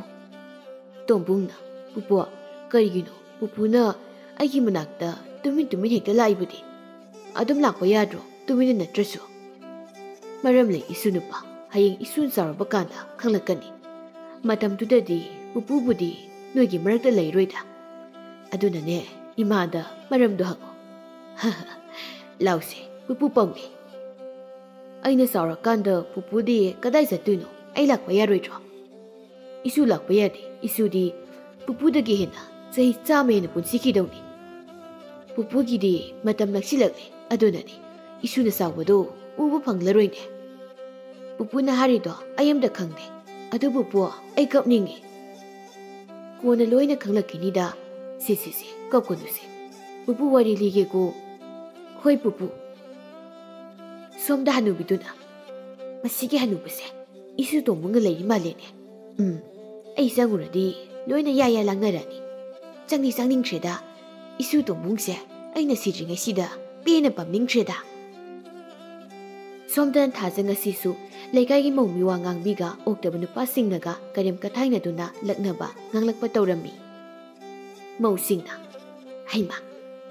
ꯇꯣꯝꯕꯨꯡꯅ, "ꯄꯨꯄꯨ, ꯀꯔꯤꯒꯤꯅꯣ ꯄꯨꯄꯨꯅ ꯑꯩꯒꯤ ꯃꯅꯥꯛꯇ ꯇꯨꯃꯤꯟ ꯇꯨꯃꯤꯟ ꯍꯦꯛꯇ ꯂꯥꯛꯏꯕꯗꯤ? ꯑꯗꯨꯝ ꯂꯥꯛꯄ ꯌꯥꯗ꯭ꯔꯣ, ꯇꯨꯃꯤꯟꯅ ꯅꯠꯇ꯭ꯔꯁꯨ?" "ꯃꯔꯝ ꯂꯩ ꯏꯁꯨ ꯅꯨꯄꯥ, ꯍꯌꯦꯡ ꯏꯁꯨ ꯆꯥꯎꯔꯕ ꯀꯥꯟꯗ ꯈꯪꯂꯛꯀꯅꯤ꯫ ꯃꯇꯝꯗꯨꯗꯗꯤ ꯄꯨꯄꯨꯕꯨꯗꯤ ꯅꯣꯏꯒꯤ ꯃꯔꯛꯇ ꯂꯩꯔꯣꯏꯗ꯫ ꯑꯗꯨꯅꯅꯦ, ꯏꯃꯥꯗ ꯃꯔꯝꯗꯣ ꯍꯪꯉꯣ꯫" "ꯂꯥꯎꯁꯦ, ꯄꯨꯄꯨ ꯄꯝꯒꯦ꯫" "ꯑꯩꯅ ꯆꯥꯎꯔꯀꯥꯟꯗ ꯄꯨꯄꯨꯗꯤ ꯀꯗꯥꯏ ꯆꯠꯇꯣꯏꯅꯣ? ꯑꯩ ꯂꯥꯛꯄ ꯌꯥꯔꯣꯏꯗ꯭ꯔꯣ? ꯏꯁꯨ ꯂꯥꯛꯄ ꯌꯥꯗꯦ꯫ ꯏꯁꯨꯗꯤ ꯄꯨꯄꯨꯗꯒꯤ ꯍꯦꯟꯅ ꯆꯍꯤ ꯆꯥꯝꯃ ꯍꯦꯟꯅ ꯄꯨꯟꯁꯤꯈꯤꯗꯧꯅꯤ꯫ ꯄꯨꯄꯨꯒꯤꯗꯤ ꯃꯇꯝ ꯅꯛꯁꯤꯜꯂꯛꯂꯦ, ꯑꯗꯨꯅꯅꯦ ꯏꯁꯨꯅ ꯆꯥꯎꯕꯗꯣ ꯎꯕ ꯐꯪꯂꯔꯣꯏꯅꯦ꯫ ꯄꯨꯄꯨꯅ ꯍꯥꯏꯔꯤꯗꯣ ꯑꯩ ꯑꯝꯇ ꯈꯪꯗꯦ꯫ ꯑꯗꯨ ꯄꯨꯄꯨ, ꯑꯩ ꯀꯞꯅꯤꯡꯉꯤ꯫ ꯀꯣꯟꯅ ꯂꯣꯏꯅ ꯈꯪꯂꯛꯈꯤꯅꯤꯗ꯫ ꯁꯦ, ꯁꯦ, ꯁꯦ, ꯀꯞꯀꯅꯨꯁꯦ꯫ ꯄꯨꯄꯨ ꯋꯥꯔꯤ ꯂꯤꯒꯦꯀꯣ꯫ ꯍꯣꯏ ꯄꯨꯄꯨ꯫ ꯁꯣꯝꯗ ꯍꯅꯨꯕꯤꯗꯨꯅ, "ꯃꯁꯤꯒꯤ ꯍꯅꯨꯕꯁꯦ ꯏꯁꯨ ꯇꯣꯝꯕꯨꯡꯒ ꯂꯩꯔꯤ ꯃꯥꯜꯂꯦꯅꯦ꯫ ꯎꯝ, ꯑꯩ ꯆꯪꯉꯨꯔꯗꯤ ꯂꯣꯏꯅ ꯌꯥ ꯌꯥ ꯂꯥꯡꯅꯔꯅꯤ꯫ ꯆꯪꯗꯤ ꯆꯪꯅꯤꯡꯈ꯭ꯔꯦꯗ꯫ ꯏꯁꯨ ꯇꯣꯝꯕꯨꯡꯁꯦ ꯑꯩꯅ ꯁꯤꯗ꯭ꯔꯤꯉꯩꯁꯤꯗ ꯄꯦꯟꯅ ꯄꯝꯅꯤꯡꯈ꯭ꯔꯦꯗ"꯫ ꯁꯣꯝꯗꯅ ꯊꯥꯖ ꯉꯁꯤꯁꯨ ꯂꯩꯀꯥꯏꯒꯤ ꯃꯧ ꯃꯤꯋꯥ ꯉꯥꯡꯕꯤꯒ ꯑꯣꯛꯇꯕ ꯅꯨꯄꯥꯁꯤꯡꯅꯒ ꯀꯔꯦꯝ ꯀꯊꯥꯏꯅꯗꯨꯅ ꯂꯛꯅꯕ ꯉꯥꯡꯂꯛꯄ ꯇꯧꯔꯝꯃꯤ꯫ ꯃꯧꯁꯤꯡꯅ, "ꯍꯩꯃꯥ,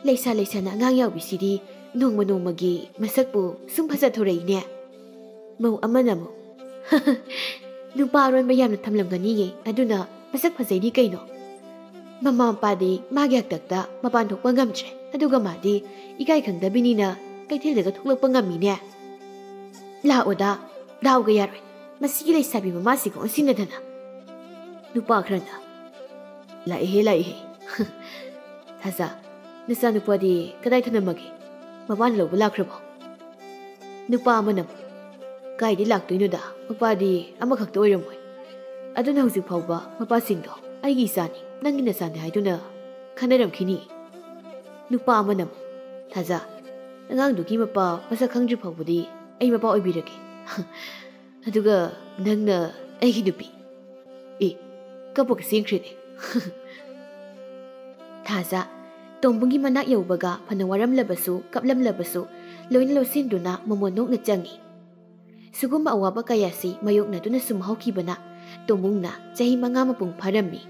ꯂꯩꯁꯥ ꯂꯩꯁꯥꯅ ꯑꯉꯥꯡ ꯌꯥꯎꯕꯤꯁꯤꯗꯤ ꯅꯣꯡꯃ ꯅꯣꯡꯃꯒꯤ ꯃꯁꯛꯄꯨ ꯁꯨꯝ ꯐꯖꯊꯣꯔꯛꯏꯅꯦ"꯫ ꯃꯧ ꯑꯃꯅ ꯑꯃꯨꯛ, "ꯅꯨꯄꯥ ꯑꯔꯣꯟꯕ ꯌꯥꯝꯅ ꯊꯝꯂꯝꯒꯅꯤꯌꯦ, ꯑꯗꯨꯅ ꯃꯁꯛ ꯐꯖꯩꯅꯤ ꯀꯩꯅꯣ꯫ ꯃꯃꯥ ꯃꯄꯥꯗꯤ ꯃꯥꯒꯤ ꯍꯥꯛꯇꯛꯇ ꯃꯄꯥꯟ ꯊꯣꯛꯄ ꯉꯝꯗ꯭ꯔꯦ, ꯑꯗꯨꯒ ꯃꯥꯗꯤ ꯏꯀꯥꯏ ꯈꯪꯗꯕꯤꯅꯤꯅ ꯀꯩꯊꯦꯜꯗꯒ ꯊꯣꯛꯂꯛꯄ ꯉꯝꯃꯤꯅꯦ꯫ ꯂꯥꯛꯑꯣꯗ, ꯗꯥꯎꯒ ꯌꯥꯔꯣꯏ꯫ ꯃꯁꯤꯒꯤ ꯂꯩꯁꯥꯕꯤ ꯃꯃꯥꯁꯤꯒ ꯑꯣꯟꯁꯤꯟꯅꯗꯅ"꯫ ꯅꯨꯄꯥ ꯈꯔꯅ, "ꯂꯥꯛꯏꯍꯦ, ꯂꯥꯛꯏꯍꯦ꯫ ꯊꯥꯖ, ꯅꯆꯥꯅꯨꯄꯥꯗꯤ ꯀꯗꯥꯏ ꯊꯅꯝꯃꯒꯦ? ꯃꯄꯥꯅ ꯂꯧꯕ ꯂꯥꯛꯈ꯭ꯔꯕꯣ?" ꯅꯨꯄꯥ ꯑꯃꯅ, "ꯀꯥꯏꯗꯤ ꯂꯥꯛꯇꯣꯏꯅꯣꯗ, ꯃꯄꯥꯗꯤ ꯑꯃꯈꯛꯇ ꯑꯣꯏꯔꯝꯃꯣꯏ꯫ ꯑꯗꯨꯅ ꯍꯧꯖꯤꯛ ꯐꯥꯎꯕ ꯃꯄꯥꯁꯤꯡꯗꯣ ꯑꯩꯒꯤ ꯏꯆꯥꯅꯤ, ꯅꯪꯒꯤ ꯅꯆꯥꯅꯤ ꯍꯥꯏꯗꯨꯅ ꯈꯟꯅꯔꯝꯈꯤꯅꯤ"꯫ ꯅꯨꯄꯥ ꯑꯃꯅ, "ꯊꯥꯖ, ꯑꯉꯥꯡꯗꯨꯒꯤ ꯃꯄꯥ ꯃꯁꯛ ꯈꯪꯗ꯭ꯔꯤ ꯐꯥꯎꯕꯗꯤ ꯑꯩ ꯃꯄꯥ ꯑꯣꯏꯕꯤꯔꯒꯦ꯫ ꯑꯗꯨꯒ ꯅꯪꯅ ꯑꯩꯒꯤ ꯅꯨꯄꯤ"꯫ ꯑꯦ, ꯀꯞꯄꯒ ꯆꯦꯟꯈ꯭ꯔꯦꯅꯦ꯫ ꯊꯥꯖ, ꯇꯣꯝꯕꯨꯡꯒꯤ ꯃꯅꯥꯛ ꯌꯧꯕꯒ ꯐꯅ ꯋꯥꯔꯝꯂꯕꯁꯨ, ꯀꯞꯂꯝꯂꯕꯁꯨ, ꯂꯣꯏꯅ ꯂꯧꯁꯤꯟꯗꯨꯅ ꯃꯃꯣꯟ ꯅꯣꯛꯅ ꯆꯪꯏ꯫ ꯁꯤꯒꯨꯝꯕ ꯑꯋꯥꯕ ꯀꯌꯥꯁꯤ ꯃꯥꯌꯣꯛꯅꯗꯨꯅ ꯁꯨꯝ ꯍꯧꯈꯤꯕꯅ ꯇꯣꯝꯕꯨꯡꯅ ꯆꯍꯤ ꯃꯉꯥ ꯃꯄꯨꯡ ꯐꯥꯔꯝꯃꯤ꯫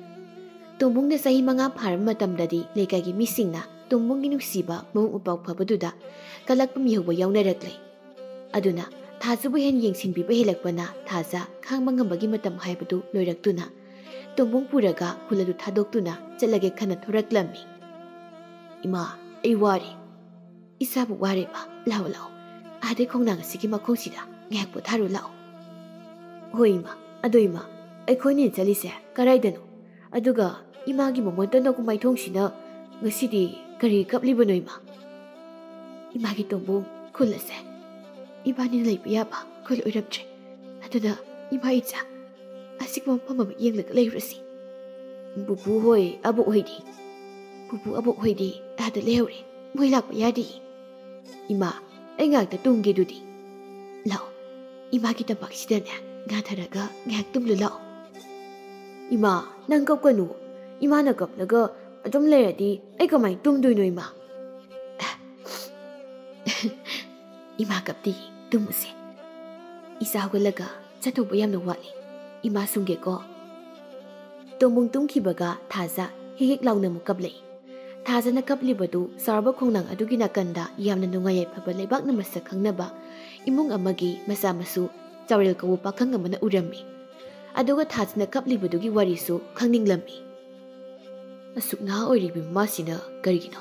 ꯇꯣꯝꯕꯨꯡꯅ ꯆꯍꯤ ꯃꯉꯥ ꯐꯥꯔꯕ ꯃꯇꯝꯗꯗꯤ ꯂꯩꯀꯥꯏꯒꯤ ꯃꯤꯁꯤꯡꯅ ꯇꯣꯝꯕꯨꯡꯒꯤ ꯅꯨꯡꯁꯤꯕ ꯃꯕꯨꯛ ꯃꯄꯥꯎ ꯐꯕꯗꯨꯗ ꯀꯂꯛꯄ ꯃꯤꯍꯧꯕ ꯌꯥꯎꯅꯔꯛꯂꯦ꯫ ꯑꯗꯨꯅ ꯊꯥꯖꯕꯨ ꯍꯦꯟ ꯌꯦꯡꯁꯤꯟꯕꯤꯕ ꯍꯦꯜꯂꯛꯄꯅ ꯊꯥꯖ ꯈꯥꯡꯕ ꯉꯝꯕꯒꯤ ꯃꯇꯝ ꯍꯥꯏꯕꯗꯨ ꯂꯣꯏꯔꯛꯇꯨꯅ ꯇꯣꯝꯕꯨꯡ ꯄꯨꯔꯒ ꯈꯨꯜ ꯑꯗꯨ ꯊꯥꯗꯣꯛꯇꯨꯅ ꯆꯠꯂꯒꯦ ꯈꯟꯅ ꯊꯣꯔꯛꯂꯝꯃꯤ꯫ "ꯏꯃꯥ, ꯑꯩ ꯋꯥꯔꯦ꯫ ꯏꯁꯥꯕꯨ ꯋꯥꯔꯦꯕ꯫ ꯂꯥꯛꯑꯣ, ꯂꯥꯛꯑꯣ꯫ ꯑꯥꯗꯩ ꯈꯣꯡꯅꯥꯡ ꯑꯁꯤꯒꯤ ꯃꯈꯣꯡꯁꯤꯗ ꯉꯥꯏꯍꯥꯛ ꯄꯣꯊꯥꯔꯨ ꯂꯥꯛꯑꯣ"꯫ ꯍꯣꯏ ꯏꯃꯥ, ꯑꯗꯣ ꯏꯃꯥ, ꯑꯩꯈꯣꯏꯅ ꯆꯠꯂꯤꯁꯦ ꯀꯗꯥꯏꯗꯅꯣ? ꯑꯗꯨꯒ ꯏꯃꯥꯒꯤ ꯃꯃꯣꯟ ꯇꯟꯗꯧ ꯃꯥꯏꯊꯣꯡꯁꯤꯅ ꯉꯁꯤꯗꯤ ꯀꯔꯤ ꯀꯞꯂꯤꯕꯅꯣ ꯏꯃꯥ? ꯏꯃꯥꯒꯤ ꯇꯣꯝꯕꯨ ꯈꯨꯜ ꯑꯁꯦ ꯏꯕꯥꯅꯤꯅ ꯂꯩꯕ ꯌꯥꯕ ꯈꯨꯜ ꯑꯣꯏꯔꯝꯗ꯭ꯔꯦ꯫ ꯑꯗꯨꯅ ꯏꯃꯥ ꯏꯆꯥ, ꯑꯁꯤꯒꯨꯝꯕ ꯃꯐꯝ ꯑꯃ ꯌꯦꯡꯂꯒ ꯂꯩꯔꯨꯔꯁꯤ꯫ ꯄꯨꯄꯨ ꯍꯣꯏ, ꯑꯕꯣꯛ ꯍꯣꯏꯗꯤ? ꯄꯨꯄꯨ ꯑꯕꯣꯛ ꯍꯣꯏꯗꯤ ꯑꯥꯗ ꯂꯩꯍꯧꯔꯦ꯫ ꯃꯣꯏ ꯂꯥꯛꯄ ꯌꯥꯗꯦ꯫ ꯏꯃꯥ, ꯑꯩ ꯉꯥꯛꯇ ꯇꯨꯝꯒꯦ ꯑꯗꯨꯗꯤ꯫ ꯂꯥꯛꯑꯣ, ꯏꯃꯥꯒꯤ ꯇꯝꯄꯥꯛꯁꯤꯗꯅꯦ ꯉꯥꯊꯔꯒ ꯉꯥꯏꯍꯥꯛ ꯇꯨꯝꯂꯨ ꯂꯥꯛꯑꯣ꯫ ꯏꯃꯥ, ꯅꯪ ꯀꯞꯀꯅꯨ꯫ ꯏꯃꯥꯅ ꯀꯞꯂꯒ ꯑꯗꯨꯝ ꯂꯩꯔꯗꯤ ꯑꯩ ꯀꯃꯥꯏꯅ ꯇꯨꯝꯗꯣꯏꯅꯣ ꯏꯃꯥ? ꯏꯃꯥ ꯀꯞꯇꯤ, ꯇꯨꯝꯃꯨꯁꯦ꯫ ꯏꯆꯥ ꯍꯧꯒꯠꯂꯒ ꯆꯠꯇꯧꯕ ꯌꯥꯝꯅ ꯋꯥꯠꯂꯤ꯫ ꯏꯃꯥ ꯁꯨꯝꯒꯦꯀꯣ꯫ ꯇꯣꯝꯕꯨꯡ ꯇꯨꯝꯈꯤꯕꯒ ꯊꯥꯖ ꯍꯤꯛ ꯍꯤꯛ ꯂꯥꯎꯅ ꯑꯃꯨꯛ ꯀꯞꯂꯛꯏ꯫ ꯊꯥꯖꯅ ꯀꯞꯂꯤꯕꯗꯨ ꯆꯥꯎꯔꯕ ꯈꯣꯡꯅꯥꯡ ꯑꯗꯨꯒꯤ ꯅꯥꯀꯟꯗ ꯌꯥꯝꯅ ꯅꯨꯡꯉꯥꯏ ꯌꯥꯏꯐꯕ ꯂꯩꯕꯥꯛꯅ ꯃꯁꯛ ꯈꯪꯅꯕ ꯏꯃꯨꯡ ꯑꯃꯒꯤ ꯃꯆꯥ ꯃꯁꯨ ꯆꯥꯎꯔꯦꯜ ꯀꯧꯕ ꯄꯥꯈꯪ ꯑꯃꯅ ꯎꯔꯝꯃꯤ꯫ ꯑꯗꯨꯒ ꯊꯥꯖꯅ ꯀꯞꯂꯤꯕꯗꯨꯒꯤ ꯋꯥꯔꯤꯁꯨ ꯈꯪꯅꯤꯡꯂꯝꯃꯤ꯫ ꯑꯁꯨꯛ ꯅꯍꯥ ꯑꯣꯏꯔꯤꯕꯤ ꯃꯃꯥꯁꯤꯅ ꯀꯔꯤꯒꯤꯅꯣ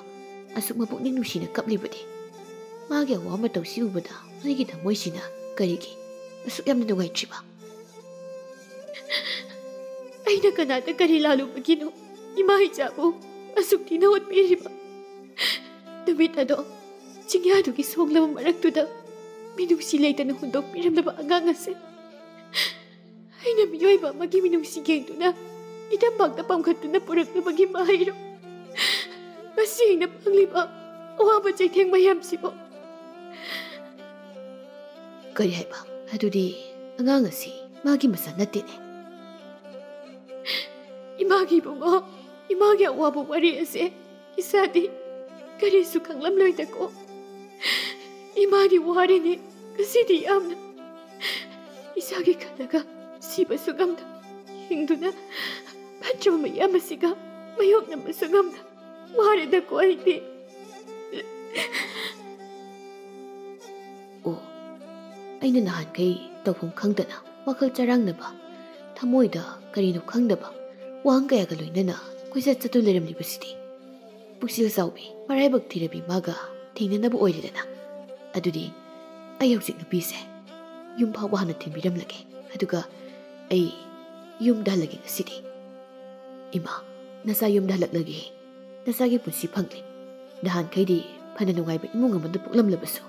ꯑꯁꯨꯛ ꯃꯄꯨꯛꯅꯤꯡ ꯅꯨꯡꯁꯤꯅ ꯀꯞꯂꯤꯕꯗꯤ? ꯃꯥꯒꯤ ꯑꯋꯥ ꯃꯇꯧꯁꯤ ꯎꯕꯗ ꯑꯩꯒꯤ ꯊꯃꯣꯏꯁꯤꯅ ꯀꯔꯤꯒꯤ ꯑꯁꯨꯛ ꯌꯥꯝꯅ ꯅꯨꯡꯉꯥꯏꯇ꯭ꯔꯤꯕ? ꯑꯩꯅ ꯀꯅꯥꯗ ꯀꯔꯤ ꯂꯥꯜꯂꯨꯕꯒꯤꯅꯣ ꯏꯃꯥ ꯏꯆꯥꯕꯨ ꯑꯁꯨꯛ ꯊꯤꯅ ꯑꯣꯠꯄꯤꯔꯤꯕ? ꯅꯨꯃꯤꯠ ꯑꯗꯣ ꯆꯤꯡꯌꯥꯗꯨꯒꯤ ꯁꯣꯡꯂꯕ ꯃꯔꯛꯇꯨꯗ ꯃꯤꯅꯨꯡꯁꯤ ꯂꯩꯇꯅ ꯍꯨꯟꯗꯣꯛꯄꯤꯔꯝꯂꯕ ꯑꯉꯥꯡ ꯑꯁꯦ ꯑꯩꯅ ꯃꯤꯑꯣꯏꯕ ꯑꯃꯒꯤ ꯃꯤꯅꯨꯡꯁꯤ ꯌꯦꯡꯗꯨꯅ ꯏꯇꯝꯄꯥꯛꯇ ꯄꯥꯝꯈꯠꯇꯨꯅ ꯄꯨꯔꯛꯂꯨꯕꯒꯤ ꯃꯍꯩꯔꯣ? ꯉꯁꯤ ꯑꯩꯅ ꯐꯪꯂꯤꯕ ꯑꯋꯥꯕ ꯆꯩꯊꯦꯡ ꯃꯌꯥꯝꯁꯤꯕꯨ? ꯀꯔꯤ ꯍꯥꯏꯕ? ꯑꯗꯨꯗꯤ ꯑꯉꯥꯡ ꯑꯁꯤ ꯃꯥꯒꯤ ꯃꯆꯥ ꯅꯠꯇꯦꯅꯦ꯫ ꯏꯃꯥꯒꯤ ꯏꯕꯨꯡꯉꯣ, ꯏꯃꯥꯒꯤ ꯑꯋꯥꯕ ꯋꯥꯔꯤ ꯑꯁꯦ ꯏꯁꯥꯗꯤ ꯀꯔꯤꯁꯨ ꯈꯪꯂꯝꯂꯣꯏꯗꯀꯣ꯫ ꯏꯃꯥꯗꯤ ꯋꯥꯔꯤꯅꯤ ꯉꯁꯤꯗꯤ ꯌꯥꯝꯅ꯫ ꯏꯁꯥꯒꯤ ꯈꯜꯂꯒ ꯁꯤꯕꯁꯨ ꯉꯝꯗ, ꯍꯤꯡꯗꯨꯅ ꯐꯠꯇ꯭ꯔꯕ ꯃꯌꯥꯝ ꯑꯁꯤꯒ ꯃꯥꯌꯣꯛꯅꯕꯁꯨ ꯉꯝꯗ ꯋꯥꯔꯦꯗꯀꯣ ꯑꯩꯗꯤ꯫ ꯑꯣ, ꯑꯩꯅ ꯅꯍꯥꯟꯈꯩ ꯇꯧꯐꯝ ꯈꯪꯗꯅ ꯋꯥꯈꯜ ꯆꯔꯥꯡꯅꯕ, ꯊꯃꯣꯏꯗ ꯀꯔꯤꯅꯣ ꯈꯪꯗꯕ ꯋꯥꯍꯪ ꯀꯌꯥꯒ ꯂꯣꯏꯅꯅ ꯀꯣꯏꯆꯠ ꯆꯠꯇꯨꯅ ꯂꯩꯔꯝꯂꯤꯕꯁꯤꯗꯤ꯫ ꯄꯨꯛꯆꯦꯜ ꯆꯥꯎꯕꯤ, ꯃꯔꯥꯏꯕꯛ ꯊꯤꯔꯕꯤ ꯃꯥꯒ ꯊꯦꯡꯅꯅꯕ ꯑꯣꯏꯔꯦꯗꯅ꯫ ꯑꯗꯨꯗꯤ ꯑꯩ ꯍꯧꯖꯤꯛ ꯅꯨꯄꯤꯁꯦ ꯌꯨꯝ ꯐꯥꯎꯕ ꯍꯥꯟꯅ ꯊꯤꯟꯕꯤꯔꯝꯂꯒꯦ꯫ ꯑꯗꯨꯒ ꯑꯩ ꯌꯨꯝꯗ ꯍꯜꯂꯒꯦ ꯉꯁꯤꯗꯤ꯫ ꯏꯃꯥ, ꯅꯆꯥ ꯌꯨꯝꯗ ꯍꯜꯂꯛꯂꯒꯦ꯫ ꯅꯆꯥꯒꯤ ꯄꯨꯟꯁꯤ ꯐꯪꯂꯦ꯫ ꯅꯍꯥꯟꯈꯩꯗꯤ ꯐꯅ ꯅꯨꯡꯉꯥꯏꯕ ꯏꯃꯨꯡ ꯑꯃꯗ ꯄꯣꯛꯂꯝꯂꯕꯁꯨ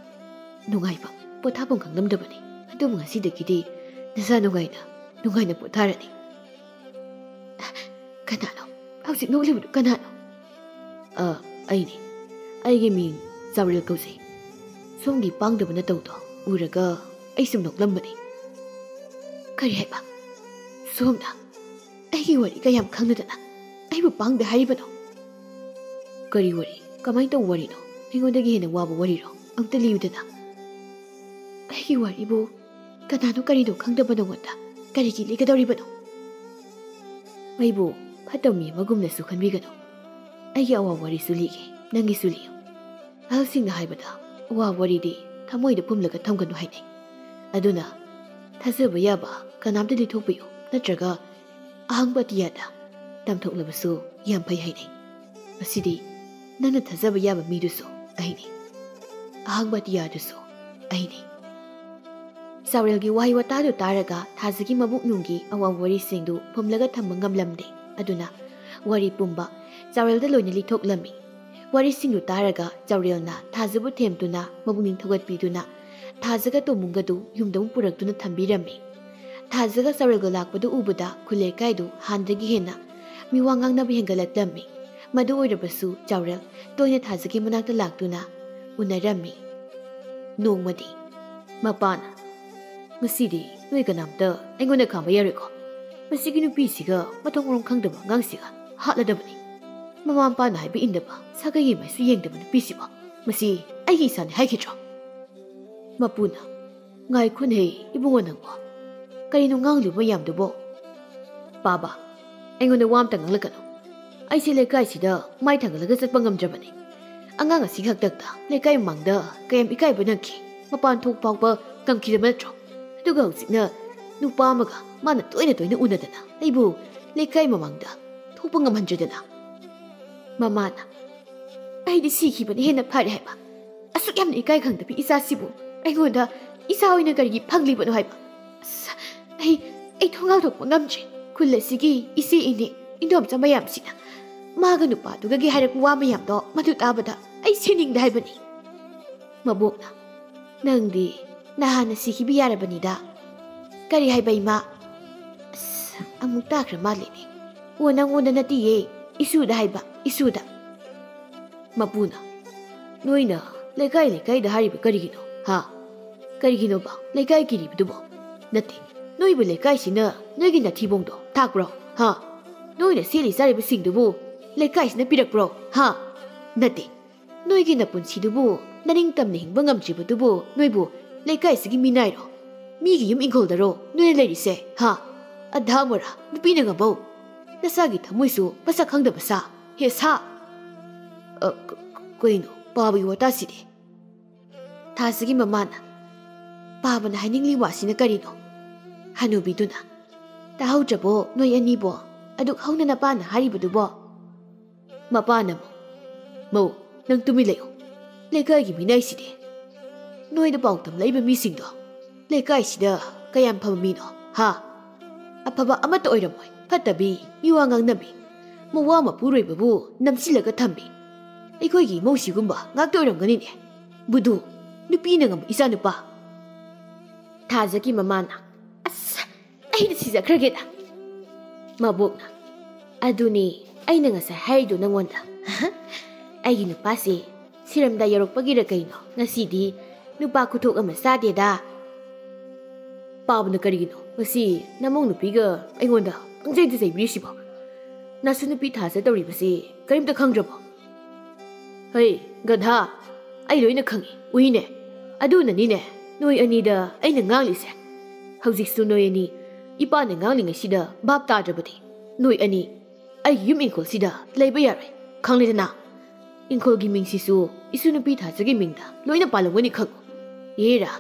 ꯅꯨꯡꯉꯥꯏꯐꯝ, ꯄꯣꯊꯥꯐꯝ ꯈꯪꯂꯝꯗꯕꯅꯤ꯫ ꯑꯗꯨꯕꯨ ꯉꯁꯤꯗꯒꯤꯗꯤ ꯅꯆꯥ ꯅꯨꯡꯉꯥꯏꯅ, ꯅꯨꯡꯉꯥꯏꯅ ꯄꯣꯊꯥꯔꯅꯤ꯫ ꯀꯅꯥꯅꯣ ꯍꯧꯖꯤꯛ ꯅꯣꯛꯂꯤꯕꯗꯨ? ꯀꯅꯥꯅꯣ? ꯑ, ꯑꯩꯅꯤ꯫ ꯑꯩꯒꯤ ꯃꯤꯡ ꯆꯥꯎꯔꯦꯜ ꯀꯧꯖꯩ꯫ ꯁꯣꯝꯒꯤ ꯄꯥꯡꯗꯕ ꯅꯇꯧꯗꯣ ꯎꯔꯒ ꯑꯩ ꯁꯨꯝ ꯅꯣꯛꯂꯝꯕꯅꯤ꯫ ꯀꯔꯤ ꯍꯥꯏꯕ? ꯁꯣꯝꯅ ꯑꯩꯒꯤ ꯋꯥꯔꯤ ꯀꯌꯥꯝ ꯈꯪꯗꯗꯅ ꯑꯩꯕꯨ ꯄꯥꯡꯗꯦ ꯍꯥꯏꯔꯤꯕꯅꯣ? ꯀꯔꯤ ꯋꯥꯔꯤ? ꯀꯃꯥꯏꯅ ꯇꯧꯕ ꯋꯥꯔꯤꯅꯣ? ꯑꯩꯉꯣꯟꯗꯒꯤ ꯍꯦꯟꯅ ꯋꯥꯕ ꯋꯥꯔꯤꯔꯣ? ꯑꯝꯇ ꯂꯤꯌꯨꯗꯅ꯫ ꯑꯩꯒꯤ ꯋꯥꯔꯤꯕꯨ ꯀꯅꯥꯅꯣ ꯀꯔꯤꯅꯣ ꯈꯪꯗꯕ ꯅꯉꯣꯟꯗ ꯀꯔꯤꯒꯤ ꯂꯤꯒꯗꯧꯔꯤꯕꯅꯣ? ꯑꯩꯕꯨ ꯐꯠꯇꯕ ꯃꯤ ꯑꯃꯒꯨꯝꯅꯁꯨ ꯈꯟꯕꯤꯒꯅꯨ꯫ ꯑꯩꯒꯤ ꯑꯋꯥꯕ ꯋꯥꯔꯤꯁꯨ ꯂꯤꯒꯦ, ꯅꯪꯒꯤꯁꯨ ꯂꯤꯌꯨ꯫ ꯑꯍꯜꯁꯤꯡꯅ ꯍꯥꯏꯕꯗ ꯑꯋꯥꯕ ꯋꯥꯔꯤꯗꯤ ꯊꯃꯣꯏꯗ ꯐꯨꯝꯂꯒ ꯊꯝꯒꯅꯨ ꯍꯥꯏꯅꯩ꯫ ꯑꯗꯨꯅ ꯊꯥꯖꯕ ꯌꯥꯕ ꯀꯅꯥꯝꯇ ꯂꯤꯊꯣꯛꯄꯤꯌꯨ, ꯅꯠꯇ꯭ꯔꯒ ꯑꯍꯪꯕ ꯑꯇꯤꯌꯥꯗ ꯇꯝꯊꯣꯛꯂꯕꯁꯨ ꯌꯥꯝ ꯐꯩ ꯍꯥꯏꯅꯩ꯫ ꯃꯁꯤꯗꯤ ꯅꯪꯅ ꯊꯥꯖꯕ ꯌꯥꯕ ꯃꯤꯗꯨꯁꯨ ꯑꯩꯅꯤ꯫ ꯑꯍꯪꯕ ꯑꯇꯤꯌꯥꯗꯨꯁꯨ ꯑꯩꯅꯤ꯫ ꯆꯥꯎꯔꯦꯜꯒꯤ ꯋꯥꯍꯩ ꯋꯥꯇꯥꯗꯨ ꯇꯥꯔꯒ ꯊꯥꯖꯒꯤ ꯃꯕꯨꯛꯅꯨꯡꯒꯤ ꯑꯋꯥꯕ ꯋꯥꯔꯤꯁꯤꯡꯗꯨ ꯐꯨꯝꯂꯒ ꯊꯝꯕ ꯉꯝꯂꯝꯗꯦ꯫ ꯑꯗꯨꯅ ꯋꯥꯔꯤ ꯄꯨꯝꯕ ꯆꯥꯎꯔꯦꯜꯗ ꯂꯣꯏꯅ ꯂꯤꯊꯣꯛꯂꯝꯃꯤ꯫ ꯋꯥꯔꯤꯁꯤꯡꯗꯨ ꯇꯥꯔꯒ ꯆꯥꯎꯔꯦꯜꯅ ꯊꯥꯖꯕꯨ ꯊꯦꯝꯗꯨꯅ ꯃꯄꯨꯛꯅꯤꯡ ꯊꯧꯒꯠꯄꯤꯗꯨꯅ ꯊꯥꯖꯒ ꯇꯣꯝꯕꯨꯡꯒꯗꯨ ꯌꯨꯝꯗ ꯑꯃꯨꯛ ꯄꯨꯔꯛꯇꯨꯅ ꯊꯝꯕꯤꯔꯝꯃꯤ꯫ ꯊꯥꯖꯒ ꯆꯥꯎꯔꯦꯜꯒ ꯂꯥꯛꯄꯗꯨ ꯎꯕꯗ ꯈꯨꯜ ꯂꯩꯀꯥꯏꯗꯨ ꯍꯥꯟꯅꯗꯒꯤ ꯍꯦꯟꯅ ꯃꯤꯋꯥ ꯉꯥꯡꯅꯕ ꯍꯦꯟꯒꯠꯂꯛꯂꯝꯃꯤ꯫ ꯃꯗꯨ ꯑꯣꯏꯔꯕꯁꯨ ꯆꯥꯎꯔꯦꯜ ꯇꯣꯏꯅ ꯊꯥꯖꯒꯤ ꯃꯅꯥꯛꯇ ꯂꯥꯛꯇꯨꯅ ꯎꯅꯔꯝꯃꯤ꯫ ꯅꯣꯡꯃꯗꯤ ꯃꯄꯥꯅ, "ꯉꯁꯤꯗꯤ ꯅꯣꯏ ꯀꯅꯥꯝꯇ ꯑꯩꯉꯣꯟꯗ ꯈꯥꯝꯕ ꯌꯥꯔꯣꯏꯀꯣ꯫ ꯃꯁꯤꯒꯤ ꯅꯨꯄꯤꯁꯤꯒ ꯃꯊꯣꯡ ꯃꯔꯝ ꯈꯪꯗꯕ ꯑꯉꯥꯡꯁꯤꯒ ꯍꯥꯠꯂꯗꯕꯅꯤ꯫ ꯃꯃꯥ ꯃꯄꯥꯅ ꯍꯥꯏꯕ ꯏꯟꯗꯕ, ꯁꯥꯒꯩꯒꯤ ꯃꯥꯏꯁꯨ ꯌꯦꯡꯗꯕ ꯅꯨꯄꯤꯁꯤꯕꯨ꯫ ꯃꯁꯤ ꯑꯩꯒꯤ ꯏꯆꯥꯅꯤ ꯍꯥꯏꯈꯤꯗ꯭ꯔꯣ?" ꯃꯄꯨꯅ, "ꯉꯥꯏꯈꯣꯅꯦꯍꯦ ꯏꯕꯨꯡꯉꯣ ꯅꯪꯕꯣ, ꯀꯔꯤꯅꯣ ꯉꯥꯡꯂꯤꯕ ꯃꯌꯥꯝꯗꯨꯕꯣ?" "ꯄꯥꯕ, ꯑꯩꯉꯣꯟꯗ ꯋꯥ ꯑꯝꯇ ꯉꯥꯡꯂꯛꯀꯅꯨ꯫ ꯑꯩꯁꯦ ꯂꯩꯀꯥꯏꯁꯤꯗ ꯃꯥꯏ ꯊꯥꯡꯒꯠꯂꯒ ꯆꯠꯄ ꯉꯝꯗ꯭ꯔꯕꯅꯤ꯫ ꯑꯉꯥꯡ ꯑꯁꯤꯒꯤ ꯍꯥꯛꯇꯛꯇ ꯂꯩꯀꯥꯏ ꯃꯃꯥꯡꯗ ꯀꯌꯥꯝ ꯏꯀꯥꯏꯕ ꯅꯪꯈꯤ꯫ ꯃꯄꯥꯟ ꯊꯣꯛ ꯐꯥꯎꯕ ꯉꯝꯈꯤꯗꯕ ꯅꯠꯇ꯭ꯔꯣ? ꯑꯗꯨꯒ ꯍꯧꯖꯤꯛꯅ ꯅꯨꯄꯥ ꯑꯃꯒ ꯃꯥꯅ ꯇꯣꯏꯅ ꯇꯣꯏꯅ ꯎꯅꯗꯅ ꯑꯩꯕꯨ ꯂꯩꯀꯥꯏ ꯃꯃꯥꯡꯗ ꯊꯣꯛꯄ ꯉꯝꯍꯟꯗ꯭ꯔꯦꯗꯅ?" ꯃꯃꯥꯅ, "ꯑꯩꯗꯤ ꯁꯤꯈꯤꯕꯅ ꯍꯦꯟꯅ ꯐꯔꯦ ꯍꯥꯏꯕ꯫ ꯑꯁꯨꯛ ꯌꯥꯝꯅ ꯏꯀꯥꯏ ꯈꯪꯗꯕꯤ ꯏꯆꯥꯁꯤꯕꯨ ꯑꯩꯉꯣꯟꯗ ꯏꯆꯥ ꯑꯣꯏꯅ ꯀꯔꯤꯒꯤ ꯐꯪꯂꯤꯕꯅꯣ ꯍꯥꯏꯕ?" ꯑꯁ, ꯑꯩ ꯑꯩ ꯊꯣꯡꯒꯥꯜ ꯊꯣꯛꯄ ꯉꯝꯗ꯭ꯔꯦ꯫ ꯈꯨꯜ ꯑꯁꯤꯒꯤ ꯏꯆꯦ ꯏꯅꯦ, ꯏꯟꯗꯣꯝꯆꯥ ꯃꯌꯥꯝꯁꯤꯅ ꯃꯥꯒ ꯅꯨꯄꯥꯗꯨꯒꯒꯤ ꯍꯥꯏꯔꯛꯄ ꯋꯥ ꯃꯌꯥꯝꯗꯣ ꯃꯗꯨ ꯇꯥꯕꯗ ꯑꯩ ꯁꯤꯅꯤꯡꯗꯦ ꯍꯥꯏꯕꯅꯤ꯫ ꯃꯕꯣꯛꯅ, "ꯅꯪꯗꯤ ꯅꯍꯥꯟꯅ ꯁꯤꯈꯤꯕ ꯌꯥꯔꯕꯅꯤꯗ꯫ ꯀꯔꯤ ꯍꯥꯏꯕ, ꯏꯃꯥ?" ꯑꯁ, ꯑꯃꯨꯛ ꯇꯥꯈ꯭ꯔ ꯃꯥꯜꯂꯦꯅꯦ꯫ "ꯑꯣ, ꯅꯪꯉꯣꯟꯗ ꯅꯠꯇꯤꯌꯦ, ꯏꯁꯨꯗ ꯍꯥꯏꯕ, ꯏꯁꯨꯗ꯫" ꯃꯄꯨꯅ, "ꯅꯣꯏꯅ ꯂꯩꯀꯥꯏ ꯂꯩꯀꯥꯏꯗ ꯍꯥꯏꯔꯤꯕ ꯀꯔꯤꯒꯤꯅꯣ, ꯍꯥ? ꯀꯔꯤꯒꯤꯅꯣꯕ ꯂꯩꯀꯥꯏ ꯀꯤꯔꯤꯕꯗꯨꯕꯣ? ꯅꯠꯇꯦ, ꯅꯣꯏꯕꯨ ꯂꯩꯀꯥꯏꯁꯤꯅ ꯅꯣꯏꯒꯤ ꯅꯊꯤꯕꯣꯡꯗꯣ ꯊꯥꯛꯄ꯭ꯔꯣ, ꯍꯥ? ꯅꯣꯏꯅ ꯁꯦꯠꯂꯤ ꯆꯥꯔꯤꯕꯁꯤꯡꯗꯨꯕꯨ ꯂꯩꯀꯥꯏꯁꯤꯅ ꯄꯤꯔꯛꯄ꯭ꯔꯣ, ꯍꯥ? ꯅꯠꯇꯦ, ꯅꯣꯏꯒꯤ ꯅꯄꯨꯟꯁꯤꯗꯨꯕꯨ ꯅꯅꯤꯡꯇꯝꯅ ꯍꯤꯡꯕ ꯉꯝꯗ꯭ꯔꯤꯕꯗꯨꯕꯨ ꯅꯣꯏꯕꯨ ꯂꯩꯀꯥꯏꯁꯤꯒꯤ ꯃꯤꯅꯥꯏꯔꯣ? ꯃꯤꯒꯤ ꯌꯨꯝ ꯏꯪꯈꯣꯜꯗꯔꯣ ꯅꯣꯏꯅ ꯂꯩꯔꯤꯁꯦ, ꯍꯥ? ꯑꯙꯥ ꯃꯣꯔꯥ, ꯅꯨꯄꯤꯅ ꯉꯝꯕꯧ꯫ ꯅꯁꯥꯒꯤ ꯊꯃꯣꯏꯁꯨ ꯃꯁꯛ ꯈꯪꯗꯕ ꯁꯥ, ꯍꯦ ꯁꯥ!" ꯑ, ꯀ-, ꯀ-, ꯀꯩꯅꯣ ꯄꯥꯕꯒꯤ ꯋꯥꯇꯥꯁꯤꯗꯤ? ꯊꯥꯖꯒꯤ ꯃꯃꯥꯅ, "ꯄꯥꯕꯅ ꯍꯥꯏꯅꯤꯡꯂꯤ ꯋꯥꯁꯤꯅ ꯀꯔꯤꯅꯣ?" ꯍꯅꯨꯕꯤꯗꯨꯅ, "ꯇꯥꯍꯧꯗ꯭ꯔꯕꯣ ꯅꯣꯏ ꯑꯅꯤꯕꯣ? ꯑꯗꯨꯛ ꯍꯧꯅ ꯅꯄꯥꯅ ꯍꯥꯏꯔꯤꯕꯗꯨꯕꯣ?" ꯃꯄꯥꯅ ꯑꯃꯨꯛ, "ꯃꯧ, ꯅꯪ ꯇꯨꯃꯤꯟ ꯂꯩꯌꯨ꯫ ꯂꯩꯀꯥꯏꯒꯤ ꯃꯤꯅꯥꯏꯁꯤꯗꯤ꯫ ꯅꯣꯏꯗ ꯄꯥꯎ ꯇꯝꯂꯛꯏꯕ ꯃꯤꯁꯤꯡꯗꯣ ꯂꯩꯀꯥꯏꯁꯤꯗ ꯀꯌꯥꯝ ꯐꯕ ꯃꯤꯅꯣ, ꯍꯥ? ꯑꯐꯕ ꯑꯃꯠꯇ ꯑꯣꯏꯔꯝꯃꯣꯏ, ꯐꯠꯇꯕꯤ, ꯃꯤꯋꯥ ꯉꯥꯡꯅꯕꯤ, ꯃꯋꯥ ꯃꯄꯨꯔꯣꯏꯕꯕꯨ ꯅꯝꯁꯤꯜꯂꯒ ꯊꯝꯕꯤ꯫ ꯑꯩꯈꯣꯏꯒꯤ ꯏꯃꯧꯁꯤꯒꯨꯝꯕ ꯉꯥꯛꯇ ꯑꯣꯏꯔꯝꯒꯅꯤꯅꯦ꯫ ꯕꯨꯗꯨ, ꯅꯨꯄꯤꯅ ꯉꯝꯕ ꯏꯆꯥꯅꯨꯄꯥ꯫" ꯊꯥꯖꯒꯤ ꯃꯃꯥꯅ, "ꯑꯁ, ꯑꯩꯅ ꯁꯤꯖꯈ꯭ꯔꯒꯦꯗ꯫" ꯃꯕꯣꯛꯅ, "ꯑꯗꯨꯅꯤ ꯑꯩꯅ ꯉꯁꯥꯏ ꯍꯥꯏꯔꯤꯗꯣ ꯅꯪꯉꯣꯟꯗ꯫ ꯑꯩꯒꯤ ꯅꯨꯄꯥꯁꯦ ꯁꯤꯔꯝꯗꯥꯏ ꯌꯧꯔꯛꯄꯒꯤꯔ ꯀꯩꯅꯣ, ꯉꯁꯤꯗꯤ ꯅꯨꯄꯥ ꯈꯨꯊꯣꯛ ꯑꯃ ꯆꯥꯗꯦꯗ꯫" "ꯄꯥꯕꯅ ꯀꯔꯤꯒꯤꯅꯣ ꯉꯁꯤ ꯅꯃꯧ ꯅꯨꯄꯤꯒ ꯑꯩꯉꯣꯟꯗ ꯄꯪꯆꯩꯗ ꯆꯩꯕꯤꯔꯤꯁꯤꯕꯣ? ꯅꯁꯨ ꯅꯨꯄꯤ ꯊꯥꯖ ꯇꯧꯔꯤꯕꯁꯤ ꯀꯔꯤꯝꯇ ꯈꯪꯗ꯭ꯔꯕꯣ?" "ꯍꯩ, ꯒꯙꯥ, ꯑꯩ ꯂꯣꯏꯅ ꯈꯪꯉꯤ, ꯎꯏꯅꯦ꯫ ꯑꯗꯨꯅꯅꯤꯅꯦ ꯅꯣꯏ ꯑꯅꯤꯗ ꯑꯩꯅ ꯉꯥꯡꯂꯤꯁꯦ꯫ ꯍꯧꯖꯤꯛꯁꯨ ꯅꯣꯏ ꯑꯅꯤ ꯏꯄꯥꯅ ꯉꯥꯡꯂꯤꯉꯩꯁꯤꯗ ꯚꯥꯞ ꯇꯥꯗ꯭ꯔꯕꯗꯤ ꯅꯣꯏ ꯑꯅꯤ ꯑꯩꯒꯤ ꯌꯨꯝ ꯏꯪꯈꯣꯜꯁꯤꯗ ꯂꯩꯕ ꯌꯥꯔꯣꯏ, ꯈꯪꯂꯦꯗꯅ? ꯏꯪꯈꯣꯜꯒꯤ ꯃꯤꯡꯁꯤꯁꯨ ꯏꯁꯨ ꯅꯨꯄꯤ ꯊꯥꯖꯒꯤ ꯃꯤꯡꯗ ꯂꯣꯏꯅ ꯄꯥꯜꯂꯝꯒꯅꯤ ꯈꯪꯉꯨ꯫ ꯌꯦꯔꯥ,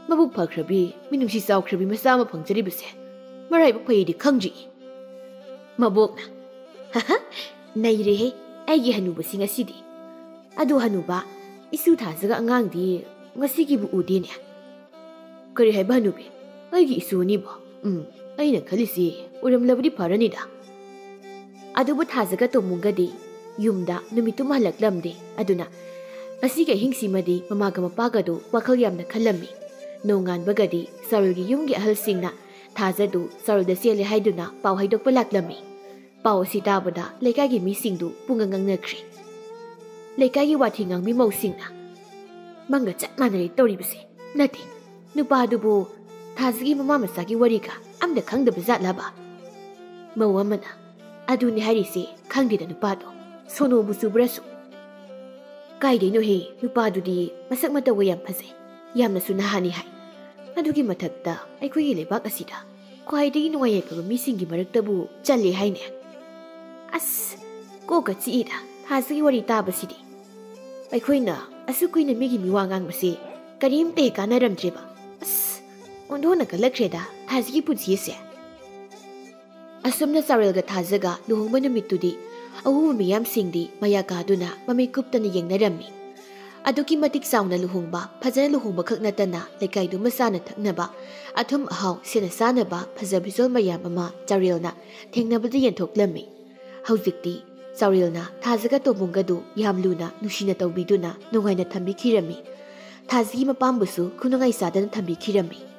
ꯃꯕꯨꯛ ꯐꯈ꯭ꯔꯕꯤ, ꯃꯤꯅꯨꯡꯁꯤ ꯆꯥꯎꯈ꯭ꯔꯕꯤ ꯃꯆꯥ ꯑꯃ ꯐꯪꯖꯔꯤꯕꯁꯦ ꯃꯔꯥꯏꯕꯛ ꯐꯩꯗꯤ ꯈꯪꯗ꯭ꯔꯤ꯫" ꯃꯕꯣꯛꯅ, "ꯍꯍ, ꯅꯩꯔꯦꯍꯦ ꯑꯩꯒꯤ ꯍꯅꯨꯕꯁꯤ ꯉꯁꯤꯗꯤ꯫ ꯑꯗꯨ ꯍꯅꯨꯕ, ꯏꯁꯨ ꯊꯥꯖꯒ ꯑꯉꯥꯡꯗꯤ ꯉꯁꯤꯒꯤꯕꯨ ꯎꯗꯦꯅꯦ?" "ꯀꯔꯤ ꯍꯥꯏꯕ ꯍꯅꯨꯕꯤ?" ꯑꯩꯒꯤ ꯏꯁꯨꯅꯤꯕꯣ꯫ ꯎꯝ, ꯑꯩꯅ ꯈꯜꯂꯤꯁꯤ ꯎꯔꯝꯂꯕꯗꯤ ꯐꯔꯅꯤꯗ꯫ ꯑꯗꯨꯕꯨ ꯊꯥꯖꯒ ꯇꯣꯃꯨꯒꯗꯤ ꯌꯨꯝꯗ ꯅꯨꯃꯤꯠꯇꯨꯃ ꯍꯜꯂꯛꯂꯝꯗꯦ꯫ ꯑꯗꯨꯅ ꯉꯁꯤꯒꯤ ꯑꯍꯤꯡꯁꯤꯃꯗꯤ ꯃꯃꯥꯒ ꯃꯄꯥꯒꯗꯨ ꯋꯥꯈꯜ ꯌꯥꯝꯅ ꯈꯜꯂꯝꯃꯤ꯫ ꯅꯣꯡꯉꯥꯟꯕꯒꯗꯤ ꯆꯥꯔꯨꯜꯒꯤ ꯌꯨꯝꯒꯤ ꯑꯍꯜꯁꯤꯡꯅ ꯊꯥꯖꯗꯨ ꯆꯥꯔꯨꯜꯗ ꯆꯦꯜꯂꯦ ꯍꯥꯏꯗꯨꯅ ꯄꯥꯎ ꯍꯥꯏꯗꯣꯛꯄ ꯂꯥꯛꯂꯝꯃꯤ꯫ ꯄꯥꯎ ꯑꯁꯤ ꯇꯥꯕꯗ ꯂꯩꯀꯥꯏꯒꯤ ꯃꯤꯁꯤꯡꯗꯨ ꯄꯨꯡꯉꯥꯡ ꯉꯥꯡꯅꯈ꯭ꯔꯦ꯫ ꯂꯩꯀꯥꯏꯒꯤ ꯋꯥꯊꯤ ꯉꯥꯡꯕꯤ ꯃꯧꯁꯤꯡꯅ, "ꯃꯪꯒ ꯆꯞ ꯃꯥꯟꯅꯔꯦ ꯇꯧꯔꯤꯕꯁꯦ꯫ ꯅꯠꯇꯦ, ꯅꯨꯄꯥꯗꯨꯕꯨ ꯊꯥꯖꯒꯤ ꯃꯃꯥ ꯃꯆꯥꯒꯤ ꯋꯥꯔꯤꯒ ꯑꯝꯇ ꯈꯪꯗꯕ ꯖꯥꯠꯂꯕ?" ꯃꯧ ꯑꯃꯅ, "ꯑꯗꯨꯅꯤ ꯍꯥꯏꯔꯤꯁꯦ, ꯈꯪꯗꯦꯗ ꯅꯨꯄꯥꯗꯣ, ꯁꯣꯅꯣꯕꯨ ꯆꯨꯕ꯭ꯔꯁꯨ꯫ ꯀꯥꯏꯗꯩꯅꯣꯍꯦ, ꯅꯨꯄꯥꯗꯨꯗꯤ ꯃꯁꯛ ꯃꯇꯧꯒ ꯌꯥꯝ ꯐꯖꯩ, ꯌꯥꯝꯅꯁꯨ ꯅꯍꯥꯅꯤ ꯍꯥꯏ꯫ ꯑꯗꯨꯒꯤ ꯃꯊꯛꯇ ꯑꯩꯈꯣꯏꯒꯤ ꯂꯩꯕꯥꯛ ꯑꯁꯤꯗ ꯈ꯭ꯋꯥꯏꯗꯒꯤ ꯅꯨꯡꯉꯥꯏ ꯌꯥꯏꯐꯕ ꯃꯤꯁꯤꯡꯒꯤ ꯃꯔꯛꯇꯕꯨ ꯆꯜꯂꯦ ꯍꯥꯏꯅꯦ꯫ ꯑꯁ, ꯀꯣꯛꯀ ꯆꯤꯛꯏꯗ ꯊꯥꯖꯒꯤ ꯋꯥꯔꯤ ꯇꯥꯕꯁꯤꯗꯤ꯫ ꯑꯩꯈꯣꯏꯅ ꯑꯁꯨꯛ ꯀꯨꯏꯅ ꯃꯤꯒꯤ ꯃꯤꯋꯥ ꯉꯥꯡꯕꯁꯤ ꯀꯔꯤꯝꯇ ꯍꯦꯛ ꯀꯥꯟꯅꯔꯝꯗ꯭ꯔꯦꯕ꯫ ꯑꯁ, ꯑꯣꯟꯊꯣꯛꯅ ꯀꯜꯂꯛꯈ꯭ꯔꯦꯗ ꯊꯥꯖꯒꯤ ꯄꯨꯟꯁꯤꯁꯦ꯫" ꯑꯁꯨꯝꯅ ꯆꯥꯔꯦꯜꯒ ꯊꯥꯖꯒ ꯂꯨꯍꯣꯡꯕ ꯅꯨꯃꯤꯠꯇꯨꯗꯤ ꯑꯎꯕ ꯃꯤꯌꯥꯝꯁꯤꯡꯗꯤ ꯃꯌꯥ ꯀꯥꯗꯨꯅ ꯃꯃꯤꯠ ꯀꯨꯞꯇꯅ ꯌꯦꯡꯅꯔꯝꯃꯤ꯫ ꯑꯗꯨꯛꯀꯤ ꯃꯇꯤꯛ ꯆꯥꯎꯅ ꯂꯨꯍꯣꯡꯕ, ꯐꯖꯅ ꯂꯨꯍꯣꯡꯕ ꯈꯛ ꯅꯠꯇꯅ ꯂꯩꯀꯥꯏꯗꯨꯃ ꯆꯥꯅ ꯊꯛꯅꯕ, ꯑꯊꯨꯝ ꯑꯍꯥꯎ, ꯁꯦꯠꯅ ꯆꯥꯅꯕ ꯐꯖ ꯐꯤꯖꯣꯜ ꯃꯌꯥꯝ ꯑꯃ ꯆꯥꯔꯦꯜꯅ ꯊꯦꯡꯅꯕꯗ ꯌꯦꯟꯊꯣꯛꯂꯝꯃꯤ꯫ ꯍꯧꯖꯤꯛꯇꯤ ꯆꯥꯔꯦꯜꯅ ꯊꯥꯖꯒ ꯇꯣꯝꯕꯨꯡꯒꯗꯨ ꯌꯥꯝ ꯂꯨꯅ ꯅꯨꯡꯁꯤꯅ ꯇꯧꯕꯤꯗꯨꯅ ꯅꯨꯡꯉꯥꯏꯅ ꯊꯝꯕꯤꯈꯤꯔꯝꯃꯤ꯫ ꯊꯥꯖꯒꯤ ꯃꯄꯥꯝꯕꯨꯁꯨ ꯈꯨꯅꯨꯡꯉꯥꯏ ꯆꯥꯗꯅ ꯊꯝꯕꯤꯈꯤꯔꯝꯃꯤ꯫